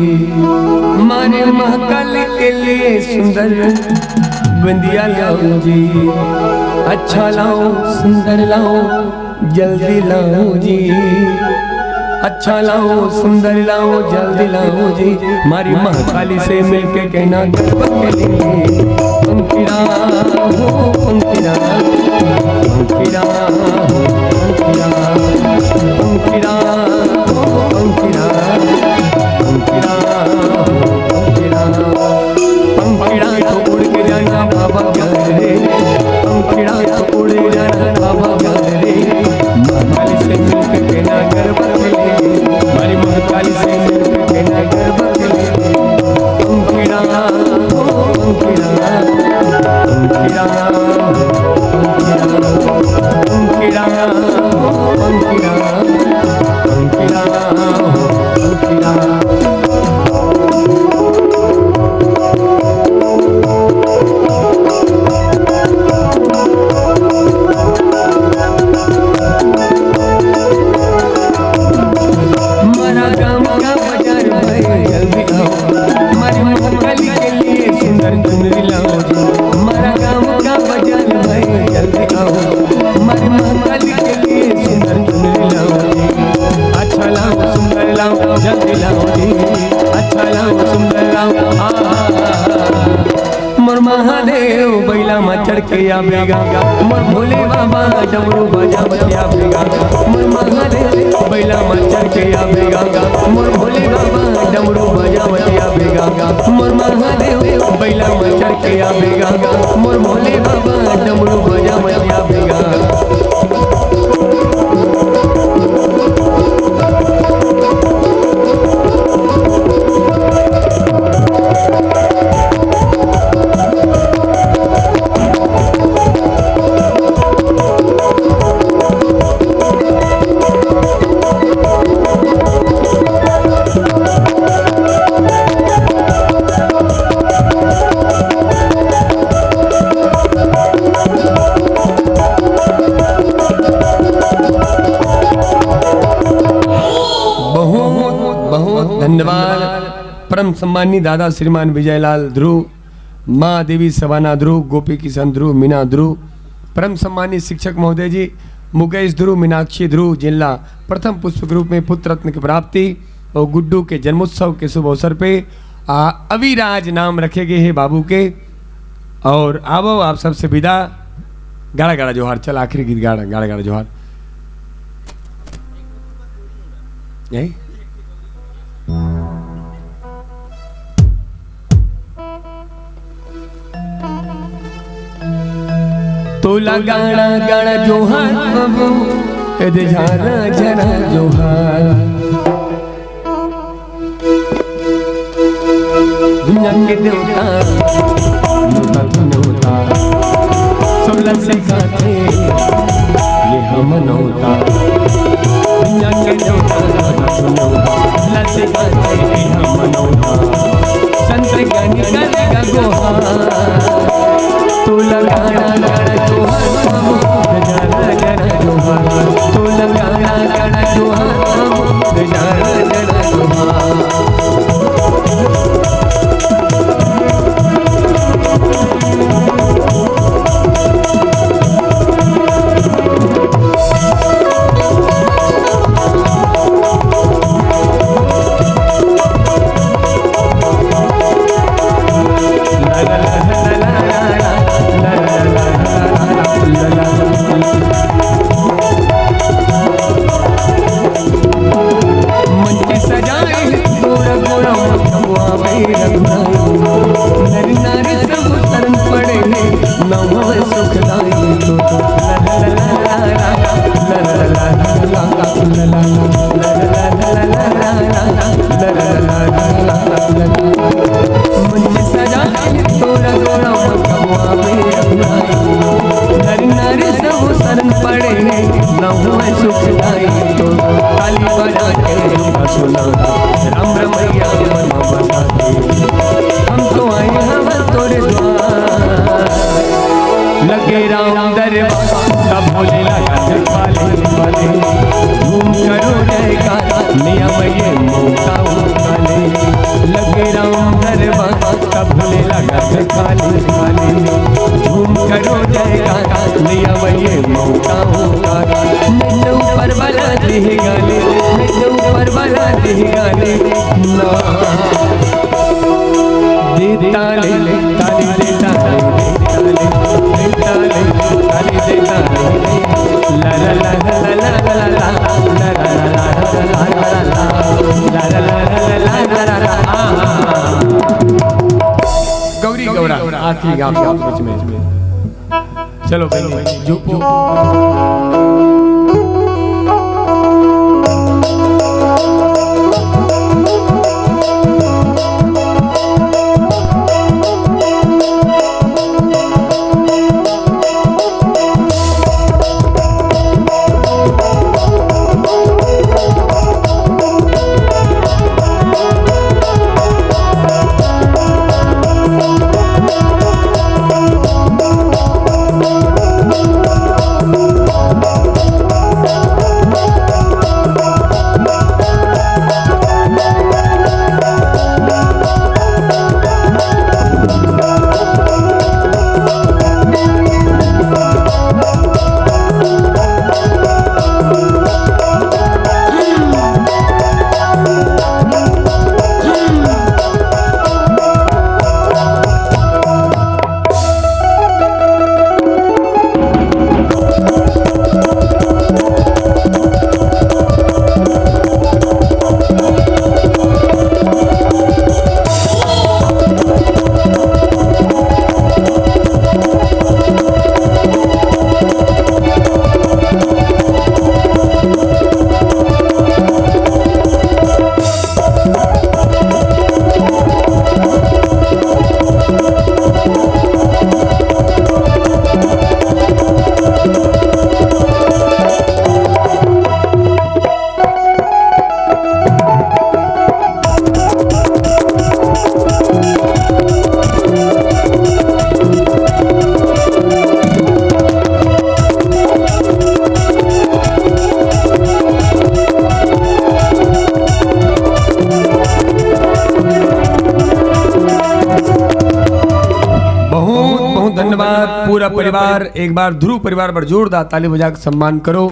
मारे महाकाली के लिए सुंदर बिंदिया लाओ जी। अच्छा लाओ, सुंदर लाओ, जल्दी लाओ जी। अच्छा लाओ, सुंदर लाओ, जल्दी लाओ जी। मारी महाकाली से मिलके कहना गरबा खेलेंगे। पंखीड़ा हो, पंखीड़ा, पंखीड़ा हो, पंखीड़ा, पंखीड़ा हो, पंखीड़ा, पंखीड़ा हो, पंखीड़ा। पंखीड़ा तो उड़ के जाना बाबा घर रे, पंखीड़ा तो उड़ जाना बाबा घर रे। महाकाली से मिलके कहना गरबा खेलेंगे, मारी महाकाली से मिलके कहना गरबा खेलेंगे। पंखीड़ा हो, पंखीड़ा, पंखीड़ा, पंखीड़ा, पंखीड़ा हो, पंखीड़ा, पंखीड़ा हो, पंखीड़ा। हमारा गांव का बाजार भाई, जल्दी आओ। हमारी महाकाली के लिए सुंदर चुनरी लाओ जी। हमारा गांव का बाजार भाई, जल्दी आओ। हमारी महाकाली के लिए सुंदर चुनरी लाओ जी। अच्छा लाओ, सुंदर लाओ, जल्दी लाओ जी। अच्छा लाओ, सुंदर लाओ, आ, आ, आ, आ। मोर महादेव बैला मा चढ़ के आबेगा, मोर भोले बाबा डमरू बजावत आबेगा। मोर महादेव बैला मा चढ़ के आबेगा, मोर भोले बाबा डमरू बजावत आबेगा। मोर महादेव बैला मा चढ़ के आबेगा, मोर भोले बाबा डमरू बजावत आबेगा। धन्यवाद। परम सम्मानी दादा श्रीमान विजयलाल ध्रुव, माँ देवी सवाना ध्रुव, गोपी किशन ध्रुव, मीना ध्रुव, परम सम्मानी शिक्षक महोदय जी, मुकेश ध्रुव, मीनाक्षी ध्रुव, जिनला प्रथम पुष्प के रूप में पुत्र रत्न की प्राप्ति और गुड्डू के जन्मोत्सव के शुभ अवसर पे आ, अविराज नाम रखे गए हे बाबू के। और आवो आप सबसे विदा। गाड़ा गाड़ा जोहार, चल आखिरी गीत गाड़ा, गाड़ा गाड़ा जोहार। यही? तोला गाड़ा गाड़ा जोहार बाबू, ए दे झारा झरा जोहार। दुनिया के देवता, देवता तू नेवता, सब ला सिखाथे ये हम नौता। दुनिया के देवता, देवता तू नेवता, सब ला सिखाथे ये हम नौता। संत ज्ञानी करेगा गोहार, तोला गाड़ा गाड़ा जोहार, जरा जरा जोहार, तोला गाड़ा गाड़ा जोहार, जरा जरा जोहार। मंच सजाए गोरा गोरा मुखवा में रंगाए, नर नारी सब शरण पड़े, नवा सुखदाई तो। मंच सजा तोरा गोरा मुखवा में रंगाए, नर नारी सब शरण पड़े, न हुए सुखदाई तो। ताली बजा के सुना, राम रमैया मन बसा दे। हम तो आए हवन तोरे द्वार। लगे राम दरबार, तब भोले लगा दीवाले वाले। घूम करो जयकार, नियम ये मौका उठा ले। लगे राम दरबार, तब भोले लगा दीवाले वाले। घूम करो जयकार, नियम ये मौका उठा ले। नैनो ऊपर वाला दिह गाले, नैनो ऊपर वाला दिह गाले। ना। दे ताली, ताली दे ताली, दे ताली, दे ताली, ताली दे ताली। ला ला ला ला। गौरी गौरा, आखिरी गाप, गाप बीच में। चलो भाई, झुको। परिवार, एक बार ध्रुव परिवार बर जोरदार ताली बजा के सम्मान करो।